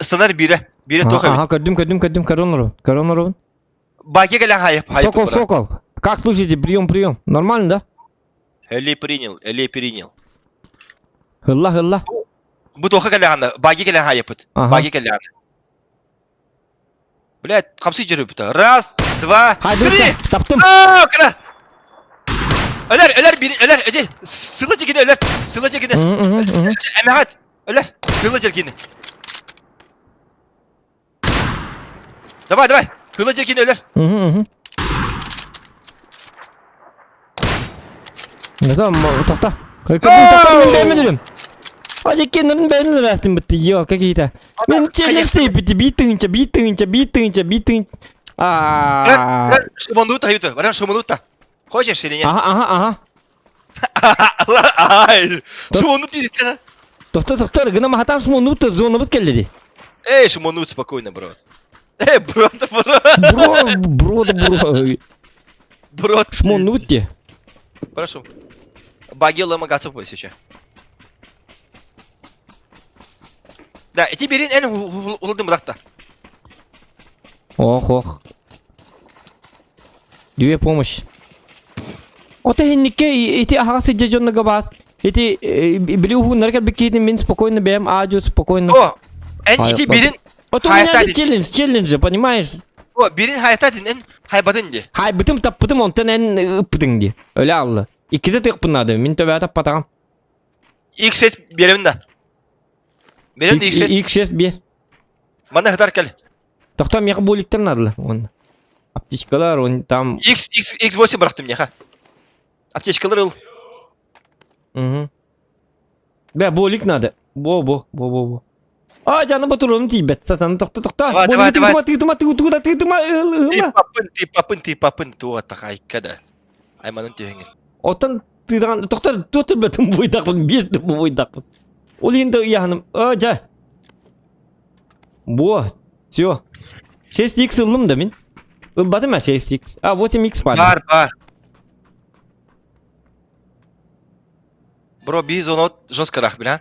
Станар биирэ. Биирэ туох эбит. Аха, көрдүм, көрдүм, көрдүм, көрөн олоробун. Көрөн олоробун. Баки кэлэн хайып, хайып. Сокол, Сокол. Как слышите? Прием, прием. Нормально, да? Эли принял, Эли принял. Хылла, хылла. Бу тоха кэлэҕинэ, баги кэлэн хайыппыт. Баги кэлэҕинэ. Блядь, хамсы жүрүпүтэ. Раз, два, три! Таптым. Кыра! Өлөр, өлөр, бир, өлөр, эди. Сыла жегини өлөр, сыла жегини. Эмэҕэт, өлөр, сыла жергини. Давай, давай, сыла жергини өлөр. Тохта. Тохта мин бэйэм өлөрүм. Ой, иккиэннэрин бэйэм өлөрөөстүм бытты, ёлка какие-то. Мин челлендж тейпити, 1 тыһыынча, 1 тыһыынча, 1 тыһыынча, 1 тыһыынча. А. Шуманута, юта, вариант шуманута. Хочешь или нет? Ага, ага, ага. Ай, шуманут дейді. Тохта, тохта, гына махатан шуманут, зонабыт келди ди. Эй, шуманут спокойно, бро. Эй, бро, бро. Бро, бро, да бро. Бро. Шмоннут ди. Прошу. Баги лама гацов сейчас. Да, эти берин эн улдым булакта. Ох, ох. Две помощь. Ота хинникке ити аһаҕас сылдьа дьонно баас. Ити били уһуннар кэлбиккиитин мин спокойно бэйэм аадьу спокойно. О, эн ити бирин Вот у меня же челлендж, челлендж же, понимаешь? О, бирин хайатадын эн хайбадын ди. Хайбытым таппытым онтон эн ыппытың ди. Өлө алла. Икките тыыкпын надо, мин төбө таппатаҕым. X6 беремин да. Берем да X6. X6 бер. Мана хытар кел. Тохтоо миэхэ буликтар надо. Он. Аптечкалар, он там. X X X8 бырахтым миэхэ. Аптечкалар ыл. Угу. Бля, болик надо. Бо, бо, бо, бо, бо. А, жаны ботуруну тиийбэт. Сатан тохто тохто. Давай, давай, давай. Тыытыма, тыытыма, тыытыма, Ты ылыма. папын, ты папын, ты папын, туа тахайка да. Айманын түһэҥин. Оттон тыыдаган тохто туот бэтим буйдакпын, биэс да буйдакпын. Ол иһин да ыйааһыным. А, жа. Бо, все. 6x ыллым да мин. Ылбатым а 6x. А, 8x бар. Бар, бар. Бро, биз оны жестко рах, бля.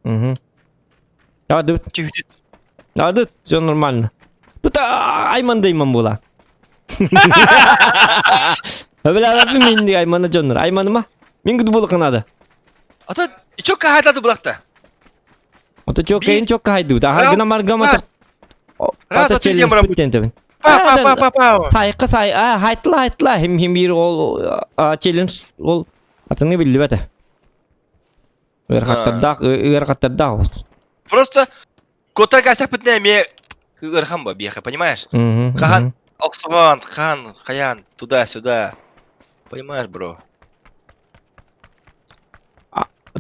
Угу. А, да, Чуть. а, да, все нормально. Тут аймандайман була. Бля, мин аймана дьоннор. Айманыма. Мин гыд булыкын надо. А то чё кахатады булакта? Ото чок кайын чок кайдыбыт. Аха гына маргама Раз, два, три, дем Па, па, па, па, па. Сайкы сай, а хайтла хайтла хим хим бир ол челлендж ол атыңы биллибете. Ыархаттардаах ыархаттардаах. Просто котра касапытна ме ырхан ба беха, понимаешь? Хахан Оксуган, хан, хаян, туда-сюда. Понимаешь, бро?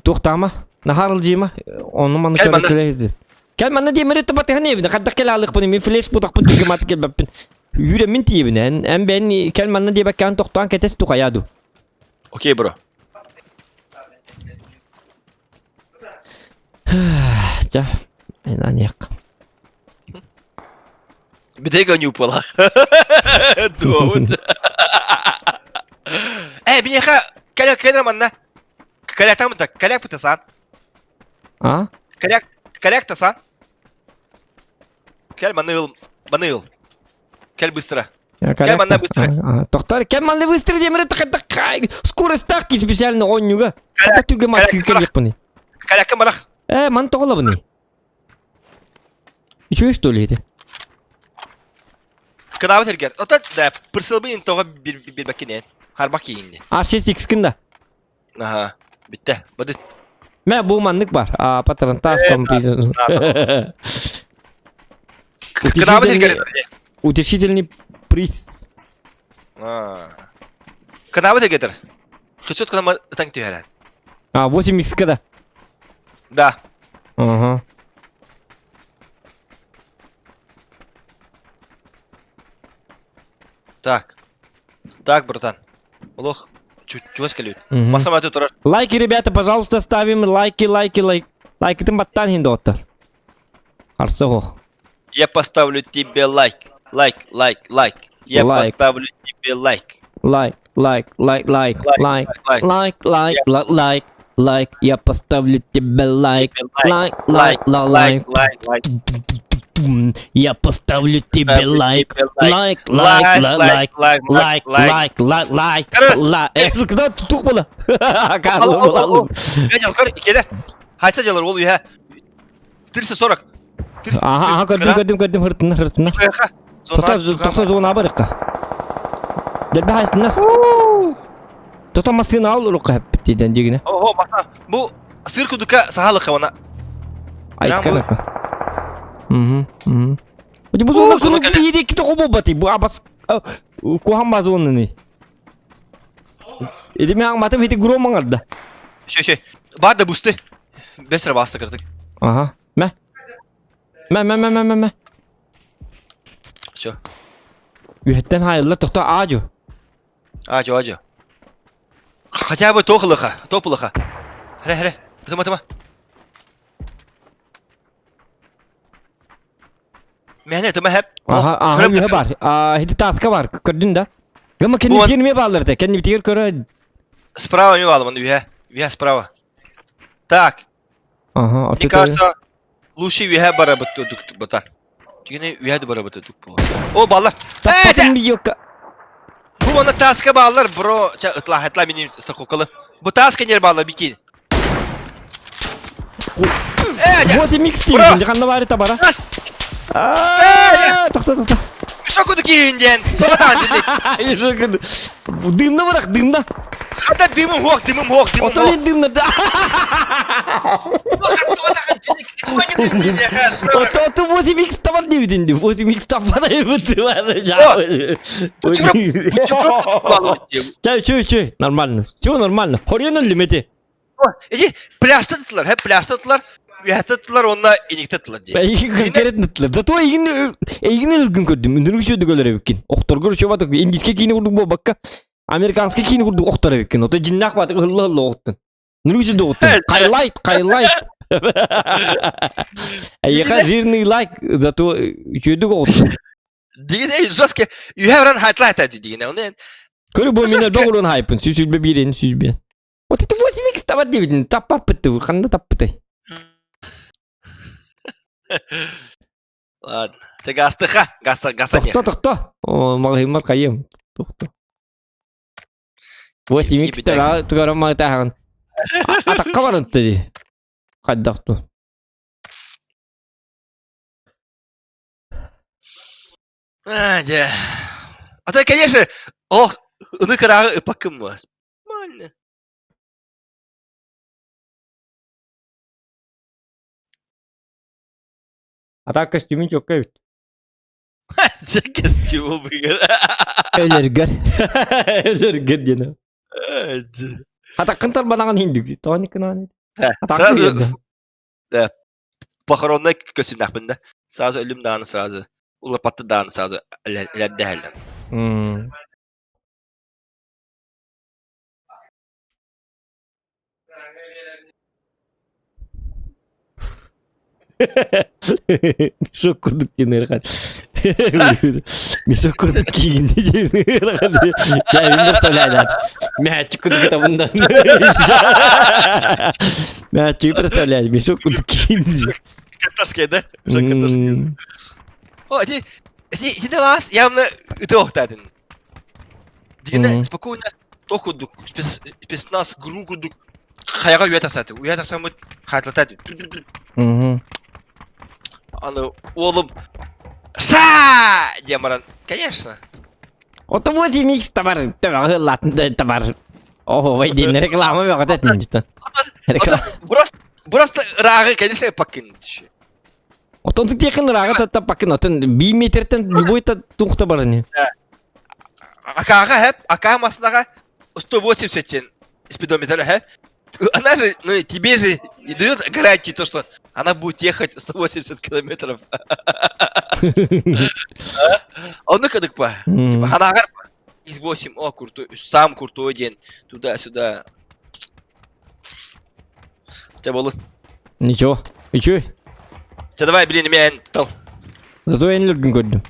Туохтаама? Нахарыл дьима? Ону манна Кэл манна. көрө Кэл манна диэмэри тупатыһан эбин. Хаддах кэл алыхпын мин флеш бутахпын тигимат келбеппин. Үүрэ мин тиебин. Эн эн бэн кэл манна диэбэккээн тохтоон кэтэс тухаяду. Окей, бро. Ча. Айнаниак. Бедега не упала. Дуот. Э, бинеха, каля каля манна. Каля там так, каляк пытасан. А? Каляк, каляк тасан. Кэл маныл, маныл. Кэл быстро. Кэл манна быстро. Тохтор, кэл манна быстро диэмэрэ скорость так специально оонньууга. Хата түргэн мат кэлиэхпиний. Калякка барах. Э, ман тоҕолобуный. Үчүгэй что ли это? Кынаабыт эргэр. Ота да, пырсылбын тоҕо билбэккинэн. Харбак киинни. А 6x да. Аха. Битте. Бады. Мэ бу маннык бар. А патронтаж компьютер. Кынаабыт эргэр. Утешительный приз. Кынаабыт эргэр. Хычот кынама ытаң түһэрэн. А 8x да. Да. Ага. Так. Так, братан. Олох. Чуть кэлют. Масама турар. Лайки, ребята, пожалуйста, ставим лайки, лайки, лайк. Лайкытын баттан хинде оттар. Арсы ох. Я поставлю тебе лайк. Лайк, лайк, лайк. Я Лайк. поставлю тебе лайк. Лайк, лайк, лайк, лайк, лайк, лайк. лайк, лайк, лайк, лайк, лайк. Я поставлю тебе лайк. Лайк, Лайк, лайк, лайк, лайк, лайк, лайк. Я поставлю тебе Ставлю лайк. тебе Лайк, лайк, лайк, лайк, лайк, лайк, лайк, лайк, Короче, лайк. Э, куда тух было? Ал, ал, ал, ал. Я делал, келе. Хайса делар, ол уя. 340. Ага, ага, көрдүм, көрдүм, көрдүм, хыртына, хыртына. Тоқта, тоқта зона барыққа. Дәлбі хайсынар. Тота маскын ал ұрыққа хәп дегіне. Ого, маса. Бу сыр кудука сахалык вана. Айткан Угу, угу. Бу зона күні биде ките қобо бати. Бу абас кухан базонны. Ити мен аңматым ити гром аңарда. Все, все. Бар да бусты. Быстро басты кырдык. Ага. Мә. Мә, мә, мә, мә, мә, мә. Все. Үһеттен хайылла тохто аажу. Ажо, ажо. Хотя бы тоқылыха, топлыха. Хре, хре. Тыма, тыма. Мэне тыма хеп. Аха, аха үһэ бар. А, хити таска бар. Көрдүн да. Гыма кенни Бу- тиер ме баалар те. Кенни тиер көрө. Справа ми балымын үһэ. Үһэ справа. Так, Аха, мне оту кажется, лучше үһэ барабыт дудук бата. Тигини үһэ барабыт дудук бу. О, баллар. Э, Таппатын биокка. Бу аны таска баллар, бро. Ча ытла, ытла мини страховкалы. Бу таска нер баллар бикин. Э, 8 x Бро! тиер. Ханна бары табара. Тас! Аа, тохто, тохто. Шоку киинден. Тоғатан дindi. Шоку. Дымна барах, дымна. Хата дымым хуак, дымым хуак, дымым хуак. Отолин дымна. Ото ото 8 x табар дебитинди. 8 x табар дебити. Чай, чай, чай. Нормально. Все нормально. Хорьон өллүмети. Эти пляжта тытлар, хеп пляжта тытлар, уятта тытлар, онна иникте тытлар ди. Эйгин конкретно тытлар. Зато эйгин эйгин өлгүн көрдүм. Үндүргү шөдү көлөр эбиккин. Охторгор шөбө батык. Индийский кийини курдук бо бакка. Американский кийини курдук охтор эбиккин. Ото жиннах батык ылла ылла охтун. Нүргү шөдү оттун. Хайлайт, хайлайт. Эйха жирный лайк, зато шөдү оттун. Деген эй жестко юхевран хайлайт ди деген. Оны Көрү бу мене доғырын хайпын. Сүзүлбе бирин сүзбе. Вот это 8x табар дебитин. Таппаппыты. Канда таппыты. Ладно. Те гастыха, гаса, гаса не. Тохто, тохто. О, магыймар кайым. Тохто. 8x тара тугара магтахан. Атакка барын ти. Каддакту. А, де. А то, конечно, ох, ны кырагы ыпакым вас. Нормально. Атак костюмин чокка бит. Костюму выгор. Элергер. Элергер диэн. Атаккын тарбанаган хиндик. Тони кынаны. Сразу да, похоронный костюмнахпын да. Сразу өлүм дааны сразу. Улапатты дааны сразу элэрдэһэллэр. Мешок курдук диэн ыарахан. Мешок курдук киинди диэн ыарахан. Я им представляю. Мячик курдук табындан. Мячик представляю. Мешок курдук киинди. Картошка, да? Мешок картошки. О, ити, ити, ити вас явно ытыохтаатын. Дигенэ спокойно тох курдук, спецназ гру курдук хайаҕа үйэ тахсааты. Үйэ тахсаммыт хатлатаат. Аны уолум ша диэн баран, конечно. Ото вот и микс табар, табар, табар. Ого, вайдин реклама бөҕөтө этин Реклама. Просто, просто ырааҕы, конечно, пакын. Отон тиэхин ырааҕы таппаккын, отон бии метртен любой туохта барани. Акаға хэп, ака масынаға 180 тен спидометр хэп. Она же, ну, тебе же не дает гарантии то, что она будет ехать 180 километров. Онно кадык па. Типа, ханагар па. Из 8, о, крутой, сам крутой день, туда-сюда. Тебя было. Ничего. Үчү. Чэ, давай, блин, мен тал. Зато я не өлгүн көрдүм.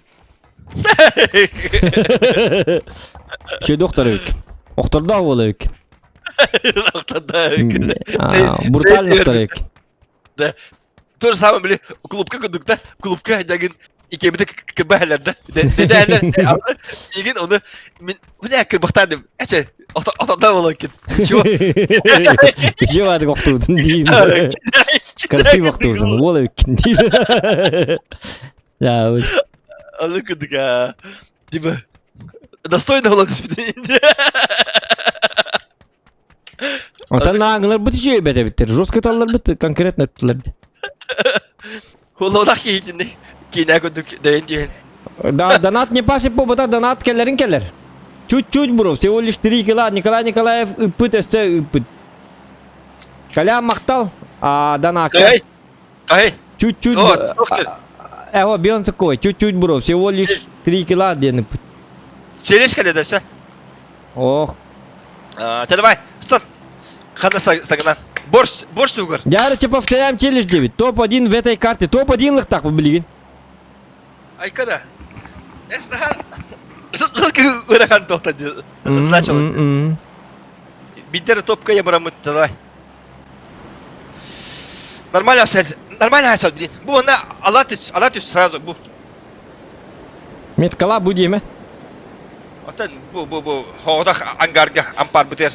Үчү доктор эбик. Охтордоох буола эбик. Брутальный доктор эбик. Да. То же самое, блин, клубка кудук да, клубка дягин икебите кырбаһалар да. Дедээлер, игин оны мен бля кырбахтадым. Эче, отода болон кит. Чего? Чего бардык охтуутун дейм. Красиво охтуутун. Уол эбиккин дейм. Да, Аны кудук а. Типа достойно болон түспүтүн. Отан аңылар бут үчү эбет эбиттер. Жестко таллар бут конкретно өттүлэр. Холодах киһитинник киинэ курдук дэйин түһэн. Да, донат не пашет по бота донат келлерин келер. Чуть-чуть, бро, всего лишь 3 килла. Николай Николаев ыппыт өссө ыппыт. Колян махтал. А, Данака. Эй, эй. Чуть-чуть. Эво, бион такой. Чуть-чуть, бро, всего лишь 3 килла диэн ыппыт. Селеш кэлэ да Ох. Давай, стан. Хана сагынан. Борщ, борщ угар. Ярыча повторяем челлендж 9. Топ-1 в этой карте. Топ-1 лыхтах билигин. Айкада. Ырахан тоқта начал. Биттер топка я барамыт давай. Нормально все, нормально все, блин. Бу на алатыс, алатыс сразу бу. Меткала бу диэме. Отан бу бу бу хоодах ангарга ампар бутер.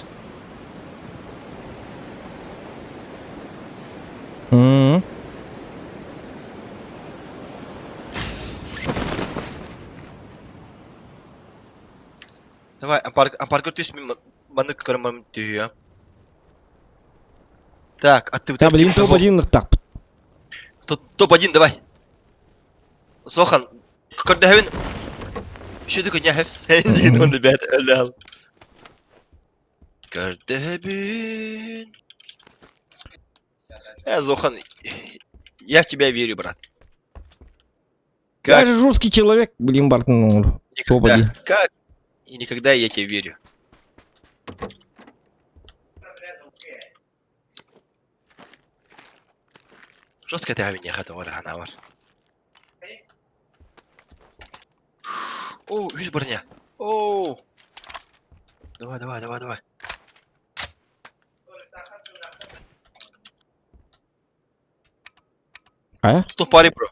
Давай, ампар, ампарга түс мин маны көрөмөм түһүө. Так, а ты... Да, блин, топ-1 лыхтахпыт. Топ-1 давай. Сохан, көрдөһөбүн. Шүдү күннэһэп. Диин он бэт өлөл. Көрдөһөбүн. Э, Зохан, я в тебя верю, брат. Как? Я же русский человек, блин, Бартон. Никогда. Как? И никогда я тебе верю. Жестко ты авиня хата вара ханавар. О, үс броня. О. Давай, давай, давай, давай. А? Тух пари бро.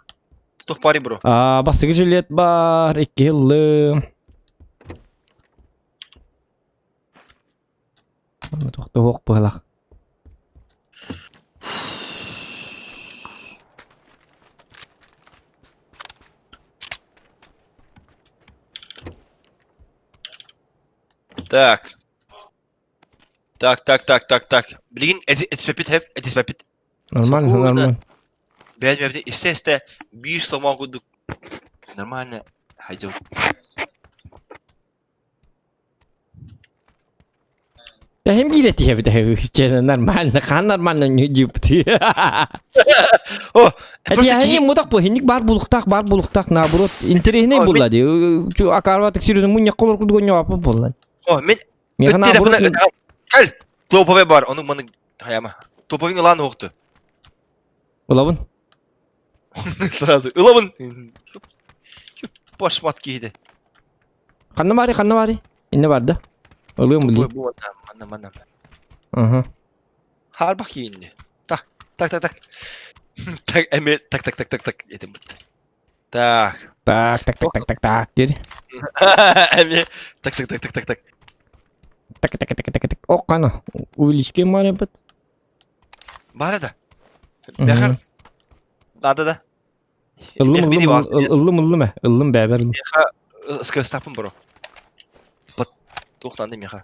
Тух пари бро. А, бастыгы жилет бар, икки ыллым. Тохтоһуох быһылах. Так. Так, так, так, так, так. Билигин этиспэппит хэп, этиспэппит. Нормально, Спокойно. нормально. Бэйэм бэйэбитин истэ-истэ биир сомоҕо курдук нормально хайдьыл. Тэһим биир этиһэбит эһэ нормально, хаан нормально ньүдьүпти. О, просто Этиһэни мутах бу хинник бар булуктаах бар булуктаах наоборот интэриэһинэй О, булла ди. Чу акарбатык серьезно мунньах колор курдук онньооппут буолла. О, мин Миэхэ наоборот Кэл, топовый бар, ону маны хайама. Топовый ылаан уохту. Ылабын. Сразу ылабын. Башмат киһиде. Ханна баары, ханна баары? Инне бар да. Ылыам Бу билии. бу манна манна. Аха. Харбах киинни. Так, так, так, так. Так, эми так, так, так, так, так этим бит. Так. Так, так, так, так, так, так. Дир. Эми так, так, так, так, так, так. Так, так, так, так, так. О, кана. Увелички мары бит. Бара да. Бэхэр. Надо да. Ыллым, ыллым, ыллым, ыллым, э. Ыллым бэбэр. Меха скастапын бро. Туохтанды меха.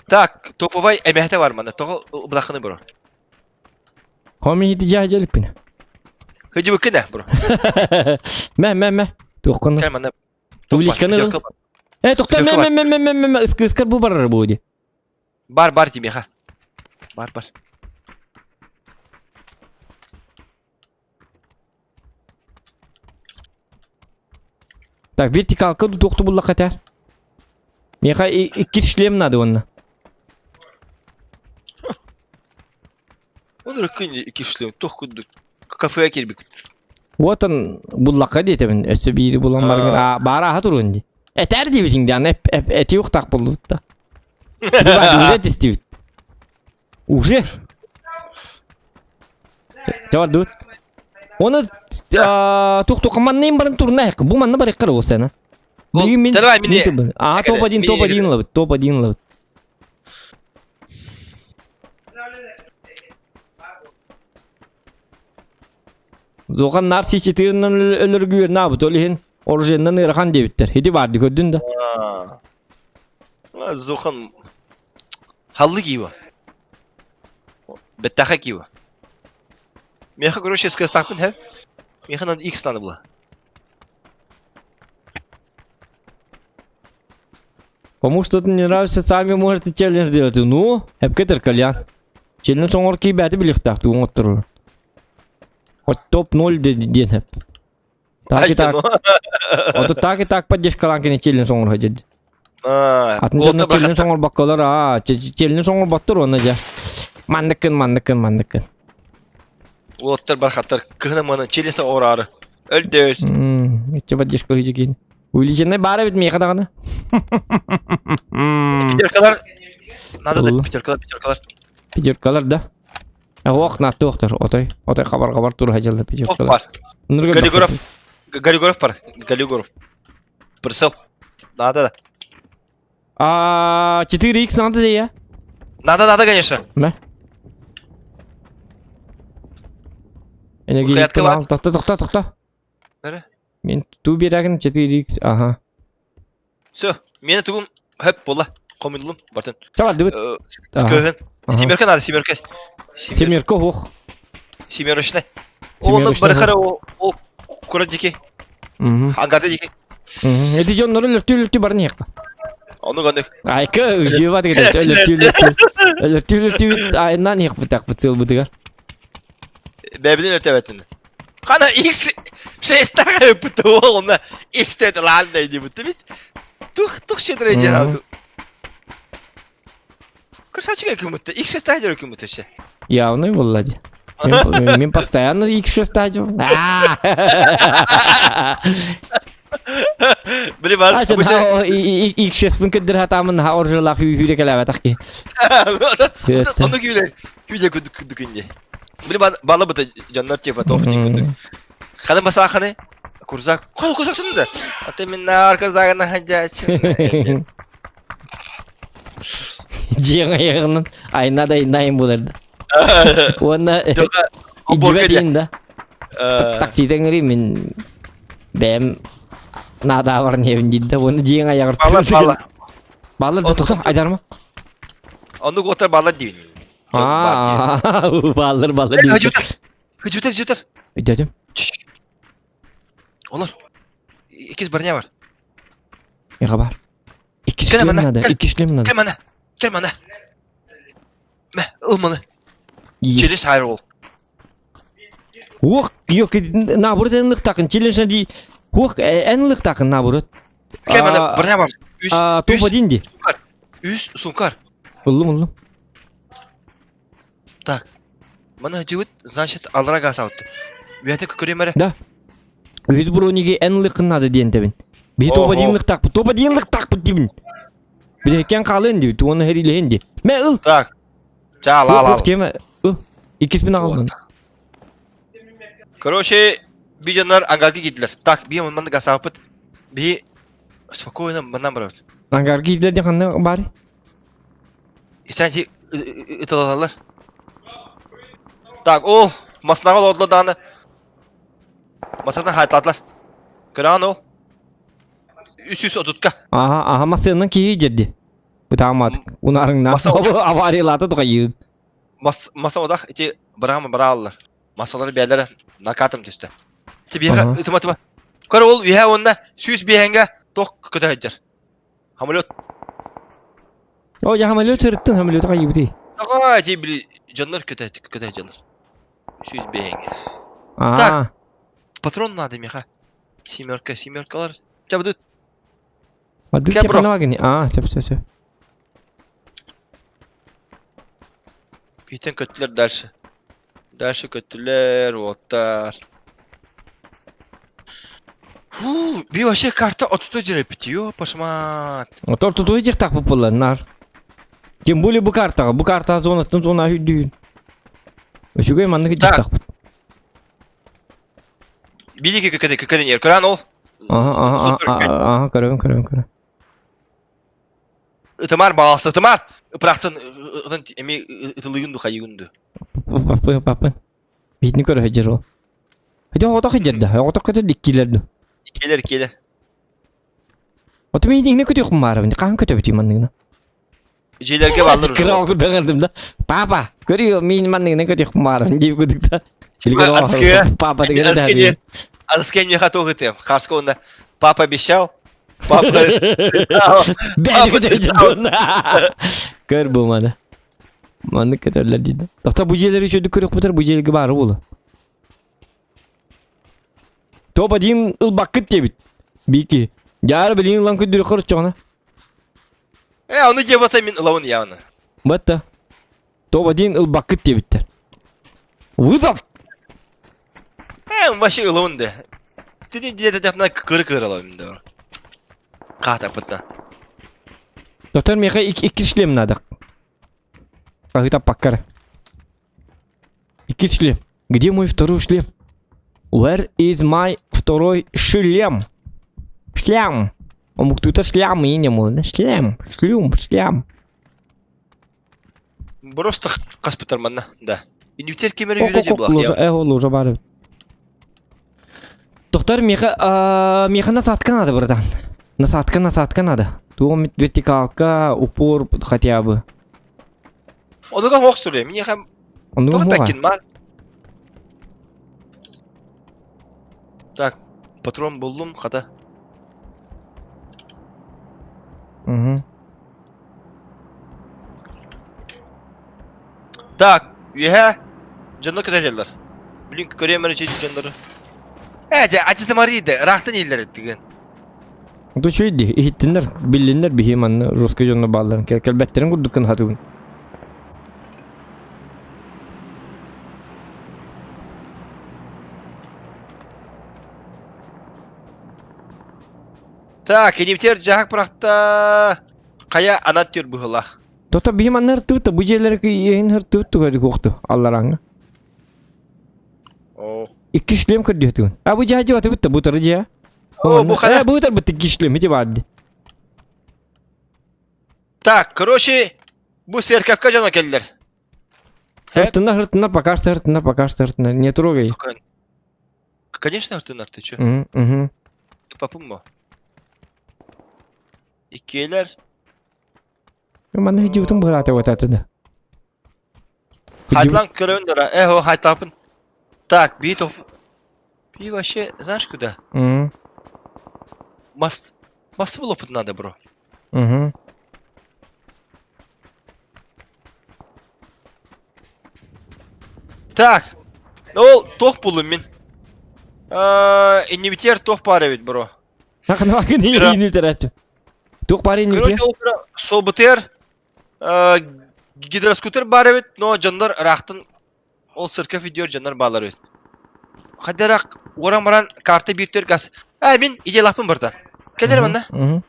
Так, топовай эмэхте бар мана. Тоҕо былахыны бро. Хоми хити жаажалыппин. Хыдьыбыккын бро. Мэ, мэ, мэ. Туохканы. Кэл манна. Увеличканы ыл. Э, тохто, мэ, мэ, мэ, мэ, мэ, мэ, мэ, ыскы бу барар буди. Бар, бар ти меха. Бар, бар. Так, вертикалка туохту буллахха этэр. Миэхэ икки шлем надо онно. Он рыкын икки шлем, туох курдук. Кафега киирбит. Вот он буллахха диэтэбин, өссө биири булан баргын, а баара аха туруон дии. Этэр диэбитиҥ ди, аны эти ухтаах буоллубут да. Уже тистибит. Уже. Чавар дуут. Оны тух манныйын баран турна бу манна барыккар ол сена. Билигин мин Давай мини. А топ-1, топ-1 лабыт, топ-1 лабыт. Зохан нар си-четырынан өлөргүөр наабыт, ол иһин оружиеннан ыарахан диэбиттэр. Ити баарды көрдүн да. Зохан халлы киива. Беттаха киива. Меха короче скастакпын хэп. Меха надо X надо было. Кому что-то не нравится, сами можете челлендж делать. Ну, эпкетер кальян. Челлендж оҥор киибэти билихтаах тугун оттурur. Хоть топ-0 диэн хэп. Так и так. Ото так и так поддержкалаан кини челлендж оҥор деді. Атын дьонно челлендж оҥорбокколор аа челлендж оҥорботтор уонна дьэ. Манныккын, манныккын, манныккын. Уолаттар бархаттар кыһына маны челлендж оҥороору. Өлдөр. Иччэ поддержка киин. Увеличенный баар эбит миэхэ даҕаны. Пятеркалар. Надо да пятеркалар, пятеркалар. Пятеркалар да. Ох, нааттуохтар. Отой, отой хабар-хабар туруха дьалла пятеркалар. бар. Галигоров. Галигоров бар. Галигоров. Прицел. Надо да. А 4х надо да я? Надо, надо, конечно. Да. Энергия. Тохто, тохто, тохто. Бere. Мин туу биэрэгин 4x аха. Все, мені тугум хөп була. Хомуйлум бартын. Чабардыбыт. Скөһүн. Семерка надо, семерка. Семерка ох. Семерочный. Оны барыхара ол кура дики. Ангарда дики. Эти дьоннору өлөртүү-өлөртүү барын иһиэххэ. Ону гоннык. Айка үжүө деген өлөртүү-өлөртүү. Өлөртүү-өлөртүү айынан иһиэхпит сылбытыгар. Бэбилин өртөбөтүн. Хана X шестаҕа ыппыт уол онно X-тет лааннай диэбит бит. Тух тух щедрый диэн Красавчик күмүттэ. X шестаҕа диэн күмүттэ өссө. Явный буолла дии. Мен постоянно X6 дьон. Били бар. X6-пын кырдыр хатамын ха оржолах үйүрэ кэлээбэтэх ки. Ону күүлэ күүлэ күндүк инде. Били бала быта дьоннор типа тоох дии курдук. Ханы басааханы курзак. Хой курзак да. А ты мен наркозагына хадячы. Дьиэҥ айаҕынан айна да айнайын булар да. Уонна идибэтин да. Таксита ыҥырыы мин бэйэм наадаа баран диир да. Уонна дьиэҥ айаҕар Балар балар. Балар да тоқто айдарма. Оннук уоттар балар диибин. Аа, баллар баллар диибин. Хажутар. Хажутар, хажутар. Өйдөөтүм. Олор. Иккис броня бар. Миэхэ бар. Иккис Кэл шлем манна, надо, кэл. иккис шлем надо. Кэл манна. Кэл манна. Мэ, ыл маны. Есть. Через хайрол. Уох, yok, наоборот, эн лыхтакын, челлендж ди. Уох, эн лыхтакын, наоборот. Кэл манна, броня бар. Үс, Топ один ди. Үс сункар. Ыллым, ыллым. Так. Маны дьыбыт, значит, аллара газ аутты. Үйәте көкөрем эрэ. Да. Үһүс брониги эн лыкын надо диэн тэбин. Биһи топ один лыктаахпыт, топ один лыктаахпыт дибин. Биһиккен хаалыан дибит, уонна хэрилэһин ди. Мэ ыл. Так. Ча, ала, ала. Тема ыл. Иккиспин аҕалбын. Короче, би дьоннор ангарга киирдилэр. Так, би манна гасааппыт. Би спокойно манан барабыт. Ангарга киирдилэр диэн ханна баар? Исэнти ыталалар. Так, ол маснаҕа олордо дааны. Масана хайтладылар. Көрөҕүн ол. Үс отутка. Аха, аха массыынан киһи дьэрди. Бытаамат. Унарыңна. Авариялаата тухайыы. Мас маса одах ити бырама бырааллар. Масалары бээлere накатым түстэ. Ити биэхэ ытыма ытыма. Көр ол үһэ уонна 105-ҥэ тох көтө сылдьар. Самолет. О, я самолет сырыттын, самолет хайыбыты. Аға, ити били дьоннор көтө көтө сылдьаллар. 105-ҥэ. Так, патрон надо меха. Семерка, семеркалар. Чабыдыт. Адык технологини. А, все, все, все. Бийтен көттүлэр дальше. Дальше көттүлэр, уоттар. Фу, би вообще карта отуту дьэреппит, ё, пошмат. Отор тутуй дьихтах буолла, нар. Тем более бу картаҕа, бу картаҕа зонаттан зона үрдүүн. Үчүгэй маннык дьихтахпыт. Билики көкөдө көкөдө көрөн ол. Аха, аха, аха, көрөбүн, көрөбүн, көрөбүн. Ытымар баҕалса, ытымар! Ыпырахтын ытын эми ытылыгын ду хайыгын ду. Паппын, паппын. Биитини көрө сылдьар ол. Ити оҕотох сылдьар да, оҕотох көтөр иккилэр ду. Иккилэр, иккилэр. Ото мин иҥнэ көтүөхпүн баарабын, хаһан көтөбүтүй манныгына? Дьиэлэргэ бааллар уже. Кыра оҕурдаҥардым да. Папа, көрүө, мин манныгына көтүөхпүн баарабын диир курдук да. Аскыга, Папа деген Аскыга, Аскыга миэхэ туох ытыам. Хаска уонна папа обещал. Папа Көр бу маны. Маннык көтөллөр диде. Тохто бу дьиэлэри үчүгдүк көрүөхпүтэр бу дьиэлэргэ баары буола. Топ один ылбаккыт диэбит. Бики. Дьаары билин ылан күндүрү хорчоҕуна. Э, ону диэбата мин ылабын явно. Батта. Топ один ылбаккыт диэбиттэр. Вызов! Э, вообще ылабын да. Тини диэтэтэхнэ кыры-кыры ылабын да. Хаатаппытна. Доктор миэхэ икки шлем надо. Хаһыытаппаккар. Икки шлем. Где мой второй шлем? Where is my второй шлем? Шлем. Омуктута шлям и не можно. Шлем, шлюм, шлям. Просто хаспытар манна, да. Инвитер кемере үйрәде булак. Э, ол уже бар. Доктор, меха, меха насадка надо, братан. Насадка, насадка надо. Туом вертикалка, упор хотя бы. Онуга хоқ сүрө. Минеха Онуга тоқ бәккин бар. Так, патрон буллум, хата. Угу. Так, үөһэ дьонно көтөллөр. Блин, көрүөм эрэ дьоннору. Ээ, дьэ, ачытымарыйды, ыраахтан иһиллэр эттигин. Ото үчүгэй иһиттиннэр, биллиннэр биһи манна жесткий дьонно баалларын кэлбэттэрин курдук гына сатыыбын. Так, кинибитигэр дьаһак бырахта. Хайа анат түр быһылаах. Тото биһи манна ыртыбыт бу дьиэлэри иһин ыртыбыт тугары куохту алларааҥҥа. Оо. Икки шлем көрдүөтүгүн. А бу дьиэ дьиэ бу тары дьиэ. О, бу хайа. Э, бу тарбыт икки шлем ити баар Так, короче, бу церковка дьоно кэллэр. Хыртына, хыртына, пока что хыртына, пока что хыртына. Не трогай. Конечно, хыртынар, ты чё? Угу. Папым мо. Иккиэлэр. Манна дьиутун быһаата вататы да. Хайтлан көрөбүн дара. Эхо, хайтапын. Так, би топ. Би вообще, знаешь куда? Угу. Мост. Мост вылопать надо, бро. Угу. Так. Ол тох булум мин. Иннибитер тох пар эбит, бро. Хакын иннибитер Туох баар иннибитер? Короче, ол солбутер гидроскутер бар эбит, но дьоннор ыраахтан ол церковь видео дьоннор баалар эбит. Хаддарак уоран баран карта бииртер газ. Э, мин идеялаахпын барда. Кэлэр манна.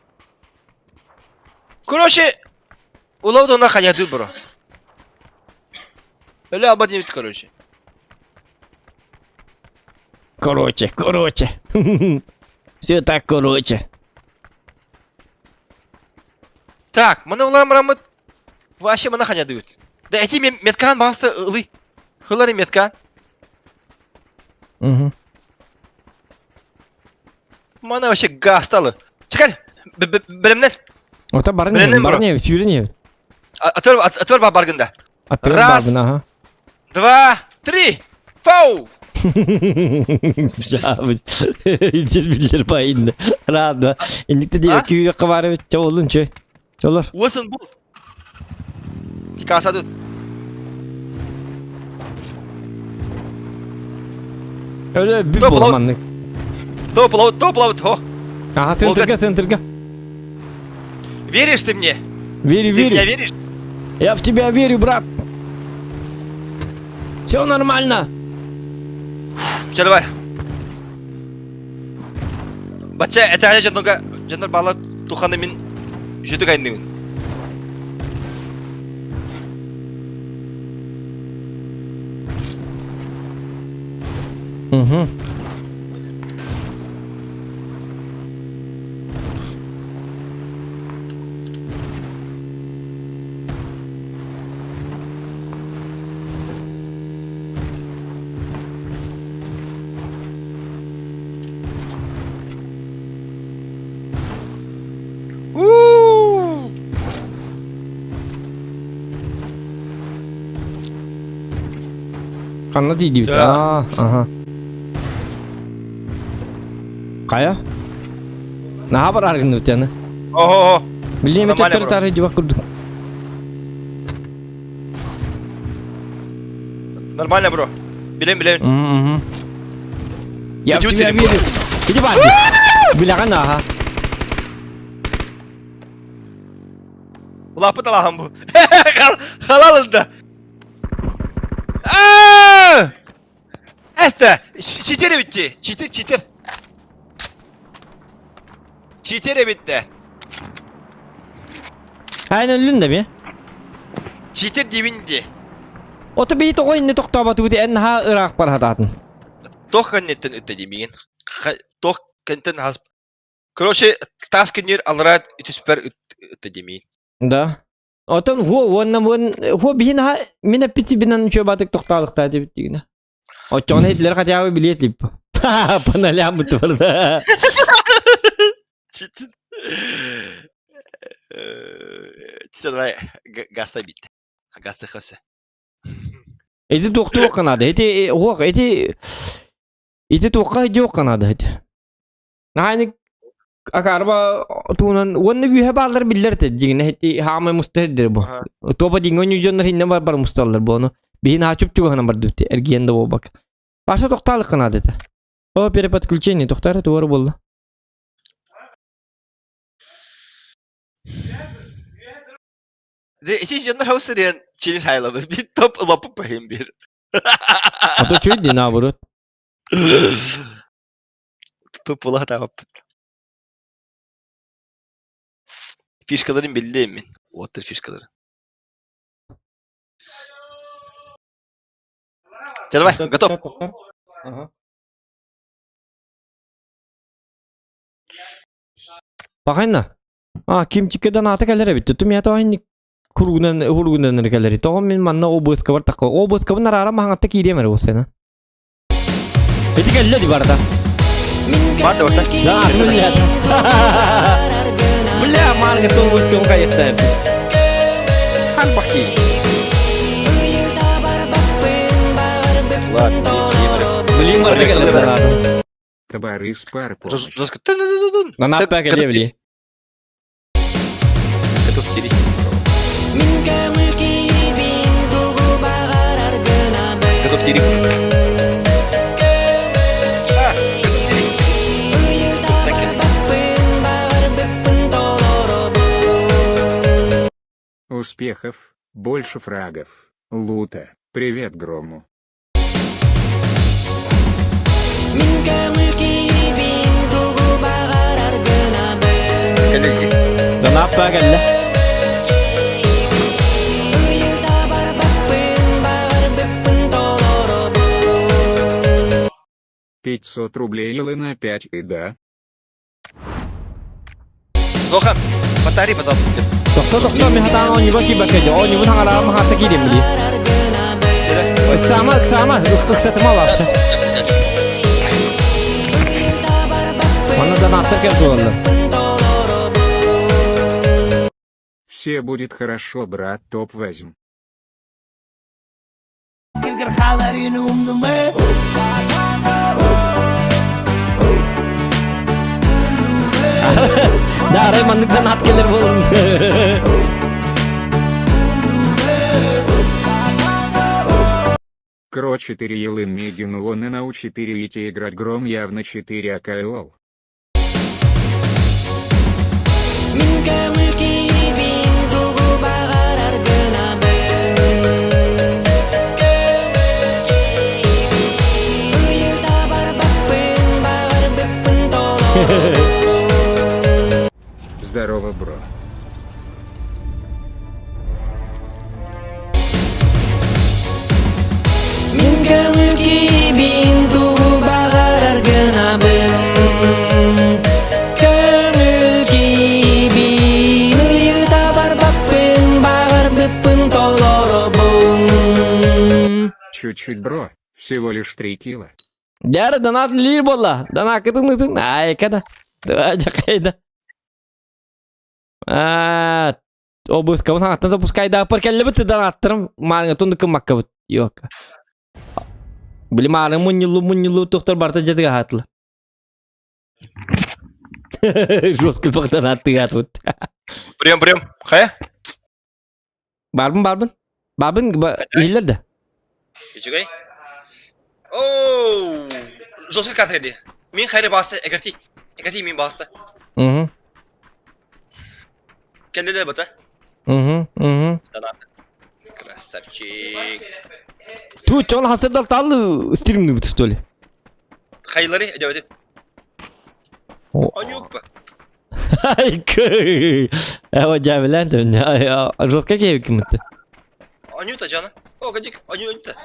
Короче, улау да хаядыр бро. Өлө алба диэбит, короче. Короче, короче. Все так короче. Так, маны уларым бараммыт вообще мана ханядыбыт. Да эти меткаан баҕаста ылый. Хылары меткаан. Угу. Мана вообще гасталы. Чекай, бэлэмнэн. Ота барын не, барын не, сүүрэн не. Атыр атыр ба баргында. Атыр Раз. баргын, ага. Два, три. Фау! Индир байында. Рад, Индикте де күйрек кабары бит чолун чөй. Чолор. Уосын бул. Тикаса тут. Öyle bir bulamanlık. Топ лаут, топ лаут, хо. Ага, центрга, центрга. Веришь ты мне? Верю, ты верю. Ты меня веришь? Я в тебя верю, брат. Все нормально. Все, давай. Бача, это я жоннорга дьоннор баалар туханы мин үчүдүк айныбын. Угу. Ханна тиийдибит? Аа, аха. Хайа? Наһаа барар гынныбыт яны. Ого. Билиэм Нормально, төттөрү бро. тары дьыбак курдук. Нормально, бро. Билем, билем. Мгм. Я в Иди тебя сюда. верю. Иди бар. Билэҕин ааха. Улааппыт алаһам бу. Халалында. Аа! Эстэ, читер эбитти. Читер, читер. Читер эбитте. Айн өллүн да би. Читер диибин ди. Ото бии тоҕо инни тохтообатыбыт эн наһаа ыраах бар хатаатын. Тох кэнниттэн ытта диибин. Тох кэнтэн хас. Короче, тас кэннир алрат үтүспэр ытта диимин. Да. Отон хуо уонна уон хуо биһи наһаа мин эппитибинэн үчүгэй тохтоолуктаа диэбит дигинэ. Оччоҕуна иһитлэр хотя бы билиэт лип. Паналям бутуорда. Давай гаса бит. Гаса хаса. Эти туохтуох канада. Эти хуох эти ити туохха дьуох канада эти. Наһаа акаарба туунан уонна үөһэ бааллар биллэр этэ дьиҥинэ ити хаамай муста сирдэр бу. Туоба диҥҥэ онньуу дьоннор иһиннэ бар бар мусталлар бу ону. Биһи наһаа чуп-чугаһынан бардыбыт эргийэн да буолбак. Паша тохтаалыкка наада этэ. О, переподключение тохтаары туора буолла. Ити дьоннор хаусырыан чилин хайлабы бит топ лопу пахим бир. А то чуть не наоборот. Туппула хатаабаппыт. Фишкаларын биллим мин. Уоттар фишкалары. Давай, готов. Ага. Пахайна. А, кимчиккеден ата кэлэр эбит. Тутум ята айнник куругунан хуругунан кэлэр. Тоҕо мин манна обыска бар такка. Обыскабын арара маһаҥатта киириэм эрэ буолсана. Ити кэллэ ди барда. Барда барда. Да, бля. Бля, марга толбуском кайықта. Харбахи. Ладно, Блин, барда кэллэ санаатым. Табарыс пар помощь. Жестко. Нанаппа кэллэ били. Готов тереть. Готов тереть. А, готов тереть. Так, Успехов, больше фрагов, лута. Привет Грому. Коллеги. Нанаппа кэллэ. 500 рублей или на 5 и да. Зохан, батарея, пожалуйста. Тохто тохто мин хатаан оонньууга киирбэккэ дьэ оонньуубун хаҥараҕа маһаатта киириэм билии. Ыксаама ыксаама ыксатыма вообще. Манна донаттар кэл туолаллар. Все будет хорошо, брат, топ возьм. Да, арай маннык донат кэлэр буолун. Кро 4 Елын Мегин он и научи перейти играть Гром явно 4 АКЛ. Здорово, бро. Мин көҥүл киибин тугу баҕарар гынабын Көҥүл киибин ыйыта барбаппын баҕарбыппын толоробун Чуть-чуть, бро. Всего лишь 3 кило. Дьэ, донат лиир буолла. Донаккытын ытын. Айка да. Дьакайда. Аа, обыскабын хаҥаттан запускайдааппар кэллэбит донаттарым мааҥа тундук кыммаккабыт. Йока. Били мааны мунньуллу мунньуллу тухтар барта дьэтигэ хаатла. Жестко бахтан аттыгаат. Прием, прием. Хайа? Барбын, барбын. Барбын, иһиллэр да. Үчүгэй. Оу, жесткий карта ди. Мин хайры басты, эгерти. Эгерти мин басты. Угу. Кэллилэр бата. Угу, угу. Красавчик. Тут он хасырдал тал стримный что ли? Хайлары, өдөөдү. Онюкпа. Ай, Эва жабилан жестко кебик мытты. Анюта жана. О, кадик, Анюта.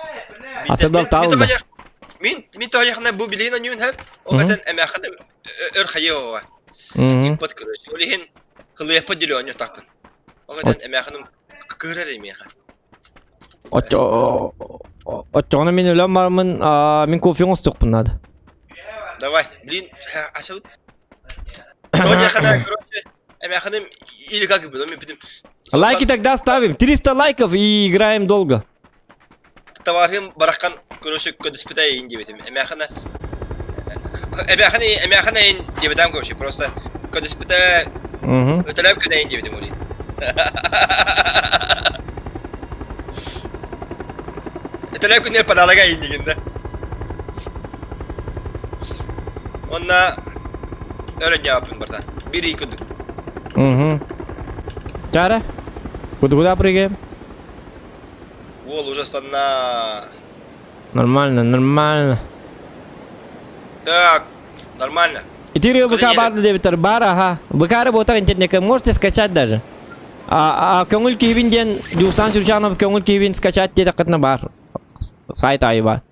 Асырдал тал. Мин мин таяхна бу билин анюн хэп. О катен эмяхадым өр хайова. Иппат короче. Олихин хылыяппа диле аню тапын. О катен эмяхадым кырар эмяха. Очоҕуна мин өлөн бараммын, мин кофе оҥостуохпун наада. Давай, блин, асабыт. Короче, эмяханым или как бы, мен бүтүм. Лайки тогда ставим. 300 лайков и играем долго. Товарым бараккан, короче, көдүспүтэ диэбитим. Эмяхана Эмяхана эмяхана диэбитам, короче, просто көдүспүтэ өтөлөп көнөйүн диэбитим ули. Өтөлөп күннер подарога индигинде. Онна өрөн барда. Бир ий күндүк. Угу. Чара? Куда куда прыгаем? Ол уже станна. Нормально, нормально. Так, нормально. И ты ВК бар дебитер бар, ага. ВК работа интернетка, можете скачать даже. А көңүл киһибин диэн Дюсан Чурчанов көңүл киһибин скачать диэтэххитинэ бар. Сайт айба.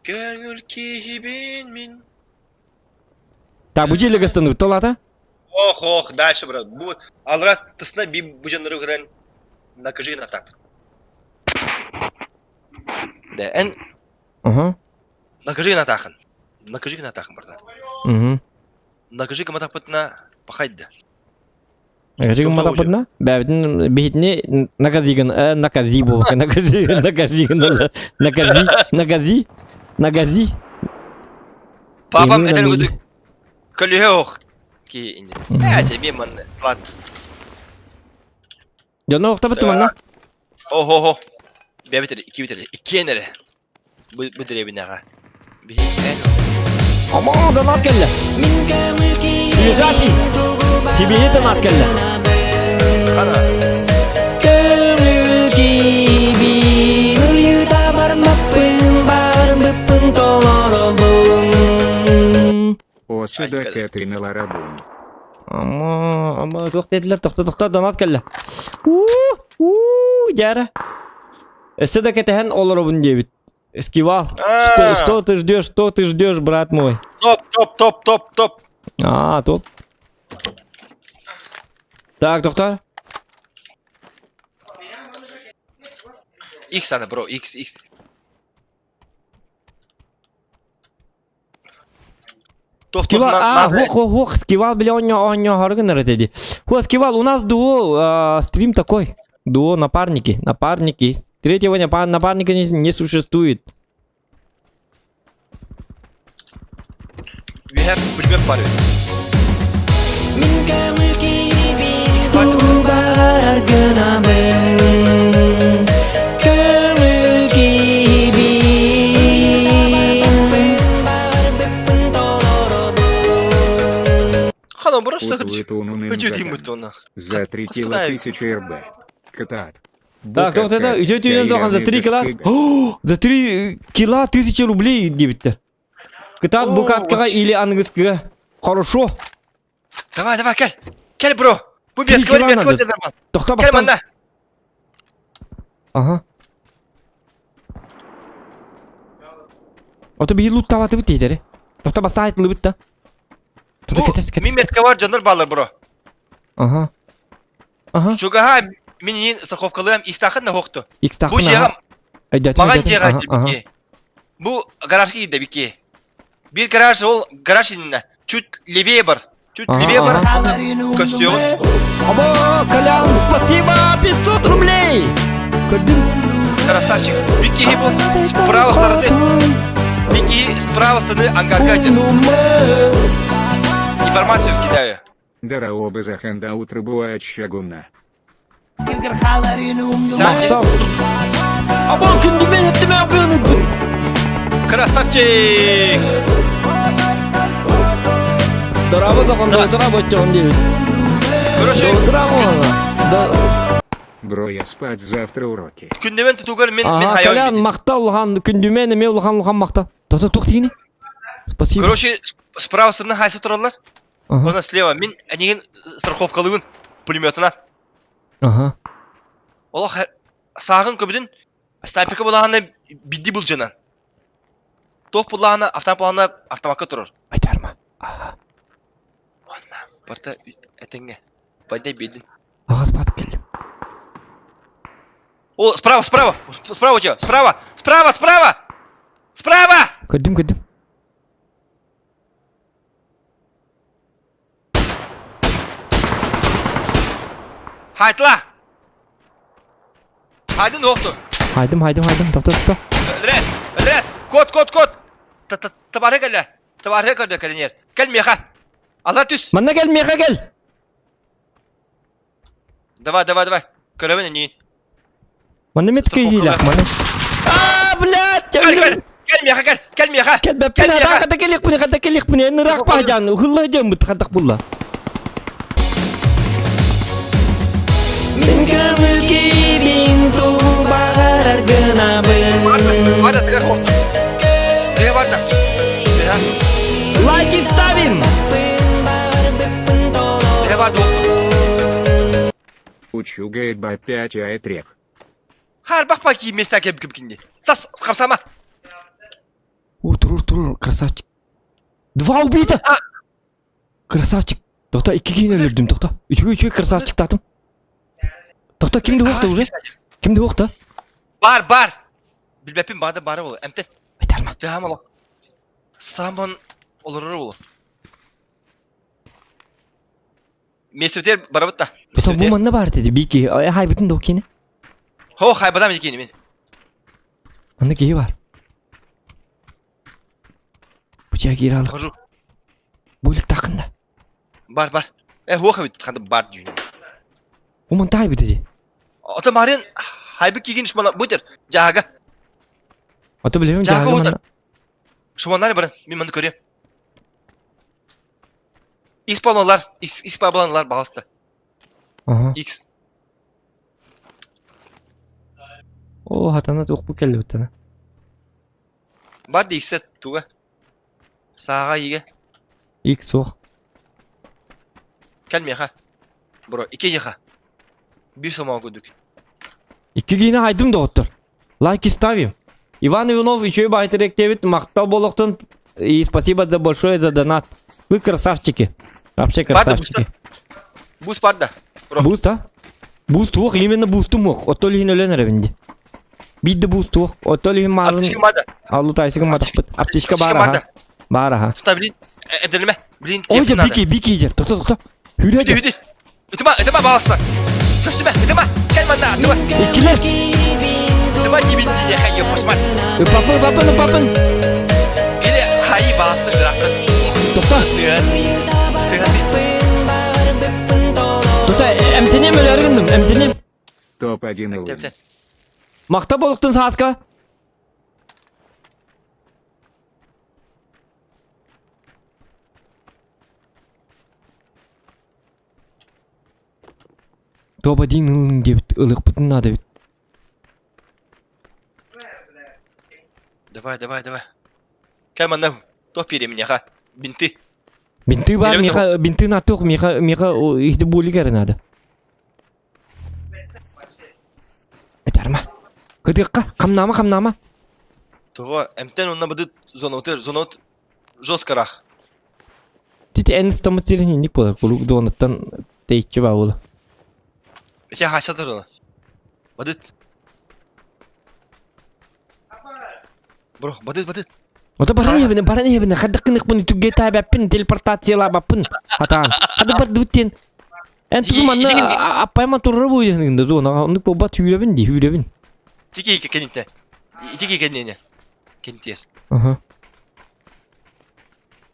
Көңүл киһибин мин. Так, бу дьиэлэ гастаны толата? Ох, ох, дальше, брат. Бу алра тысына би бу жанры көрөн накажи на тап. Да, эн Ага. накажи на тахын. Накажи на тахын, брат. Угу. Накажи кама тапытна пахайда. Накажи кама тапытна? Бәбитин бихитни наказигын, накази бу, накази, накази, накази, накази, накази. Папам этен көтүк көлүһө ох ки инде. Э, тебе ман ладно. Дьоно охтабыт манна. Охо-хо. Бэбитер, икки битер, иккиэн эрэ. Бу бу дэриэбинэҕэ. Биһи Ама донат кэллэ. Свежати. Сибири донат кэллэ. Хана. Көңүл киһибин уйута бармаппын барбыппын толоробун. О, сюда Кэтрин Ларабун. Ама, ама туох диэтилэр тохто тохто донат кэллэ. Уу, уу, дьара. Өссө да кэтэһэн олоробун диэбит. Эскивал. Что, что ты ждешь, что ты ждешь, брат мой? Топ, топ, топ, топ, топ. А, топ. Так, доктор. X ана, бро, X, X. Скивал, а, хох, хох, хох, скивал, бля, он харган эти. Хо, скивал, у нас дуо, стрим такой. Дуо, напарники, напарники. Третьего напарника не существует. We have пулемет парю. Мин көңүл киһибин тугу баҕарар гынабын Көңүл киһибин Хана, просто Утуетуну хочу дим За 3 кило 1000 РБ. Катат. Так, вот это идете за 3 кило. О, за 3 кило 1000 рублей диэбиттэр. Кытаат букаткаҕа или аныгыскыга. Хорошо. Давай, давай, кэл. Кэл, бро. Бу Три бет, кило бет, надо. бет, Тохто Кэл бастан. манна. Ага. Ото биһи луттаабатыбыт диэтери. Тохто бастаан айтылыбыт да. Тото кэтэс кэтэс. Мин метка бар, дьоннор баалар, бро. Ага. Ага. Чугаһа мин страховкалыам истахын на хохту. Икс Бу жиэҕэ маҕан жиэҕэ Ага. бики. Бу гаражка киирдэ бики. Биир гараж ол гараж иннинэ. Чуть левее бар. Чуть левее бар. Костюм. Аба, Колян, спасибо, 500 рублей! Красавчик. Бики бу справа стороны. Вики справа стороны ангарга один. Информацию кидаю. Дороба за хандаут рыбуачагуна. Махтал. Абон күндүмен эттиме абыны. Красавчик! Дорабы закон дотура бочон дейбит. Короче, Дотура Да. Бро, я спать завтра уроки. Күндүмэн тутугар мен мен Ага, хайау Колян мактал улахан күндүмен эме улахан улахан мактал. Тота тух дигини. Спасибо. Короче, справа стороны хайсы тураллар. Ага. Онон слева мин энигин страховкалыгын пулеметынан. Ага. Олох сааҕын көбүтүн снайперка булаһана бидди былдьанан. Туох буллаҕына автомат булаһана автомакка турар. Айтарма. Ага. Уонна барыта этэҥҥэ. Байдай биэрдин. Аҕас батып келдим. О, справа, справа! Справа у тебя! Справа! Справа, справа! Справа! Көрдүм, көрдүм. Хайтла! Хайдын уохту. Хайдым, хайдым, хайдым. Тохто, тохто. Өлрес! Өлрес! Кот, кот, кот! Табары кэллэ. Табары көрдө кэлинер. Кэл миэхэ. Алла түс. Манна кэл, миэхэ кэл. Давай, давай, давай. Көрөбүн эниин. Манна метка иилэх, манна. Аа, блядь! Кэл, кэл, кэл миэхэ, кэл, кэл миэхэ. Кэл бэппин, хата хата келиэхпин, хата келиэхпин, эн ыраах баһдьаан, ыһылла дьаммыт хатах булла. Мин көҥүл киибин туу баҕарар гынабын. Барда, тыгар хо. Тыга барда. Тыга. Лайки ставим! Тыга барда. Учу ГБ 5 айтрек. Харбах паки места кеп кеп кинди. Сас, хамсама. О, турур, турур, красавчик. Два убита! А! Красавчик. Тоқта, икки киһини өлөрдүм, тоқта. Үчүгэй, үчүгэй красавчиктаатым. Тоқта, кимди уохта уже? Кимди уохта? Бар, бар. Билбэппин баада бары болу. Эмтен. Айтарма. Тыһам оло. Самон олорор болу. Месебетер барабыт да. Тоқта, бу манна бар dedi. Бики, хайбытын да окейни. Хо, хайбадам екені мен. Манна киһи бар. Бу кире алык. Хожу. Бөлік тақында. Бар, бар. Э, хуаха бит ханды бар дүйін. Уман тай бит Ата Марин хайбы киген шмана бутер. Жага. Ата билемин жага манна. Шманнар бар, мен маны көрем. X баллонлар, X X баллонлар бағасты. Ага. X. О, хатана тоқ бу келди буттана. Бар ди X туга. Саға иге. X соқ. Кел меха. Бро, ики еха. Bir сомон күдүк. Икки киһини хайдым доҕоттор. Лайки ставим. Иван Иванов үчүгэй баайтырек диэбит махтал буолуохтун и спасибо за большое за донат. Вы красавчики. Вообще красавчики. Буст бар да. Бро. Буст а? Буст уох, именно бустум уох. Оттол иһин өлөн эрэбин ди. Биир да буст уох. Оттол иһин маарын Аптечка бар да. аллу тайсыгын матахпыт. Аптечка бар Аптечка бар аха. да. Бар аха. Тута блин. Эмделеме. Блин, Ой, бики, бики жер. Тохто, тохто. Хүрэ Үдү, үдү. Ытыма, ытыма баласта. Көстүмэ, ытыма. Кэл манна, ытыма. Иккилэр. Ытыма дибин дии, хай, посмат. Папын, папын, папын. Или хай баласта ыраахтан. Тохто. Сыгат. Сыгат. Тохто, эмтением өлөр гынным, эмтением. Топ-1 ылын. Махта болуктун сааска. Тоба дин ылын диэбит, ылыахпытын наада эбит. Давай, давай, давай. Кэл манна, топ биэриэ миниэхэ. Бинты. Бинты бар, миэхэ бинты натух, миэхэ миэхэ ихти буолик эрэ наада. Этарма. Кытыахха, хамнаама, хамнаама. Того, эмтэн онно быдыт зонотыр, зонот жестко рах. Тити эн стамыт сирин инник буолар, кулук зонаттан тэйиччи баа буола. Ити хасатыр ону. Быдыт. Бро, быдыт, быдыт. Ото баран иһэбин, баран иһэбин, хайдах гыныахпын түггэ таабаппын, телепортациялаабаппын хатаан. Хады бардыбыт диэн. Эн тугу манна аппайма турара буйдун да зона, оннук буолбат сүүрэбин дии, сүүрэбин. Тики кенитте. Тики кеннене. Кентиэр. Аха.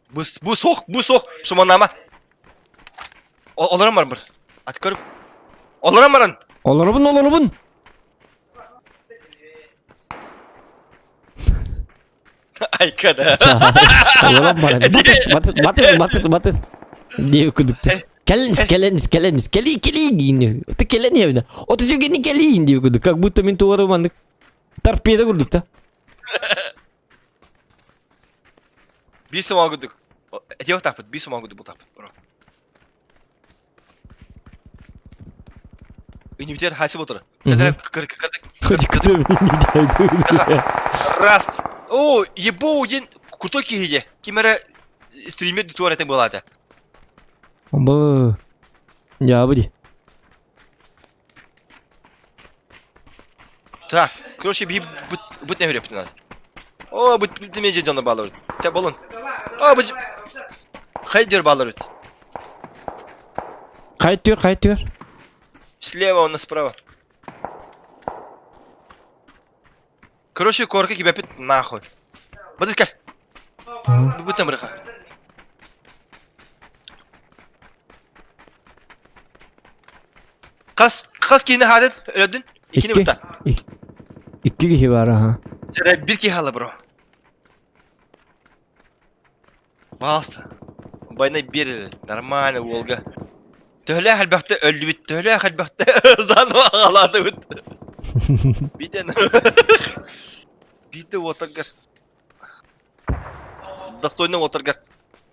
Бу, бу суох, бу суох, шуманама. Олорон баран бар. Ат көрүп. Олорон баран. Олоробун, олоробун. Айка да. Олорон баран. Батыс, батыс, батыс, батыс, батыс. Диye кудук. Кэлин, кэлин, кэлин, кэли, кэли диин. Ты кэлэн иһэбинэ. Оту жүгени кэлиин диye кудук. Как будто мин туары маннык торпеда курдук та. Биир сомоҕо курдук. Этиэх тахпыт, биир сомоҕо курдук бултахпыт, бро. Инибитер хаси болтура. Раз. О, ебу один крутой киһи Ким эрэ стример туар этэ буолаата. Бу. Я буди. Так, короче, би бут бут не хүреппит надо. О, бут бут неме дьоно баалар. Те болун. О, бут Хайдер баалар. Хайдер, хайдер. Слева он справа. Короче, корка кибепит нахуй. Бадыр кел. Бу быраха. Хас хас киһини хаадыт өлөдүн? Иккини Икки. бутта. Икки киһи бар аха. Дьэ бир киһи хаалла бро. Пожалуйста. Байнай биэр нормально уолга. Төһөлөөх элбэхтэ өллүбүт, төһөлөөх элбэхтэ заново аҕалаатыбыт. Биитэн биитэ уотаргар достойный уотаргар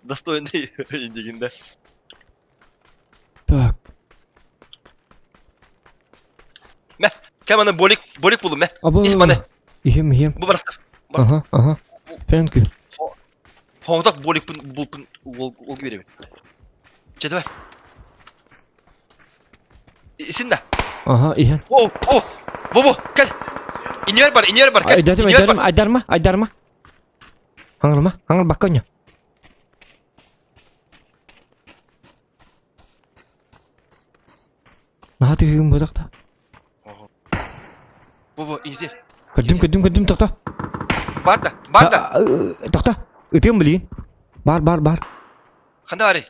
достойный индигинде. Так. Мэ, кэм аны болик, болик булум мэ. Абы. Ис маны. Иһим, иһим. Бу барахтар. Аха, аха. Thank you. Хоңдок боликпин булпун ол ол беребин. Че давай. Исин да. Аха, иһин. О, о, бу бу, кел. Инер бар, инер бар, кел. Айдарма, айдарма, айдарма, айдарма. Аңырма, аңыр бакка Наһаа тыһыгын буотах да. Бу-бу, иди. Көрдүм, көрдүм, көрдүм, тохто. Бар да, бар да. Тохто. Ытыам билигин. Бар, бар, бар. Ханда барый?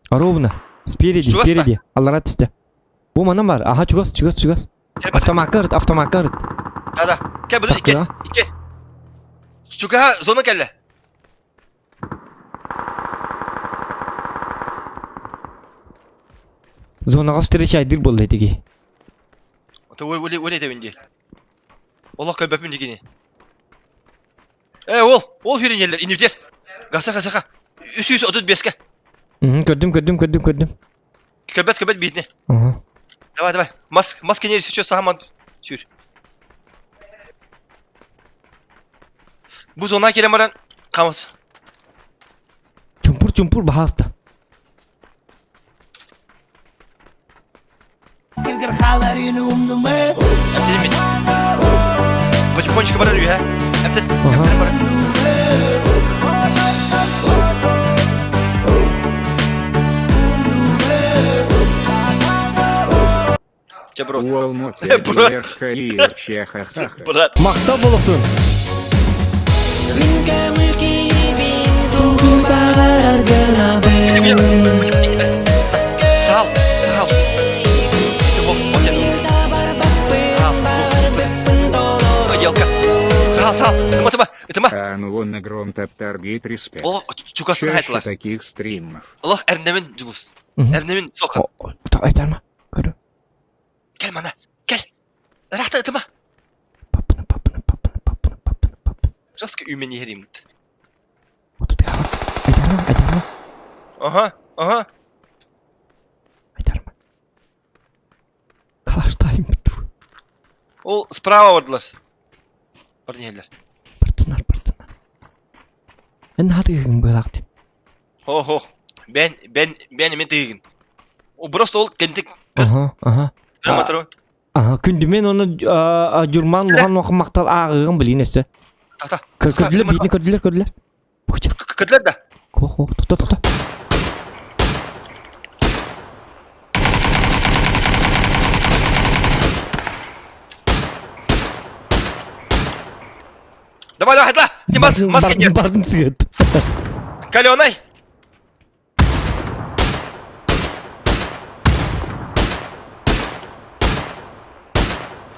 Ровно. Спереди, Чугас та? спереди. Аллара түстэ. Бу манан бар. Аха, чугас, чугас, чугас. Автомакка ырыт, автомакка ырыт. Да, да. Кел, быдыр, икки, Тахтыга. икки. Чугаһа, зона кэллэ. Зонаҕа встречайдыр буолла итиги. Ото өле өле этэбин дии. Олох көрбөппүн дии кини. Э, ол, ол хүренеллер, инивдер. Гаса, гасаха. 335-ке. Көрдүм, көрдүм, көрдүм, көрдүм. Көрбөт, көрбөт биитини. Ага. Давай, давай. Мас, мас кенер еще сааман сүр. Бу зона кирен баран камас. Чумпур, чумпур баһааста. Эмтелимит. Потихонечку барар үһэ. Эмтет, эмтелим барар. Чэ, бро. Брат. Брат. Махтал болуктун. Сал, сал. Елка. Сал, сал. Тыма, тыма, тыма. А ну вон на гром топ таргет респект. Олох, чугасын Чаще айтылар. таких стримов. Олох, эрнемин Жулус. Эрнемин сока. Айтарма. Көрө. Кел мана, кел. Ырахта ытыма. Папына, папына, папына, папына, папына, папына. Жестко үймен иһэрим. Вот это Айтарма, айтарма. Ага, ага. Айтарма. Калаштайм буту. Ол справа бардылар. Бар нелер. Бартынар, бартынар. Эн хатыгын быылақты. Хо, хо. Бен, бен, бен мен тыгын. О, просто ол кентик Ага, ага. Грамотро. Ага, күндү мен оны журман лухан лухан мактал аагыгын билин өссө. Та, та. Көрдүлөр, биитини көрдүлөр, көрдүлөр. Буча. Көрдүлөр да. Ко, ко, токто, токто. Давай, давай, хатла. Тимас, маска нет. Бардын сыгыт. Каленай!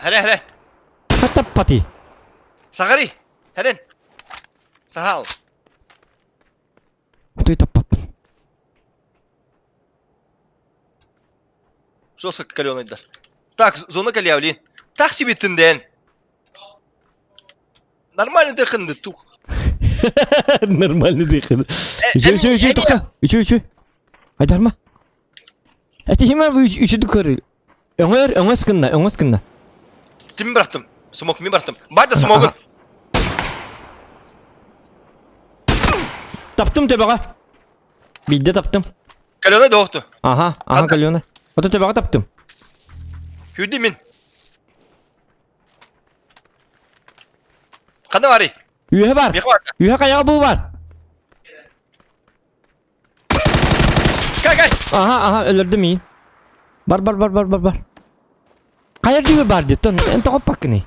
Хәрэ, хәрэ. Хатаппати. Саҕари! Хэрэн! Сахал! Той таппаппын. Жестко каленайдар. Так, зона кэлиэ, блин. Так себе тынден. Нормально дыхынды тух. Нормально дыхын. Үчү, үчү, үчү, тохта. Үчү, үчү. Айдарма. Эти хима үчү көрү. Өңөр, өңөс гынна, өңөс гынна. Тим бырахтым. Смок мен бырахтым. Бар да смогун. Таптым төбөҕө. Биирдэ таптым. Калена доохту. Аха, аха Калена. Ото төбөҕө таптым. Хүдди мин. Ханна барый? Үөһэ бар. Үөһэ хайаҕа буу бар. Кай, кай. Аха, аха, өлөрдүм миин. Бар, бар, бар, бар, бар, бар. Хайа дүгөр бар диттон, эн тоҕоппаккыный?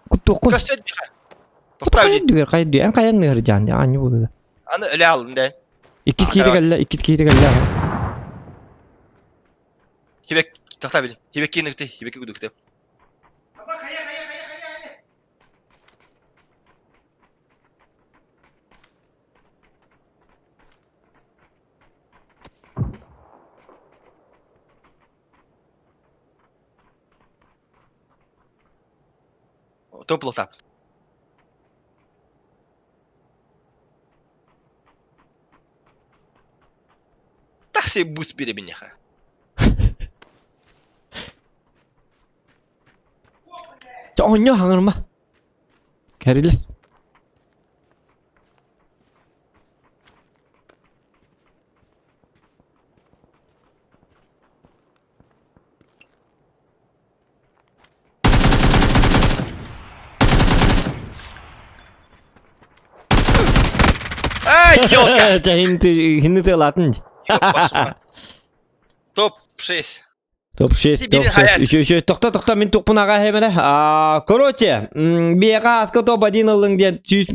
Куттуоххун. Көстө диха. Тохтаа Хайа дүгөр, хайа дүгөр, эн хайа ныгыр жаан, аанньы буолла. Аны өлө алдым дэн. Иккис киһи кэллэ, иккис киһи кэллэ. Хибек, тохтаа били. Хибекки ныгты, хибекки гудукты. Топло тап. Тахси бус бире минеха. Оонньоо хаҥырма. Кэрилэс. Ай, елка! Чэ, хинни тыалаатын дии. Топ-6. Топ-6, топ-6. Үчү, үчү. Тохто, тохто, мин туппун аға хемере. Короче, биэҕэ аска топ-1 ылыҥ диэн сүүс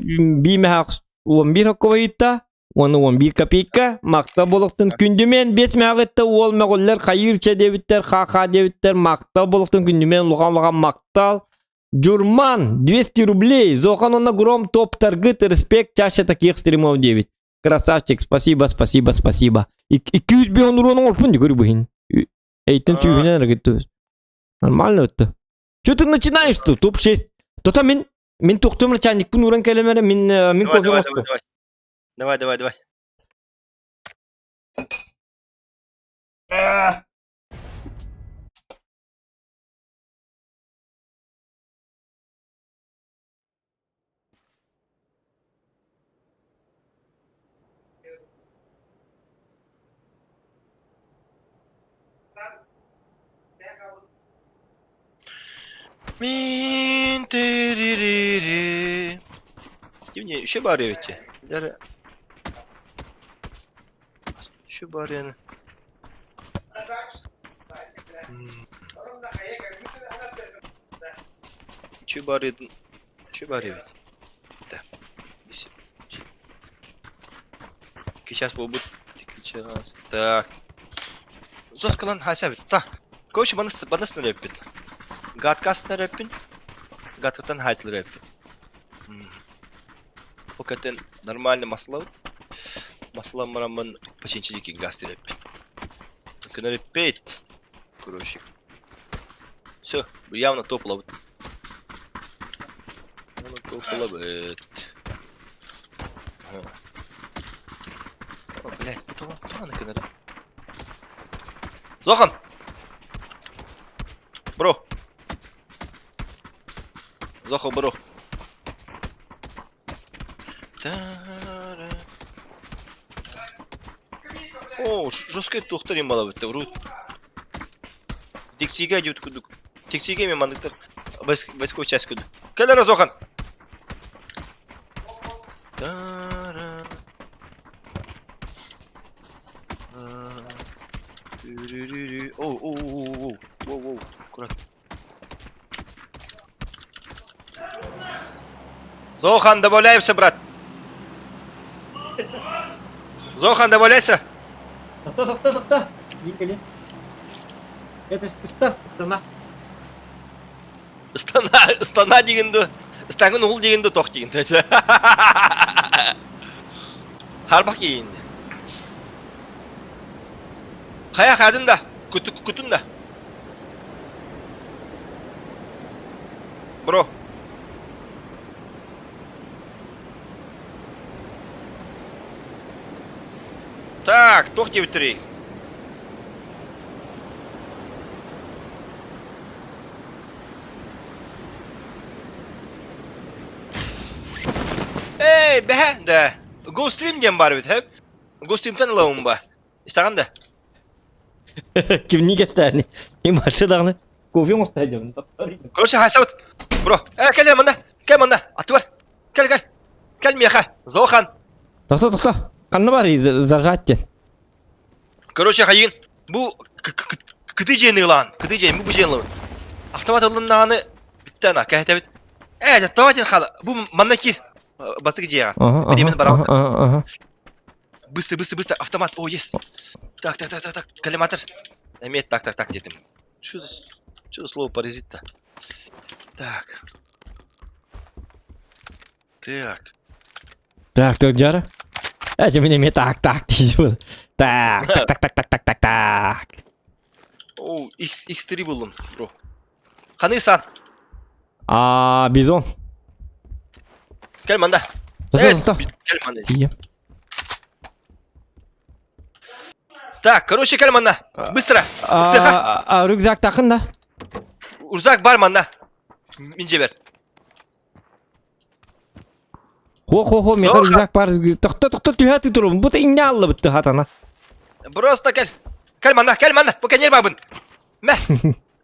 биимэһэ 11 хоккобайытта, уонна 11 копейка. Махта болохтун күндүмэн 5 мэҕитта уол мөҕүллэр хайыырча диэбиттэр, ха-ха диэбиттэр. Махта болохтун күндүмэн улахан-улахан махтал. Джурман 200 рублей. Зохан онно гром топ таргыт респект чаще таких стримов диэбит. Красавчик, спасибо, спасибо, спасибо. 200 бион урон оҥорпун дии көрү Эйтен сүүһүнэн эргиттибит. Нормально это. Что ты начинаешь тут? Топ-6. То-то мин мин тохтум начальникпын ууран кэлэмэрэ мин мин Давай, кофе давай, оҥостум. давай, давай. Давай, давай, давай. Мин тиририри. Кимне еще бар эбит Дәрі. Еще бар яны. Еще бар едin. Еще бар эбит. Да. Сейчас буолбут. Икки Так. Соскалан хасабит. Так. Короче, банас банас нөрөппүт. Гадкас нөрөппүн. Гадкаттан хайтыл өрөппүн. Покатен нормально масло. Масло марамын починчилики газ өрөппүн. Кынырыппет. Короче. Все, явно топло. Явно топло. О, блядь, кто, кто на канале? Зохан! Бро! Зоха, бро. О, жесткий тухтар им бала бітті, врут. Тексиге идет кудук. Тексиге мен мандыктар. Войсковой часть кудук. Кэлэр Зохан! Оу, оу, оу, оу, оу, аккуратно. Зохан, добавляемся, брат. Зохан, добавляйся. Тохто, тохто, тохто. Мин кэлин. Это ыстан, ыстана. Ыстана, ыстана дигин ду. Ыстангын уул дигин ду, тох дигин. Харбах киин. Хайа хадын да, кутун да. Бро. Так, туох диэбиттэрий? Эй, бэһэ, да. GoStream диэн баар эбит, хэп. GoStreamтан ылабын ба. Истэҕин да? Кимни кэстээни? Ким барса даҕаны кофе оҥосто сылдьабын. Короче, хайсабыт. Бро, э, кэл манна, кэл манна, аттыбар. Кэл, кэл. Кэл миэхэ, Зохан. Тохто, тохто. Ханна бар зажать диэн. Короче, хайыын, бу кыты дьиэни ылаан, кыты дьиэн, бу бу дьиэни ылабын. Автомат ылыннаҕаны бүттэ ана, кэһэтэбит. Э, давайте хала, бу манна киир. Басык дьиэҕэ. Бириэмэн барабын. Быстро, быстро, быстро, автомат, о, есть. Так, так, так, так, так, коллиматор. Эмиэ так, так, так диэтим. Что за, что за слово паразит-то? Так. Так. Так, так, дьара. Эти мне эмиэ так, так диир. Так, так, так, так, так, так, так, так. О, X, X3 буллум, бро. Ханы сан. А, бизон. Кэл манда. Тохто, тохто. Кэл манда. Тиийэ. Так, короче, кэл манна. Быстро. А, а, рюкзак тахын да? Рюкзак бар манна. Мин жебер. Хо-хо-хо, миэхэ рюкзак бар. Тохто, тохто, түһэ турум. Бу инне аллыбыт хатана. Просто кэл. Кэл манна, кэл манна. Бу кэнер бабын. Мэ.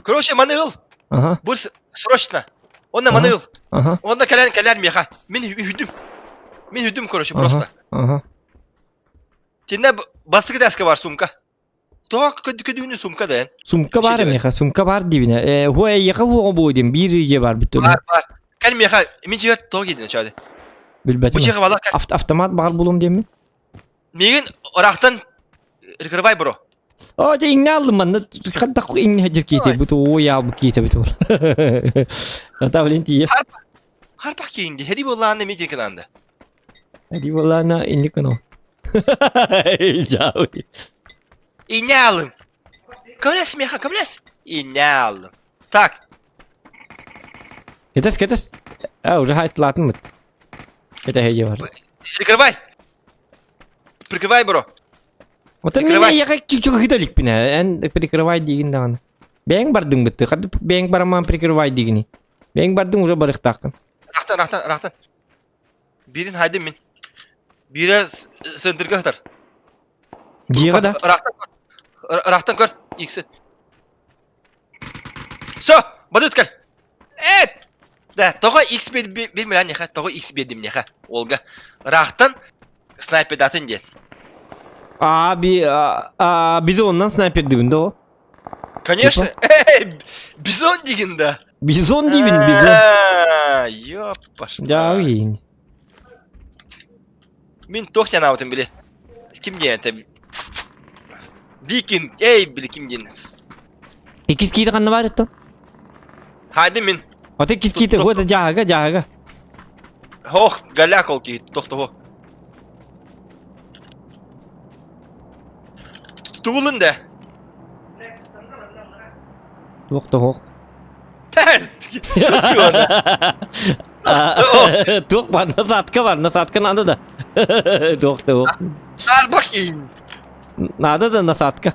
Короче, маны ыл. Ага. Бу срочно. Онна маны ыл. Ага. Онна кэлэн кэлэр миэхэ. Мин үһүдүм. Мин үһүдүм, короче, просто. Ага. Тиннэ бастакы дэска бар сумка. Тоҕо көдүүнү сумка да эн? Сумка бар миэхэ, сумка бар диибинэ. Э, хуа эйиэхэ хуоҕа буо диэн биир дьиэ бар бүттү. Бар, бар. Кэл миэхэ, мин дьиэбэр тоҕо киирдин чаады? Билбэтим. Бу дьиэҕэ балар кэл. Автомат баар булум диэммин. Миигин ыраахтан прикрывай бро. О, дьэ иҥнэ аллым манна хантах иҥнэ сылдьар киһи бу уу яалбыт киһи эбит ол. Ата блин тиийэ. Харпах киинди, хэри буоллаана эмиэ диэн кынаанда. Хэри буоллаана инник гынау. Жауи. Инялым. Көмөлөс миэхэ, көмөлөс. Инялым. Так. Кетес, кетес. А, уже хайтлаатын бит. Кете бар. Прикрывай. Прикрывай, бро. Оттон мин эйиэхэ чугуһута иликпин ээ, эн прикрывай диигин даҕаны. Бэйэҥ бардыҥ бытты, хат бэйэҥ барамаан прикрывай диигини. Бэйэҥ бардыҥ уже барыахтааххын. Рахтан, рахтан, рахтан. Биирин хайдым мин. Биирэ сындырга сытар. Дьиэҕэ да? Рахтан көр. Рахтан көр. Икси. Все, бадыт кэл. Эт! Да, тоҕо X бир милан неха, тоҕо X биэрдим неха, Олга. Рахтан снайпердатын диэн. А, би, а, бизоннан снайпердибин да ол? Конечно. Эй, бизон дигин да. Бизон диибин, бизон. Ёппаш. Дьаа, Мин туох санаабытым били. Ким диэн этэ? Викинг, эй, били ким диэн. Иккис киити ханна баар еттон? Хайды мин. Ото иккис киити, вот дьааһыга, дьааһыга. Ох, голяк ол киһи, тохтоһо. Тугулун да. Туох да ох. Туох бар, насадка бар, насадка надо да. Туох да ох. Арбахин. Надо да насадка.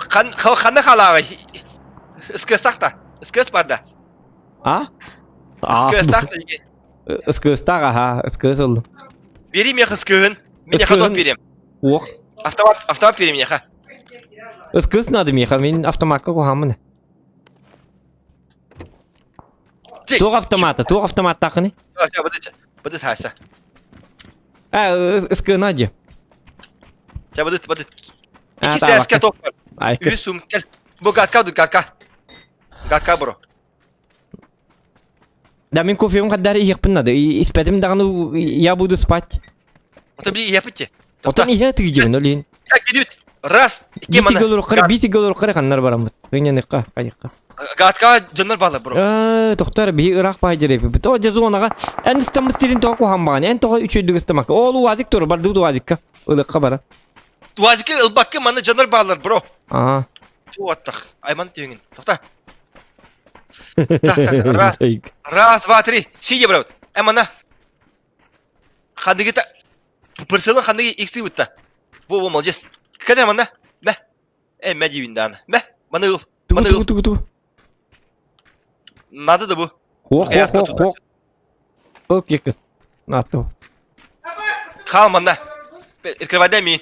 Ханна халааҕай? Ыскыастаах Ыскыас бар да. А? Ыскыастаах да Ыскыастаах аха, ыскыас ыллым. Бери миэхэ ыскыһын. Мин миэхэ туох биэриэм? Уох. Автомат, автомат биэриэм миэхэ. Ыскыас надо миэхэ, мин автомакка куһааммын. Туох автомата, туох автоматтаахыный? Быдыт хааса. А, ыскыына дьэ. Чэ, быдыт, быдыт. Икки сээскэ туох бар. Үһүс сум кэл. Бу гатка ду гатка. Гатка бро. Да мин кофем хаддар иһиэхпин надо. Испэтим даҕаны я буду спать. Ото били иһэппит. Отон иһэ тыгдьыбын олин. Так, кидибит. Раз, икки мана. Биси голор биси голор қара ханнар бараммыт. Ыҥньаныхха, хайыққа. Гатка дьоннор баалар, бро. Э, тохтор биһи ыраах баайдьар эбиппит. О, дьэ зонаҕа эн ыстаммыт сирин тоҕо куһаҕан баҕаны. Эн тоҕо үчүгэйдик ыстамакка. Ол уазик тур, бардыбыт уазикка. Ылыкка бара. Уазикка ылбакка манна дьоннор баалар, бро. Аа. Туаттах. Айман түһүҥүн. Тохта. Так, так, раз, раз, два, три. Сидя, брат. Эмана. Хандыгыта. Пырсылын хандыгы икси бытта. Во, во, молодец. Кәдер манна. Мә. Э, мә дейбин дааны. Мә, маны ыл. Маны ыл. Тугу, тугу, тугу. Надо да бу. Хо, хо, хо, хо. Ол кекки. Нату. Хал манна. Открывайда ми.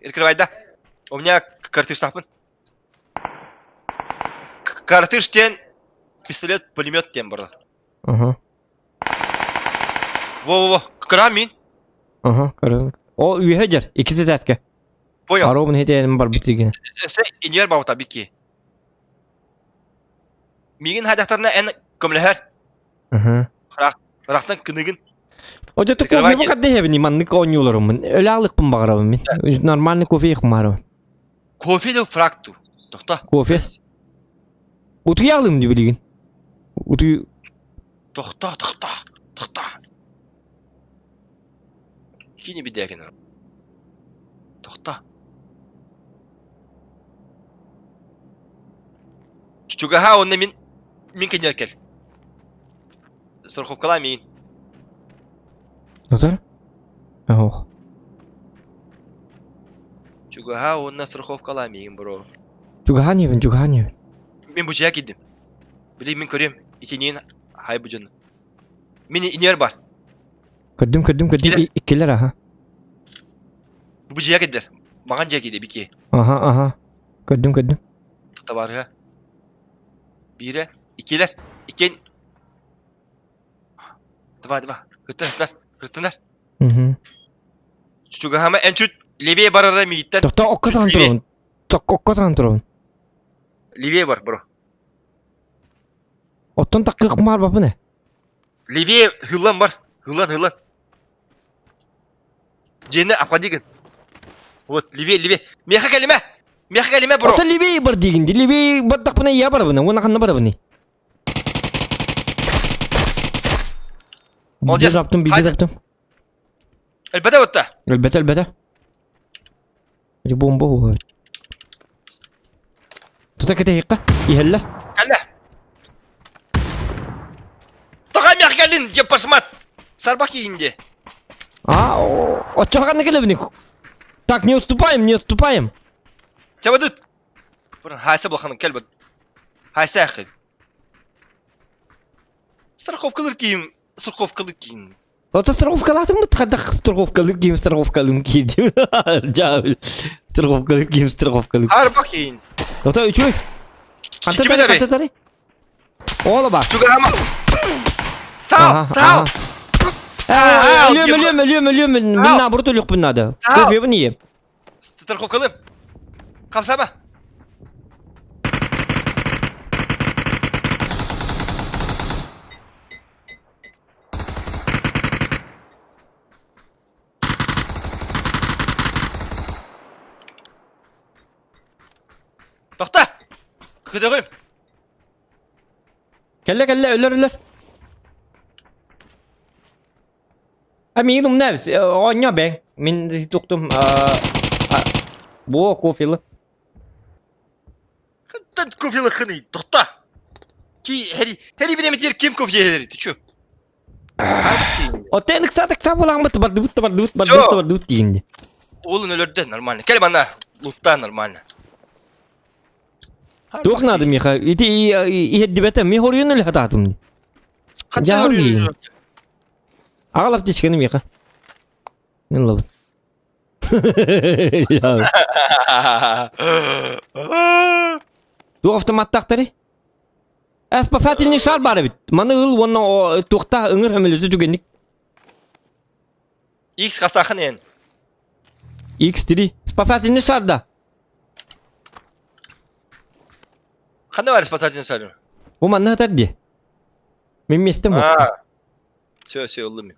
Открывайда. У меня картыш тапын. Картыш тен пистолет, пулемет тен бар. Ага. Во-во-во, кыра мин. Ага, көрөм. О, үөһэ дьэр, иккис этээскэ. Понял. Аробун хитиэним барбыт игин. Өссө иньер баута бики. Мигин хайдахтарына эн көмөлөһөр. Ага. Рахтан кыныгын. Ожо то кофе бу кадде хебини маннык оонньууларым. Өлө алыкпын баҕарабын мин. Нормальный кофе ихмарым. Кофе да фракту. Тохто. Кофе. Утуйалым ди билигин. Утуй Тохто, тохто, тохто. Кини бидээкин. Тохто. Чугаһа онно мин мин кенер кел. Страховкалаа миин. Назар? Ох. Чугаһа уонна страховкалаа миин, бро. Чугаһаан иһэбин, чугаһаан иһэбин. Мин бу дьиэ киирдим. Били мин көрүөм, итиниин хай бу дьону. Мин инер бар. Көрдүм, көрдүм, көрдүм. Иккилэр. Иккилэр, аха. Бу дьиэ киирдэр. Маҥан дьиэ киирдэ, бики. Аха, аха. Көрдүм, көрдүм. Табаарыһа. Биирэ, иккилэр, иккиэн. Два, два. Кыттынар, кыттынар. Мгм. Чугаһама эн чуть левее барара мииттэн. Тохто окко саҕан турабын. Ток окко саҕан турабын. Левее бар, бро. Оттон таккых маар бапын э. Левее хылан бар. Хылан, хылан. Дьиэни обходи гын. Вот, левее, левее. Миэхэ кэлимэ! Миэхэ кэлимэ, бро! Оттон левее бар диигин ди. Левее бардахпына я барабын. Уонна ханна барабыный? Молодец. Биир таптым, биир Хайда. таптым. Элбэтэ бутта. Өлбөтө, өлбөтө. Ити бомба буолар. Тута кэтэһиэххэ, иһэллэр. Кэллэ. Тоҕо миэхэ кэллин, диэн пашмат. Сарбах киин дии. А, оччоҕо ханна кэлэбиний? Так, не уступаем, не уступаем. Чабадыт. Хайса булаханын кэлбит. Хайса ахы. Страховкалыр киим, страховкалыр киим. Ото страховкалаатыммыт хайдах страховкалыыр киим страховкалыым киирдим. Дьаабыл. Страховкалыыр киим страховкалыыр. Арба киин. Ото үчүгэй. Ханта Кими тари, тари? ханта тари? Ола бар. Чугаһама. Саал, саал. Өлүөм, өлүөм, өлүөм, өлүөм. Мин наоборот өлүөхпүн наада. Кофебын ием. Страховкалым. Хамсама. Тохта! Көтөҕүм! Кэллэ кэллэ өлөр өлөр. А миигин умна эбит. Оонньоо бэҥ. Мин туктум. Бу кофелы. Хантан кофелы хыный? Тохта! Ки хери хери биремитер ким кофе хери? Ты чё? Оттен ыксаат ыксаа буолааммыт бардыбыт да бардыбыт бардыбыт да бардыбыт диигин Уолун өлөрдө нормально. Кэл манна луттаа нормально. Туох наада миэхэ? Ити иһэрдибэтэ. Мин хоруйун өлө сатаатым. Дьаһал диигин. Аҕал аптечканы миэхэ. Мин ылабын. Туох автоматтаахтарый? Э, спасательный шар баар эбит. Маны ыл уонна туохтаах ыҥыр өмөлөтө түгэнник. X хастаахын эн. X3. Спасательный шар да. Ханна бар спасательный шар? Бу манна сытар дии. Мин миэстэм бу. Все, все, ыллым.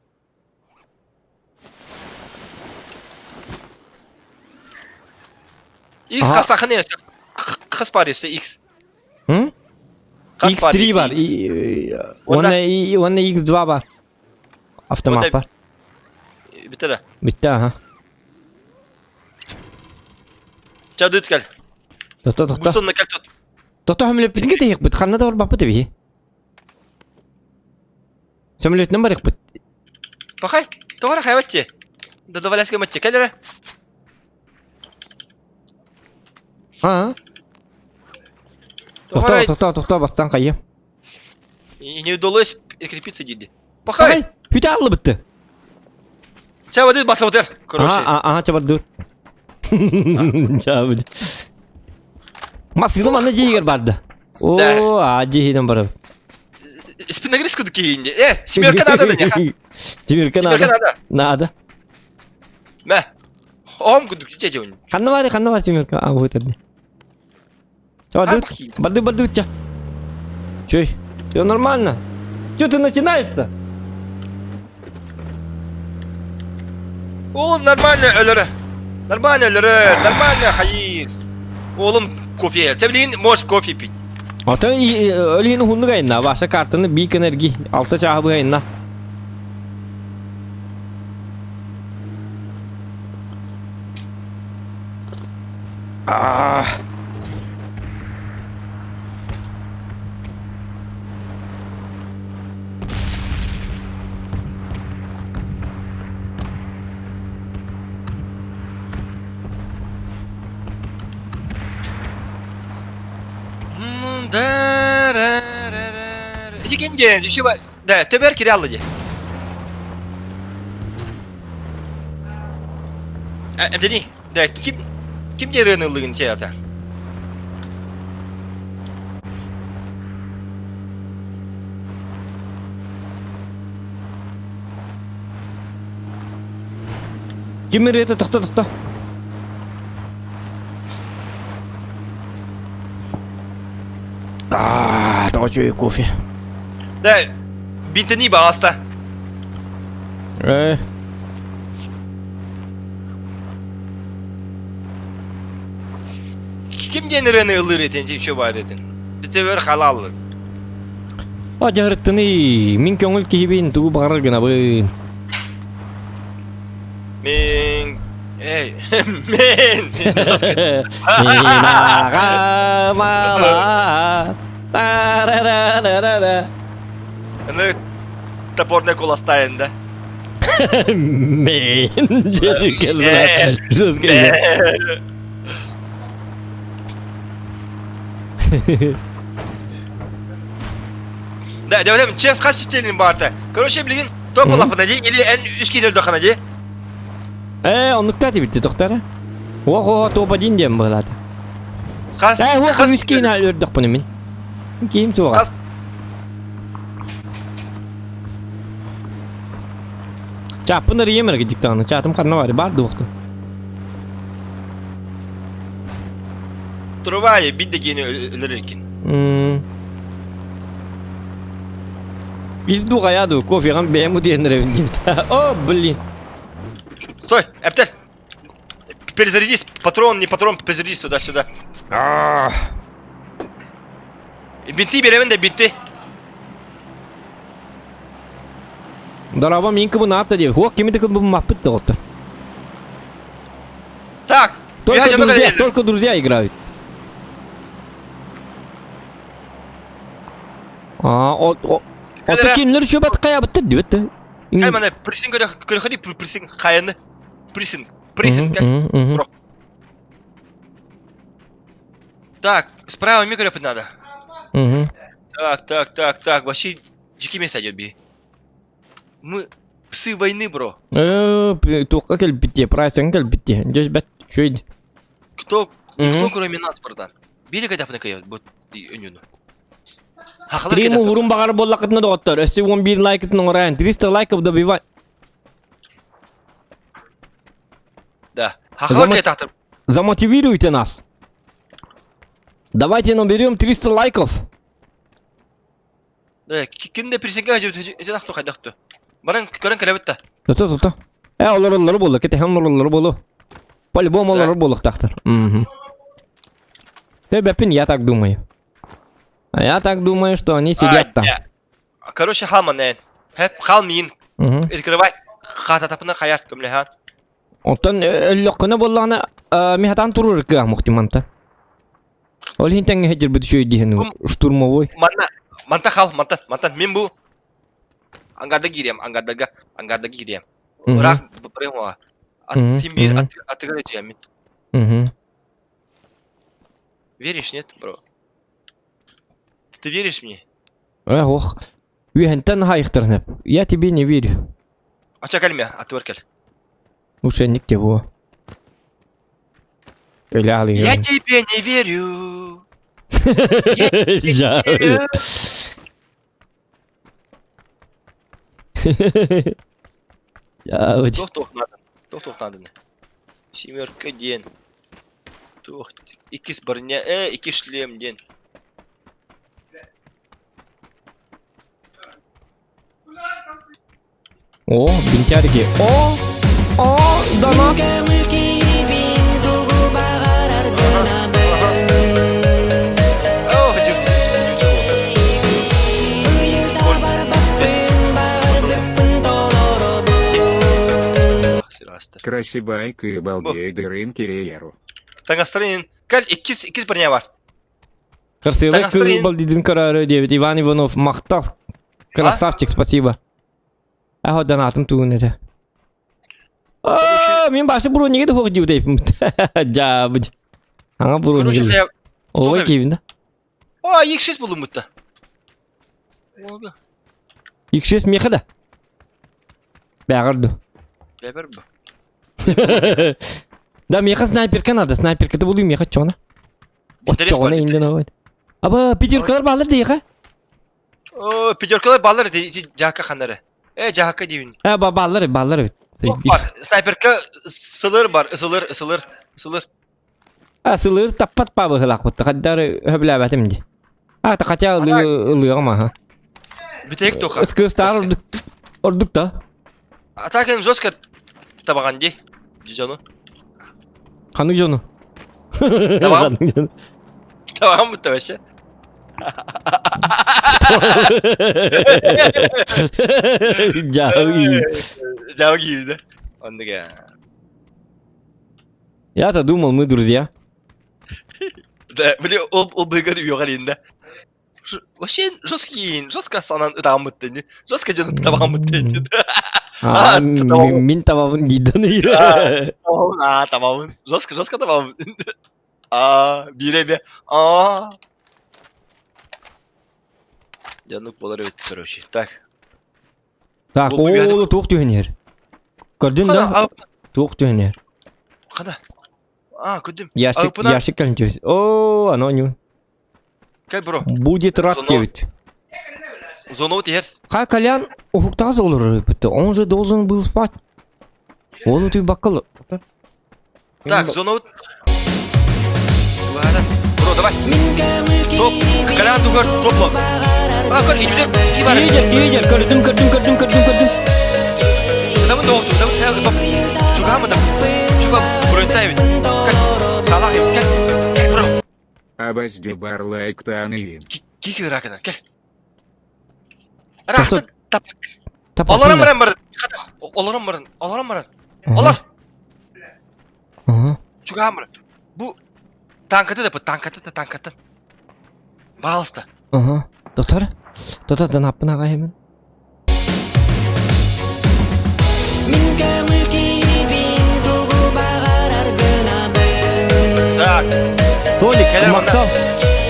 X хастахын өссө хас бар өссө X. М? X3 бар. Уонна уонна X2 бар. Автомат бар. Бүттэ да. Бүттэ, ага. Чадыт кел. Тохто, тохто. Бусонна кел тут. Тохто хөмлөппүтүн кэтэһиэхпит. Ханна да барбаппыт эбии. Сөмөлүөтүнэн барыахпыт. Пахай, тоҕо хайбатчы. Да даваляска матчы кел эрэ. Аа. Тохтоо, тохтоо, тохтоо, бастан хайы. Не удалось прикрепиться диди. Пахай! Хүтэ аллыбытты. Чабады басабытыр, короче. Ага, ага, чабарды. Чабды. Масыны манна дьиигэр барды. О, а дьиһинэн барабыт. Спиногрыз кудук киһинде. Э, семерка надо да не. Семерка надо. Надо. Мә. Оом кудук дьэ дьэ. Ханна бар, ханна бар семерка. А, вот это. Барды, барды, барды, ча. Чё? Все нормально. Чё ты начинаешь-то? Ол нормально өлөрө. Нормально өлөрө, нормально хайыр. Oğlum кофе. Ты блин можешь кофе пить. Ото өлүн уһуннук айна. Ваша картаны бик энерги. Алта чааһы быһайна. Ah. Икин диэн, еще да, төбөр кире алла дии. Эмдени, да, ким ким диэн ыллыгын театр? Ким ырыата тохто тохто. Аа, тоҕо үчүгэй кофе. Да, бинтени баҕаста. Э. Ким диэн ырыаны ыллыыр этин, еще баар этин. Битебер халаллы. О, дьаһырыттыный, мин көҥүл киһибин, тугу баҕарар гынабын. Мин... Эй, мин! Минаҕа мала, та-ра-ра-ра-ра. Ынырык топорная куластайын да. Мин деді келді. Да, давай, чес хас сителин барта. Короче, блин, топ лапана ди или эн үс килер дохана ди. Э, оннукта тибитти тохтара. Ого, топ один диэн быһылаата. Хас Э, уох үс киин өрдөхпүн мин. Киим суоҕа. Чааппын арыйым эрэ дьиктаҕына. Чаатым ханна баар баар дуохту. Трубай, бит дегени өлөр экен. Из духа ду, кофеҕын бэйэм утуйан эрэбин диэбит. О, блин. Стой, Эптел. Перезарядись, патрон, не патрон, перезарядись туда-сюда. Бинты беремин да бинты. Дороба, минки бу наатта диэбит. Хуох кими да маппыт доҕоттор. Так, Только друзья, только друзья играют. А, о, о, Ото кинилэр үчүгэй хайабыттар диэбит да. Кай мана прессинг көрөхөри прессинг хайаны прессинг прессинг бро. Так, справа микро надо. Так, так, так, так, вообще дикий место идет би. Мы псы войны, бро. Туохха кэлбит прайсың кэлбит дьэ бэт үчүгэй. Кто, кто кроме нас, братан? Били когда вот өнүнү. Стрим уһурун баҕар буоллаххытына доҕоттор, өссө 11 лайкытын оҥоройон, 300 лайков добивай. Да. Замотивируйте нас. Давайте наберем 300 лайков. Да, кимде присягга жабыт хайдахту. Баран көрөн кэлэбит да. Тото тото. Э, олор олор буолла, кэтэһэн олор олор буолу. По-любому олор буолуохтаахтар. Мгм. Ты я так думаю. А я так думаю, что они сидят там. Короче, халман эн. Хеп хал миин. Открывай. Хататапына хаят көмлехан. Оттон өллөххүнэ буоллаҕына михатан турur кыах мухтиманта. Ол иһин тэҥҥэ сылдьарбыт үчүгэй диһэн штурмовой. Манна манта хал мантан мантан мин бу ангарда киириэм ангардарга ангарда киириэм. Ыраах прямо тим биир атыгар өтүйэммин. Веришь, нет, бро? Ты веришь мне? Э, ох. Үөһэнтэн хаайыхтарына. Я тебе не верю. Ача кэлме, атыбар кэл. Лучше никте во. Я тебе не верю. Я Туох туох наада? Туох туох нааданы? Семерка диэн. Туох иккис броня, э, икки шлем диэн. О, бинтярики. О, о, донат. О, хочу. Красибайка и балдей дырын кириеру. Таҥастарын кэл иккис иккис броня бар. Красивый Таҥастарын балдидин көрөөрү диэбит Иван Иванов махтал. Красавчик, спасибо. Аһо донатым тугун этэ. Аа, мин башы брониге да хуох диэбит Жаабыт. Аңа Короче, брониге. я Ой, киибин да. А, X6 булуммутта. Олга. X6 миэхэ да. Бэҕэр ду. Бэбэр бу. Да, миэхэ снайперка надо, снайперката булуй миэхэ чоҕуна. Интерес бар, Оччоҕуна интерес. инден ой. Аба, пятеркалар баалар диэхэ. О, пятеркалар баалар ити ити жаакка ханнары. Э, жаакка диибин. Э, бааллар, бааллар эбит. Туох бар, снайперка сылыр бар, ысылыр, ысылыр, ысылыр. А, сылыр таппат паабыһылаахпыт. Хаддары хөбүлээбэтим ди. А, та хотя ылыаҕым аха. Бүтэйик туха. Ыскыстаар ордук ордук да. А так эн жестко табаҕан дии. Дьону. Ханнык дьону? Табаҕан. Ханнык дьону? Табаҕан бутта вообще. Дьаһы Дьаһы киирдэ. Оннук ээ. Я-то думал, мы друзья. Да, били ол ол быгар үөҕэр инде. Вообще жесткий, жестко санан ытааммыт дени. Жестко дьону табааммыт дени. А, мин табабын дииден. А, табабын. Жестко, жестко табабын. А, бире А. Дьонук болар эбит, короче. Так. Так, ол туох түһэн иһэр. Көрдүн да? Туох түһэн иһэр. Хана. А, көрдүм. Ящик, ящик кэлин түһ. О, оно ню. Кэл, бро. Будет рад диэбит. Зону тиһэр. Ха, Колян уһуктаҕас олорор эбит. Он же должен был спать. Ол утуй баккал. Так, зону... Бро, давай. Топ. Колян тугар топло. А, көр, идер, ки бар. Киидер, киидер, көрдүм, көрдүм, көрдүм, көрдүм, көрдүм. Давай, давай, давай, топ. Чугама да. Чуга, бронтай. Кел. Салах, кел. Кел, бро. Абазди бар лайк таныин. Кики ракана, кел. Рахта, тап. Тап. Олорон баран бар. Олорон баран, олорон баран. Олор. Ага. Чугаан баран. Бу танката да, танката да, танката. Пожалуйста. Ага. Доктор? Доктор, да наппын аҕай hemen. Так. Толик, махтал.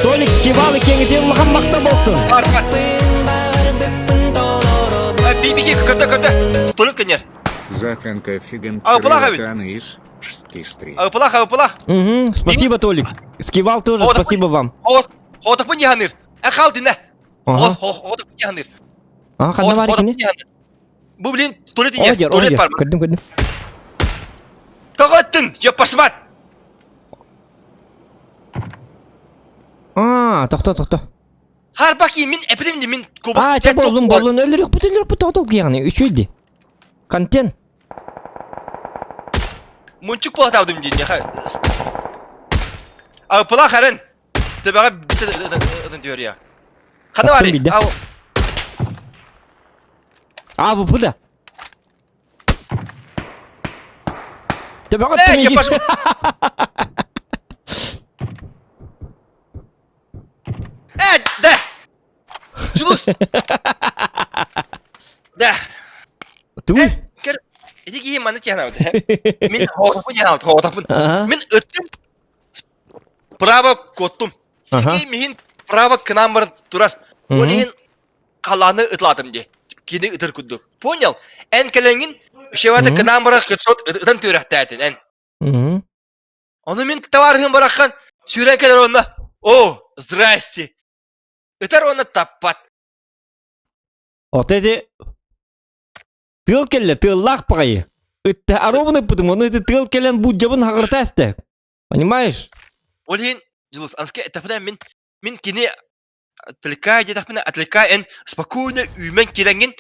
Толик, скивал кеңитен улахан махтал болтун. Бар, бар. Бибиге көтө көтө. Туалет кенер. Заханка фиган А, плохо ведь? таныис. Шестистри. Ыпылах, ыпылах. Угу, спасибо, Толик. Скивал тоже, О, спасибо вам. Хотопун яханыр. Эн хал динэ. Ага. Хотопун яханыр. А, ханна бар кини? Бу блин, туалет ине. Одер, Туалет одер. бар. Көрдүм, көрдүм. Тоҕоттун, ёппасмат. А, тохто, тохто. Харбаки мин эпидем мин кубак. А, чэ боллун, боллун, өлөрүк бут, өлөрүк бут, отол яғни, үчүйді. Контент. Мунчук буолатаабдым диин. А, пыла харан. Төбөҕө ытын түөрүйэ. Хана Таптым баарый? билдэ. Ау. А, бу да. Төбөҕө Э, аттым я пошел. Э, да. Дьулус. Да. Туй. Көр, ити киһи маны тиһанабыт. Мин хоотоппун тиһанабыт, хоотоппун. Мин ыттым право куоттум. Ити миһин право кынаан баран турар. Ол иһин халааны ытылаатым дии. Кини ытыр курдук. Понял? Эн кэлэҥҥин Шевата кынаан баран хедшот ытан түөрэхтээтин эн. Ону мин табаарыһым бараххан сүүрэн кэлэр онно о, здрасте. Ытар уонна таппат. Ото ити тыал кэллэ, тыаллаах баҕайы. Ытта аробун ыппытым, ону ити тыал кэлэн буудьабын хаҕырта эстэ. Понимаешь? Ол иһин Дьулус, анска этапына мин мин кини отвлекай диэтэхпинэ, отвлекай эн спокойно үүмэн кирэҥҥин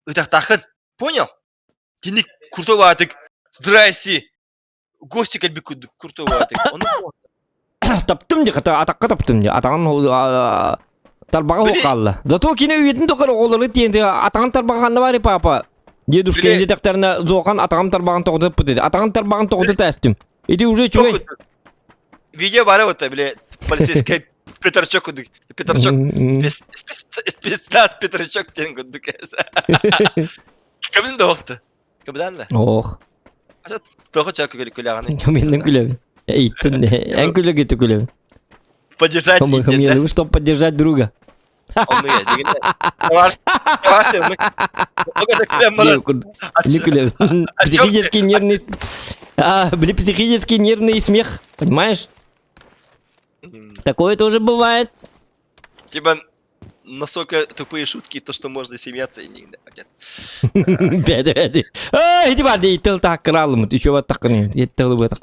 ытахтааххын. Понял? Кини крутой баатык здрасте гости кэлбит курдук крутой баатык. Ону Таптым ди хата атакка таптым ди. Атаҕын тарбаҕа Били хаалла. Зато кини үйэтин тухары оҕолору тиэнти атаҕын тарбаҕа ханна баарый папа? Дедушка били диэтэхтэринэ Зохан атаҕым тарбаҕын тоҕутуппут диди. Атаҕын тарбаҕын тоҕуту тээстим. Ити уже Чок үчүгэй. видео бары вот били полицейская Петрочок курдук. Петрочок спец спец спецназ Петрочок диэн курдук. Кэмин да охту. Кэбидан да. Ох. Тоҕо чак күлэҕини. Менен күлэбин. Эйттин. Эн күлэгити күлэбин. Поддержать Мне чтобы поддержать друга. Онну дегенде. Товар товар сен. Не күлэбин. Психический нервный а, бли, психический нервный смех, понимаешь? Такое тоже бывает. Типа настолько тупые шутки, то что можно смеяться и нигде. Нет. Бэдэ Ай, иди барды, тыл таккыралым, еще вот так не, тыл бы так.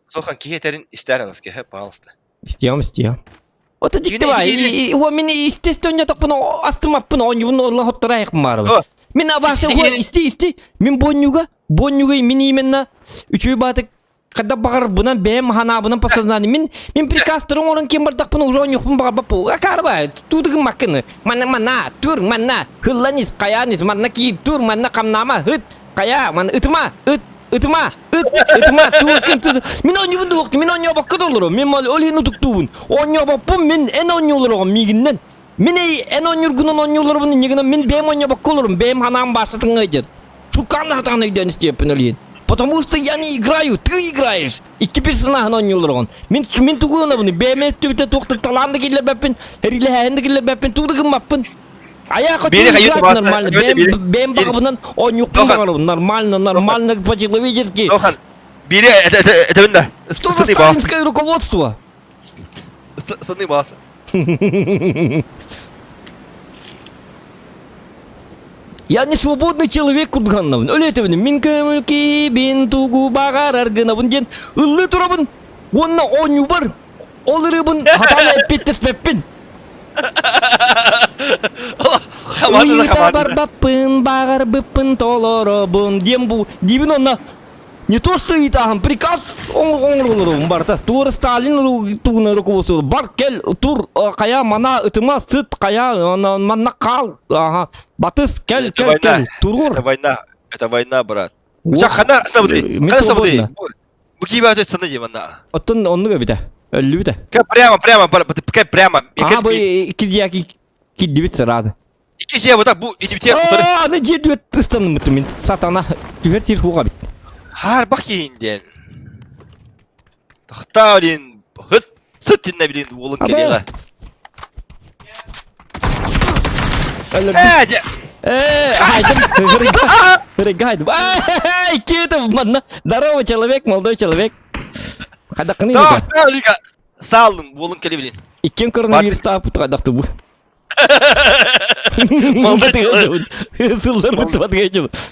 Сохан киһи этэрин истээр анаскеһэ, пожалуйста. Истиэм, истиэм. Вот дикти Кини О, мин естественно тохпун астымаппын, оонньуубун орла хоттарайықпын баарыбын. Мин абаша исти, исти, мин боннюга, боннюга мин именно үчүгэй баатык Когда баҕарбынан бэйэм ханаабынан подсознание мин мин приказтарын оҥорон ким бардахпына уже оонньуохпун баҕарбаппын акаарба туудыгын маккыны манна манна тур манна хыллан ис хайаан ис манна киир тур манна хамнаама ыт хайаа манна ытыма ыт ытыма ыт ытыма тууркун тур мин оонньуубун дуохту мин оонньообокко да олоробун мин ол иһин утуктуубун оонньообоппун мин эн оонньуулароҕун миигиннэн мин эй эн оонньуургунан оонньууларбын иннигинэн мин бэйэм оонньообокко олорум бэйэм ханаам баасатын ыйдыр Шукан хатаан өйдөөн истиэппин өлүйүн. Потому что я не играю, ты играешь. Икки персонажын оонньуулар Мин мин тугу гынабын? Бэйэм өттүбүтэ туох талаан да киллэрбэппин, эрилэһээһин да киллэрбэппин, тугу да гыммаппын. А я хочу играть нормально. Бэйэм бэйэм баҕабынан оонньуохпун баҕарабын. Нормально, нормально, по-человечески. Тохан, бери это это это да. Что за сталинское руководство? Саны баас. Я не свободный человек курдуганнабын. Өлөтөбүн. Мин көҥүл киһибин тугу баҕарар гынабын диэн ыллыы турабын. Уонна оонньуубар ол ырыабын хатаан эппиэттэспэппин. Ыйыта барбаппын, баҕарбыппын толоробун диэн бу диибин онно Не то что ыйытааһын, приказ оҥоролорун барыта. Туора Сталин тугунан руководство. Бар кел, тур, хайа, мана, ытыма, сыт, хайа, манна хаал, ага, батыс, кел, кел, кел, турур. Это война, это война, брат. Хана сабды, хана сабды. Бу киибэ саны дии манна. Оттон оннук эбитэ. Өллүбүтэ. Прямо, прямо, прямо. А, бу икки киддибит сразу. Икки дьиэ бу бу идибитиэр утары. Аа, аны дьиэ дүөт ыстаныммытым мин сатана түһэр сир хуга бит. Хаарбах киһин диэн. Тахта блин, хыт сыт иннэ блин уолун кэлиэҕэ. Ээ, Э, хайдым, рыгайдым. Эй, китов, манна. Здорово, человек, молодой человек. Хадакны. Тахта лига. Салым, уолун кэле блин. Иккен коронавирус таапыт хадакты бу. Сыллар бытыбат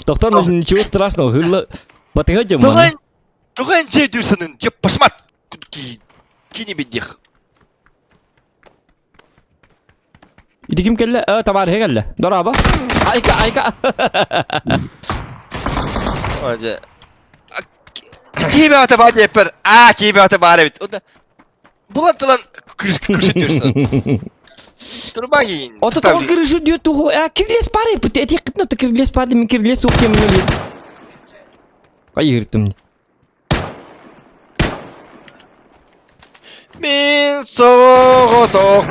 Тоқтан ничего страшного. Хылла батыга дем. Туган туган же дүрсүнүн же пашмат кини биддих. Ити ким келле? Э, товарищ келле. Дораба. Айка, айка. Оже. Киbe ата бар деппер. А, киbe ата бар эбит. Онда. Булан тылан крыша түөрсэн. Труба кейін. Ото тоҕо крыша дүө туһу а кирлес бар эпит этиэххитин ото кирлес бар мин кирлес суох кемин өлү. Айыртым. Мин соҕотохпун.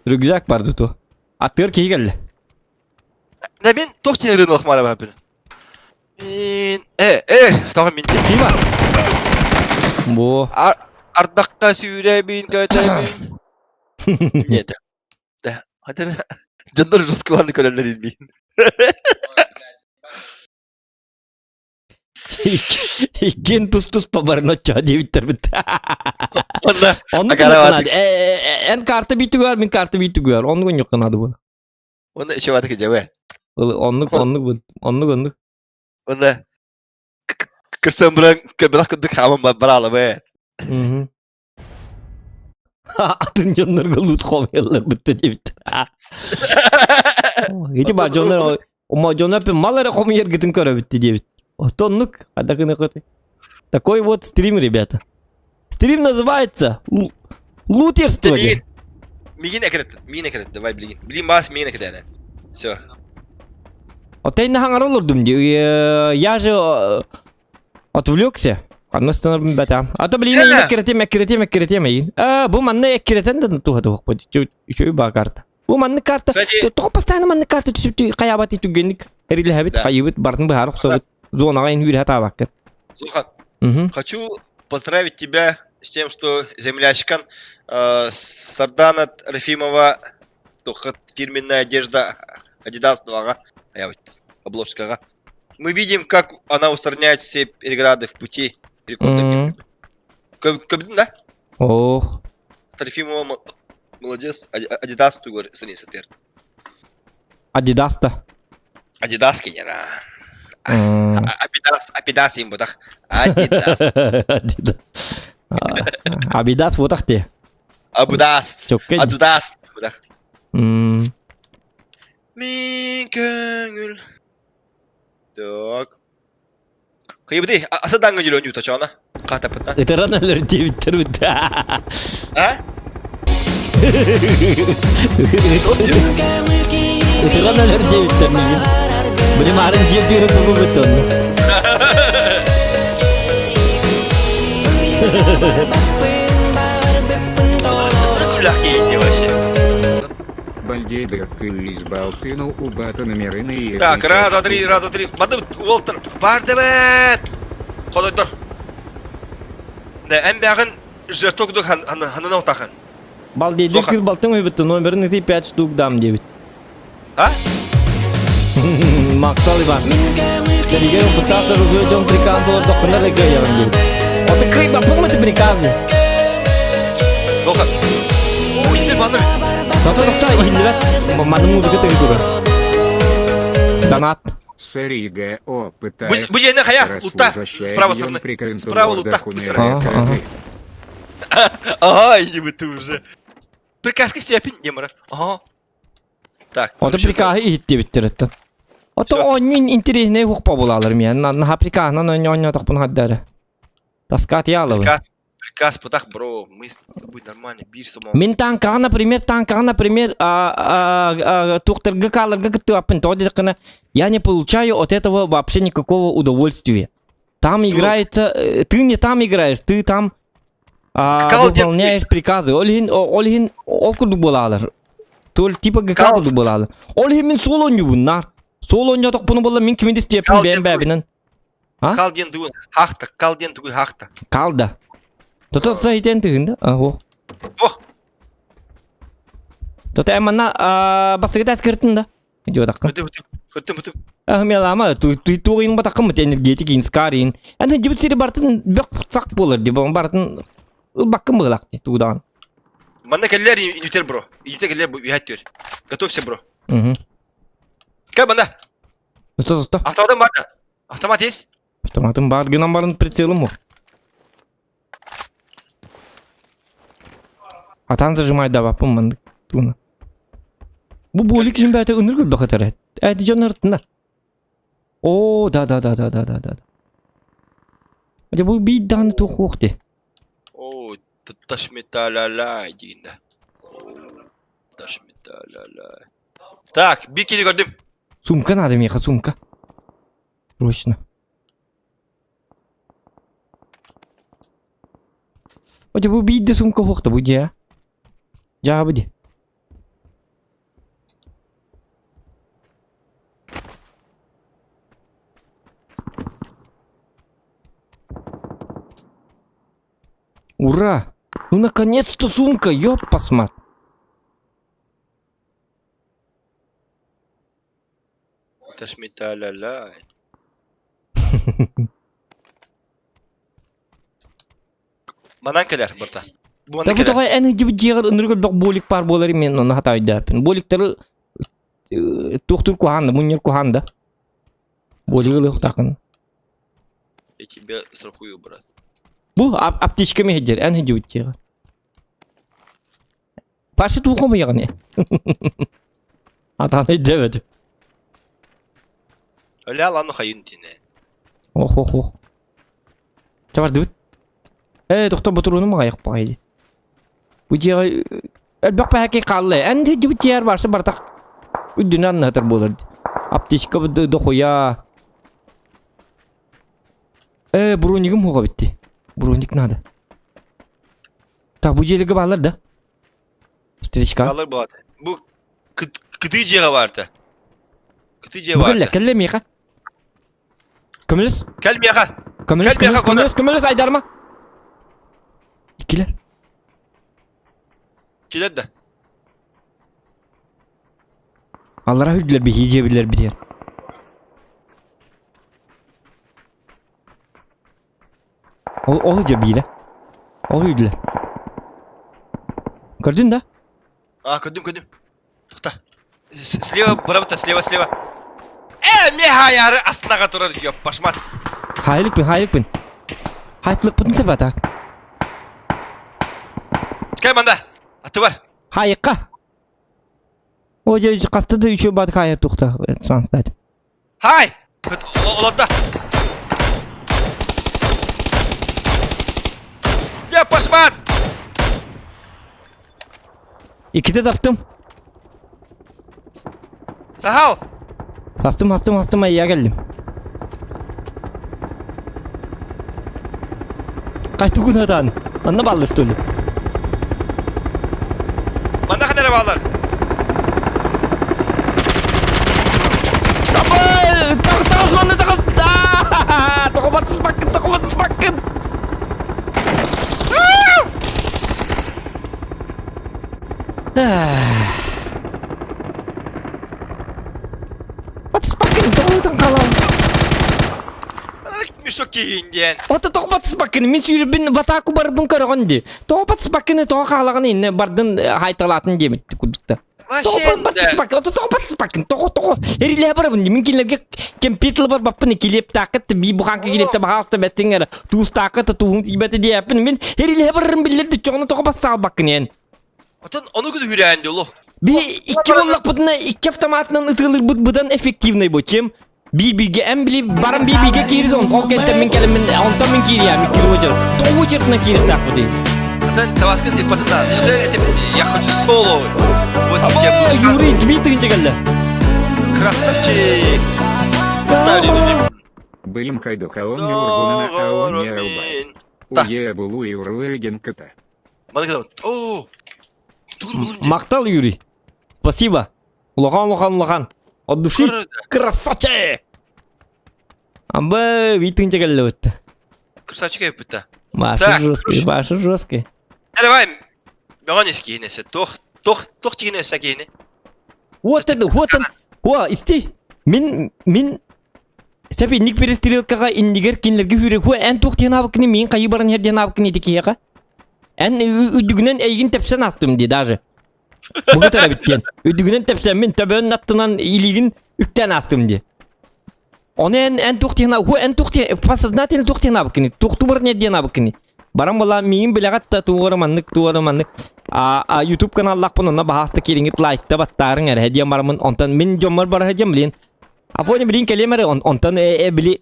Рюкзак барды ту. Аттыгар киһи кэллэ. Да мин туох диэн ырыаны ылахмаара бааппын. Мин э э тоҕо мин Ким бар? Бу. Ардахха сүүрэбин көтөбүн. Нет. Да. Хатыр дьоннор жесткаланы көрөллөр илбиин. Иккиэн тус-туспа баран оччоҕо диэбиттэрбит. Онно Оннук Акара гыннаххына, эн карта биитигэр, мин карта биитигэр. Оннук гынньаххына бу. Онно ичеватык дьэбэ. Оннук, оннук, оннук, оннук. Онно кырсан буран көрбөх курдук хааман бараалабы. Атын дьоннорго лут хомуйаллар бытта диэбиттэр. Ити ба дьоннор ума дьоннор мал эрэ хомуйаргытын көрөбүт диэбит. Оннук адакыны Такой вот стрим, ребята. Стрим называется Лутерство. Мигин экрет, мигин экрет, давай билигин. Билин бас мигин экрет. Все. Отейна хаңар олордум ди. Я же отвлекся. Ханна станарбын бэтам. А то блин, эккиретем, эккиретем, эккиретем эйин. А, бу манна эккиретен да туха тух. Үчүгэй баа карта. Бу манны карта. Тоҕо постоянно манны карта түсүптү хайаабат түгенник. Эрилэһэбит, хайыбыт, бартын быһаар охсобут. Зонаҕа ин үүрэ таабаккын. Зухан, хочу поздравить тебя с тем, что землячкан э, Сардана Трофимова только фирменная одежда Adidas ага, я вот обложка Мы видим, как она устраняет все преграды в пути рекорда. Mm-hmm. Да? Ох. Трофимова молодец. Adidas тугар страница тер. Adidas-та. Adidas кенера. Абидас, Абидас им бутах. Адидас. Адидас. Абидас бутах те. Абудас. Адудас бутах. Мин көңүл. Так. Кыйбыды, аса даңга жүрөн юта чана. Катапыта. Ытыран өлөр диэбиттэр бит. А? Ытыран өлөр диэбиттэр миигин. Били маарын дьиэ тыыһы куру бит онно. вообще. Бальдейдер кыллис балтыну у бата номеры и Так, раз, два, три, раз, два, три. Мады Уолтер, бар дебет! Ходойдор. Да, эн бягын жертокдук ханына утахан. Балдейдер кыз балтын өйбітті номерін ити 5 штук дам дебит. А? Мактал Иван. Кәлиге пытаться разуйдем приказ докына да кыйырын дейт. Оты кыйба помните приказы. Зоха. О, иди баннер. Тото тохта иһиллибэт. Манны музыка тыгы турар. Донат. Сари ГО пытает Бу жерine хая, лутта. Справа стороны. Справа лутта. Быстро. Ага, иди бы ты уже. Приказка степень, не мара. Ага. Так. Ото прикаһы иһиттибиттер оттон. Ото оонньуун интириэһинэй хуохпа булаалар миэн. Наһаа прикаһынан оонньоотохпун хардары. Таскаат яалабын. Приказ, приказ пытах, бро, мы с тобой нормально, бир самого. Мин танкаҕа, например, танкаҕа, например, туохтарга кааларга кыттыаппын, тоҕо диэтэххинэ, я не получаю от этого вообще никакого удовольствия. Там играется, ты не там играешь, ты там выполняешь приказы. Ол иһин, ол иһин ол курдук буолаалар. Тол типа ГК курдук буолаалар. Ол иһин мин суол оонньуубун наар. Суол оонньоотохпуна буолла мин кимин истиэппин бэйэм бэйэбинэн. А? Кал диэн тугун хаахта, кал диэн тугуй хаахта. Кал да. Тото тото итен тыгын да? О. Ох. Тото эмана бастыгы тас кыртын да. Идиотакка. Кыртым, кыртым. Мелама, туйын батаккым энергетик инскарин. Аны жибит сири бартын бек сак болар ди, бартын баккым быгылак ди тугдан. Манна келлер инютер бро. Инютер келлер бу үһәттер. Готовься бро. Угу. Кел манда. Сто, сто. Автоматым бар да. Автомат есть? Автоматым бар, гынан барын прицелым бар. Атан зажимай да бапым манды туна. Бу боли ким бәте ыныр гүл бакатар. Әди жонар тынар. О, да да да да да да да. Ача бу бир дааны туох уох де. Ташметаля диин да. Ташметаля. Так, bir kili gördüm. Сумка надо миэхэ, сумка. Срочно. Хотя бу биирдэ сумка суохта бу дьиэ. Дьаабы дии. Ура! Ну наконец-то сумка, ёппасмат. Ташметаля. Манан кэлэр, братан. Бу Да манан бу кэлэр. тоҕо эн ыдьыбыт дьиэҕэр ынырык элбэх болик баар буолар мен онно хатаайдааппын. Боликтары туохтуур куһаан да, мунньар куһаан да. Болигы ылыахтааххын. Я тебя страхую, брат. Бу аптечка миһиддер, эн ыдьыбыт дьиэҕэр. Паша туох хомуйаҕын Атаан өйдөөбөтүм. Өлө алану хайын тине. Ох, ох, ох. Чэ бардыбыт. Ээ, тохтоо ботуруонум аҕайах баҕайы. Бу дьиэҕэ элбэх бэһэкэй хаалла. Эн сылдьыбыт дьиэҕэр барса бартах үрдүнэн анныһатар буолар. Аптечка дохуя. Ээ, бронигым суоҕа битти. Броник надо. Так, бу дьиэлэргэ бааллар да? Встречка. Бааллар буолата. Бу кытыы дьиэҕэ баарта. Кытыы дьиэ Бу кэллэ, баарта. кэллэ миэхэ. Көмөлөс, Кэл миэхэ. көмөлөс, Кэл миэхэ, көмөлөс, көмөлөс, көмөлөс, айдарма. Иккилэр. Килер да. Аллара үрдүлэр биһи дьиэбилэр битиэр. Ол ол дьэ биирэ. Ол үрдүлэр. Көрдүн да? А, көрдүм, көрдүм. Тоқта. Слева, бырабыта, слева, слева. Э, меха яры астынаға турар, ёппашмат. Хайылыкпын, хайылыкпын. Хайтлыкпытын саба так. Кэл манда. Аты бар. Хайыкка. О, дьэ, хаста да еще бат хайыр тухта. Санстать. Хай! Олордо. Дьэ, пашмат! Иккитэ таптым. Сахал! Хастым, хастым, хастым, айя кэллим. Кайтугун хатаан. Анна баллыр что ли? Манна ханара баалар. Таҕыс манна таҕыс! Тоҕо батыспаккын, тоҕо батыспаккын! Батыспаккын, тоҕо ыытан хаалаҕын? Мешок киһин диэн. Ото тоҕо батыспаккын? Мин сүүрбүн батааку барбын көрөҕүн дии. Тоҕо батыспаккын, тоҕо хаалаҕын инне бардын хайталаатын диэбит курдукта. Тоҕо батыспаккын, ото тоҕо батыспаккын, тоҕо тоҕо эрилэһэ барабын дии. Мин кинилэргэ кэмпиэт ыла барбаппын, килиэптааххыт бии бухаанка килиэптэ баһаалыста бэстиҥ эрэ, туустааххыт тууһуҥ тиийбэтэ диэппин. Мин эрилэһэ барарым биллэр диччоҕуна тоҕо бассаалбаккын эн? Отон ону күн үһүрээн дьолу. Би икки буоллахпытына икки автоматынан ытыалыырбыт быдан эффективный бу чем биир-бииргэ эн били баран биир-бииргэ киирис ол кэнтэн мин кэлэммин онтон мин киириэм икки очер тоҕу очеретынан киириэхтээхпитий Атын табаскын иппатынан я хочу соло вот тебе Юрий Дмитриевич кэллэ красавчик Былым хайдухаон юргунана аон неубай. Уе булу юрлыген кыта. Махтал, Юрий. Спасибо. Улахан, улахан, улахан. От души. Красавчик! Амба, витынча кэллэбит. Красавчик эппитэ. Башы жесткий, башы жесткий. Давай, мөҕөн искиһинэсэ, туох, туох, туох тигинэсэ киһини? Вот это, вот он. О, исти. Мин, мин Сәп инник перестрелкаҕа иннигэр кинилэргэ сүүрэр хуа эн туох диэн аабыккыный миигин хайыы баран иһэр диэн аабыккыный ити киһиэхэ эн үрдүгүнэн эйигин тэпсэн аастым дии даже Быһыт эрэбит диэн үрдүгүнэн тэпсэммин төбөнүн аттынан илиигин үктээн аастым дии ону эн эн туох диэн хуа эн туох диэн подсознательно туох диэн аабыккыный туохтуу баран иһэр диэн аабыккыный баран була миигин билэҕит да туох эрэ маннык туох эрэ маннык а ютуб каналлаахпын онно баһааста киириҥит лайкта баттаарыҥ эрэ диэн бараммын онтон мин дьоммор бара сылдьан блин Афоня билин кэлиэм эрэ, онтон били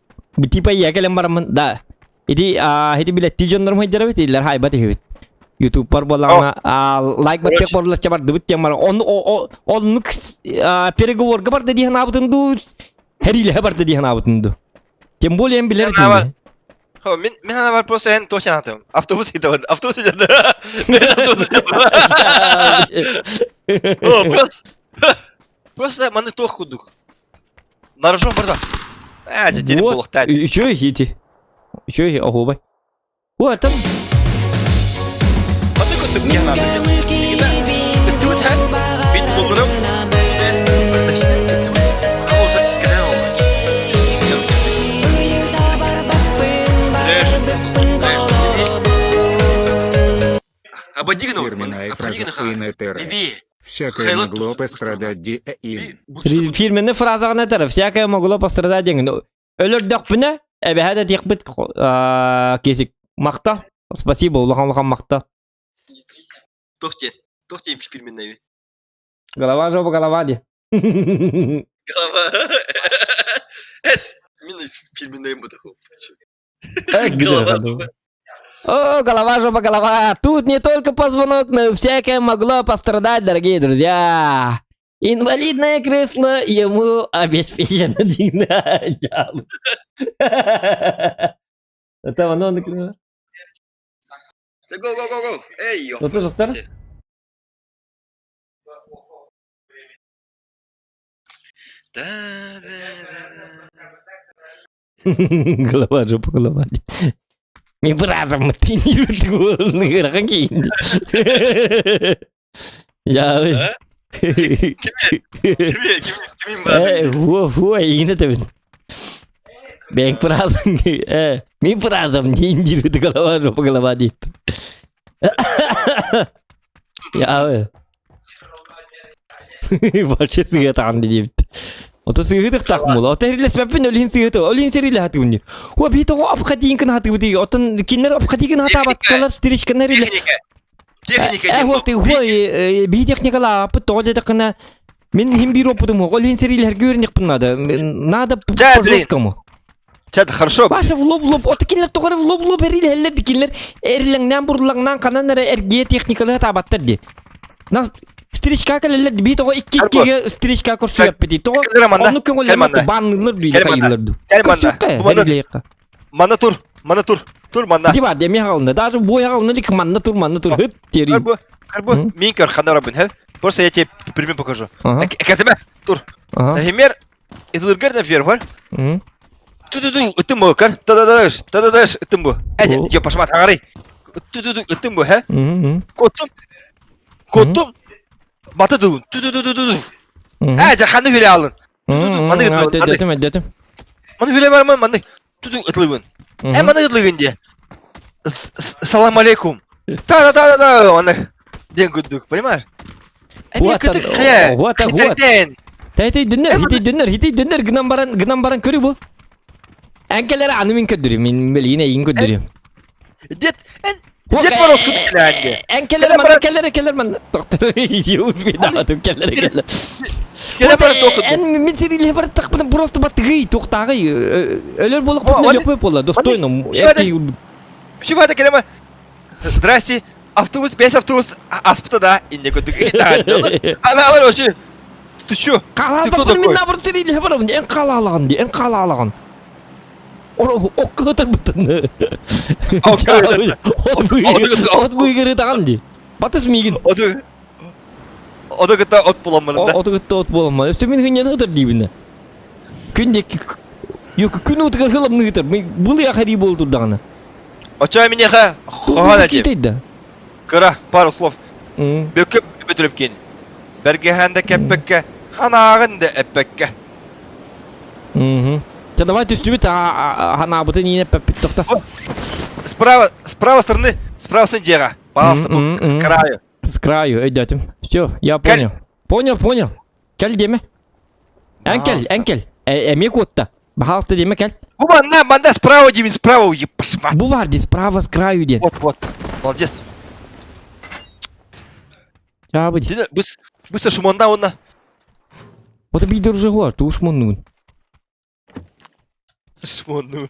типа ийэ кэлэн бараммын, да. Ити ити билэттии дьоннорум хайдарабыт, иллэр хайбат үһүбүт. Ютубпар буоллаҕына лайк баттыах борлачча бардыбыт диэн бар. Он оннук переговорга барда дии санаабытын дуу, хэриилэһэ барда дии санаабытын дуу. Тем более эн билэр этиҥ. Мин мин анабар просто эн туох санаатым. Автобус идет, автобус идет. Автобус идет. О, просто просто маны туох курдук. Наружу барда. Э, дьэ, буолуохтаах. Үчүгэй ити. Үчүгэй оһуобай. Уотан. Маны курдук диэн Ыттыбыт ха. Мин булларым. Фирменная фраза Инетера. Всякое могло пострадать ди-им. Фирменный фразаҕын этэр. Всякое могло пострадать диэн. Өлөрдөхпүнэ, эбэһэ да диэхпит кисик. Махтал. Спасибо, улахан-улахан махтал. Туох диэн? Туох диэн фирменный? Голова жопа голова диэн. Голова. Эс, мин фирменный Голова. О, голова, жопа, голова. Тут не только позвонок, но и всякое могло пострадать, дорогие друзья. Инвалидное кресло ему обеспечено. Это оно. Go, go, go, go. Эй, Ну ты же Голова, жопа, голова. Мен быразым ыарахан киин. Я Кими, кими, кими быраатым? Фу, фу, эйигин этэбин. Бэйэҥ быраазым, э, мин быраазым диин диир голова, жопа, голова диир. Я Вообще сыһыатаҕын диэбит. Ото сыһыытыхтаах буола. Ото эрилэспэппин өлүһүн сыһыты. Олүһүн сэрилэһатыбын дии. Хуа бии тоҕо обходиин хатыбыт Отон кинилэр обходиин хатаабатталар встречканы эрилэ. Техника. Техника. Э, вот, хуа бии техникалааппыт тоҕо диэтэххинэ мин хим биир опытым ол иһин сэрилэһэргэ үөрэнихпин надо. Надо по жесткому. Чад, хорошо. Паша в лоб в лоб. От кинилэр тоҕо в лоб в лоб эрилэһэллэр ди кинилэр эрилэҥнээн бурлаҥнаан ханан эрэ эргийэ техникалыы таабаттар ди. Нас стричка кэлэллэр ди. Би тоҕо икки иккигэ стричка көрсүөппүт Тоҕо онну көҥүллэммэт баннылар ди хайыылар ду. Көрсүөххэ Манна тур, манна тур, тур манна. Ди бар деми хаална. Даже бой хаална дик манна тур, манна тур. Хыт тери. Карбу, карбу, мин көр ханна барабын, хэ? Просто я тебе пример покажу. Экэтимэ, тур. Например, Ытылыргар например, бар. Ту-ту-ту, ытым бу, көр. Та-да-даш, та-да-даш, ытым бу. Э, я пошла тағарай. Ту-ту-ту, ытым бу, хэ? Коттум. Коттум. Баты дылын. Ту-ту-ту-ту-ту. Э, жаханы хүле алын. Ту-ту-ту, маны ытылын. Дөтүм, дөтүм. Маны хүле бар, маны. Ту-ту, ытылыбын. Э, маны ытылыгын де. Салам алейкум. Та-да-да-да-да, аны. Ден күддүк, понимаешь? Вот, вот. Тэтэй дүннер, хитей дүннер, хитей дүннер гынан баран, гынан баран көрү бу. Әнкелер аны мин көддүрүм, мин билигин эйин көддүрүм. Дед, эн Дед Мороз көддүрүм. Әнкелер манна келер келер манна. Доктор, успейдатым келер келер. Келер баран тоқтыр. Эн мин сириле бар тақпын просто баттыгый, тоқтагый. Өлөр болуп бутун өлөп бола, достойно. Шивада келеме. Здрасте, автобус, без автобус, аспыта да, инне көтүк. Аналар вообще. Ты чё? Ты кто такой? Мен наоборот сириле барам, эн қалалаған ди, эн қалалаған. Оккытыр бутын. От буйгыры таган ди. Батыс мигин. Оду кытта от буламмын да. Оду кытта от буламмын. Өстө мин хыннен ытыр дейбин. Күн Yok күн утыгар хыламны ытыр. Бұл яхари болду даганы. Оча минеха хохан этим. Кыра пару слов. Бөкөп бөтүрүп кин. Бергеһэнде кеппекке, ханаагын да эппекке. Ча давай түстүбүт ханаабытын ине пеппит тохта. Справа, справа стороны, справа стороны дьиэҕэ. Пожалуйста, с краю. С краю, өйдөтүм. Все, я понял. Понял, понял. Кел деме. Әнкел, әнкел. Эмиэ куотта. Баһаалта диэмэ кэл. Бу манна, манна справа диибин, справа еппасма. Бу бар ди, справа с краю диэн. Вот, вот. Молодец. Чаабы ди. Быстро шумонна онна. Вот биир уже гор, туу шмоннуун. Шмоннуун.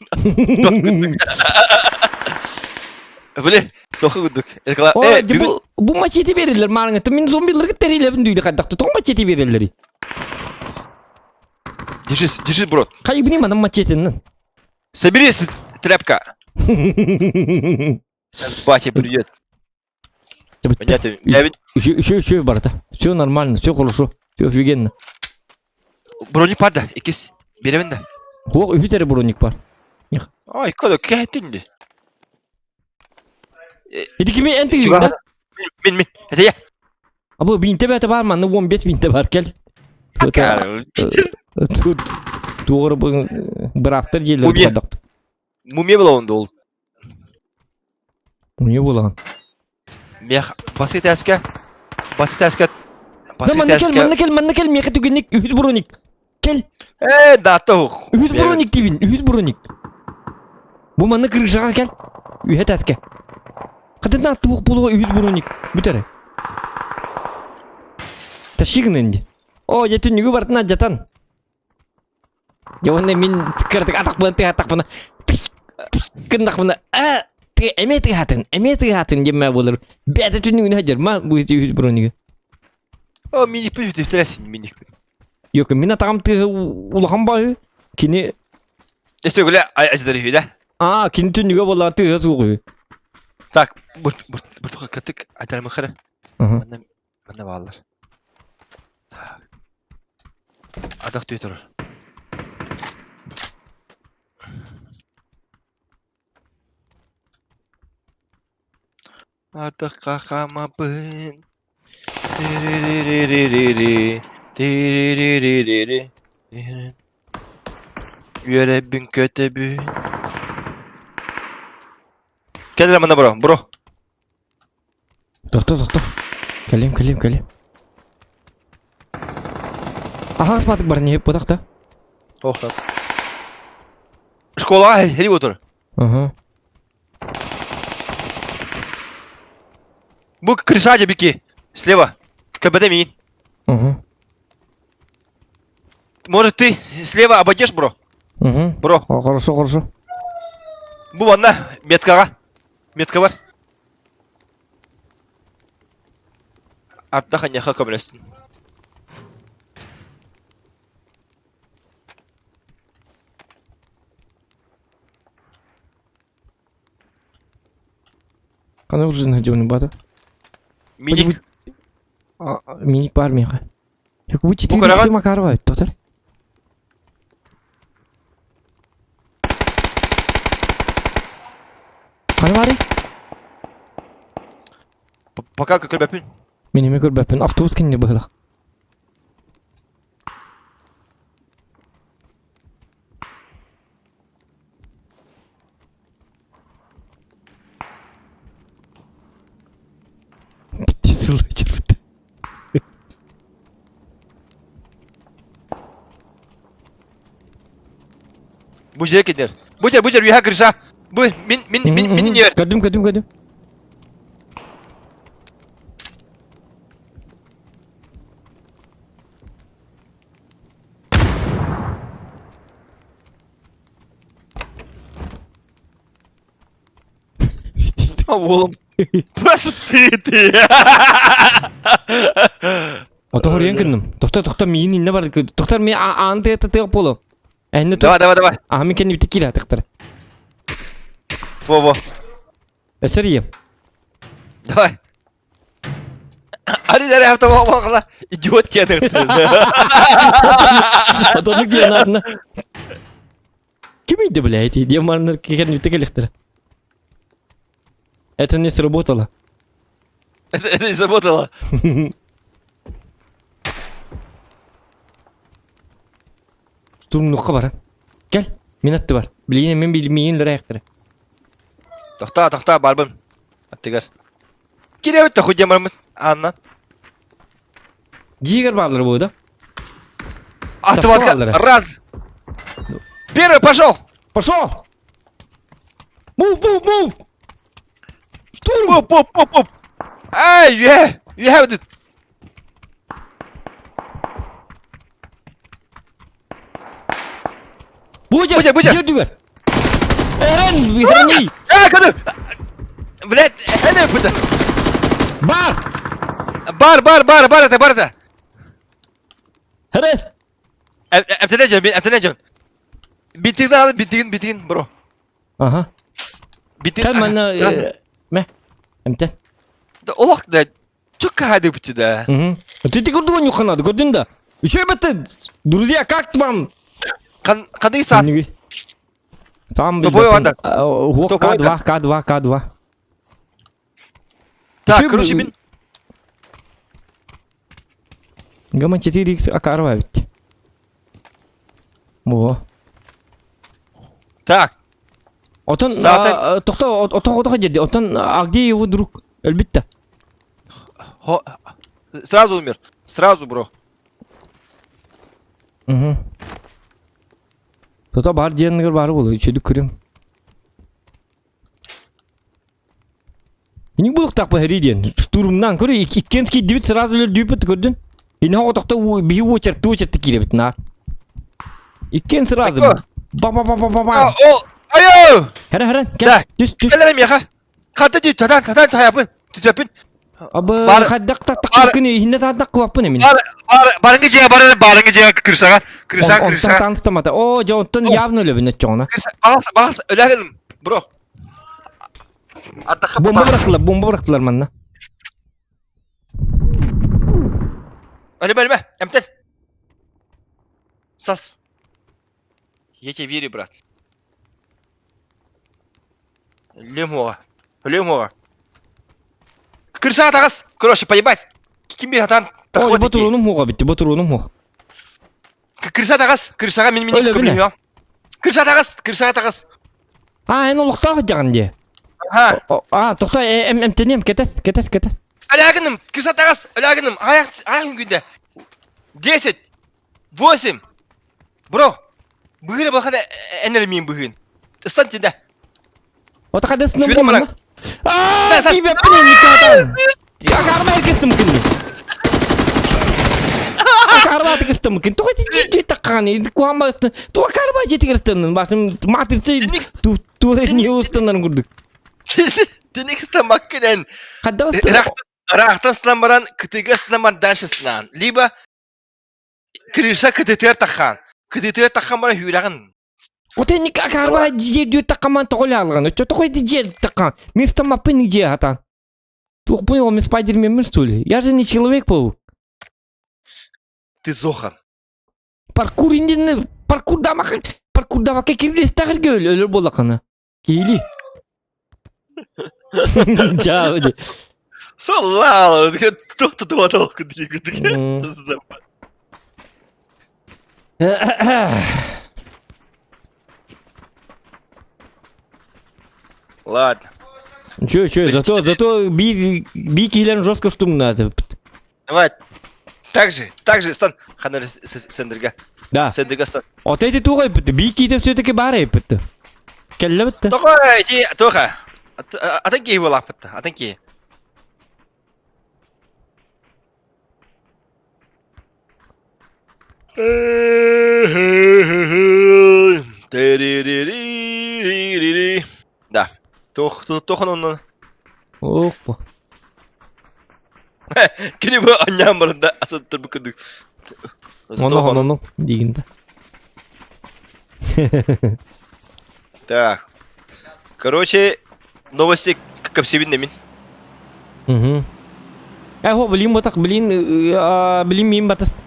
Били, тоха курдук. Эркала, О, э, дьэ бүгүн бу бу мачете береллер маарыҥҥа. Мин зомбиларга тэрилэбин дүйдэ хайдахты тоҕо мачете береллери? Держись, держись, брат. Хайбыны манан мачетиннан. Соберись, тряпка. Сейчас батя придет. Понятно. Я ведь Еще, еще, еще барда. Все нормально, все хорошо, все офигенно. броник бар да, икис. Беребин да. О, үһүс эрэ броник бар. Ай, кода кәһеттин ди. Ити кими эн тыгыҥ да? Мин, мин. Это я. А бу бинте бәте бар манны 15 бинте бар кел. Тут тугары бу бырастар жерлер Мумия. Мумия была он дол. Мумия буолан. Мех басы тәскә. Басы тәскә. Да манна кел, манна кел, манна кел, меха түгенник үһүс броник. Кел. Э, дата ух. Үһүс броник дибин, үһүс броник. Бу манна крышаға кел. Үһэ тәскә. Хатына туох буолуға үһүс броник. Бүтэр. Ташигын инди. О, дьэ түннүгү барытын алдьатан. Дьэ уонна мин кыратык атахпынан тыаһаттахпына гыннахпына аа тыа эмиэ тыаһаатын эмиэ тыаһаатын диэммэ буолар бэйэтэ түннүгүнэ сылдьар ма бу үһүс бронига. О, миникпин үтүктэрэ миникпин. Yok мин атаҕым тыаһа улахан баһы кини Өссө күлэ айдыр үһү да. Аа кини түннүгэ буоллаҕа тыаһа суох үһү. Так, бут бут бут кытык айдармыхара. Манна Манна бааллар. Так. Атах түйе турар. Ардахха хаамабын. Тири-ри-ри-ри-ри. Тири-ри-ри-ри-ри. Үөрэбин көтөбүн. Кэл манна бро, бро. Тохто, тохто. Кэлиэм, кэлиэм, кэлиэм. Аһаҕас баатык бар не ботах да? Ох, Школаҕа хери отур. Ага. Бу крыша бики. Слева. КБД миин. Угу. Может ты слева обойдешь, бро? Угу. Бро. Хорошо, хорошо. Бу манна меткаҕа. Метка бар. Ардах аньяха көмөлөстүн. Хана уже найдем бата. Миник. Миник бар миэхэ. Бу четыре Макарова тоқтар. Хана бары? Пока көрбөппүн. Мен эме көрбөппүн. Автобус кэннэ быһылах. Bitti сылы чырбыт. Бу жер кедер. Бу жер, бу жер, үйе кырыша. Бу, мин, мин, мин, мин не Көрдүм, көрдүм, көрдүм. Oğlum. Просто ты, ты. Ото хоруйан кынным. Тохтор, тохтор, миин инне бар. Тохтор, ми аан тыата тыа боло. Энне Давай, давай, давай. Аха мин кэннибитик киирэ тахтар. Во, во. Өссөр ийэм. Давай. Али дәрі хапта болғала идиот диэн Отонук диэн аатына. Ким иди, блядь, диэн бараннар кэннибитик кэлихтэрэ. Это не сработало. Это не сработало. Штурмнукка бар. Кел, мин атты бар. Билигин мен билмиин лөрээхтэрэ. Тохтоо, тохтоо, барбын. Аттыгар. Кирэбит да хуйдем бармын. Анна. Дьиигэр бааллар буо да? Автоматка. Раз. Первый пошел. Пошел! Move, move, move! Штурм! Пуп, пуп, пуп, пуп. Эй, yeah, you have it. Бу дьэ, Бу дьэ, бу дьэ. дьиэ дүгэр. Эрен, храни! Э, кады. Блядь, это это. Бар! Бар, бар, бар, бар это, бар это. Хәрәт! Әптәнә җан, әптәнә җан. Битигин ал, битигин, битигин, бро. Ага. Битигин. Кәл мана мә. Әмтә. Да олак да чөк каһады битти да. Угу. Ты ты көрдүң юханады, көрдүң да. Еще битти. Друзья, как вам? Кан кандай саат? Сам Тобой анда. К2, К2, К2. Так, короче, мин Гамма 4X Акарва ведь. Во. Так. Отон тохто отон отон деді. Отон а где его друг? Өлбүттэ. Сразу умер. Сразу, бро. Угу. Тото бар диэннигэр бары болу, үчүдүк көрүм. Миник булуктаах баһари диэн. Штурмнан көр иккиэн киирдибит сразу эле дүүпүт көрдүн. Ини оҕотохто биһи уочарты уочарты киирэбит наар. Иккиэн сразу. Ба ба ба ба ба ба. О, айо! Хара хара, кел. Түс түс. Кэлэр миэхэ. Хата дии, татан татан тайапын. Түтөпүн. Абы хаддак таттак күнү иһинне тааттак кылаппын эмин. Бар бар барыңы жия бар барыңы жия крысага крыса крыса. Онтон О, жа онтон явно өлөбүн өччоҕуна. Крыса багас багас өлөгүн бро. Бомба бырахтылар, бомба бырахтылар манна. Өлеме, өлеме, эмтен. Сас. Я тебе верю, брат. Лемуға. Лемуға. Кырса тағас. Короче, поебать. Ким бир атан. Ой, ботурунум хуға битти, ботурунум хуға. Кырса тағас. Кырсаға мен мен көмілі. Кырса тағас. Кырсаға тағас. А, эн олохтоох дьаҕын дии. Ха. А, тохто эмтэниэм, кэтэс, кэтэс, кэтэс. Өлөөгүнүм, кырса тағас, өлөөгүнүм, аяқ, аяқ үнгүндэ. 10, 8, бро, быһыыр балхан эн эрэ миин быһыын. Ыстан тиндэ. Ота хадасынан Сүрүн манна. Аа, тиибэппин инниккаатаан. Акаарма эргистим кинни. Акаарма атыгыстым кин. Тоҕо дии таккааны куамма ту акаарма жетигерстенин башым матырсы ту ту не устанарын курдук. Тиник ыстамаккын Хадда Ыраахтан сынан баран, кытыга сынан баран дальше сынан. Либо крыша кытытыгар таххан. Кытытыгар таххан баран хүүрэҕин. Отенник акаарма дьиэ таккаман тоҕо алган. Чо тоҕо дьиэ таккан. Мен ыстамаппын нигде хатан. Туох понял, мен спайдермен что ли? Я же не человек паук. Ты Зохан. Паркур индин паркур дамак паркур дамакка кирилестагыр өлөр болакана. Киили. Чао. Салал, туох туох туох Ладно. Че, че, зато, зато би, би киилерин жестко штурмнады. Давай. Так же, так же, стан. Ханар сендерге. Да. Сендерге стан. Вот эти тугай битти, би киите все-таки бары битти. Келле битти. Тоха, эти, тоха. Атын кии болапытты, атын кии. Да. Тох, тохон оннун. Опа. Кини бу анньаан барында асан турбу курдук. Ону ону дигинде. Так. Короче, новости капсибин немин. Угу. Э, блин, батак, блин, блин, мин батас.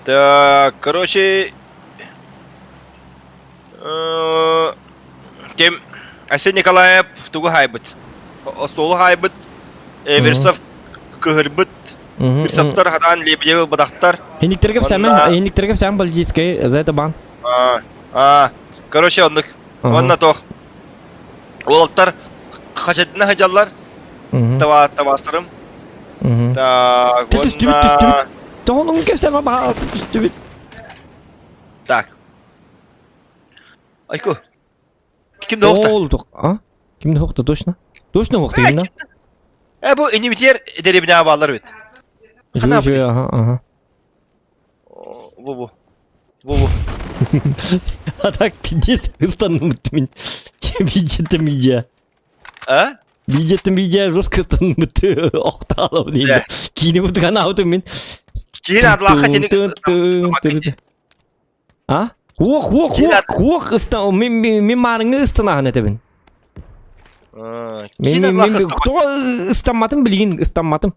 Так, короче, кем Айсен Николаев тугу хайбыт. Остуолу хайбыт. Эверсов кыһырбыт. Кырсаптар хатаан Лебедев ылбатахтар. Иниктергеп сәмен, иниктергеп сәмен бальдийский, за это бан. А, короче, оннук. Онна тох. Уолаттар хачатына хажаллар. Табастарым. Так, онна... Тоғының кепсәме баға түстүбүт. Так. Айку. Ким да охта? Ол а? Ким да охта, точно? Точно охта, ким да? Э, бу инибитер деребине баалар бит. Жу, ага, ага. Бу бу. Во-во. А так пиздец ыстанныбыт мин. Виджетим видео. А? Виджетим видео жестко ыстанныбыт. Охтаалам дейdi. Киини курдук анаабытым мин. Киин адлаха тени А? Хуох, хуох, хуох, хуох ыстан мин мин маарыҥы ыстанаһын этэбин. Киин Мин адлаха мин тоҕо ыстамматым билигин ыстамматым.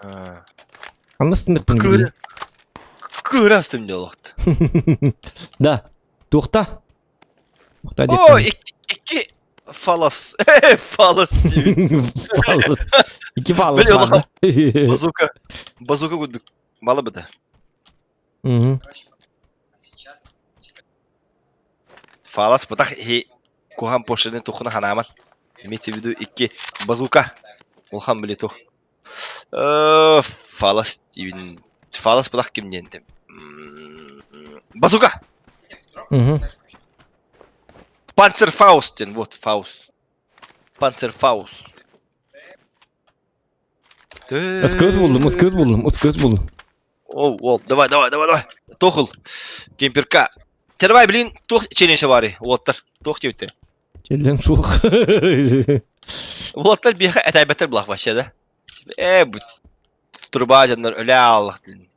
Ханна ыстыныппын билигин. Кыыра астым диолохт. Да. Туохта? Туохта О, икки фалос. Фалос диибин. Фалос. Икки фалос баар. Базука. Базука курдук. Мало быта. Фалас бытах и кухан пошлины тухуна ханааман. Имеется в виду икки базука. Улхан били тух. Фалас диибин. Фалас бытах ким диэнтим. Базука! Панцерфауст диэн, вот Фауст. Панцерфауст. Ыскыыс буллум, ыскыыс буллум, ыскыыс буллум. Ол, ол, давай, давай, давай, давай. Тохул. Кемперка. Давай, блин, туох челлендж баарый, уолаттар. Туох диэбиттэр. Челлен суох. Уолаттар биэхэ этайбаттар булах вообще, да? Э, бу труба дьоннор өлө ааллах дин.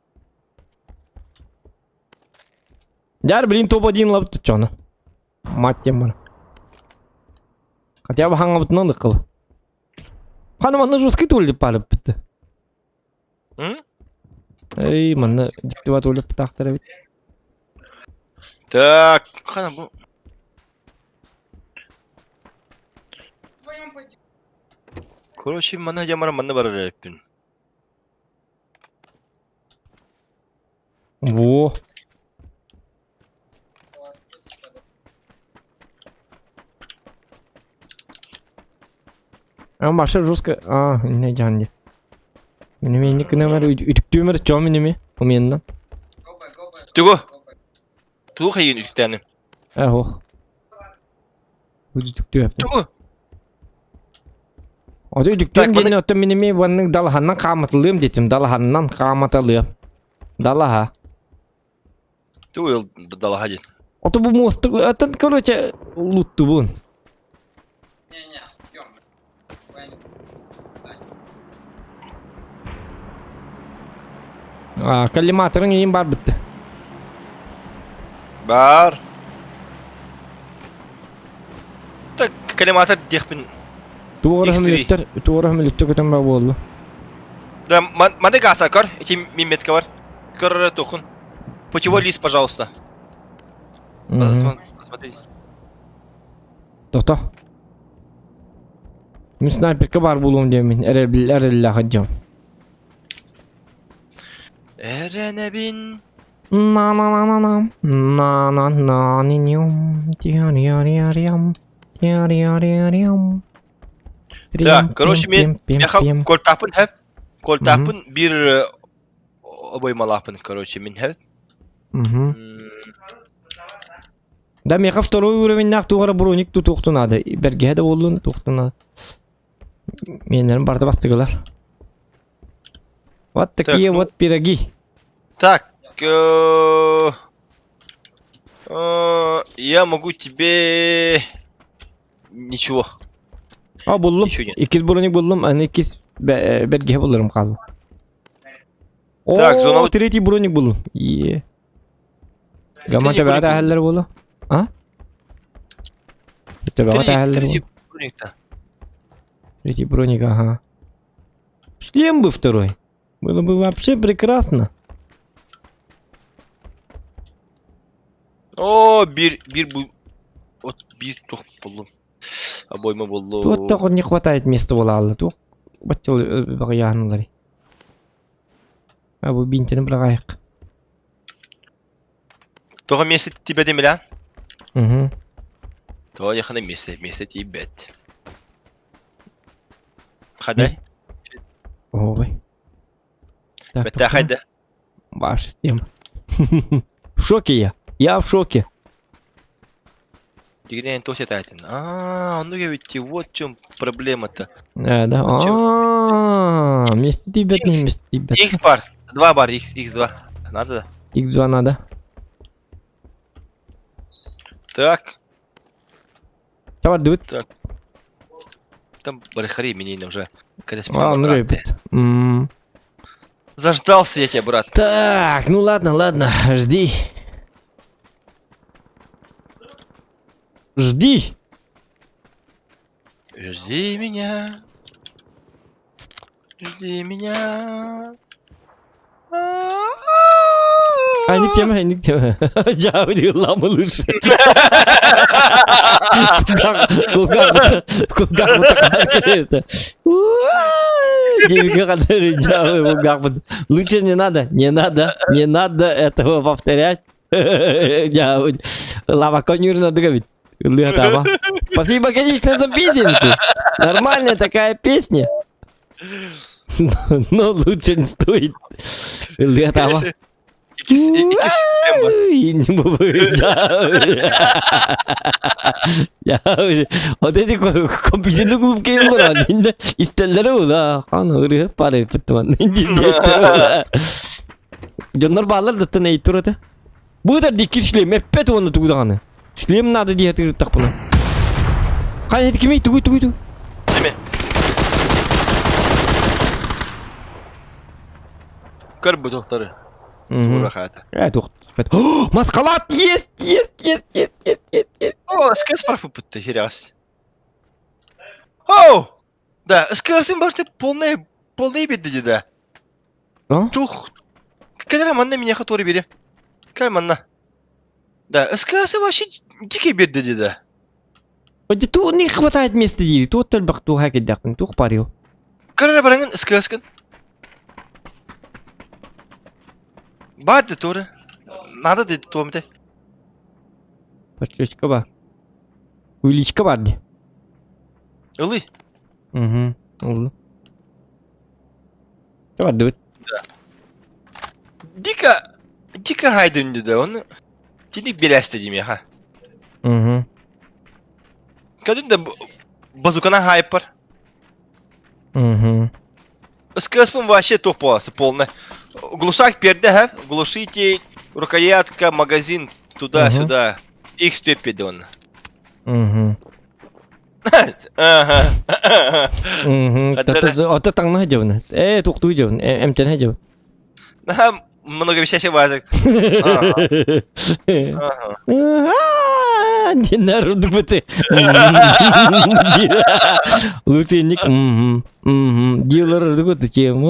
Дяр, блин, топ-1 лапты чоно. Мать тем Хотя бы хаңабытынан ыкыл. Ханы манна жесткий тули парып бітті. М? Эй, манна диктиват өліп тақтыр бит. Так, хана бу. Короче, манна жамара манна барар эппин. Во. А Маша жестко... А, не жанди. Минеме не кынамар үтүктүүмөр чоо минеме уменна. Тугу? Тугу хайын үтүктээни? Э, ох. Үтүктүү Тугу? Ото үтүктүүм диэн оттон минеме ваннык далаһаннан хааматылыам диэтим далаһаннан хааматалыам. Далаһа. Тугу ыл далаһа диэн? Ото бу мостук атын короче луттубун. А, коллиматорың иин бар бітті. Бар. Так, коллиматор диэхпин. Туора X3. мүлүттер, туора мүлүттер көтөн бар буолла. Да, маны гаса көр, эти миметка бар. Көр тухун. Путевой лист, пожалуйста. Смотри. Тохто. Мин снайперка бар буолуом диэммин эрэллээх сылдьабын. Эрэнэбин. На на на на на на на на ни нюм тиари-ари-ариам тиари-ари-ариам. Так, короче, мен меха кольтапын хэп. Кольтапын бир обоймалапын, короче, мин хэп. Да, меха второй уровень туғара броник тутуохтун надо. Бэргэһэ да буоллун туохтун надо. Менлерин барда бастыгылар. Вот такие Так, ну- вот пироги. Так, я могу тебе ничего. А буллум. Ничего нет. Иккис броник буллум, аны иккис бэргэһэ булларым хаалла. Так, О, зона- третий броник буллум. Е. Гамма Третий төбөҕө броник тааһаллар буолу. А? Төбөҕө тааһаллар Третий буолу. броник-то. Третий броник, ага. Шлем бы второй. Было бы вообще прекрасно. О, бир, бир бу... Вот бир тух буллум. Обойма буллум. Тут так не хватает места буолаалла. Туох баччал баҕыйааһыналары. А бу бинтини быраҕайык. Тоҕо место тебе демилан? Угу. То яхана место, место тибет. Хадай. Ой. Так, Бетте хайда. Ваша тема. В шоке я. Я в шоке. Дигинен то сетайтын. А, ну я ведь вот в чем проблема-то. Э, да. А, вместе тебя, не вместе тебя. X бар. 2 бар, X, X2. Надо, да? X2 надо. Так. Табардыбыт. Так. Там барыхари меня уже. Когда А, ну ребят. Заждался я тебя, брат. Так, ну ладно, ладно, жди. Жди. Жди меня. Жди меня. Айнык тема, айнык тема. Жабы ламылыш. Кулгах бутакар Лучше не надо, не надо, не надо этого повторять. Лава конюрна дровит. Спасибо, конечно, за песенку. Нормальная такая песня. Но лучше не стоит. Летама. Вот эти компьютерный клуб кейлер, истеллere ула, хан ырыһы пары пыттыман. Дьоннор баалар даттан эйтур это. Бу да дикки шлем, эппет уонна тугу даҕаны. Шлем надо диэти тахпына. Хай это кимий тугуй тугуй тугуй. Кими? Көр бу тохтары. Тура хаата. Э, тух. Маскалат есть, есть, есть, есть, есть, есть, есть. О, скэс парфы пытты, херяс. Оу! Да, скэсин барты полный, полный бедди да. А? Тух. Кэлэр манна меня который бери. Кэл манна. Да, СКС вообще дикий бедди да. Оди ту не хватает места дири. Ту тэлбэх ту хакеддахпын тух парио. Кэрэ барангын СКС-кын. Барды туры. Надо деди туомте. Подключка бар. Увеличка бар ди. Ылый. Угу. Oldu. Бардыбыт. Дико дико хайдын да он. Тини белясте дим яха. Угу. Кадын да базукана хайпер. Угу. СКС-пын вообще топ полосы полная. Глушак перде, ха? Глушитель, рукоятка, магазин, туда-сюда. Их степи он. Угу. Ага. Угу. Ото таҥна дьабына. Э, туктуу дьабын. Эмтэн дьабын. Много вещей вазик. Ага. Не народу бы ты. Лучше ник. Дилер ты чем?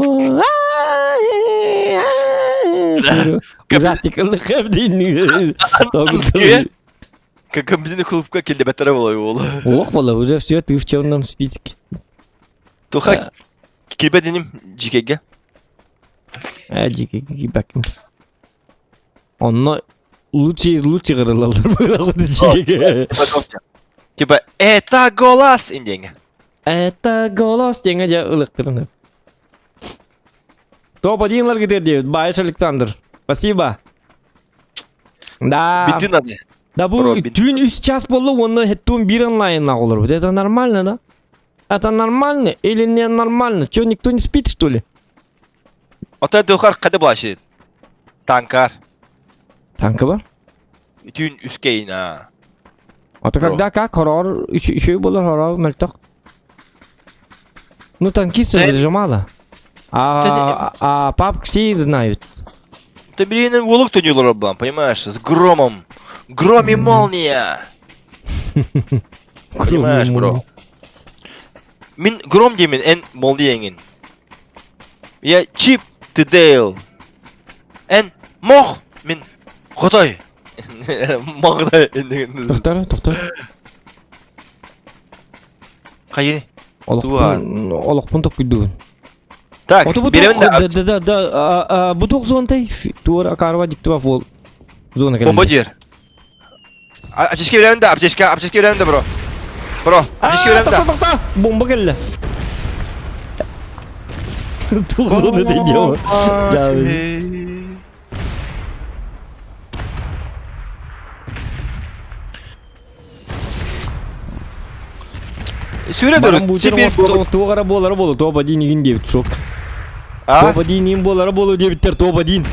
Ужастик Как комбинный клубка келебеттер болой ол. Ох, бола, уже все, ты в черном списке. Туха килбединим жикеге. Э, жикеге бакым. Онно лучше лучше кырылалар жикеге. Типа, это голос индеңе. Это голос деңе жа ылыктырын. Топ-1 ларгытер дейт. Баеш Александр. Спасибо. Да. Битин надо. Да бу түүн үс час болду, онно хеттун бир онлайн олар. Это нормально, да? Это нормально или не нормально? Че, никто не спит, что ли? Ата духар када булашы. Танкар. Танка бар? Түүн үскейин а. А то когда как хорор еще еще болар хорор мөлтөх. Ну танкистов же мало. А, а папк все знают. Ты блин, улук то не понимаешь, с громом. Гром и молния. Понимаешь, бро. Мин гром деймин, эн молния эңин. Я Чип ты Дейл. Эн мох мин хотой. Мохтой. Тоқтар, тоқтар. Хайы. Олохпун, олохпун токуйдугун. Так, беремин да. Да, да, да, бу туох зонтай? Туор акарва диктуа фол. Зона Бомбардир. Аптечка беремин да, аптечка, аптечка беремин да, бро. Бро, аптечка беремин да. Тоқта, бомба келді. Туох зона дейди. Сүрэ дөрү. Теперь тугара болары болу, топ-1 игин деп шок. Топ-1 им болары болу дебиттер топ-1.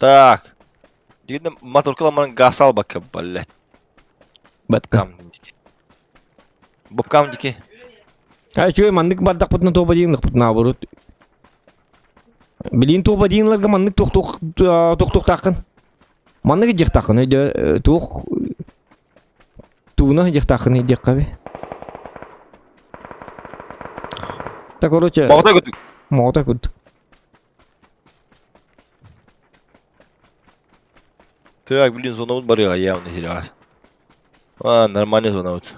Так. Дигинде моторкаламарын газ албакка, блядь. Батка. Бобкам дики. А чуй маннык бардахпытына туоба диин наоборот. Билин туоба диинларга маннык туох туох туох туохтааххын. Маннык дьихтааххын өйдө туох тууна дьихтааххын диэххэ би. Так короче. Моҕотой курдук. Моҕотой курдук. Так, блин, зона барыга явно херя. А, нормальная зона вот.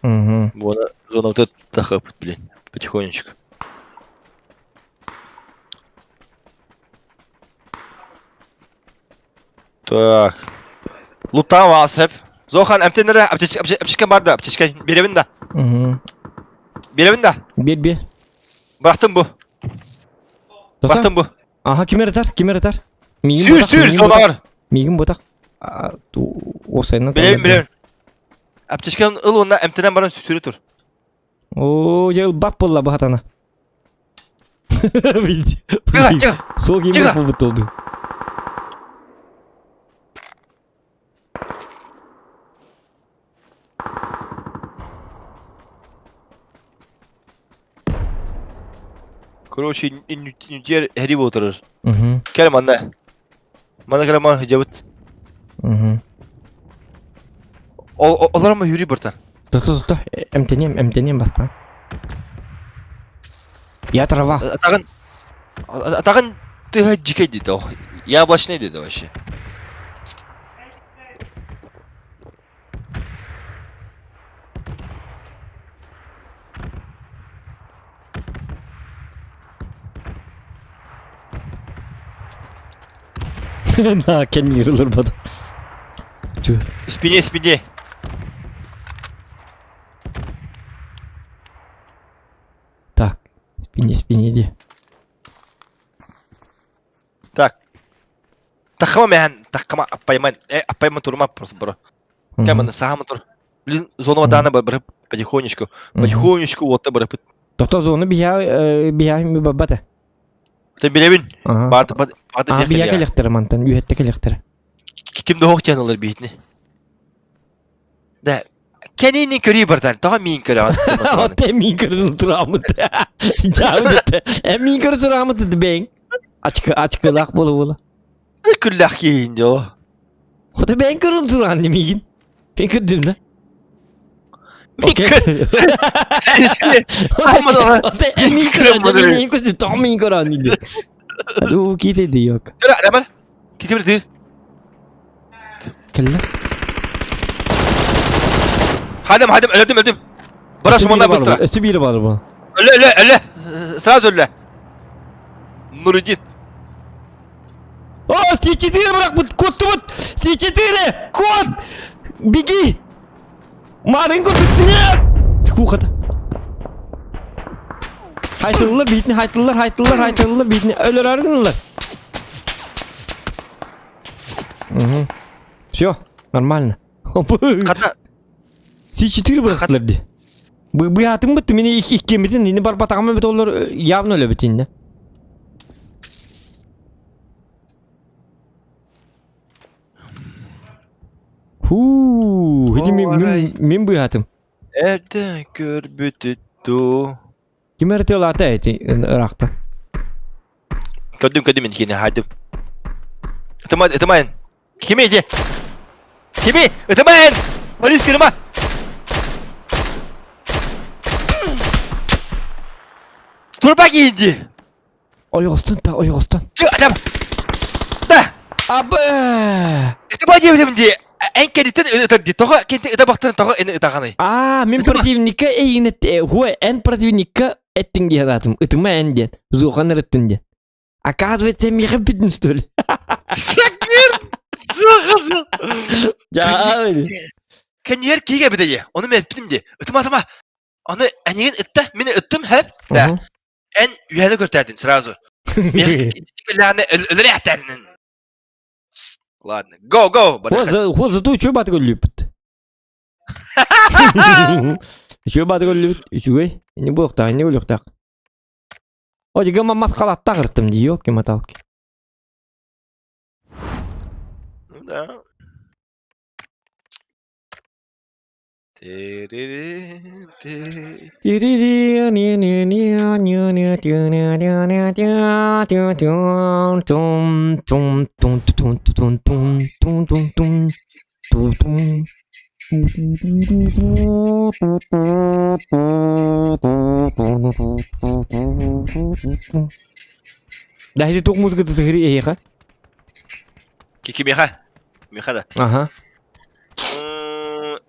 Угу. Вон, зона вот эта захапает, блин, потихонечку. Так. Лутан вас hep. Зохан эмтенere аптечка бар да, аптечка беребин да. Угу. Беребин да. Бир бир. Бырахтым бу. Бырахтым бу. Аха, ким эрэтэр? Ким эрэтэр? Миигин Сүүр, ботах, сүүр, миигин ботах. зоналар. Миигин ботах. Осайынан Билэбин, билэбин. Аптечканы ыл уонна эмтэнэн баран сүүрэ тур. Оо, дьэ ылбат буолла бу хатана. Билди. Тихо, тихо. Суох Тихо. киирбэт буолбут буолбут. Короче, иннютер Harry отырыр. Мгм. Кел манна. Манна кел манна хиджабыт. Мгм. Олар ма юри бартан. Тото тото эмтением эмтением бастан. Я трава. Атагын Атагын ты дикий dedi. Яблочный dedi вообще. На, кэнни ырылыр бада. Чү. Спине, спине. Так, спине, спине иди. Так. Тахама мен, тахама аппайман, э, аппайман турма просто бро. Кәмәне саһама тур. Блин, зона дана бар потихонечку, потихонечку вот бар. Тото зону биһа биһа ми бабата. Ты билебин. Бат бат бат А биһа келехтер мантан, үһетте келехтер. Ким да хоқ тянылар битни. Да. Кенини көрүй бартан, тага мин көрө. Те мин көрүн турамыт. Жабыт. Э мин көрүн турамыт бең. Ачкы ачкылак болу болу. Күлләх кейин жо. Хота бең көрүн туран немигин. Бең көрдүм да. Мин көр. Оте мин көрүн, мин көрүн, тага мин көрүн диди. Аду ките диок. Көр, адамар. Ките бир дир. Кэллэ. Хадым, хадым, өлдүм, өлдүм. Бара шумандан быстро. Өстү бири бар бу. Өлө, өлө, өлө. Сразу өлө. Нуридин. О, С4 бырахпыт, куттубут! С4! Кот! Беги! Марын курдук, нет! Кухата. Хайтыллар битни, хайтыллар, хайтыллар, хайтыллар битни. Өлөр аргынылар. Угу. Все, нормально. Хата. С4 бырахтылар ди. Быһаатым бытты, мени иккемитин, ини бар батаҕым эбит олор явно өлөбүт инне. Хуу, ити мин быһаатым. Эрдэ көрбүтүтту. Ким эрте ылаата эти ыраахта. Көрдүм, көрдүм ини хадым. Ытыма, ытымайын. Кими ити? Кими? Ытымайын! Полис кырыма! Турба киинди! Ойоҕостон та, ойоҕостон. Адам! Да! Абы! Ытыма диэбитим дии. Эн кэнниттэн ытар дии. Тоҕо кэнниттэн ыта бахтарын тоҕо эн ытаҕаный? Аа, мин противникка эйигин хуа эн противникка эттиҥ диэн аатым. Ытыма эн диэн. Зухан ырыттын диэн. Оказывается, миэхэ бүтүн что ли? Дьаа. Кэнниэр киигэ эбитэ Ону мен эппитим дии. Ытыма ытыма. Ону эйигин ытта, мин ыттым хэп. Да. Эн үһэни көртөөтүн сразу. Ладно, go, go! Хо зато үчүгэй бааты көрүлүппүт. Үчүгэй бааты көрүлүбүт. Үчүгэй. Не буолуохтаах, не буолуохтаах. О, дьигэ мас халаттаах ырыттым дии, ёлки-моталки. Ну да. Да, ити туох музыка тутуһури эһиэхэ? Кимиэхэ? Миэхэ да. Аха.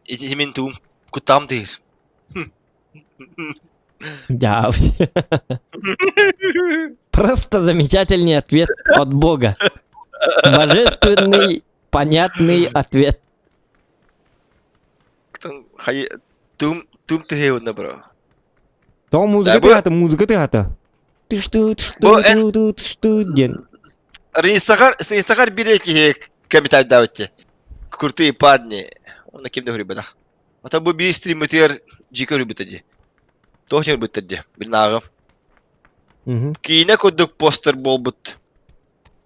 Ити мин туум куттаам диир. Да. Просто замечательный ответ от Бога. Божественный, понятный ответ. Тум тум тыһыыбын бро. То музыка тыһата, музыка тыһата. Ты что, ты что, ты ты что, диэн. Рейсахар, Рейсахар бире киһи комментарийдаабытте. Крутые парни. Онно ким да көрбөтөх. Ата бу биир стриммитигэр дьиэ көрбүтэ дии. Туох көрбүттэр дии, билнааҕым. Киинэ курдук постер буолбут.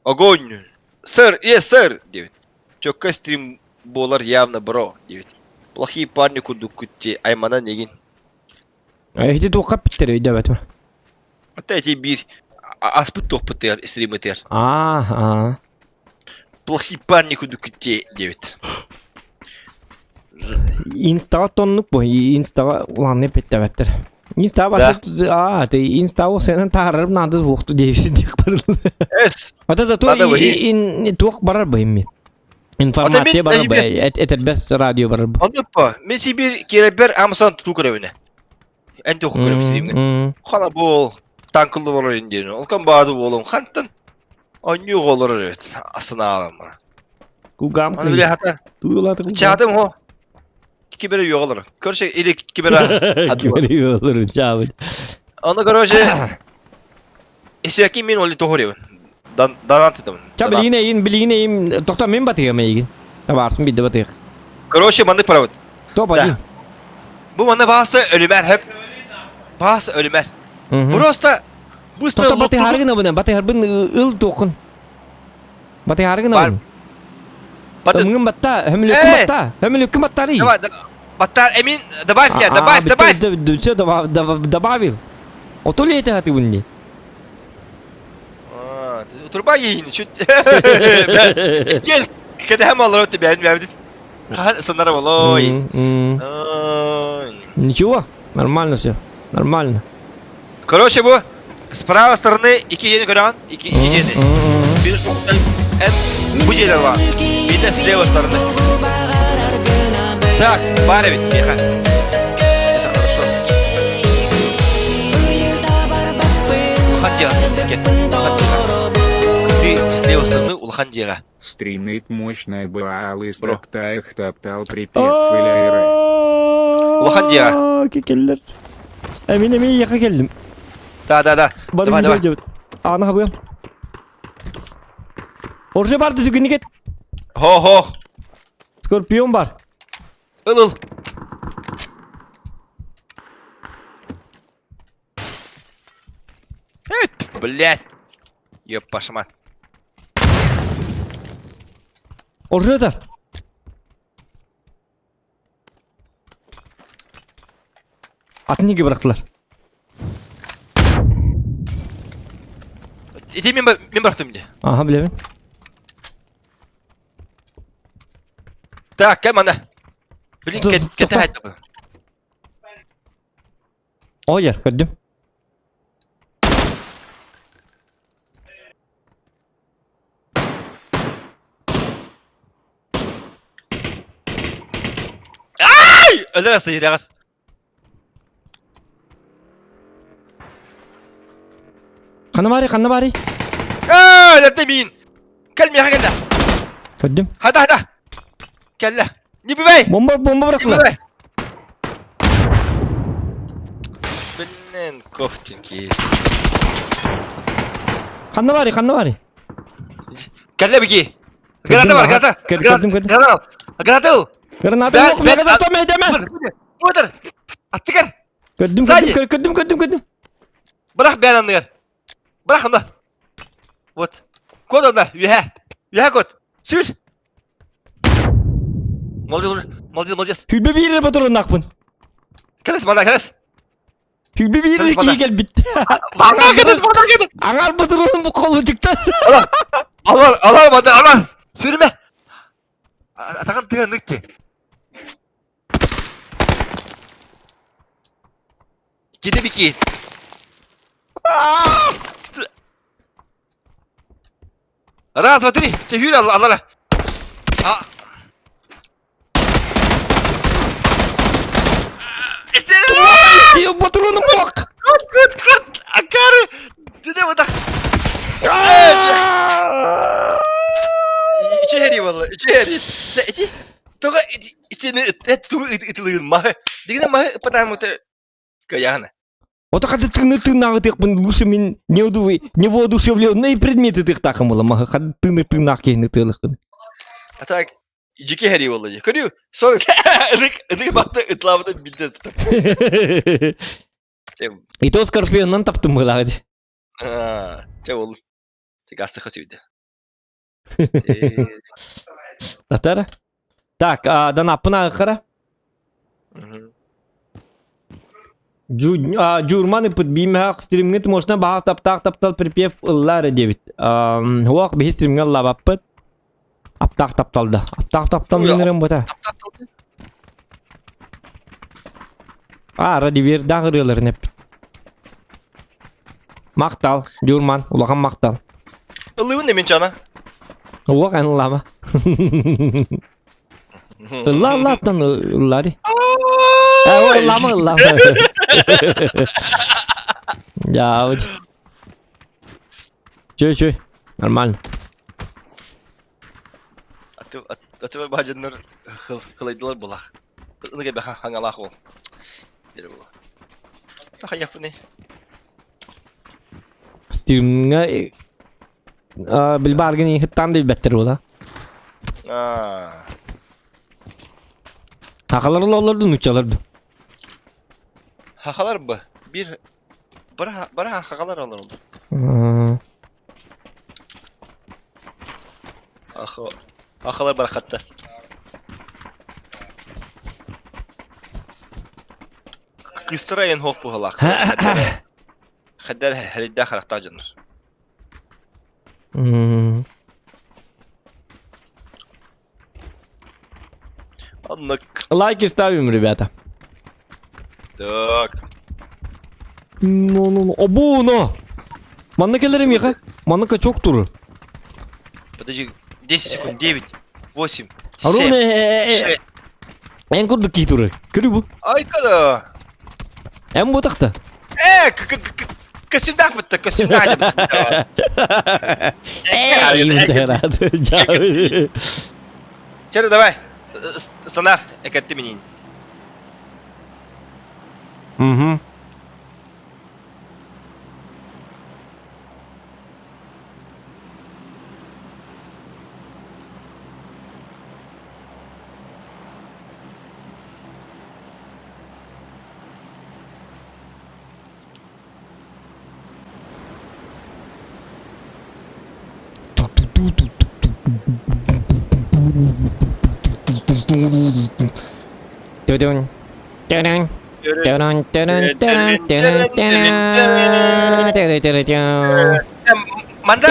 Огонь! Сэр, yes, сэр! диэбит. Чөккө стрим буолар явно бро, диэбит. Плохие парни курдук күтти айманан игин. Ити туохха эппиттэр өйдөөбөтүм. Ата эти биир аспыт туохпутыгар стриммытыгар. Аа, Плохие парни курдук күтти диэбит. Инстаҕа тоннук бу. Инстаҕа улаанны эппиттээбэттэр. Инстаҕа баса аа, ты инстаҕа сенен таарарым наада суохту диэбисин диэх барылы. Эс. Ата да туох барар бу имми. Информация барар бу. Этэрбэс радио барар бу. Оннук Мен сибир киэребер Амазон тутуу көрөбүнэ. Эн туох көрөм стримҥэ. Хана бол танкылы болор индиэн. Олкан баады болон хантан онньуу олорор эбит астына Кугам Аны биле хата. Туйлатым. Чаатым хо. Кибере югалар. Короче, или кибере. Кибере югалар чаабыт. Аны короче Исяки мен оли тохоребин. Дан данат этим. Ча билигин эйин, билигин эйин, тохто мен батыгам эйигин. Табаарсын бидде батыгах. Короче, маннык барабыт. Топ один. Бу манна баасы өлүмэр хөп. Баасы өлүмэр. Просто быстро Тохто батыхаргын абына, батыхарбын ыл туохун. Батыхаргын абын. Тымҥын батта, хөмүлүккүн батта, хөмүлүккүн баттарый. Давай, баттар, Эмин, добавь меня, добавь, добавь. Все, добавил. Ото ли это хатыбын дии? Турба иһини чуть. Кел, кэдэһэм олорор тебээн бэбит. Хаһан сынара болой. Ничего, нормально все, нормально. Короче, бу с правой стороны ики жени көрөҕүн, ики ики жени. Бир бу жерлер бар. Бирде с левой стороны. Так, бар эбит, меха. Это хорошо. Улахан дьиэҕэ кет. Улахан дьиэҕэ. Ты с левой стороны улахан дьиэҕэ. Стримит мощная баалы стоктаях топтал припев филейры. Улахан дьиэҕэ. Кекеллер. Эмин эмин яха келдим. Да, да, да. Давай, давай. Аны хабыам. Орже барды түгүнү кет. Хо, хо. Скорпион бар. Ыл, ыл. Блять. Ёп, пашмат. Орже Атын неге бырахтылар? Ити мен, мен бырахтым дии. Аха, билэбин. Так, кэм ана. Блин, кэтэһэ Ойер, көрдүм. Ай! Өлөр сыйраҕас. Ханна баарый, ханна баарый? Ээ, өлөрдө миин. Кэл миэхэ кэллэ. Көрдүм. Хата, хата. Кэллэ. Не бывай! Бомба, бомба бырахтылар. Блин, кофтенький. Ханна баарый, ханна баарый? Кэллэ бики. Граната бар, граната. Көрдүм, көрдүм. Граната. Граната ыл. Граната yok, граната мэйдеме. Бутер. Аттыгар. Көрдүм, көрдүм, көрдүм, көрдүм, көрдүм. Бырах бэйэн анныгар. Бырах онно. Вот. Код онно, үөһэ. Үөһэ код. Сүр. Молодец, молодец, молодец. Хүлбэ биирэ ботуруннахпын. Кэлэс, мана, кэлэс. Хүлбэ биирэ кии кэлбит. Мана, кэлэс, мана, кэлэс. Аңар ботурун бу колучуктар. Алар, алар, мана, алар. Сүрүмэ. Атаҕын тыанык ти. Кити бики. Раз, два, три. Чэ, сүүр аллара. А. Ботуруну бок. Акары. Дүне вот так. Ичери валла, ичери. Ити тоҕо итини тугу ытылыгын маһы. Дигинэ маһы потому что кыйаана. Вот хады тыны тыынааҕытыахпын лучше мин невоодушевленные предметы тыхтаахым була маһы хады тыны тыынаах киһини тыалыхын. А так жеке хэрий болла же. Көрүү, сор ынык ынык батты ытлаабыта билде. И то скорпионнан таптым былаҕы. Чэ ол. Чэ гастыха сүйдэ. Татара. Так, данаппын ааҕыххара. Дьуурман ыппыт биимэһэх стримҥит можно баҕас таптаах таптал припев ылла эрэ диэбит. Уох биһи стримҥэ ыллаабаппыт. Аптаах таптал да. Аптаах таптал мин бута. А, Радивердаах ырыаларын эппит. Махтал, Дюрман, улахан махтал. Ыллыыбын да мин чана. Уох эн ыллаама. Ылла ыллааттан ыллари. Э, ыллаама ыллаама. Я Чөй чөй. Нормально. Аты баһадьыннар хылайдылар булах. Ыныга баха хангалаах ол. Тахайаппыны. Стримҥа билбааргын иһиттаан да билбэттэр буола. Хахалар олорду, нуччалар ду. Хахалар бы. Бир бара бара хахалар олорду. Ахалар барахатта. Кыстыра ен хоп буһалаах. Хаддар хэридда харахтаа дьоннор. Оннук. Лайки ставим, ребята. Так. Ну, ну, ну. Обуно! Манна кэлэрим яха. Манна качок турur. Подожди, 10 секунд, 9, 8, Арун 7, 6. Эн курдук кии турur. Көрү бу. Айкада. Эн бу тахта. Э, костюмдаах бытта, костюмдаах бытта. Чэ, давай. Станар, экетти минин. Угу. Тудун. Тудун. Тудун, тудун, тудун, тудун, тудун. Тудун-тудун. Манда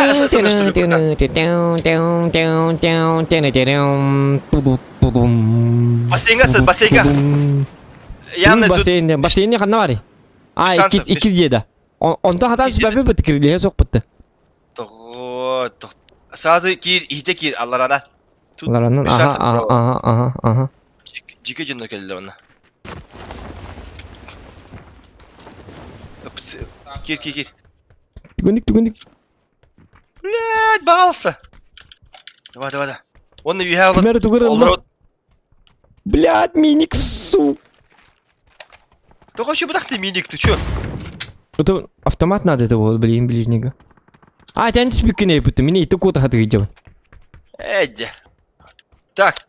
Бассейнга сыт, бассейнга. Явно тут Бассейн, бассейн ханна барый? А, Шансов, иккис иккис дьиэдэ. Онтон хатаан сүбэбит быт кирилиһэ суох бытты. Тоҕо, сразу киир, иһитэ киир, алларана. Тут Алларанан, без аха, шансов аха, право. аха, аха, аха. Дьике дьонно кэллилэр онно. Киир, киир, киир. Түгэнник, түгэнник. Блядь, баҕалса. Давай, давай, давай. Уонна үөһээ Ким эрэ тугу эрэ ылла. олорор. Блядь, миник, сука. Тоҕо еще бытах ты миник, ты чё? Это автомат надо этого, блин, ближнего. А, тэн түспүккүн эйпүттүм. Мини ити куота хатыгыйдьабын. Эдди. Так,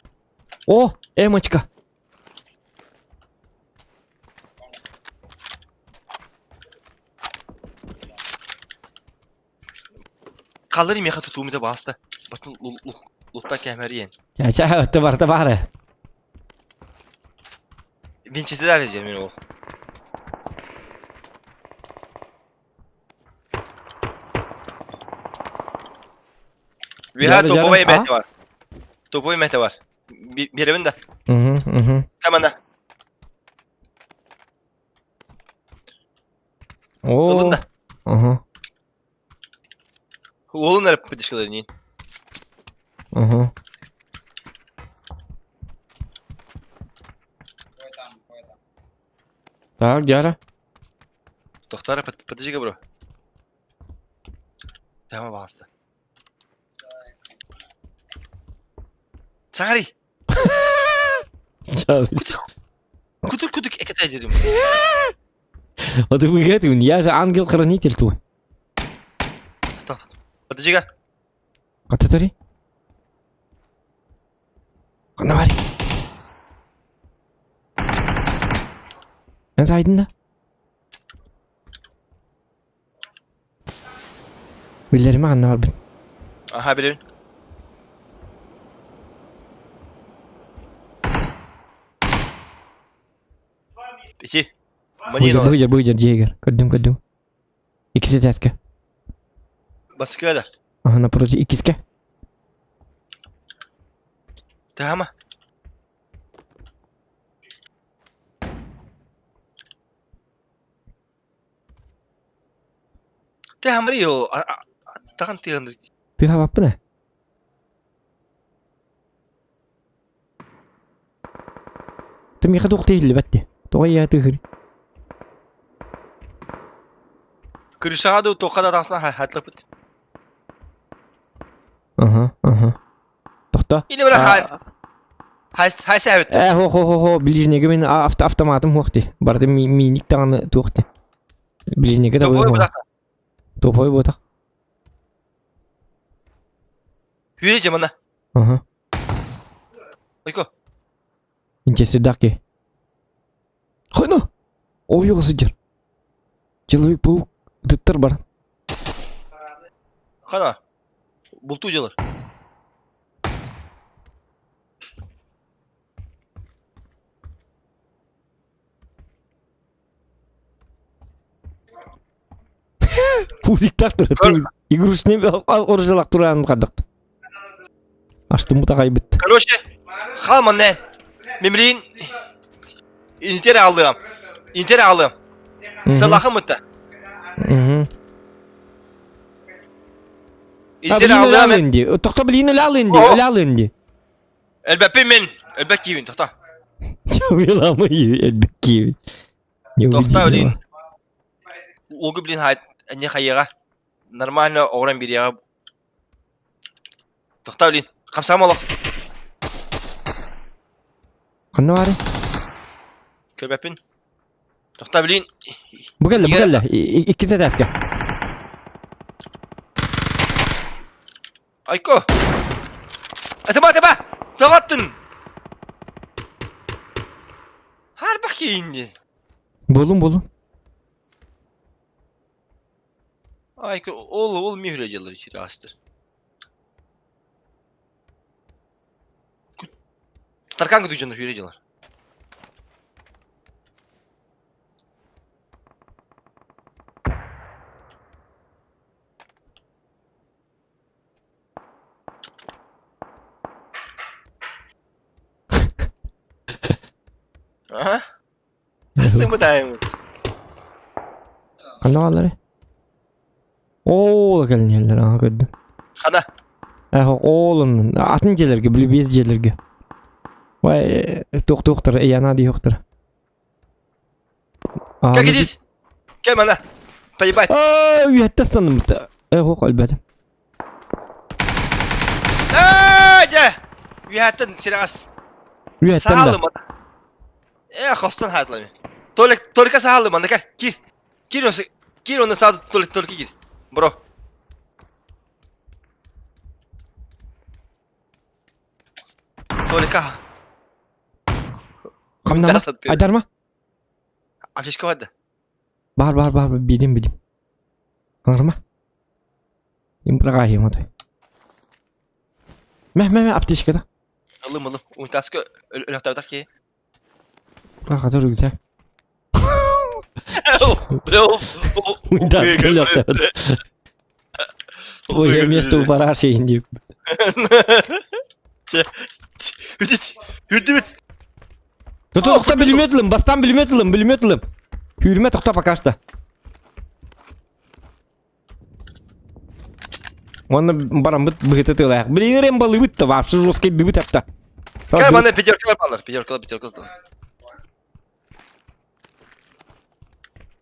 О, эмочка. Қалыр меха тутуум это баста. Батын лутта кәмәриен. Ча, ча, барта бары. Винчестер диэн мин ол. Үөһэ Дьары, дьары, топовай а? мэтэ бар. Топовай мэтэ бар. Биэрэбин да. Мгм, мгм. Камана. О, Ылын да. ага, Уолун эрэ поддержкалар ага. Так, Дяра. Тохтар, подожди-ка, бро. Тама басты. Сагари! Кутур кутук экетай дедим. Вот вы говорите, я же ангел-хранитель твой. Подожди-ка. Кататари? Ханна Эн сайдын да? Биллэримэ ханна барбын. Аха, билэбин. Ити. Манина. Быдьар, быдьар, дьиэгэр. Көрдүм, көрдүм. Иккис этээскэ. Баскыа да. Ага, напротив, иккискэ. Тама. Тахамри тахан тыган Тыһабаппын ээ. Ты миэхэ туох тиһиллибэт дии. Тоҕо ийэ тыһыр? Крышаҕа да туохха да тахсан хатлапыт. Аха, аха. Тохто. Или бра хай хай сәбит. Э, хо хо хо хо, ближнеге мен авто автоматым хуохти. Барды миник таганы туохти. Ближнеге да буй. Топой ботах. Хүре жамана. Аха. Ойко. Инчеси даки. Хойно! Ойуга сыдьар. Человек-паук ыттар бар. Хана. Бултуу дьалар. Пузиктах тура. Игрушный оружалак туран кадык. Аштым бутагай бит. Короче, хаман не. Мемрин Интер алдым. Интер алдым. Салахым мытта. Интер алдым. Инди. Тохто блин өлал инди, өлал инди. Элбәппин мен. Элбәк киевин, тохта. Чавиламы элбәк киевин. Тохта, блин. Олгу, блин, хайт, не хайыга. Нормально оғран береға. Тохта, блин. Қамсам олық. Ханна бары? Көрбәппин. Тохта, блин. Бу кэллэ, бу кэллэ. Иккис этээскэ. Айко! Атыма, атыма! Тоғаттын! Харбах кейінде. Булун, булун. Айко, ол, ол мюхре дьалар ичири астыр. Таркан күтү жана хүрэ дьалар. Ага. Астың Ханна бааллары? Оо, кэлин аха көрдүм. Хана. Э, оолун атын дьиэлэргэ, били биэс дьиэлэргэ. Вай, туох туохтар, яна дии хуохтар. Как идит? Кел мана. Поебать. Аа, үйэттэ станным. Э, хуох өлбөтүм. Аа, жа. Үйэттен сирагас. Үйэттэн да. Саалым. Э, хостон хатлами. Только только саалым, анда кел. Кир. Кир осы. Кир оны саду только только кир. Бро. Только. Хамнама. Айдарма. Аптечка барды. Бар, бар, бар, билим, билим. Аңырма. Им прагахи мотой. Мә, мә, мә, аптечка да. Алым, алым. Унитазка өлөктөбөтөх ки. Хата рюкзак. Бля, Да, Твое место у параши не. Үрдүбүт. Тохта билимет ылым, бастан билимет ылым, билимет ылым. Хүрмэ тохта пока что. Уонна бараммыт быһыта тыылаах. Билигин эрэн балыыбыт да вообще жесткий дыбыт апта. Кай мана пятеркалар балар, пятеркалар, пятеркалар.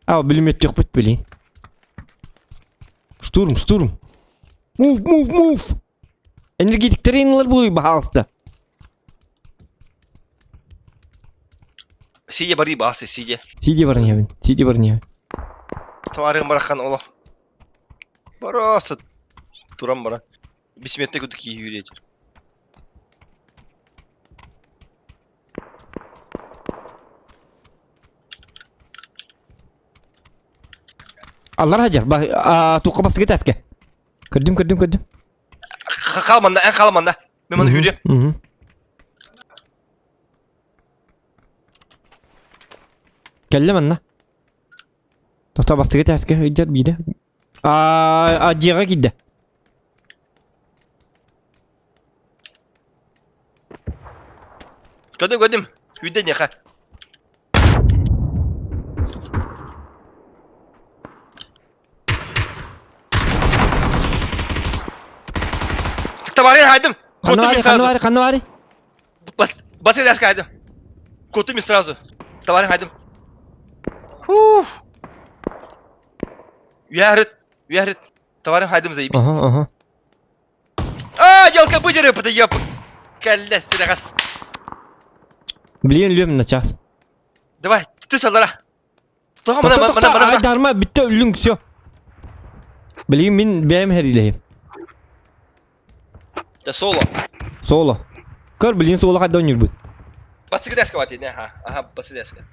А, билиметтехпит билин. Штурм, штурм. Move, move, move. Энергетиктер инылар буй баһаалыста. Сидя бары басы, сидя. Сиди барньябын, сиди барньябын. Товарың барахан олох. Просто туран баран. Бисметте кудук киһи Аллар хадьар, туққа бастыгы тәске. Көрдүм, көрдүм, көрдүм. Хал манна, эн хал манна. Мен маны хүрүөм. Кэллэ манна. Тохто бастыгы тәске ыйдьар биирэ. А дьиэҕэ киирдэ. Көрдүм, көрдүм. Үйдэ ньэхэ. Товарищ хайдым. Ханна бари, ханна бари, ханна бари. Бас эдәс хайдым. Коту сразу. Товарищ хайдым. Фух. Уярыт, уярыт. Товарищ хайдым заебись. Ага, ага. А, елка быдеры, подъеб. Кәллә сирәгәс. Блин, лем на час. Давай, түс алара. Тоға мына мына мына. Ай, дарма битте үлүң все. Блин, мин бэм хәриләйм. Да соло. Соло. Көр, блин, соло қайда ойныр Басыгыдаска бат ага, ага, басыгыдаска.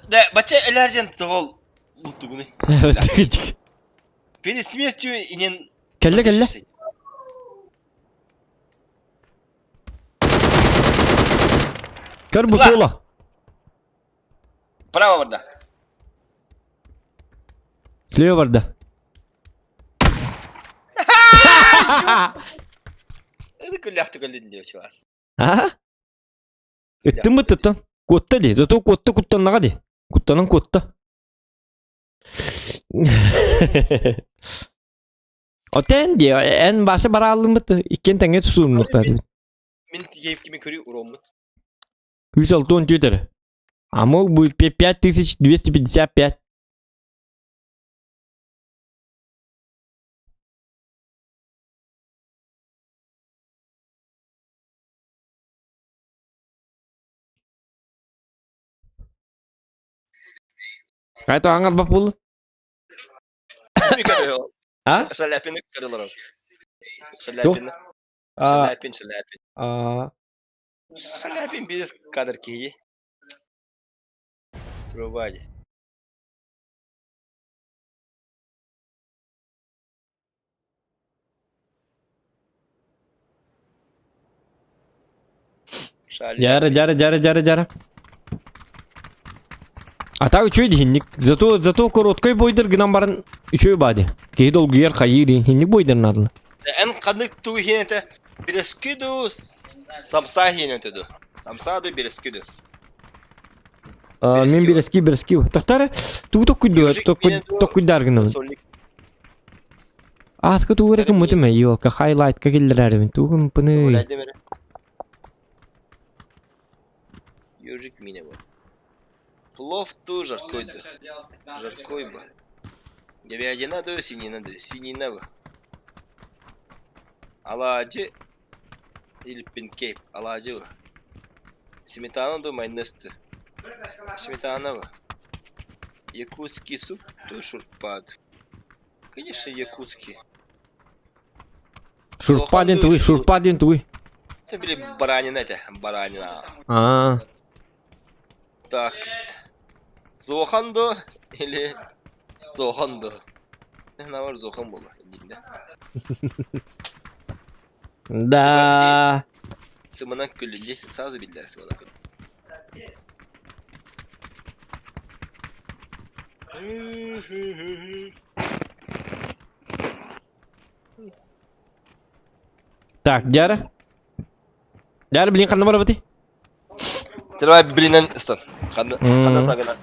Да, бача эләржен тығыл лутугуны. Перед смертью инен... Кәлле, кәлле. Көр бу соло. Право барда. Слева барда. Это күлляхты көллін деп чувас. А? Ыттым ыттыттан. Куотта ди. Зато куотта куттаннаға ди. Куттанан куотта. Отен ди, эн башы бара алымыт. Иккен тәңе түсуымнықта. Мен кейіп кемен көрі уроммын. 106 тютер. А мог будет 5255. Это аңар бап болды. А? Шаляпины көрілір. Шаляпины. Шаляпин, Шаляпин. Шаляпин без кадр кии. Трубади. Жара, жара, жара, жара, жара. А так үчүй дихинник. Зато, зато короткой бойдыр гынан барын үчүй бади. Кей долгуер хайыр хинник бойдыр надылы. Эн қандык тугу хинете берескиду самса хинете Самса ду берескиду. Мен берески берески. Тохтары тугу токкуйду токкуйдар гынан. Аска тугу рекем мутыме ёлка хайлайт кагиллерәрбин тугум пыны. Южик мине бу. Плов ту жаркой ду. Жаркой бы. Говядина ду, синина ду, синина бу. Аладжы или пинкейп, аладжы бу. Сметана ду, майонез ду. Сметана бу. Якутский суп ту шурпа ду. Конечно, якутский. Шурпа ден туй, шурпа ден туй. Это били баранина этэ, баранина. Аа. Так. Зохан до или Зохан до? Наоборот, Зохан буолла иннинэ. Да. Сымынан күлүлли, сразу биллэр сымынан күлү. Так, Дяра. Дяра, блин, ханна барабыты? Давай блинен ыстан. Ханна ханна сагына.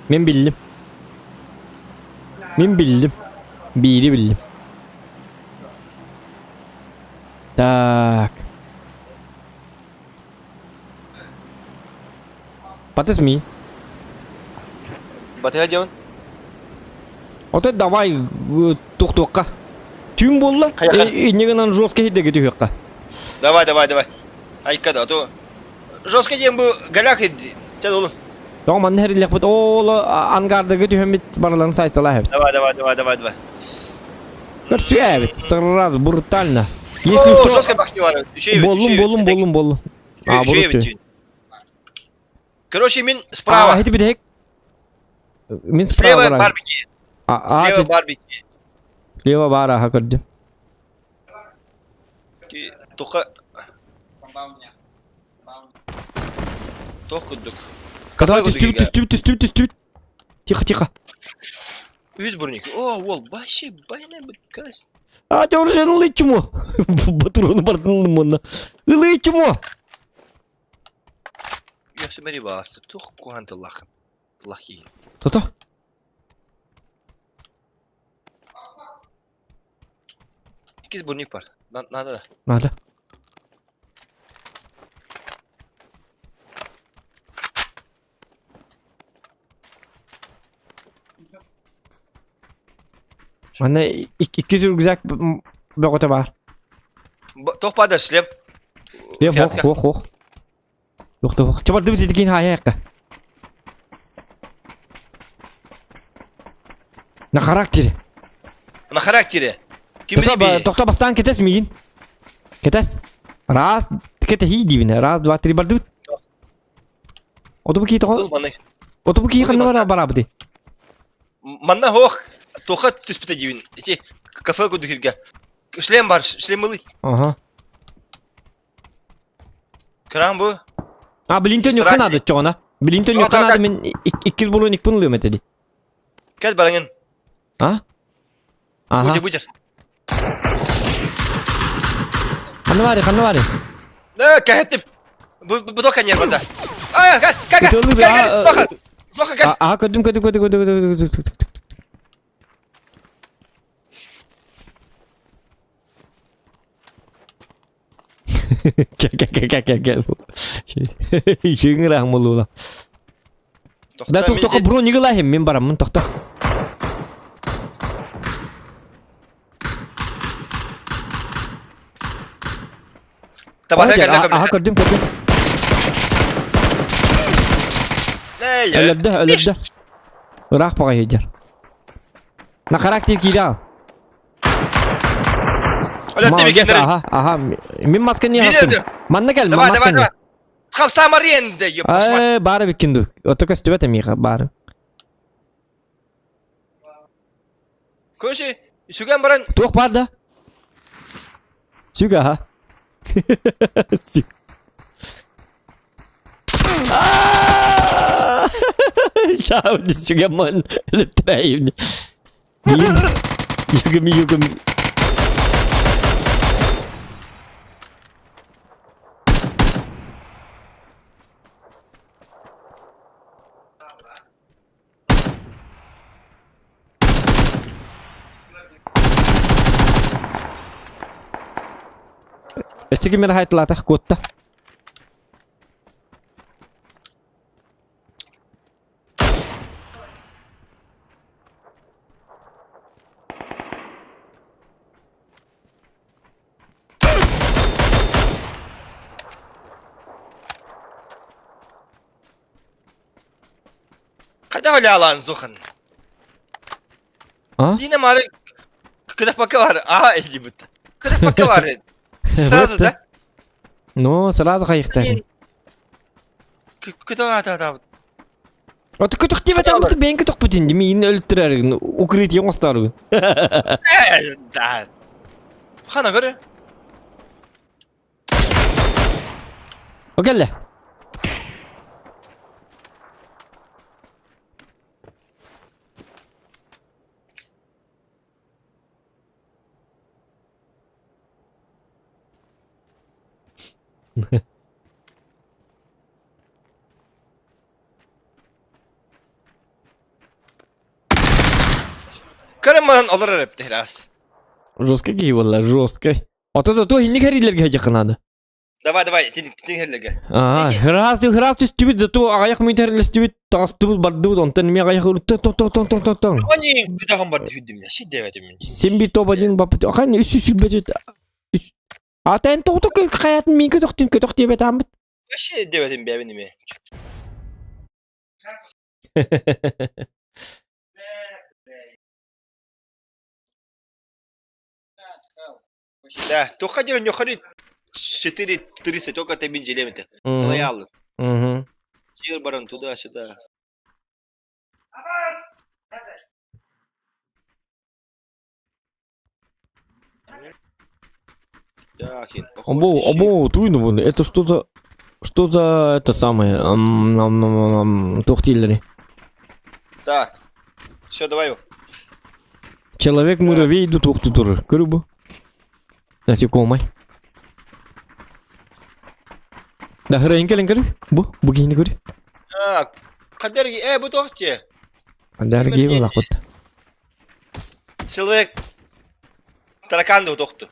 Мен биллим. Мен биллим. Биири биллим. Так. Батыс ми. Батыга дьон. Ото давай тух-туохха. Түүн буолла. Инньэ гынан жестко иһирдэгэ түһүөххэ. Давай, давай, давай. Айка да, то жестко диэн бу голяк чэ олу. Тоҕо манна хэриллэхпит ооло ангардага түһэммит барыларын сайталаа эбит. Давай, давай, давай, давай, давай. Көрсүө эбит, сразу брутально. Если что... Жестко бахни бар. Боллум, боллум, боллум, боллум. А, боллум. Короче, мин справа. А, это Мин справа. Слева барбеки. Слева барбеки. Слева бар, аха көрдүм. Тоха... Тох курдук. Давай түстүбүт, түстүбүт, түстүбүт, түстүбүт. Тихо, тихо. Үс бурник. О, ол, вообще, байна, крас. А, ты уже ылычмо. Батурону бардын мына. Ылычмо. Я все басты. Тух кухан тыллах. Тыллах Тото. Иккис бурник бар. Надо. Надо. Манна икки рюкзак бөҕөтө баар. Туох баада шлем? Шлем хох хох хох. Yok da хох. Чабарды бит итикин хаайаакка. На характере. На характере. Тохто бастаан кэтэс миигин. Кэтэс. Раз, кэтэһии диибинэ. Раз, два, три бардыбыт. Оту бу кии тоҕо? Оту бу кии ханна бара барабыты? Манна хоох туха түспүтэ диибин. Ити кафе кудухиргэ. Шлем бар, шлем ылый. Ага. Кран бу. А, блин, төнүөххэ наада чоҕуна. Блин, төнүөххэ наада мин иккис буруникпын ылыам этэ дии. Кэл бараҥын. А? Ага. Будь, будь. Ханна баарый, ханна баарый? Э, кэһэттим. Бу бу тока нервада. А, кэл, кэл, кэл, кэл, Соха. Соха, кэл. Аа, көрдүм, көрдүм, көрдүм, көрдүм, көрдүм, көрдүм. Кэл, кэл, кэл, кэл, кэл. Шыҥыраах молула. Да тохто броник ылаһым мин бараммын тохто. Аха көрдүм көрдүм. Өлөрдө өлөрдө. Ыраах баҕайы сылдьар. На характер киирэ ал. Молодец, аха, аха. Мин масканы хастым. Манна кэл, Давай, давай, давай. Хамса Маренде, ёпта. Э, бары биккин Ото көстүбэт эмиэхэ бары. Короче, сүгэн баран... Туох бар да? Сүг аха. Сүг. Чао, сүгэммин. Лүттэрээйим. Югым, югым. Өссө ким эрэ хайтылаатах куотта. Хайдах өлөалаан сухан? А? Дина мары кыдапака бар. Аа элибит. Кыдапака бар. Сразу, да? Ну, сразу хайыхтар. Көтө Ото көтөх диэбэт аммыты бэйэн көтөхпүтүн миин өлтүрэр укрытие оҥостооргун. Да. Хана көрө. О кэллэ. Көрөн баран олорор эбит раз. Жестко киһи буолла, жестко. Ото зато инник хэрилэргэ дьахы надо. Давай, давай, тин тин хэрилэргэ. Аа, хыраас хыраас түстүбүт, зато аҕыйах мүнүүт хэрилэстибит, таҕыстыбыт, бардыбыт, онтон эмиэ аҕыйах тон тон тон тон тон тон. Они бүтәҕин барды хүддүм я, ши дэбэтим. Сен bir топ один бапыт. Ахан үс үс сүрбэт. Үс. Ата эн тоҕото хайатын мин көтөхтүм көтөх диэбэт ааммыт. Вообще дэбэтим бэбин эме. Да, только дело не ходи 4.30, только ты бин желемите. Лоялы. Жер баран туда-сюда. Так, Обо, обо, туйну вон. Это что за... Что за это самое? Тохтиллери. Так. Все, давай. Человек-муравей идут охтутур. Көрү Насекомый. Да хырайын кэлэн көрү. Бу, бу киһини көрү. А, кадерги, бу тохте. Кадерги булакыт. Человек таракан да тохту.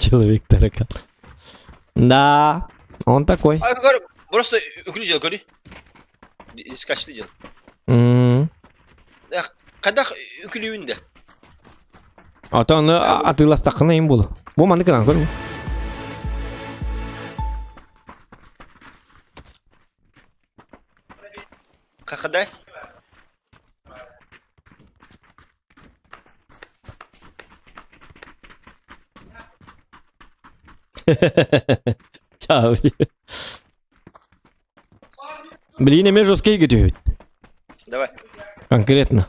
Человек таракан. Да, он такой. А, просто үкүлү дел көрү. Скачты дел. Кадах үкүлүбүн да. Ата аны атыыластаххына им буолу. Бу маннык гынан көр. Хахадай? Чао. Блин, эме жесткий көтөбүт. Давай. Конкретно.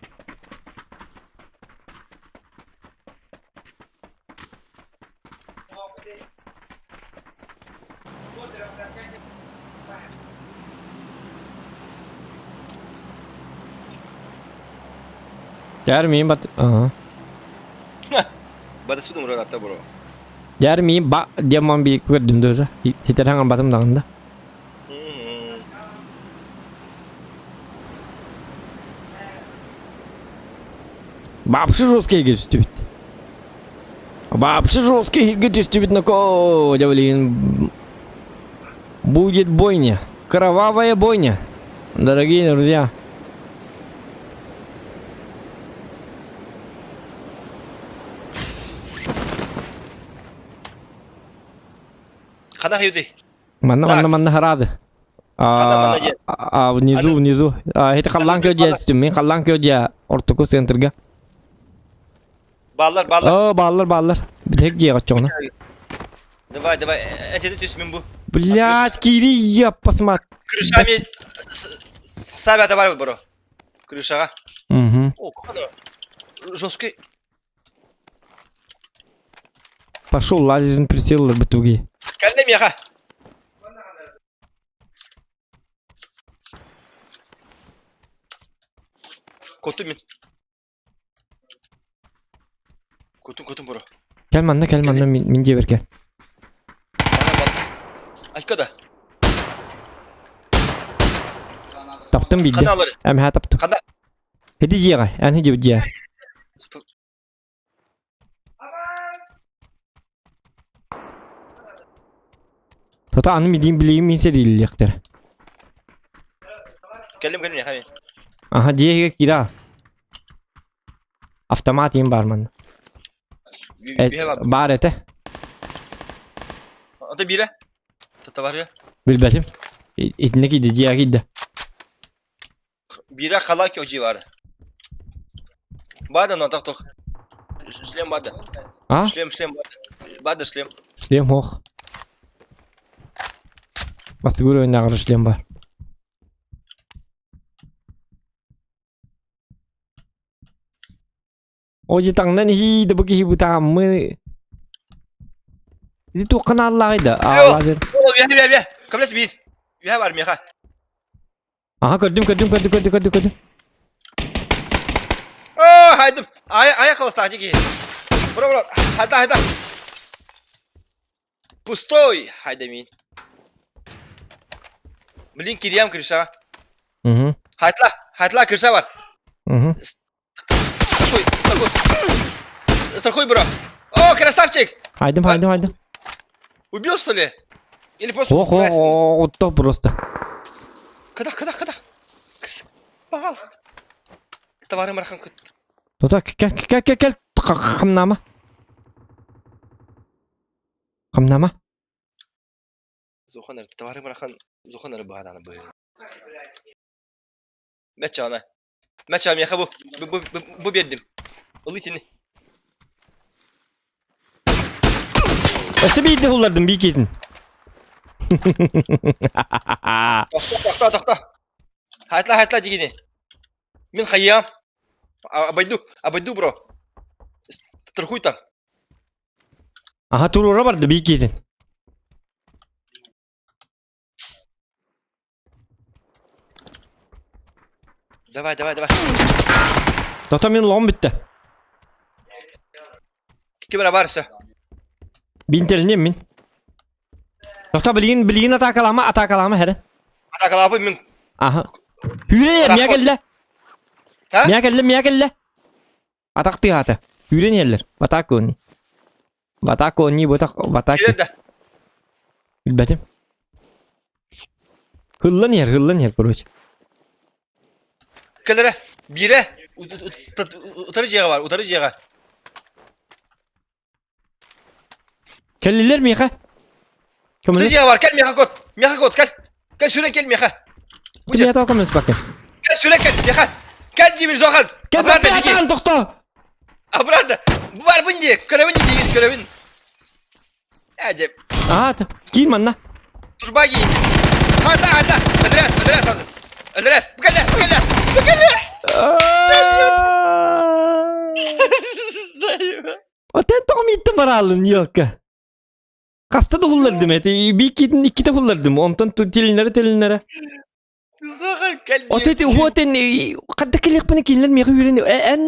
Дьэр миин бат... Ага. Батыспытым уран атта бро. Дьэр миин ба диэмман би көрдүм доза. Хитер хаңан батым дагында. Вообще жесткий түстүбүт. Вообще жесткий түстүбүт нако, да блин. Будет бойня. Кровавая бойня. Дорогие друзья. Хана хүйді. Манна манна манна харады. Хана манна А, внизу, внизу. А, это халлан көдья, мен халлан көдья ортоку центрга. Баллар, баллар. О, баллар, баллар. Битек же качоңна. Давай, давай. Это түс мен бу. Блядь, кири, я посмотри. Крышами сабята бар бро. Крышаға. Угу. О, хана. Жесткий. Пошел лазерный прицел бытуги. Кәлдем яға. Котум мен. Котум, котум бро. Кел манна, кел манна, мин жеберке. Айка да. Таптым бидде. Хана алар. Әм ха таптым. Хана. Хеди жеға, ән хеди жеға. Тота аны мидин билейин мин серилиэхтэр. Кәлем, кәлем яға мен. Аха, жеге кира. Автомат им бар манна. Бар эте. Ата бире. Тата бар я. Билбэтим. Итинне кийди, жеге кийди. Бире хала ки бар. Бада но тох. Шлем бада. А? Шлем, шлем бада. Бада шлем. Шлем ох. Бастакы уровеннааҕар шлем бар. О, таҥнан иһии да бу киһи бытааммы. Ити туохха нааллааҕый да? Аа, лазер. Үөһэ, үөһэ, үөһэ. Көмөлөс биир. Үөһэ бар миэхэ. Аха, көрдүм, көрдүм, көрдүм, көрдүм, көрдүм, көрдүм. Оо, хайдым. Ая, ая холостаах киһи. Бро, бро, хайда, хайда. Пустой, хайда мин. Блин, кириям крыша. Угу. Хайтла, хайтла крыша бар. Угу. Страхуй, страхуй. Страхуй, бро. О, красавчик! Хайдым, хайдым, хайдым. Убил, что ли? Или просто... Ох, ох, ох, просто. Когда, когда, когда? Пожалуйста. Товары марахан күт. Тота, кел, кел, кел, кел, хамнама. Хамнама. Зуханар, товары марахан, зуханар бааданы бы. Мэчана. Мэча миэхэ бу, бу, бу, бу, бу биэрдим. Ылыы итини. Өссө биирдэ буллардым биикитин. Тохто, тохто, тохто. Хайтла, хайтла дигини. Мин хайыам. Обойду, обойду, бро. Страхуй там. Аха туруора барды биикитин. Давай, давай, давай. Тото мин лом бүттэ. Ким эрэ бар все. Бинтелинем мин. Тото билигин билигин атаакалаама атаакалаама хэрэ. Атаакалаабын мин. Аха. Үүрэн миа кэллэ. А? Миа кэллэ, миа кэллэ. Атах тыаһаата. Үүрэн иһэллэр. Батаак они. Батаак они ботах батаак. Кэлэр да. Билбэтим. Хыллан иһэр, хыллан иһэр, короче. Кэлэрэ. Биирэ. Утары дьиэҕэ бар, утары дьиэҕэ. Кэллилэр миэхэ. Утары Көмөлөс. дьиэҕэ бар, кэл миэхэ кот. Миэхэ кот, кэл. Кэл сүрэн кэл миэхэ. Ты миэхэ тоҕо көмөлөспөккүн? Кэл сүрэн кэл миэхэ. Кэл диибин Зохан. Кэл Обратно беги. баттаан тохтоо. Обратно. Барбын дии. Көрөбүн дии диигин, көрөбүн. Ээ дьэ. Аа, киир манна. Турба киин. Ата, ата. Өлөрөс, өлөрөс азыр. Өлөрөс. Бу кэллэ, бу кэллэ. Бу кэллэ. Отен тоҕо мииттэн бараалын, елка. Хаста да hulлардым эти бииккитин иккитэ hulлардым онтон тилиннэрэ тилиннэрэ От эти уотен хадда кэлиэхпинэ кинилэр миэхэ үүрэн эн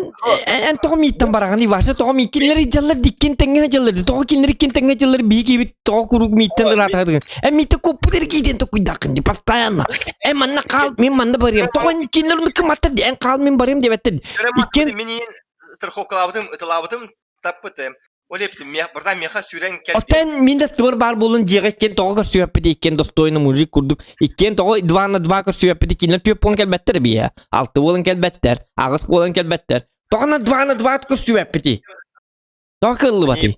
эн тоҕо мииттэн бараҕын Иваша тоҕо мии кинилэр дьаллар иккин тэҥҥэ дьаллар тоҕо кинилэр иккин тэҥҥэ дьаллар биһи киибит тоҕо куруук мииттэн ыраатаҕын эн мииттэн куоппут эргиитин токуйдааххын ди постоянно эн манна хаал мин манна барыам тоҕо кинилэр ону кыматтар ди эн хаал мин барыам диэбэттэр иккин Мин иин страховкалаабытым ытылаабытым таппытым Ол эптим, братан миэхэ сүүрэн кэл. Оттон мин да туор баар буолун дьиэҕэ иккиэн тоҕо көрсүөппүт иккиэн достойно мужик курдук иккиэн тоҕо два на два көрсүөппүт иккиэннэр түөрт буолан кэлбэттэр биһиэ алты буолан кэлбэттэр аҕыс буолан кэлбэттэр тоҕо на два на два көрсүөппүтүй тоҕо кыаллыбатый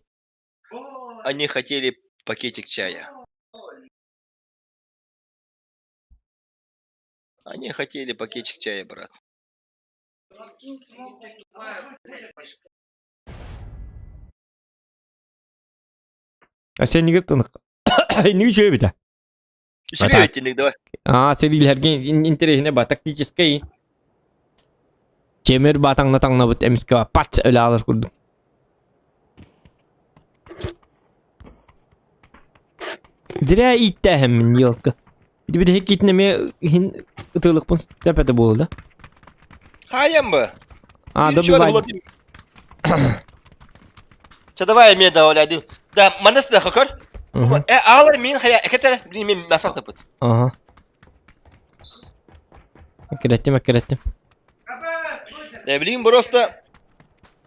Они хотели пакетик чая. Они хотели пакетик чая, брат. А сен неге тынык не үчүгэй эбит Үчүгэй итинник давай. Аа сэриилэргэ интэриэһинэ ба тактическай Темир батаңна таҥнабыт эмискэ пач өлө аалар курдук. Зря ииттээһэммин елка. Ити китин эмиэ иһин ытыылыкпын тэпэтэ буолла да. Хаайан бы. А, добивай. Чэ давай эмиэ да Да, манас да хокор. Э, аалар мин хая экетер, блин, мен насах тапыт. Ага. Эккиреттим, эккиреттим. Да, блин, просто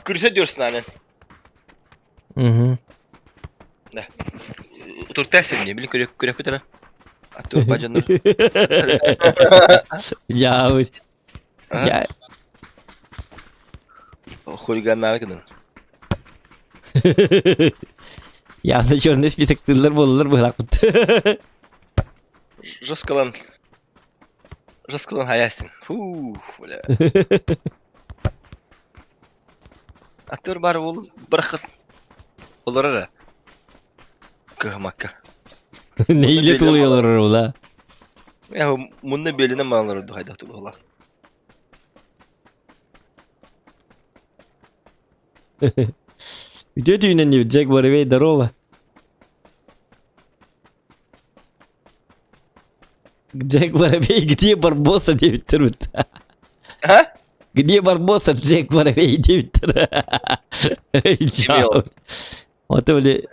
күрсө diyorsun hani. Угу. Да. Туртайсың мне, блин, көрөк көрөк бүтәнә. Аттыр бажаныр. Я Я. Хулиганнар гынан. Явно черный список тыллар буоллар быһалаахпыт. Жесткалан. Жесткалан хаясин. Фу, бля. Аттыр бар ол бырахыт. Олар ара. Кыһымакка. Нейле тулуйалар ула. Я мунна белине малар хайдах тулула. Үтүө түүнэн диэбит Джек Боровей здорово. Джек Воробей, где Барбоса диэбиттэр бут. А? Где Барбоса, Джек Воробей диэбиттэр. Ото били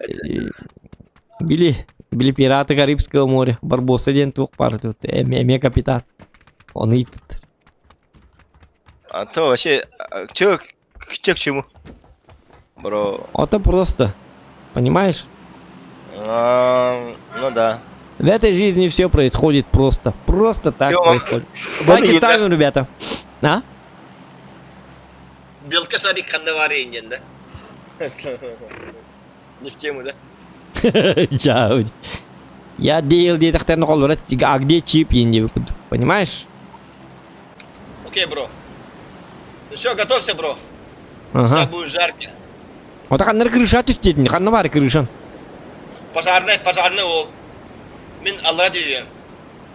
били били пираты Карибского моря Барбоса диэн туох баар тут эмиэ капитан. Ону ыйыппыттар. А то вообще, чё, чё к чему? Бро. Это просто. Понимаешь? А, ну да. В этой жизни все происходит просто. Просто так Всё, происходит. Лайки ставим, ребята. А? Белка шарик ханна диэн да? Не в тему, да? Чао. Я делал диэтэхтэрин холбора, а где чип диэн Понимаешь? Окей, бро. Ну все, готовься, бро. Ага. Сейчас будет жарко. Ота ханнар крыша түстетин, ханна бар крышан. Пожарный, пожарный ол. Мин аллара түһүөм.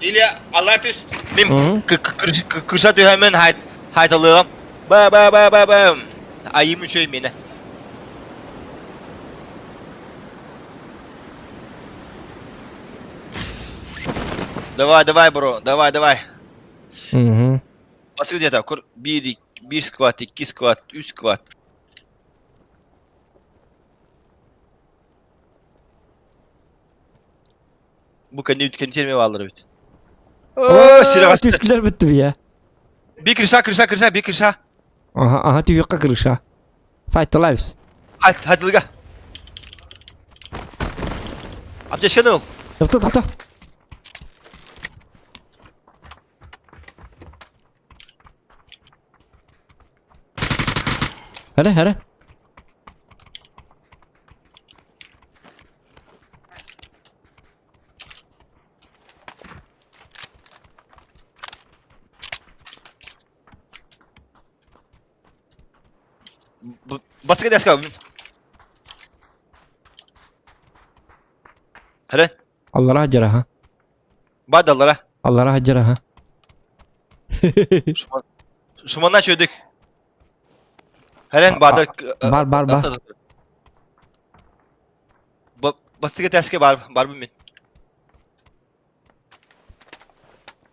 Или аллара түс. Мин крыша түһэмин хайт хайталыам. Ба ба ба ба ба. Айым үчүй мені. Давай, давай, бро, давай, давай. Угу. Баскы где-то, bir, bir squat, iki squat, üç squat. Бу кэнни кэнтиэрмэ бааллар эбит. Оо, сирэҕэс. Түстүлэр бүттү я. Би крыша, крыша, крыша, би крыша. Ага, ага, түһүөххэ крыша. Сайталайбыз. Хат, хатылыга. Аптечканы ыл. Тохто, тохто. Хара, хара. Баска деска. Хара. Аллара дьараха. Бадаллара. Аллара дьараха. Шуманна чөйдүк. Хәрен бадар Бар бар бар. Бастыгы тәске бар бар мин.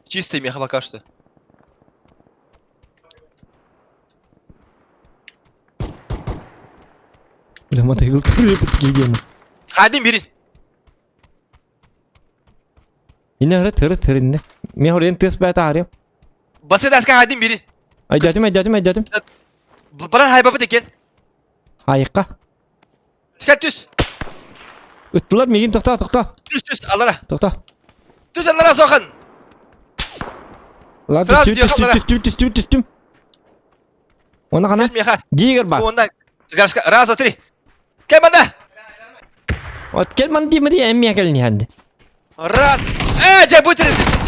Чистый меха пока что. Бля, мотоцикл киген. Хадин бирин. Инне хырыт хырыт хырынне. Мен хорен тес бәт арым. Басы тәске хадин бирин. Айдатым айдатым айдатым. Баран хайбапы текен. Айыққа. Түс түс. Ыттылар мигин тоқта тоқта. Түс түс алара. Тоқта. Түс алара соқын. Ла түстүм түстүм түстүм түстүм түстүм. Онна қана? Дигер бар. Онда гаршка раз, два, три. Кел манда. Вот кел манда деймін әмме кел не Раз. Э, жа бу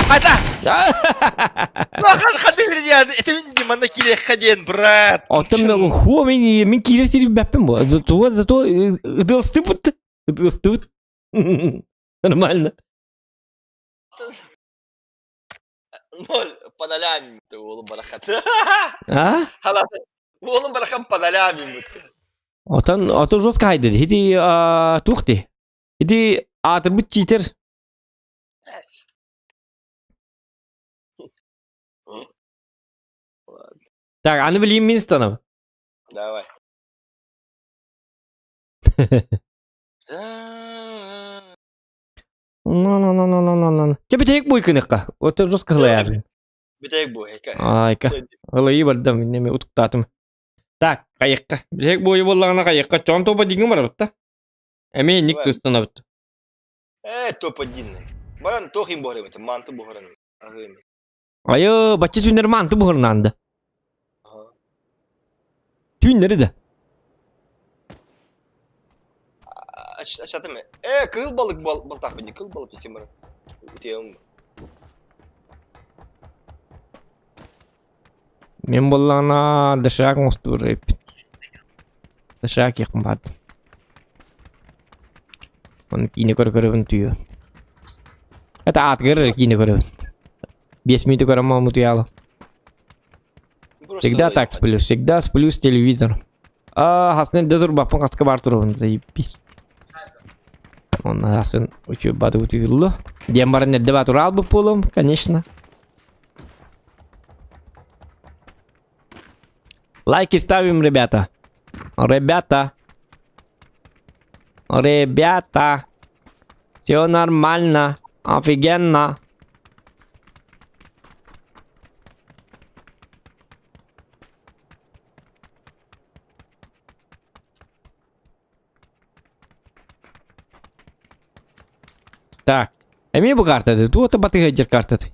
Хайта. Лахан хады бир Это мин манна кире хаден, брат. Оттон ху мен мен кире сири бәппин бу. Зато зато ыдылстыбыт. Ыдылстыбыт. Нормально. Ноль по нолям уолум барахат. А? Уолум барахан по нолям. Отон ото жестко хайды. Хиди тухти. Хиди атырбыт читер. Так, аны билим мин станам. Давай. На-на-на-на-на-на. Тебе тек буй кыныкка. Ото жестко хылаяр. Бүтэйик бу, эка. Айка. Ылайы бардам, неме утуктатым. Так, кайыкка. Бүтэйик бойы боллагана кайыкка. Чон тоба деген бар бытта. Эме ник тустанабыт. Э, топ-1. Баран тохим бохрем, манты бохрен. Айы, бачы түннер манты бохрнанды. Түннери да. Ачатым. Э, кыл балык балтак бини, кыл балык десем баран. Утеем. Мен боллана дышак мостур эпит. Дышак якын бардым. Оны киинэ көрө-көрөбүн утуйуом. Это аатыгар эрэ киинэ көрөбүн. 5 минут көрөн мам утуйаалым. Просто Всегда так сплю, всегда сплю с телевизором. А, хасын эрдэ турбаппын хаска баар турабын, заебись. Онно хасын учу бады утуйуллу. Диэн баран эрдэ баа тураалбыт буолуом, конечно. Лайки ставим, ребята. Ребята. Ребята. Все нормально. Офигенно. Так. Эмиэ бу картады. Туота батыһа картады.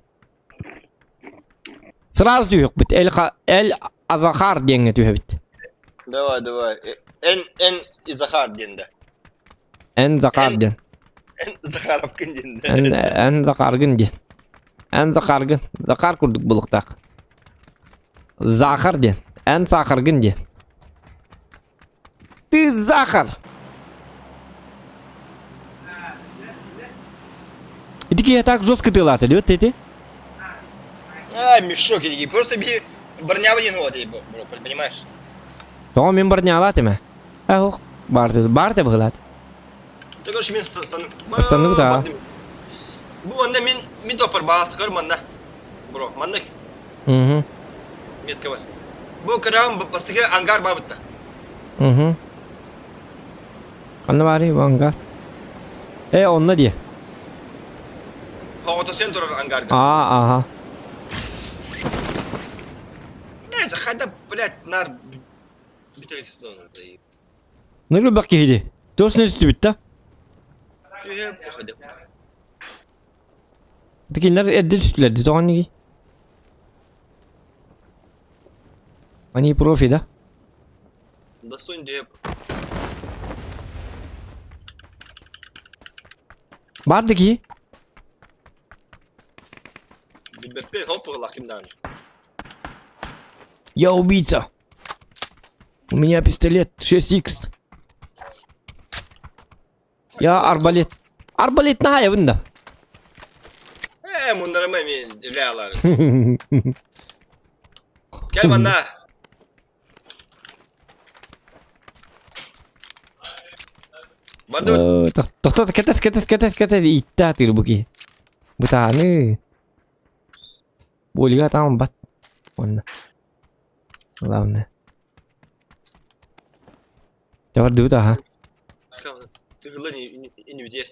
Сразу түһүөхпүт. Эль, Эль Азахар диэҥҥэ түһэбит. Давай, давай. Эн, эн и Захар диэн да. Эн Захар диэн. Эн Захаровкын диэн да. Эн, эн Захаргын диэн. Эн Захаргын. Захар курдук булуктаах. Захар диэн. Эн Сахаргын диэн. Ты Захар! Ити киһи так жестко тылаата, диэт эти? А, мешок, иди, просто би броня один вот, бро, понимаешь? Тоҕо мин бронялаат эме? Ах, баарты, баарты быһылаат. Ты, короче, мин стану. Стану, да. Бу манна мин мин топпар баас көр манна. Бро, маннык. Угу. Метка бар. Бу кырам бастыгы ангар бабытта. Угу. Ханна баарый бу ангар? Э, онно дии. Хоҕото сен турар ангарга. Аа, аха. Блядь, хайда, блядь, нар бүтэриксин оны. Ныры киһи дии. Туос үстүбүт да? Түһэ, походу. Кинилэр эрдэ түстүлэр дии, тоҕо инники? Они профи, да? Достоин деп. Бар да киһи. Билбэппин, хоп ким даҕаны. Я убийца. У меня пистолет 6х. Я арбалет. Арбалет наһаайабын да. Ээ, мундарыма мен лялар. Кэл манна. Барды Тохтот, кэтэс, кэтэс, кэтэс, кэтэс, ииттэ атыыр бу киһи. Бытааны. Буолига таам бат. Онно. Главное. Бардыбыт аха. Тыгылан инибитер.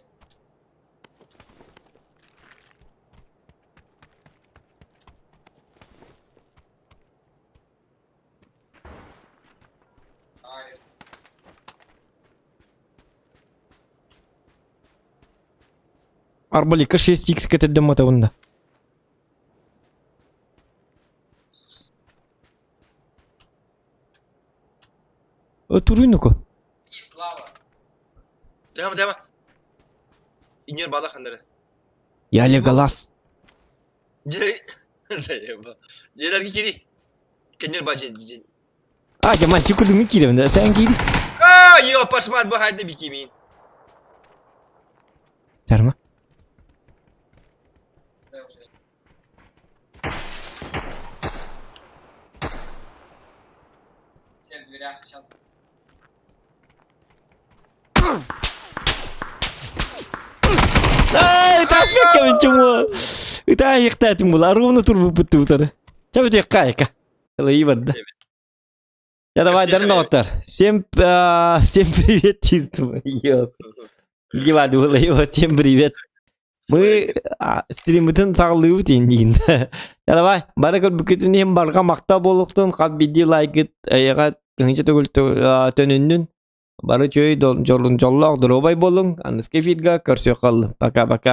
Арбалика 6х кэтэрдем матабында. Туруйнуку. Тема, тема. Инер бала хандары. Я Леголас. Заеба. Дьиэлэргэ кири. Кеннер бачы. А, дьаман тикудуми кииребин, этэн киири. А, ё, пашмат бахайды бикимин. Терма. Все в дверях сейчас. Ай, таспекка чему? Итаа ихтаатым була, ровно турбу бүттү утары. Чабы кайка. Ылайы барда. Я давай, дарноттар. Всем, всем привет, Ебать, всем привет. Мы стримытын саҕалыыбыт инниин. Давай, бары көрбүккүтүн иһин барҕа махтал буолуохтун, хас биирдии лайкыт эйэҕэ тыһыынча төгүл төнүннүн. Бары үчүгэй дьоллоох доруобай буолуҥ. Аныгыскы эфирга көрсүөххэ. Пока-пока.